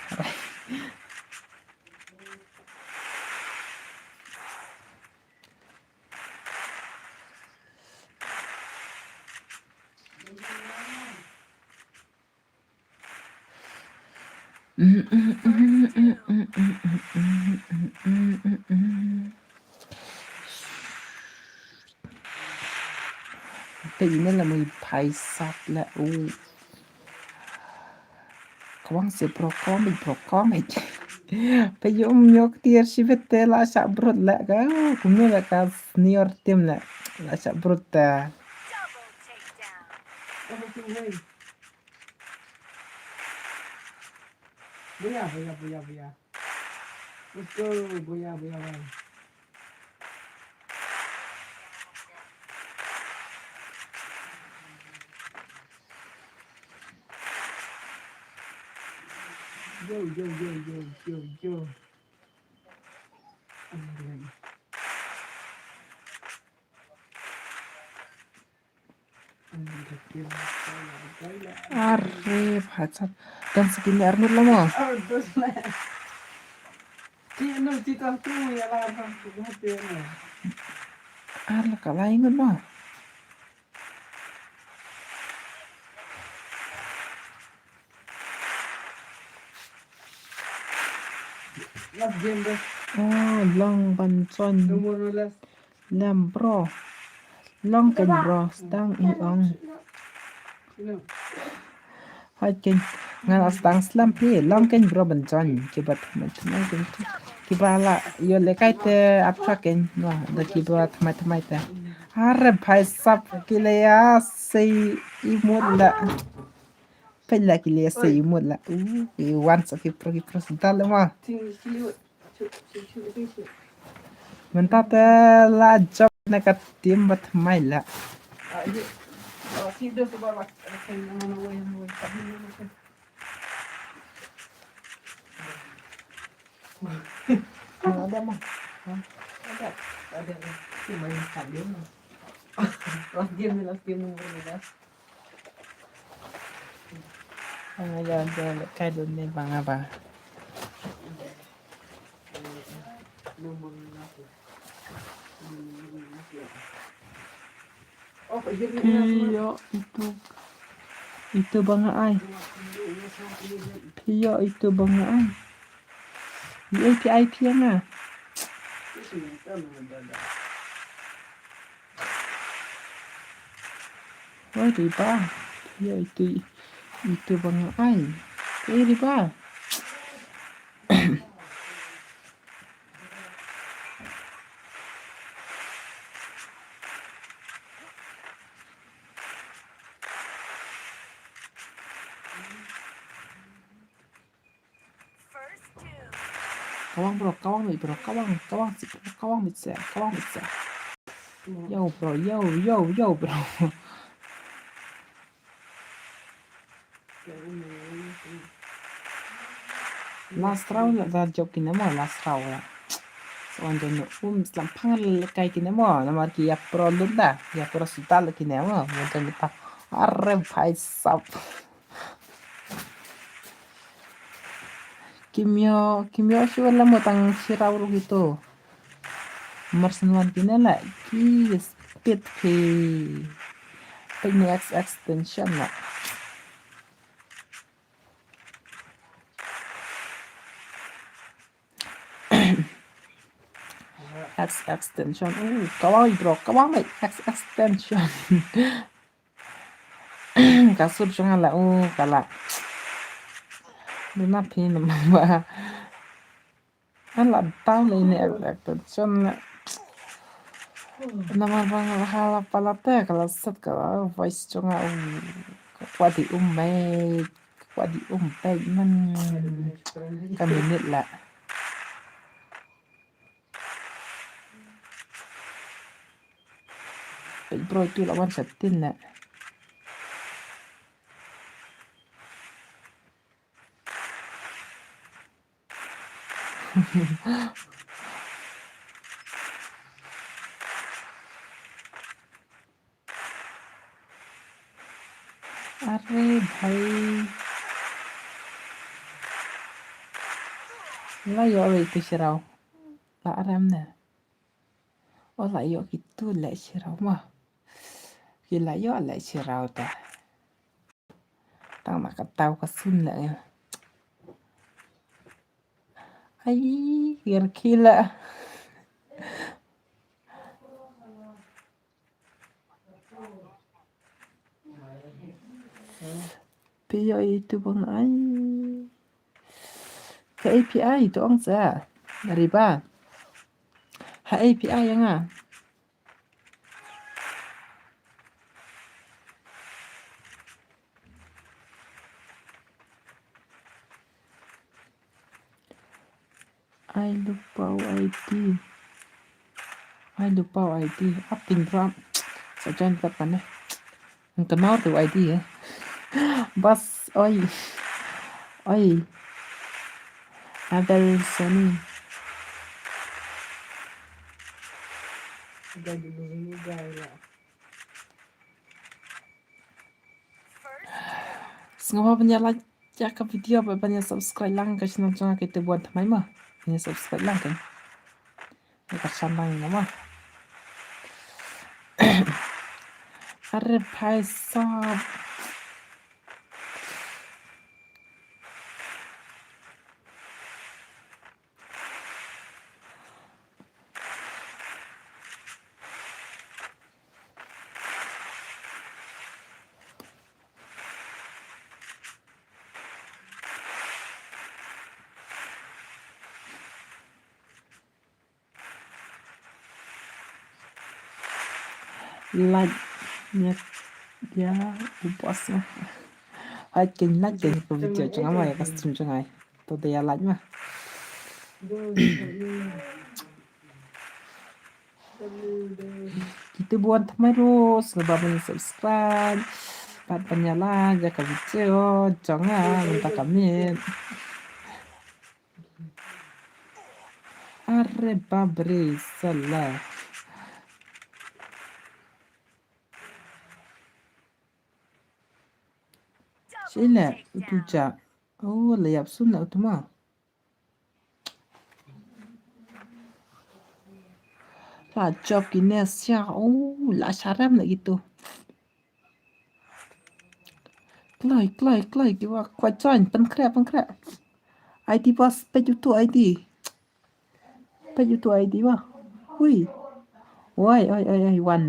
Te ine la mui phai sap la u. Kawang se pro kawang bit pro kawang bit. Pe yum yok tiar shi bete la sa brot la ka. Kumne la ka senior team la. La sa brot ta. Boya, boya, boya, boya. Let's go, boya, boya, boya. Yo, yo, yo, yo, yo, yo. Are, phatsap. Dan skin ni armut lama. Ar la kalai ngun ma. Last game, bro. Oh, long ban chon. No more, no less. Lem, bro. Long ken, bro. Stang i ong. Hai ken. Ngan a stang slam pi. Long ken, bro, ban chon. Kibat, mat, mat, mat. Kiba la, yo le kai te apsa ken. Wah, da kiba thamai thamai te. Are bhai sab ki le ya sei imut la. Pella ki le sei imut la. Uh, i wan sa ki pro ki pro sa dal ma. Mynta te la jop na ka team ba thamai la. Ada mah. Ada. Ada. Cuma yang sekali mah. Last game ni, last game nomor lima belas. Anga ya ya le kai dun ne banga ba. Nomor lima belas. Nomor lima belas. Phi ïoh itu, itu ba nga ai. Phi ïoh itu ba nga ai. Ïoh phi ai phi ïa nga. Oi Riba. Phi ïoh itu, itu ba nga ai. Oi Riba. Kawang bro, kawang bit bro, kawang, kawang bit bro, kawang bit se, kawang bit se. Yo bro, yo, yo, yo bro. Last round la da jop kine mo last round la. So wan jon um slam phangal kai kine mo namar ki ya pro lunda ya pro sutal kine mo mo jon ta. Are bhai sab. Kimyo kimyo shu la mo tang shirau ru gitu. Marsan wan kine la ki speed ki. Pek ni X X tension la. X X tension. Uh, kawang bro, kawang X X tension. Ka sur chunga la, uh, kala. Duna phi nama. An la tau le ne extension le. Namar ba nga la hala pala te ka la set ka la voice chunga um. Ka kwah di um mai, ka kwah di um pek man. Ka minit la. Pek bro tu la wan setin la. Are bhai. La ïoh re tu shiraw. La arem ne. O la ïoh kitu le shiraw ma. Ki la ïoh le shiraw ta. Tang ma ka taw ka sun le. Ai, ger kila. Phi ïoh ïa itu bang ai. Ha A P I to ong sa. Riba. Ha A P I ïa nga. Ai lypa u I D. Ai lypa u I D. Ap tin drop. Sa join pat pan eh. Ang kenal tu I D eh. Bas oi. Oi. Abel Sony. Sngewbha ban ïa like ïa ka video bad ban ïa subscribe lang ka channel jong nga, kito kiba wan thymmai mo. Ban ïa subscribe lang kan. Ïa ka channel lang mo. Are bhai sahab. Like ïa, ïa u boss nga. Ai ken like ken ka video jong nga ma ïa ka stream jong nga. To da ïa like ma. Kito ba wan thymmai ruh sngewbha ban subscribe bad ban ïa like ïa ka video jong nga mynta ka miet. Are bapre sala. Sila utu ja. Oh, la ïap sun la utu ma. La jop ki ne sia. Oh, la sharem la gitu. Kloi, kloi, kloi, ki wa kwah join, pynkhreh, pynkhreh. I D bas, peit utu I D. Peit utu I D wa. Hui. Oi, oi, oi, oi, wan.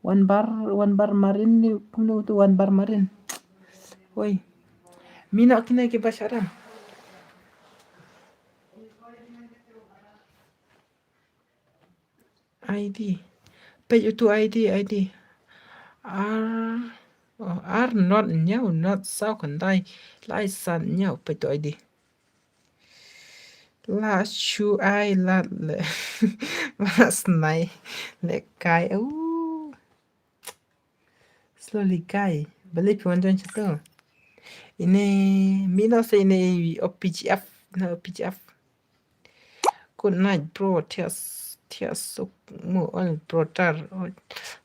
Wan bar, wan bar marin ni, kumno utu wan bar marin. Oi. Mino kine ki ba sharem. I D. Peit utu I D, I D. Ar, oh, ar not ñiew, not saw khyndai. Lai san ñiew, peit utu I D. La shu ai la le. Ma snai. Le kai. Uh. Slowly kai. Balei phi wan join sha tu. Ine, mino se ine O P G F. Ine O P G F. Good night, bro. Thias, thias suk mu ol, bro, tar.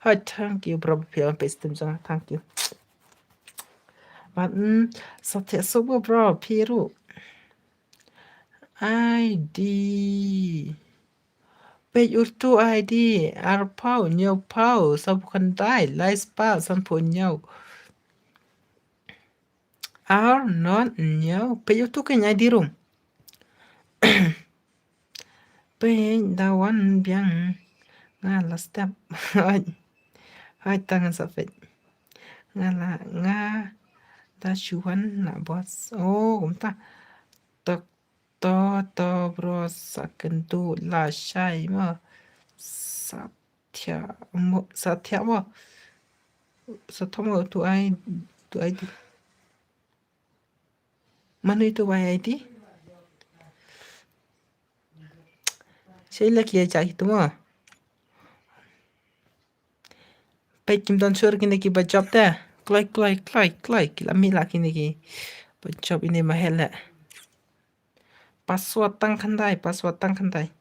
Hai, thank you, bro. Phi wan peit stream jong nga. Thank you. But, mm, sa thias suk mu, bro. Phi ruh. I D. Peit utu I D, arphew, hynñiewphew, sawphew khyndai, lai spah, sanphew hynñiew. Ar not hynñiew, peit utu keiñ I D ruh. Peit da wan biang, nga la step. Hai, hai ta ngan sa peit. Nga la, nga da shu wan na boss. Oh, kumta. Tok To, to, bro, sa kynduh lashai mo. Sa thiah mo, sa thiah mo. Sa thiah mo, tu ai, tu ai di. Mano itu ai di? Shei la ki aja itu mo. Peit kim don shuh kine ki ba jop te. Kloi, kloi, kloi, kloi. Ki la mih la kine ki ba jop ine ma hel le. Password tang khyndai, password tang khyndai.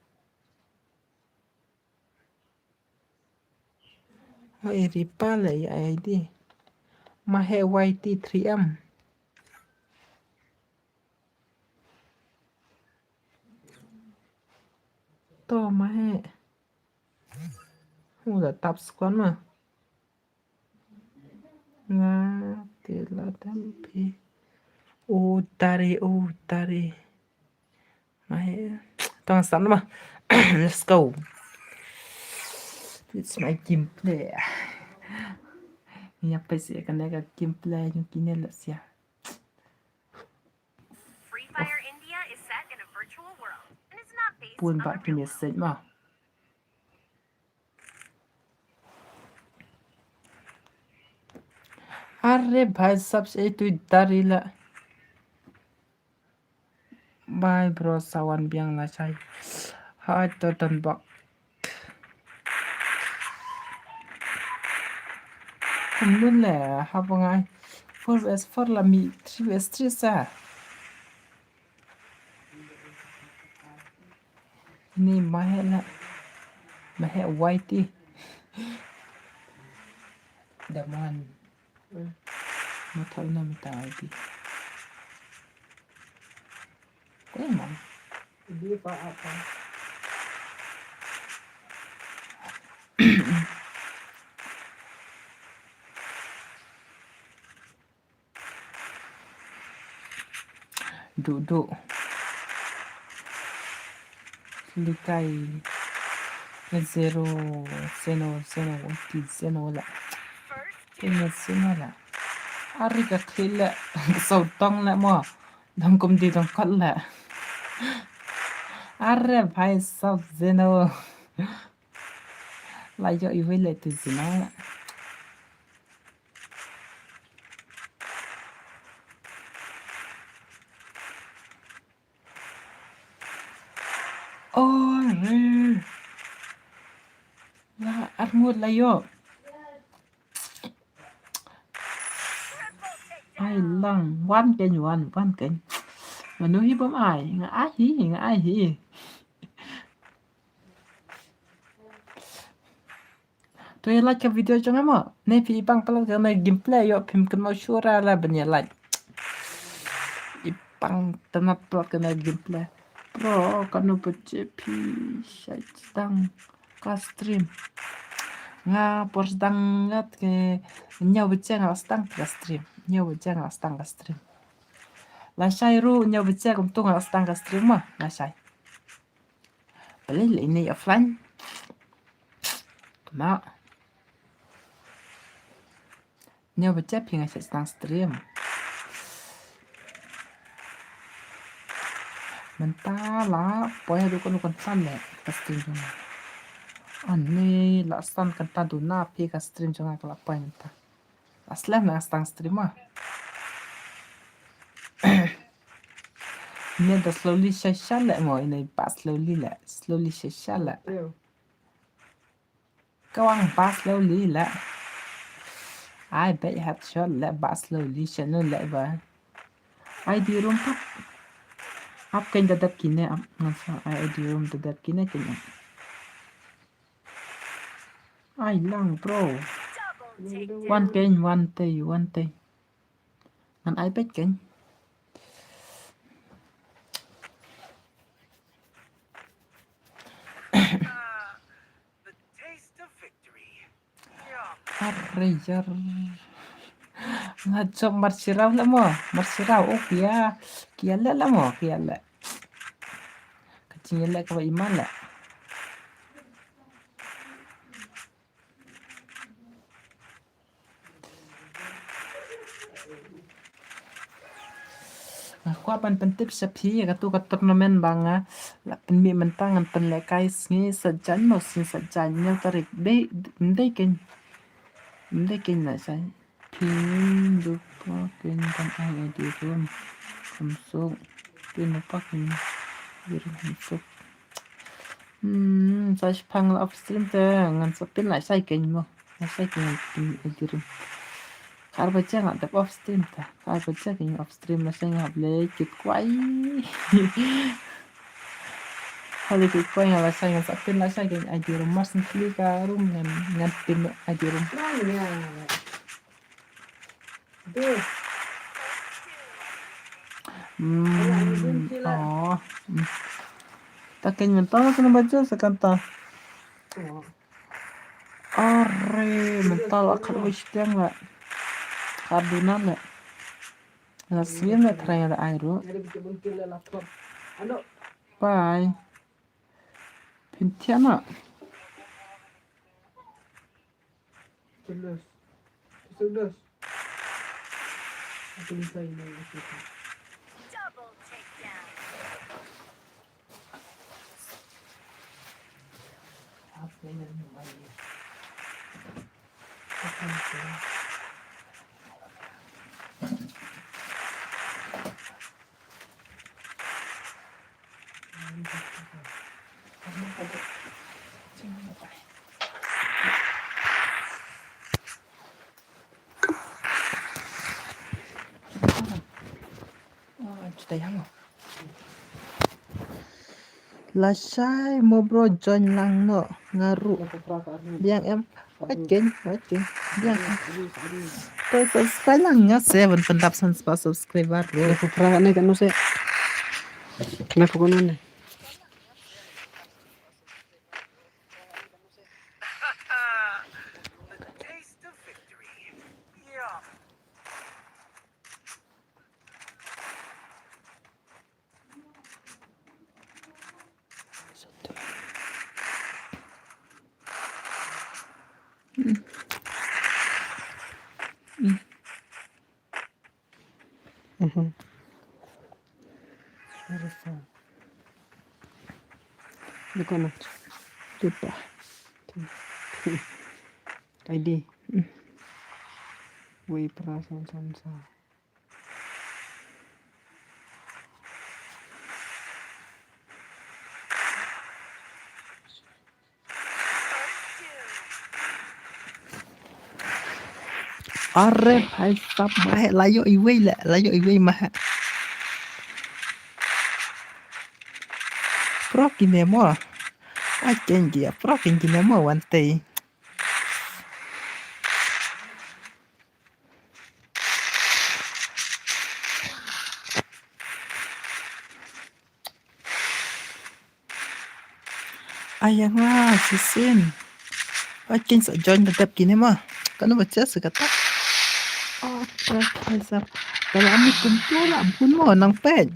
Hoi, ripa le ya I D. Maheh Y T three M. To Maheh. Hu da tap squad ma. Nga te la dam phi. O tari, o tari. Mai tong san ma. Let's go. It's my gameplay. Nya pa si ka ne ka gameplay yung kine la sia. Free Fire India is set in a virtual world and is not based Pun on ba a real world. Message ma. Are bhai sab se tu dari la. Bye bro, sa wan biang la chai. Hai to tan bak. Kumnun le haba ngai. Four vs four la mi three vs three sa. Ni Maheh la. Maheh Y T. Daman. Ma thau na mi ta Y T. Koi man. Di pa apa? Duk duk. Likai. Zero, zero, zero, zero la. Kena zero la. Ari ka khil la. Sau tong la mo. Dang kum di dang kot la. Are bhai sab zero. La yo iwi le tu zero la. Ore. La arngut la yo. Ai lang wan ken wan wan ken. Manu hi bom ai nga ai hi nga ai hi. To ïa like ka video jong nga mo. Ne phi i pang palat ka na gameplay ïoh phim kynmaw shuh ra la ban ïa like. I pang tana palat ka na gameplay. Bro, kano pa che phi shait tang ka stream. Nga por sdang ngat ke ñiew baje nga sdang ka stream. Ñiew baje nga sdang ka stream. Lashai ruh ñiew baje kumtu nga sdang ka stream ma lashai. Balei lei nei offline. Kena. Ñiew baje phi nga sdang stream. Mynta la poi haduh kano kano san leh ka stream jong nga. Ani la san kynta duna phi ka stream jong nga ka la poi mynta. La slem na sdang stream ma. Ne da slowly sha sha leh mo ine ba slowly leh slowly sha sha leh. Ka wang ba slowly leh. Ai bad headshot leh ba slowly shano leh ba. Ai di room pat. Ap kein da dep kine ap ngan sa ai di room da dep kine kein ap. Ai lang bro. Wan kein wan tei wan tei. Ngan ai peit kein. Arre yar. Nga jop marshiraw la mo marshiraw o kia kia le la mo kia le. Ka jingïaleh kaba iman leh. Nga kwah ban pyntip sha phi ïa katu ka tournament ba nga la pynmih mynta ngan pynlehkai sngi Saitjaiñ mo sngi Saitjaiñ hynñiew tarik dei ym dei kein ym dei kein na sai. Phin duh pa kein ban ai ID room kham suk. Phin duh pa kein ID room kham suk. Hmm, sa shipang la off stream te ngan sa pynlait shai kein mo. Lashai kein ID room. Kar baje nga dep off stream ta. Kar baje kein off stream lashai nga hap leit kit kwai. Hap leit kit kwai nga lashai ngan sa pynlait shai kein ID room mar syn khli ka room ngan ngan pyn ID room. Hmm, oh. Hmm. Ta keiñ mynta la kane ba jia sa kata. Are, mynta la khat wei shiteng la. Khat duna la. La sien la trai la ai ruh. Bye. Pyntiana. Lashai mo bro, join lang noh nga ruh. Biang em. Wait keiñ, wait keiñ. Biang em. To subscribe lang nga se ban pyndap san spah subscriber ruh. Dah pura ne kan se. Kena pokok ne. Mhm. Beautiful. Look how much. Super. Kaidi. Wei pra san san sa. Are bhai sab, ma he la ïoh iwei la, la ïoh iwei ma he. Pro kine mo. Ai keiñ ki, pro keiñ kine mo wan tei. Ai nga shisien. Ai keiñ sa join da dep kine ma. Kano ba ches kata. Oh, sa sa. Dalam ni kumtu la bun mo nang peit.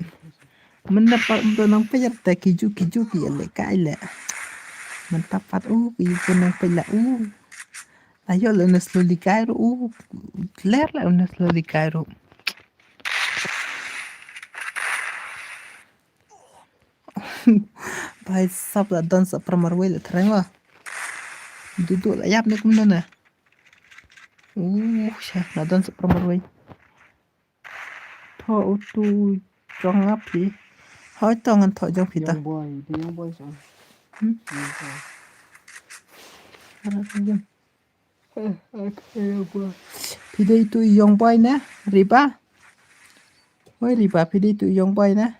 Mynta pat um don nang peit te ki ju ki ju ki le kai le. Mynta pat u ki ju nang peit la u. Ayo le ne slowly kai ru u. Ler le ne slowly kai ru. Bhai sab la don sa pramar wei le trai ma. Dudu la yap ne kum don ne. Uh, sha la don sa pramar wei. Tho utu jong nga phi. Hoi to ngan tho jong phi ta. Young boy, the young boy son. Hmm? Young boy. Ara ka jam. Eh, eh, eh, young boy. Phi dei tu young boy na, Riba. Hoi Riba, phi dei tu young boy na.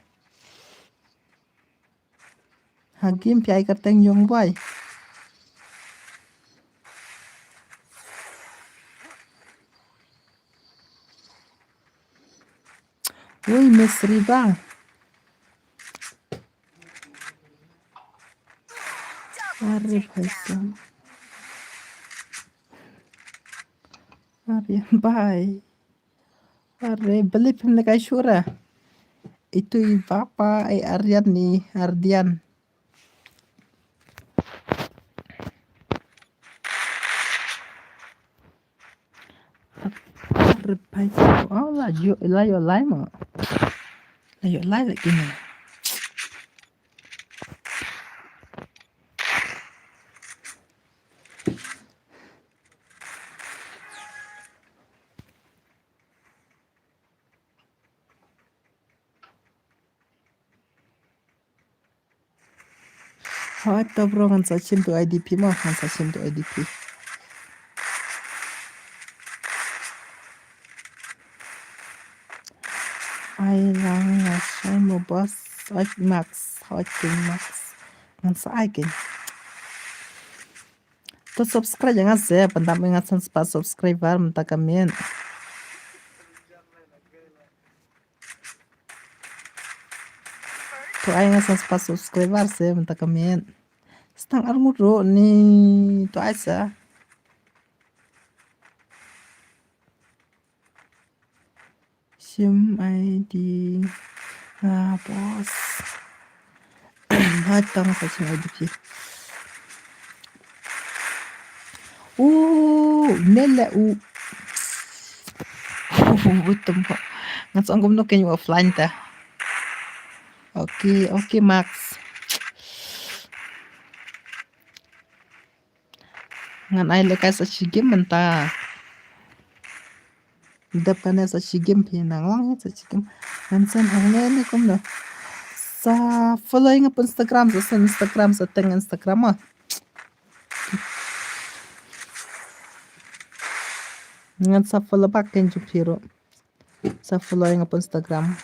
Hakim phi ai kyrteng young boy. Ui, Miss Riba. Are phaisa. Are bye. Are beli pim lekai shura. Itu i papa ai Ardian ni, Ardian. Are phaisa. Oh, la ïoh, la ïoh lai mo. La ïoh lai la kine. Hoi to bro, ngan sa shim tu I D P mo, ngan sa shim tu I D P. Ai lang nga shai mo boss, ai Max, hoi King Max. Ngan sa ai King. To subscribe ïa nga se, pyndap ïa nga san spah subscriber mynta ka miet. To ai nga san spah subscriber se mynta ka miet. Stang arngut ruh ni to ai sa. Shim I D. Ah, boss. Hai tang sa shim I D phi. Uh, nela u. Uh, betul kok. Ngan song kumno keny offline ta. Okay, okay, Max. Ngan ai lehkai sa shi game mynta. Dep kane sa shi game phi nang lang sa shi game. Ngan send hangne ne kumno. Sa follow nga pun Instagram, sa send Instagram, sa teng Instagram ah. Ngan sa follow back ken ju phi ruh. Sa follow nga pun Instagram.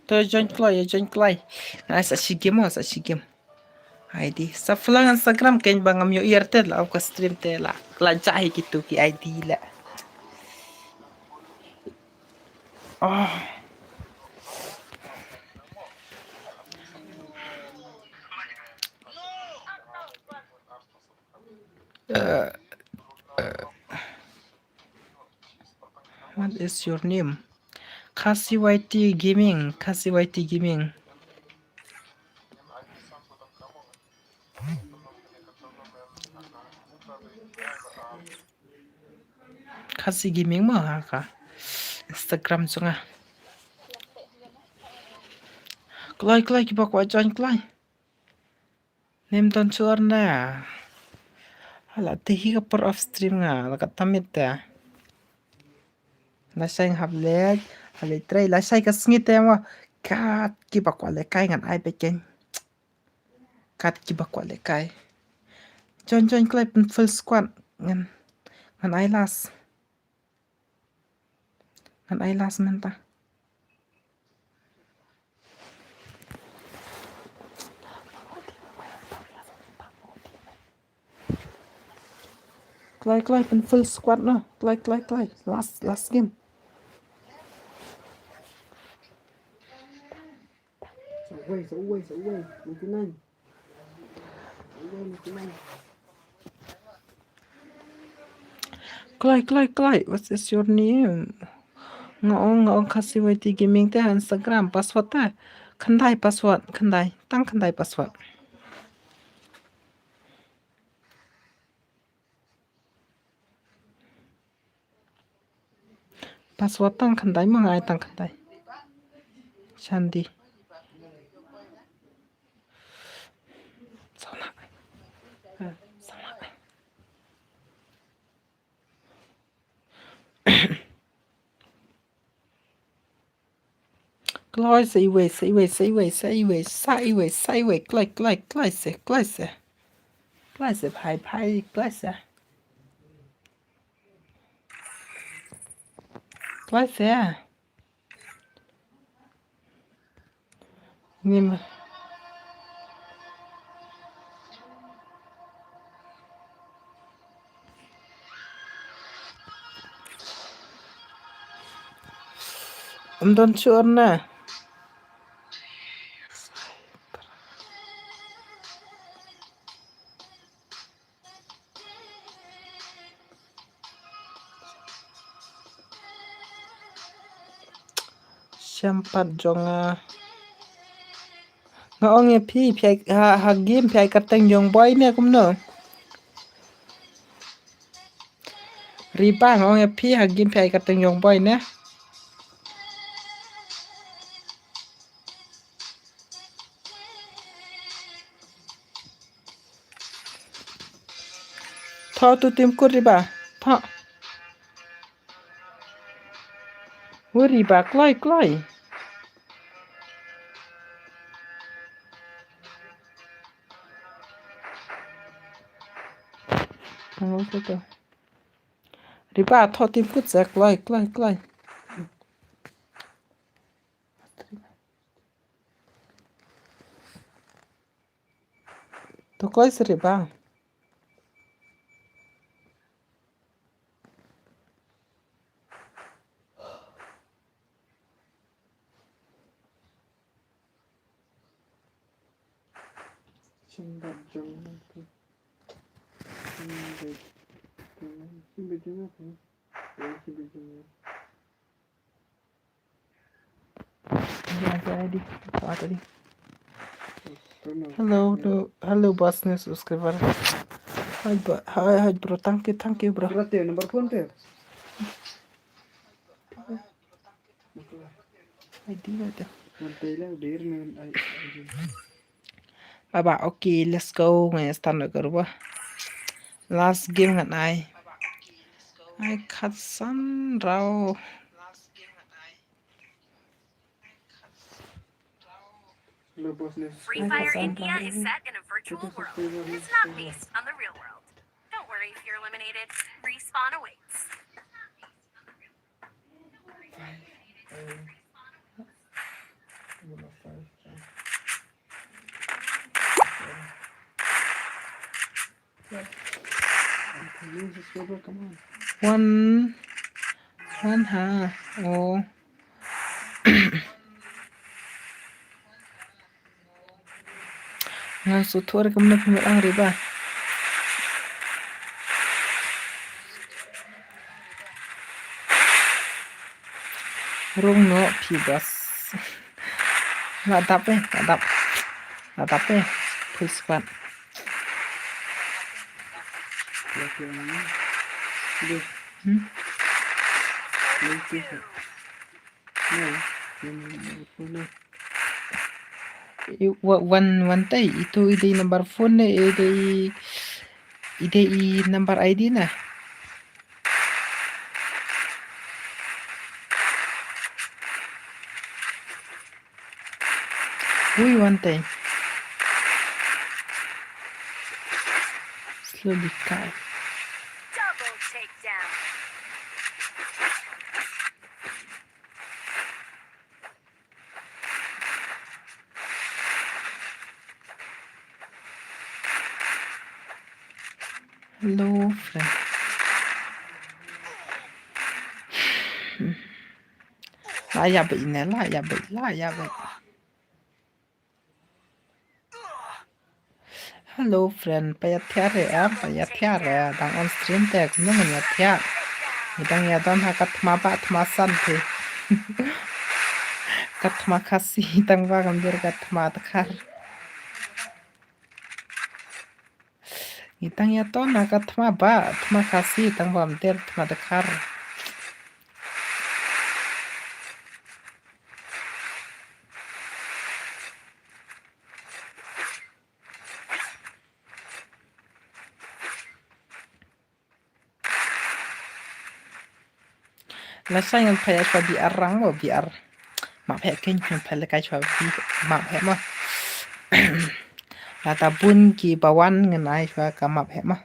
To join kloi, join kloi. Nga sa shi game, sa shi game. I D. Sa follow Instagram ken ba ngam ïoh ïar te la ka stream te la. La jahi kitu ki I D la. Oh. Uh, uh, what is your name? Khasi Y T Gaming, Khasi Y T Gaming. Khasi Gaming mo ha ka Instagram jong nga. Kloi, kloi, kiba kwah join kloi. Nym don shuh ne. Hala te hi ka por off stream nga la ka tamit te. Lashai nga hap leit, hap leit trei, lashai ka sngi te mo. Kat kiba kwah lehkai ngan ai beit ken. Kat kiba kwah lehkai. Join, join kloi pun full squad ngan, ngan ai last. Ngan ai last mynta. Kloi, kloi pun full squad noh. Kloi, kloi, kloi. Last, last game. Sa uwei, sa uwei, sa uwei. Ninety-nine. Sa uwei, ninety-nine. Kloi, kloi, kloi. What is your name? Nga ong, nga ong Khasi Y T Gaming te ha Instagram. Password te. Khyndai password, khyndai. Tang khyndai password. Password tang khyndai, ma nga ai tang khyndai. Shandi. Sona. Ha, sona. Kloi sa iwei, sa iwei, sa iwei, sa iwei, sa iwei, sa iwei, kloi, kloi, kloi se, kloi se. Kloi se, bhai, bhai, kloi se. Kloi se. Nim. Ym don shuh ne. Shem pat jong nga. Nga ong ïa phi, phi ai, ha, ha game phi ai kyrteng jong boy ne kumno? Riba, nga ong ïa phi, ha game phi ai kyrteng jong boy ne? Tho tu tim kut Riba. Tho. Wuri ba kloi kloi. Riba tho tim kut sa kloi kloi kloi. To koi sri ba. Hello, hello, hello, boss, new subscriber. Hi, bro. Hi, hi, bro. Thank you, thank you, bro. Number phone te. Aba, okay, let's go. Ngan start na ka ruba. Last game ngan ai. Ai khatsan rau. Free Fire India is set in a virtual world. It's not based on the real world. Don't worry if you're eliminated. Respawn awaits. One, one ha. Oh. Nga shu thor kumno phi mut ang riba. Rung no phi bas. La dap eh, la dap. La dap eh. Full squad. Hmm? Wan, wan tai, itu i dei number phone ne, i dei, i dei i number I D na. Ui, wan tai. Slowly kai. Double takedown. Hello, friend. La ya bai ne, la ya bai, la ya bai. Hello friend, pa ya thiah re, ah, pa ya thiah re, dang on stream te, kumno ngan ya thiah. Ngi dang ya don ha ka thma ba thma san te. Ka thma Khasi tang ba kam der ka thma Dkhar. Ngi dang ya don ha ka thma ba thma Khasi tang ba kam der thma Dkhar. Lashai ngan peit shuwa B R rang mo, B R. Map heh kein ngan peit lashai shuwa B, map heh mo. Lada bun ki ba wan ngan ai shuwa ka map heh mo.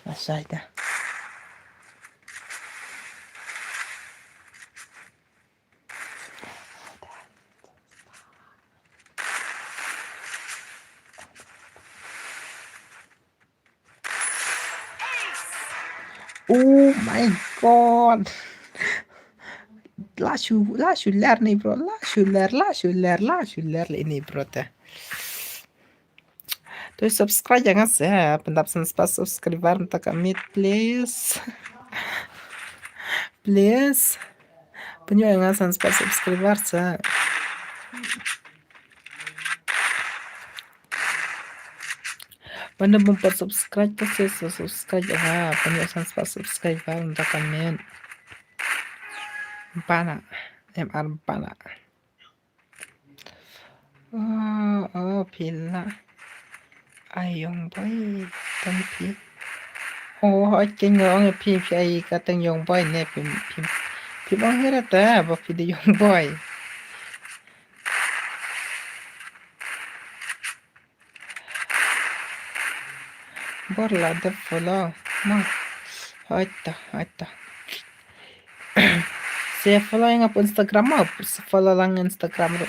Lashai da. Oh my God. La shu, la shu ler ni bro, la shu ler, la shu ler, la shu ler ni bro te. To subscribe ïa nga se, pyndap san spah subscriber mynta ka miet, please. Please. Pynïoh ïa nga san spah subscriber se. Pynda bym pat subscribe ka se, subscribe ïa nga, pynïoh san spah subscriber mynta ka miet. Bana, M R bana. Oh, oh, phi la. Ai, young boy, tang phi. Oh, hoi, king ong phi, phi ai ka tang young boy ne, phi, phi, phi ong hira ta, ba phi dei young boy. Bor la dep follow. No. Hoi ta, hoi ta. Se follow nga pun Instagram mo, se follow lang Instagram ruh.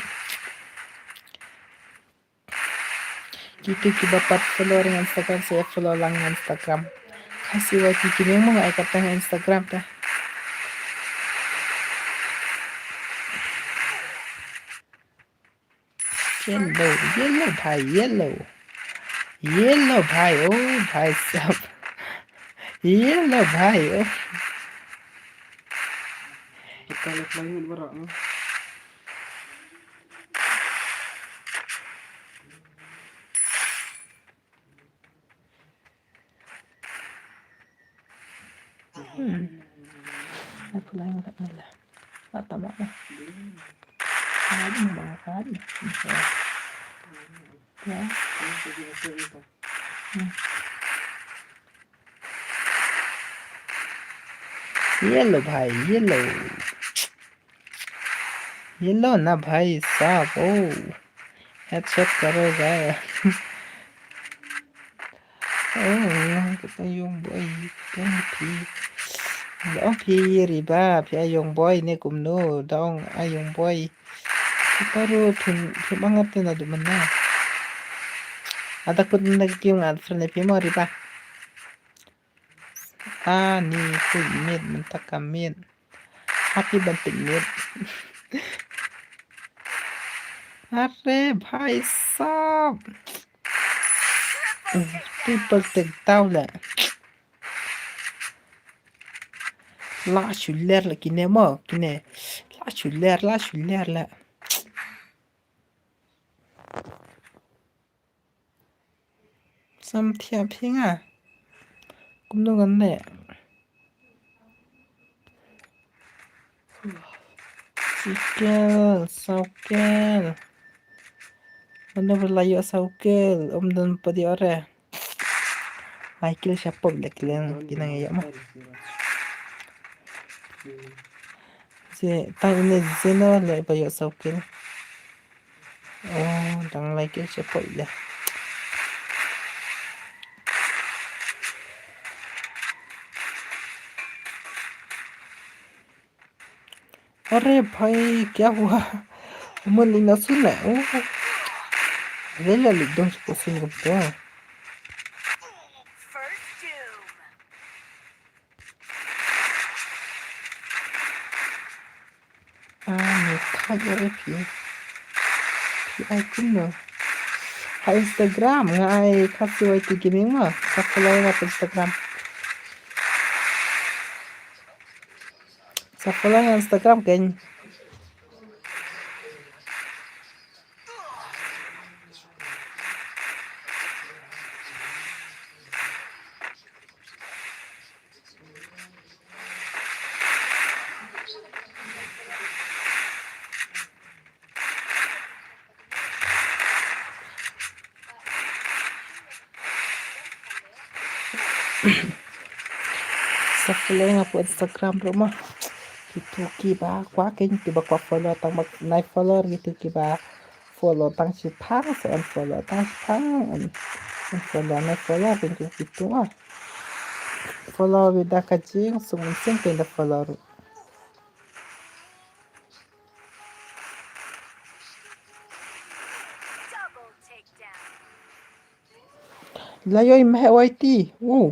Kito kiba pat follow ïa nga Instagram, sa follow lang nga Instagram. Khasi Y T Gaming mo, nga ai kata nga Instagram ta. Yellow, yellow bhai, yellow. Yellow bhai, oh bhai sahab. Yellow bhai, oh. Kita lihat langit berak ni. Hmm. Aku lain tak mula. Tak tamat lah. Tadi mau makan. Ya. Hmm. Yellow bhai, yellow. Yellow na bhai sahab, oh. Headshot करोगा. Oh, kata young boy, kata phi. Dong phi riba, phi a young boy ne kumno, dong a young boy. Kata ru phi, phi mangat na du mana. Ada kut na kim ngat friend phi mo riba. Ani pui mit, mynta ka mit. Happy ban pynmit. Are bhai sahab. Triple take down la. La shu ler la kine mo, kine. La shu ler, la shu ler la. Sam thiah phi nga. Kumno ngan leh. Sikel, saukel. Mano ba la ïoh saukel, um don padi ore. Michael Shapop le kilen kinang ïa ma. Si tang ine zeno le ba ïoh saukel. Oh, dang like sha poi le. अरे भाई, क्या हुआ? Mun ina sune. Oh. Lela li dong ko sin ko. Ah, ni kha ïa phi. Phi ai kumno? Ha Instagram nga ai Khasi Y T Gaming ma. Sa follow nga ha Instagram. Sa follow nga Instagram kan. Sa follow nga ha Instagram ruh ma. Kitu kiba kwah ken kiba kwah follow tang ba nai follow kitu kiba follow tang shi pang sa unfollow tang shi pang un unfollow nai follow ken kitu ma. Follow bida ka jingsuk mynsiem ken da follow ruh. La ïoh i Mahek Y T. Uh.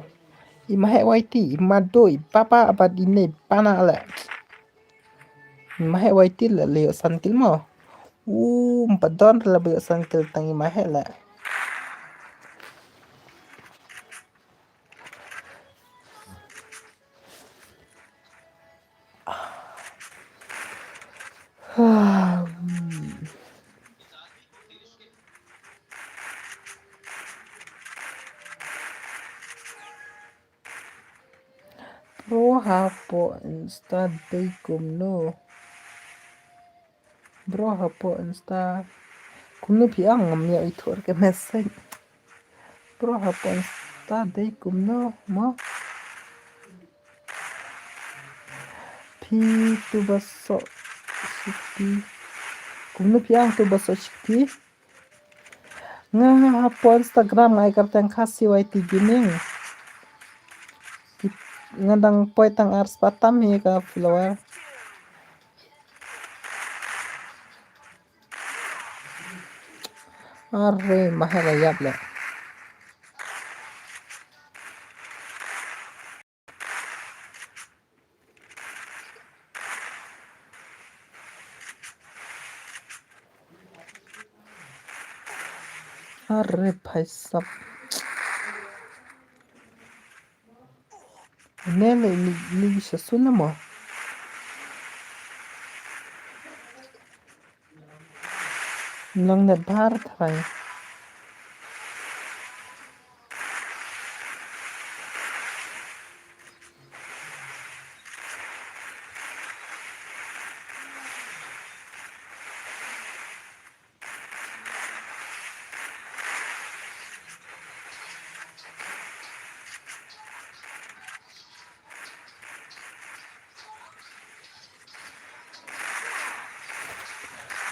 I Mahek Y T, i Mado, i Papa, bad i Nei, bana la. I Mahek Y T la, la ïoh san kill mo. Uh, ym pat don la ba ïoh san kill tang i Mahek la. Bro hapoh Insta dei kumno? Bro hapoh Insta kumno phi ong, ngam ïoh ithuh ka message. Bro hapoh Insta dei kumno mo? Phi tu ba soh shiti. Kumno phi ong tu ba soh shiti? Nga hapoh Instagram nga ai kyrteng Khasi Y T Gaming. Nga dang poi tang ar spah tam hi ka follower. Are ma ha la ïap le. Are bhai sab. Ne ne ni ni sa suna mo. Nang ne bar trai.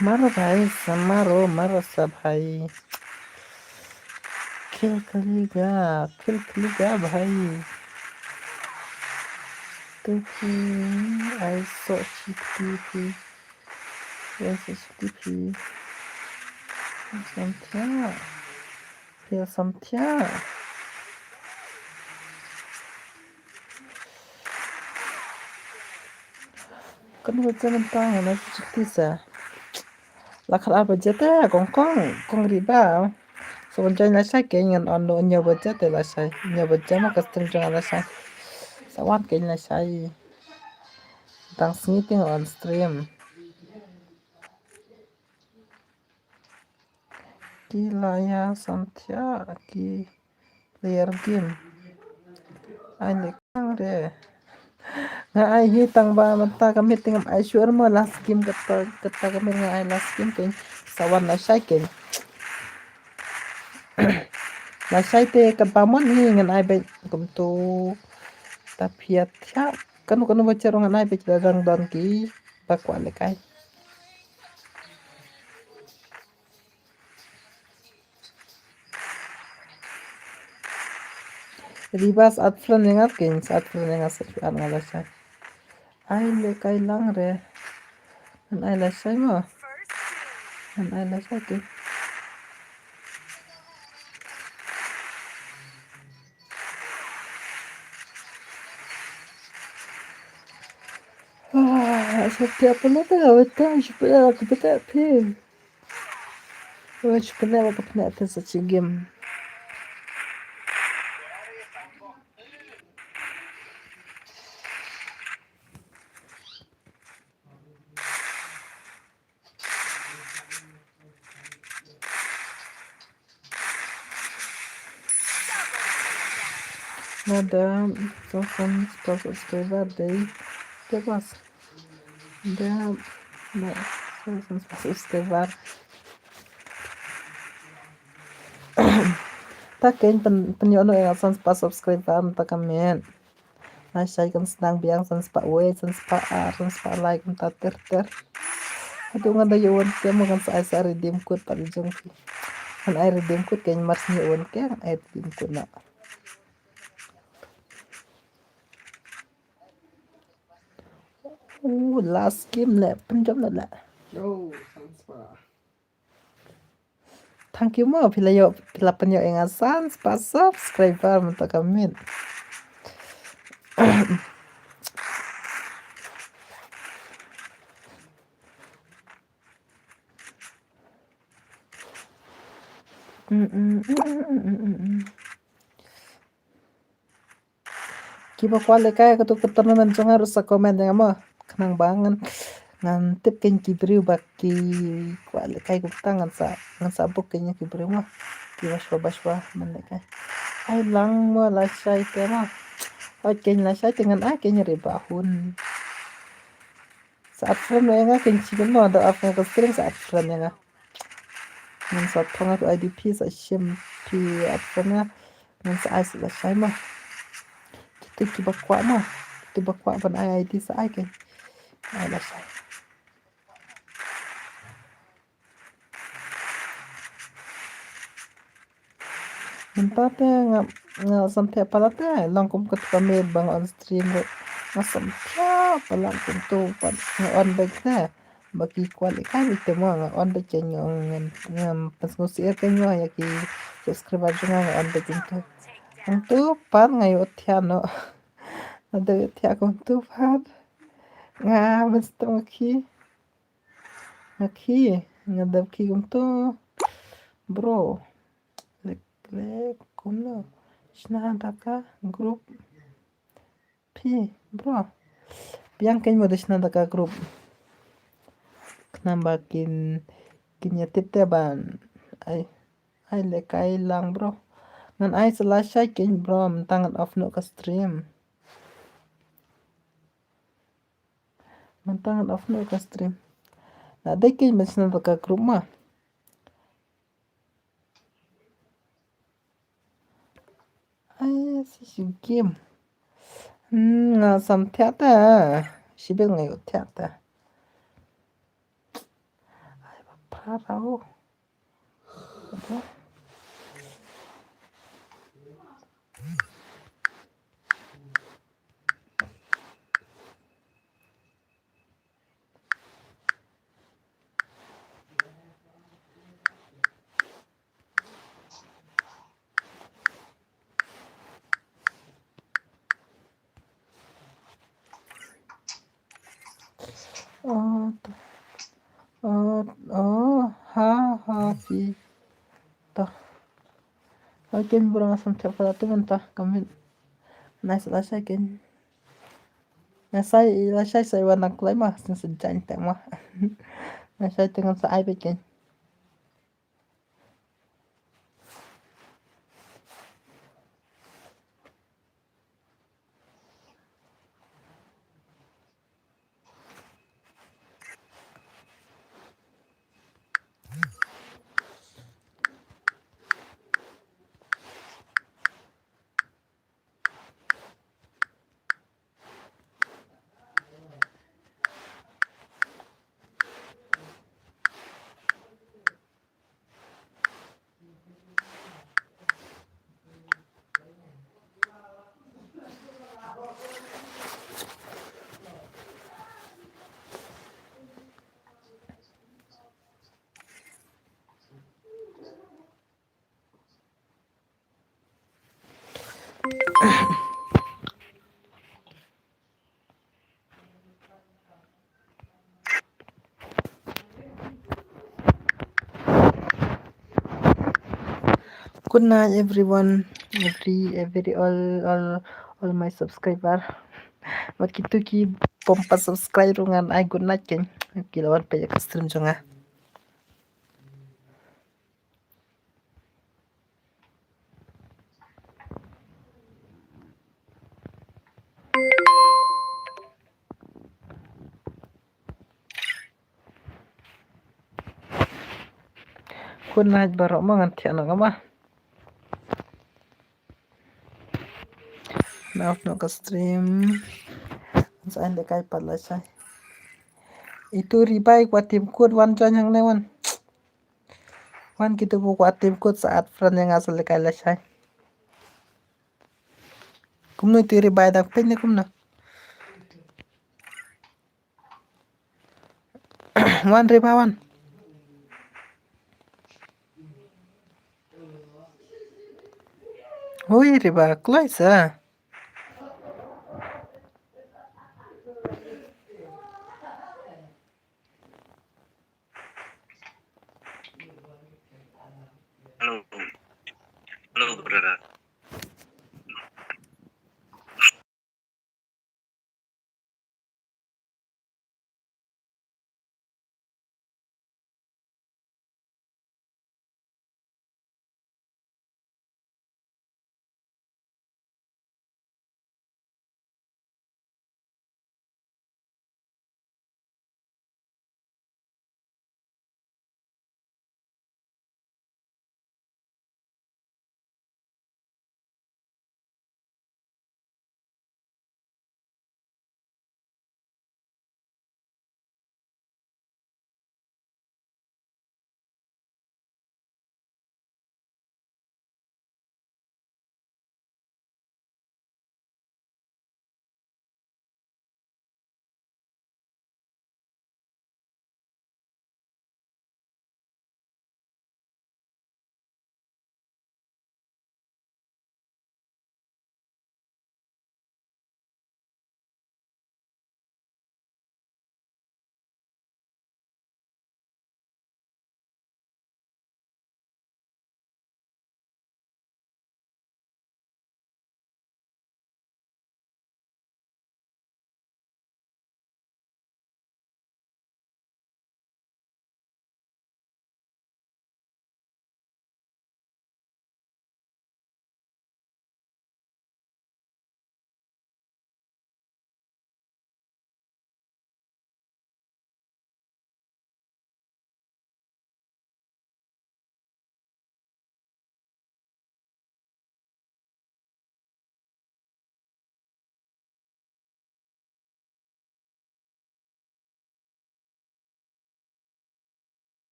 Maro bhai, sa maro, maro sa bhai. Khil khliga, khil khliga bhai. Tupi, ai so chiti pi. Yes, chiti pi. Samthia. Pia samthia. Kan wajah mentang na chiti sa. La khat ar baje te kong kong kong riba. So wan join lashai kein ngan on lo hynñiew baje te lashai. Hynñiew baje ma ka stream jong nga lashai. Sa wan kein lashai. Tang sngi te ngan on stream. Ki la ïa samthia ki player game. Ai leh kang re. Nga ai hi tang ba mynta ka miet te ngam ai shuh mo last game kata, kata ka miet nga ai last game kein. Sa wan lashai kein. Lashai te kaba mon hi ngan ai beit kumto. Ta phiat thiah. Kano kano ba cher ngan ai beit da dang don ki. Ba kwah lehkai. Ribas at friend ïa nga kein, at friend ïa nga sa at nga lashai. Ai lehkai lang re. Ngan ai lashai mo. Ngan ai lashai kein. Ah, sa tiap pun ata, ata, sa pun ata, pun ata, pun. Wah, sa pun ata, pun ata, sa chi game. Nga da thousand spah subscriber dei. Te bas. Da, da thousand spah subscriber. Ta kein pyn, pynïoh noh ïa nga san spah subscriber mynta ka miet. Lashai kan sdang biang san spah wei, san spah ar, san spah lai kumta ter ter. Haduh ngan da ïoh won kem ngan sa ai sa redeem code pat jong phi. Ngan ai redeem code kein mar shu ïoh won kem ngan ai redeem code na. Uh, last game le, pynjop na le. Yo, san spah. Thank you mo, phi la ïoh, phi la pynïoh ïa nga san spah subscriber mynta ka miet. Mm, mm, mm. Kiba kwah lehkai kato ka tournament jong nga ruh sa comment ïa nga mo. Khnang ba ngan, ngan tip kein ki briew ba ki kwah lehkai kumta ngan sa, ngan sa book kein ïa ki briew mo. Kiba shuwa ba shuwa ban lehkai. Ai lang mo lashai te mo. Hooid kein lashai te ngan ai kein ri ba hun. Sa add friend ïa nga kein shi kin mo da add friend ka stream sa add friend ïa nga. Ngan sa thong ïa ka I D phi sa shim phi add friend ïa nga. Ngan sa ai sa lashai mo. Kito kiba kwah mo. Kito ba kwah ban ai I D sa ai kein. Ai lashai. Mynta te nga, nga samthiah palat te long kum kata ka miet ba nga on stream ruh. Nga samthiah palat kumto pat nga on beit te. Ba ki kwah leh kai beit te mo, nga on beit kein, nga, nga, nga pynsngewsih kein mo ïa ki subscriber jong nga, nga on beit kein tu. Hangtu pat nga ïoh thiah noh. Nga dep ïoh thiah kumtu pat. Nga mynstep nga khie. Nga khie, nga dep khie kumtu. Bro. Lek lek kumno. Shna da ka group. Phi, bro. Biang kein mo da shna da ka group. Khnang ba kin, kin ïa tip te ban. Ai, ai lehkai lang, bro. Ngan ai sa lashai kein, bro, mynta ngan off noh ka stream. Mynta ngan off noh ka stream. La dei kein ban shna da ka group mo. Ai, shi game. Hmm, nga sam thiah te. Shibit nga ïoh thiah te. Ai, ba phra rau. Oh, to. Oh, oh, ha, ha, ti. To. Oke, bro, nga sam thiah pat te mynta, ka mut. Nice lashai kein. Nga sa lashai sa wan nang kloi mo, sin sa jan te mo. Nga sa te ngan sa ai beit kein. Good night everyone, every every all all all my subscriber. Wat kitu ki pom pat subscribe ruh ngan ai good night kein. Ki la wan peit ïa ka stream jong nga. Good night baroh mo, ngan thiah noh nga mo. Ngan off noh ka stream. Sa ai lehkai pat lashai. Itu Ribai kwah tim kut wan join hangne wan. Wan kitu ba kwah tim kut sa add friend ïa nga sa lehkai lashai. Kumno itu Ribai, dang peit ne kumno? Wan Ribai wan. Hoi Ribai, kloi sa. Hello. Hello, brother.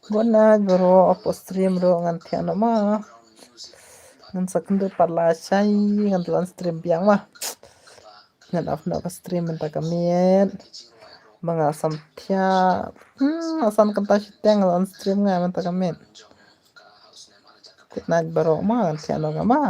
Good night baroh, hapoh stream ruh ngan thiah noh ma. Ngan sa kynduh pat lashai, ngan sa stream biang ma. Ngan off noh ka stream mynta ka miet. Ba nga sam thiah. Hmm, nga san kynta shiteng ngan stream nga mynta ka miet. Good night baroh ma, ngan thiah noh ka ma.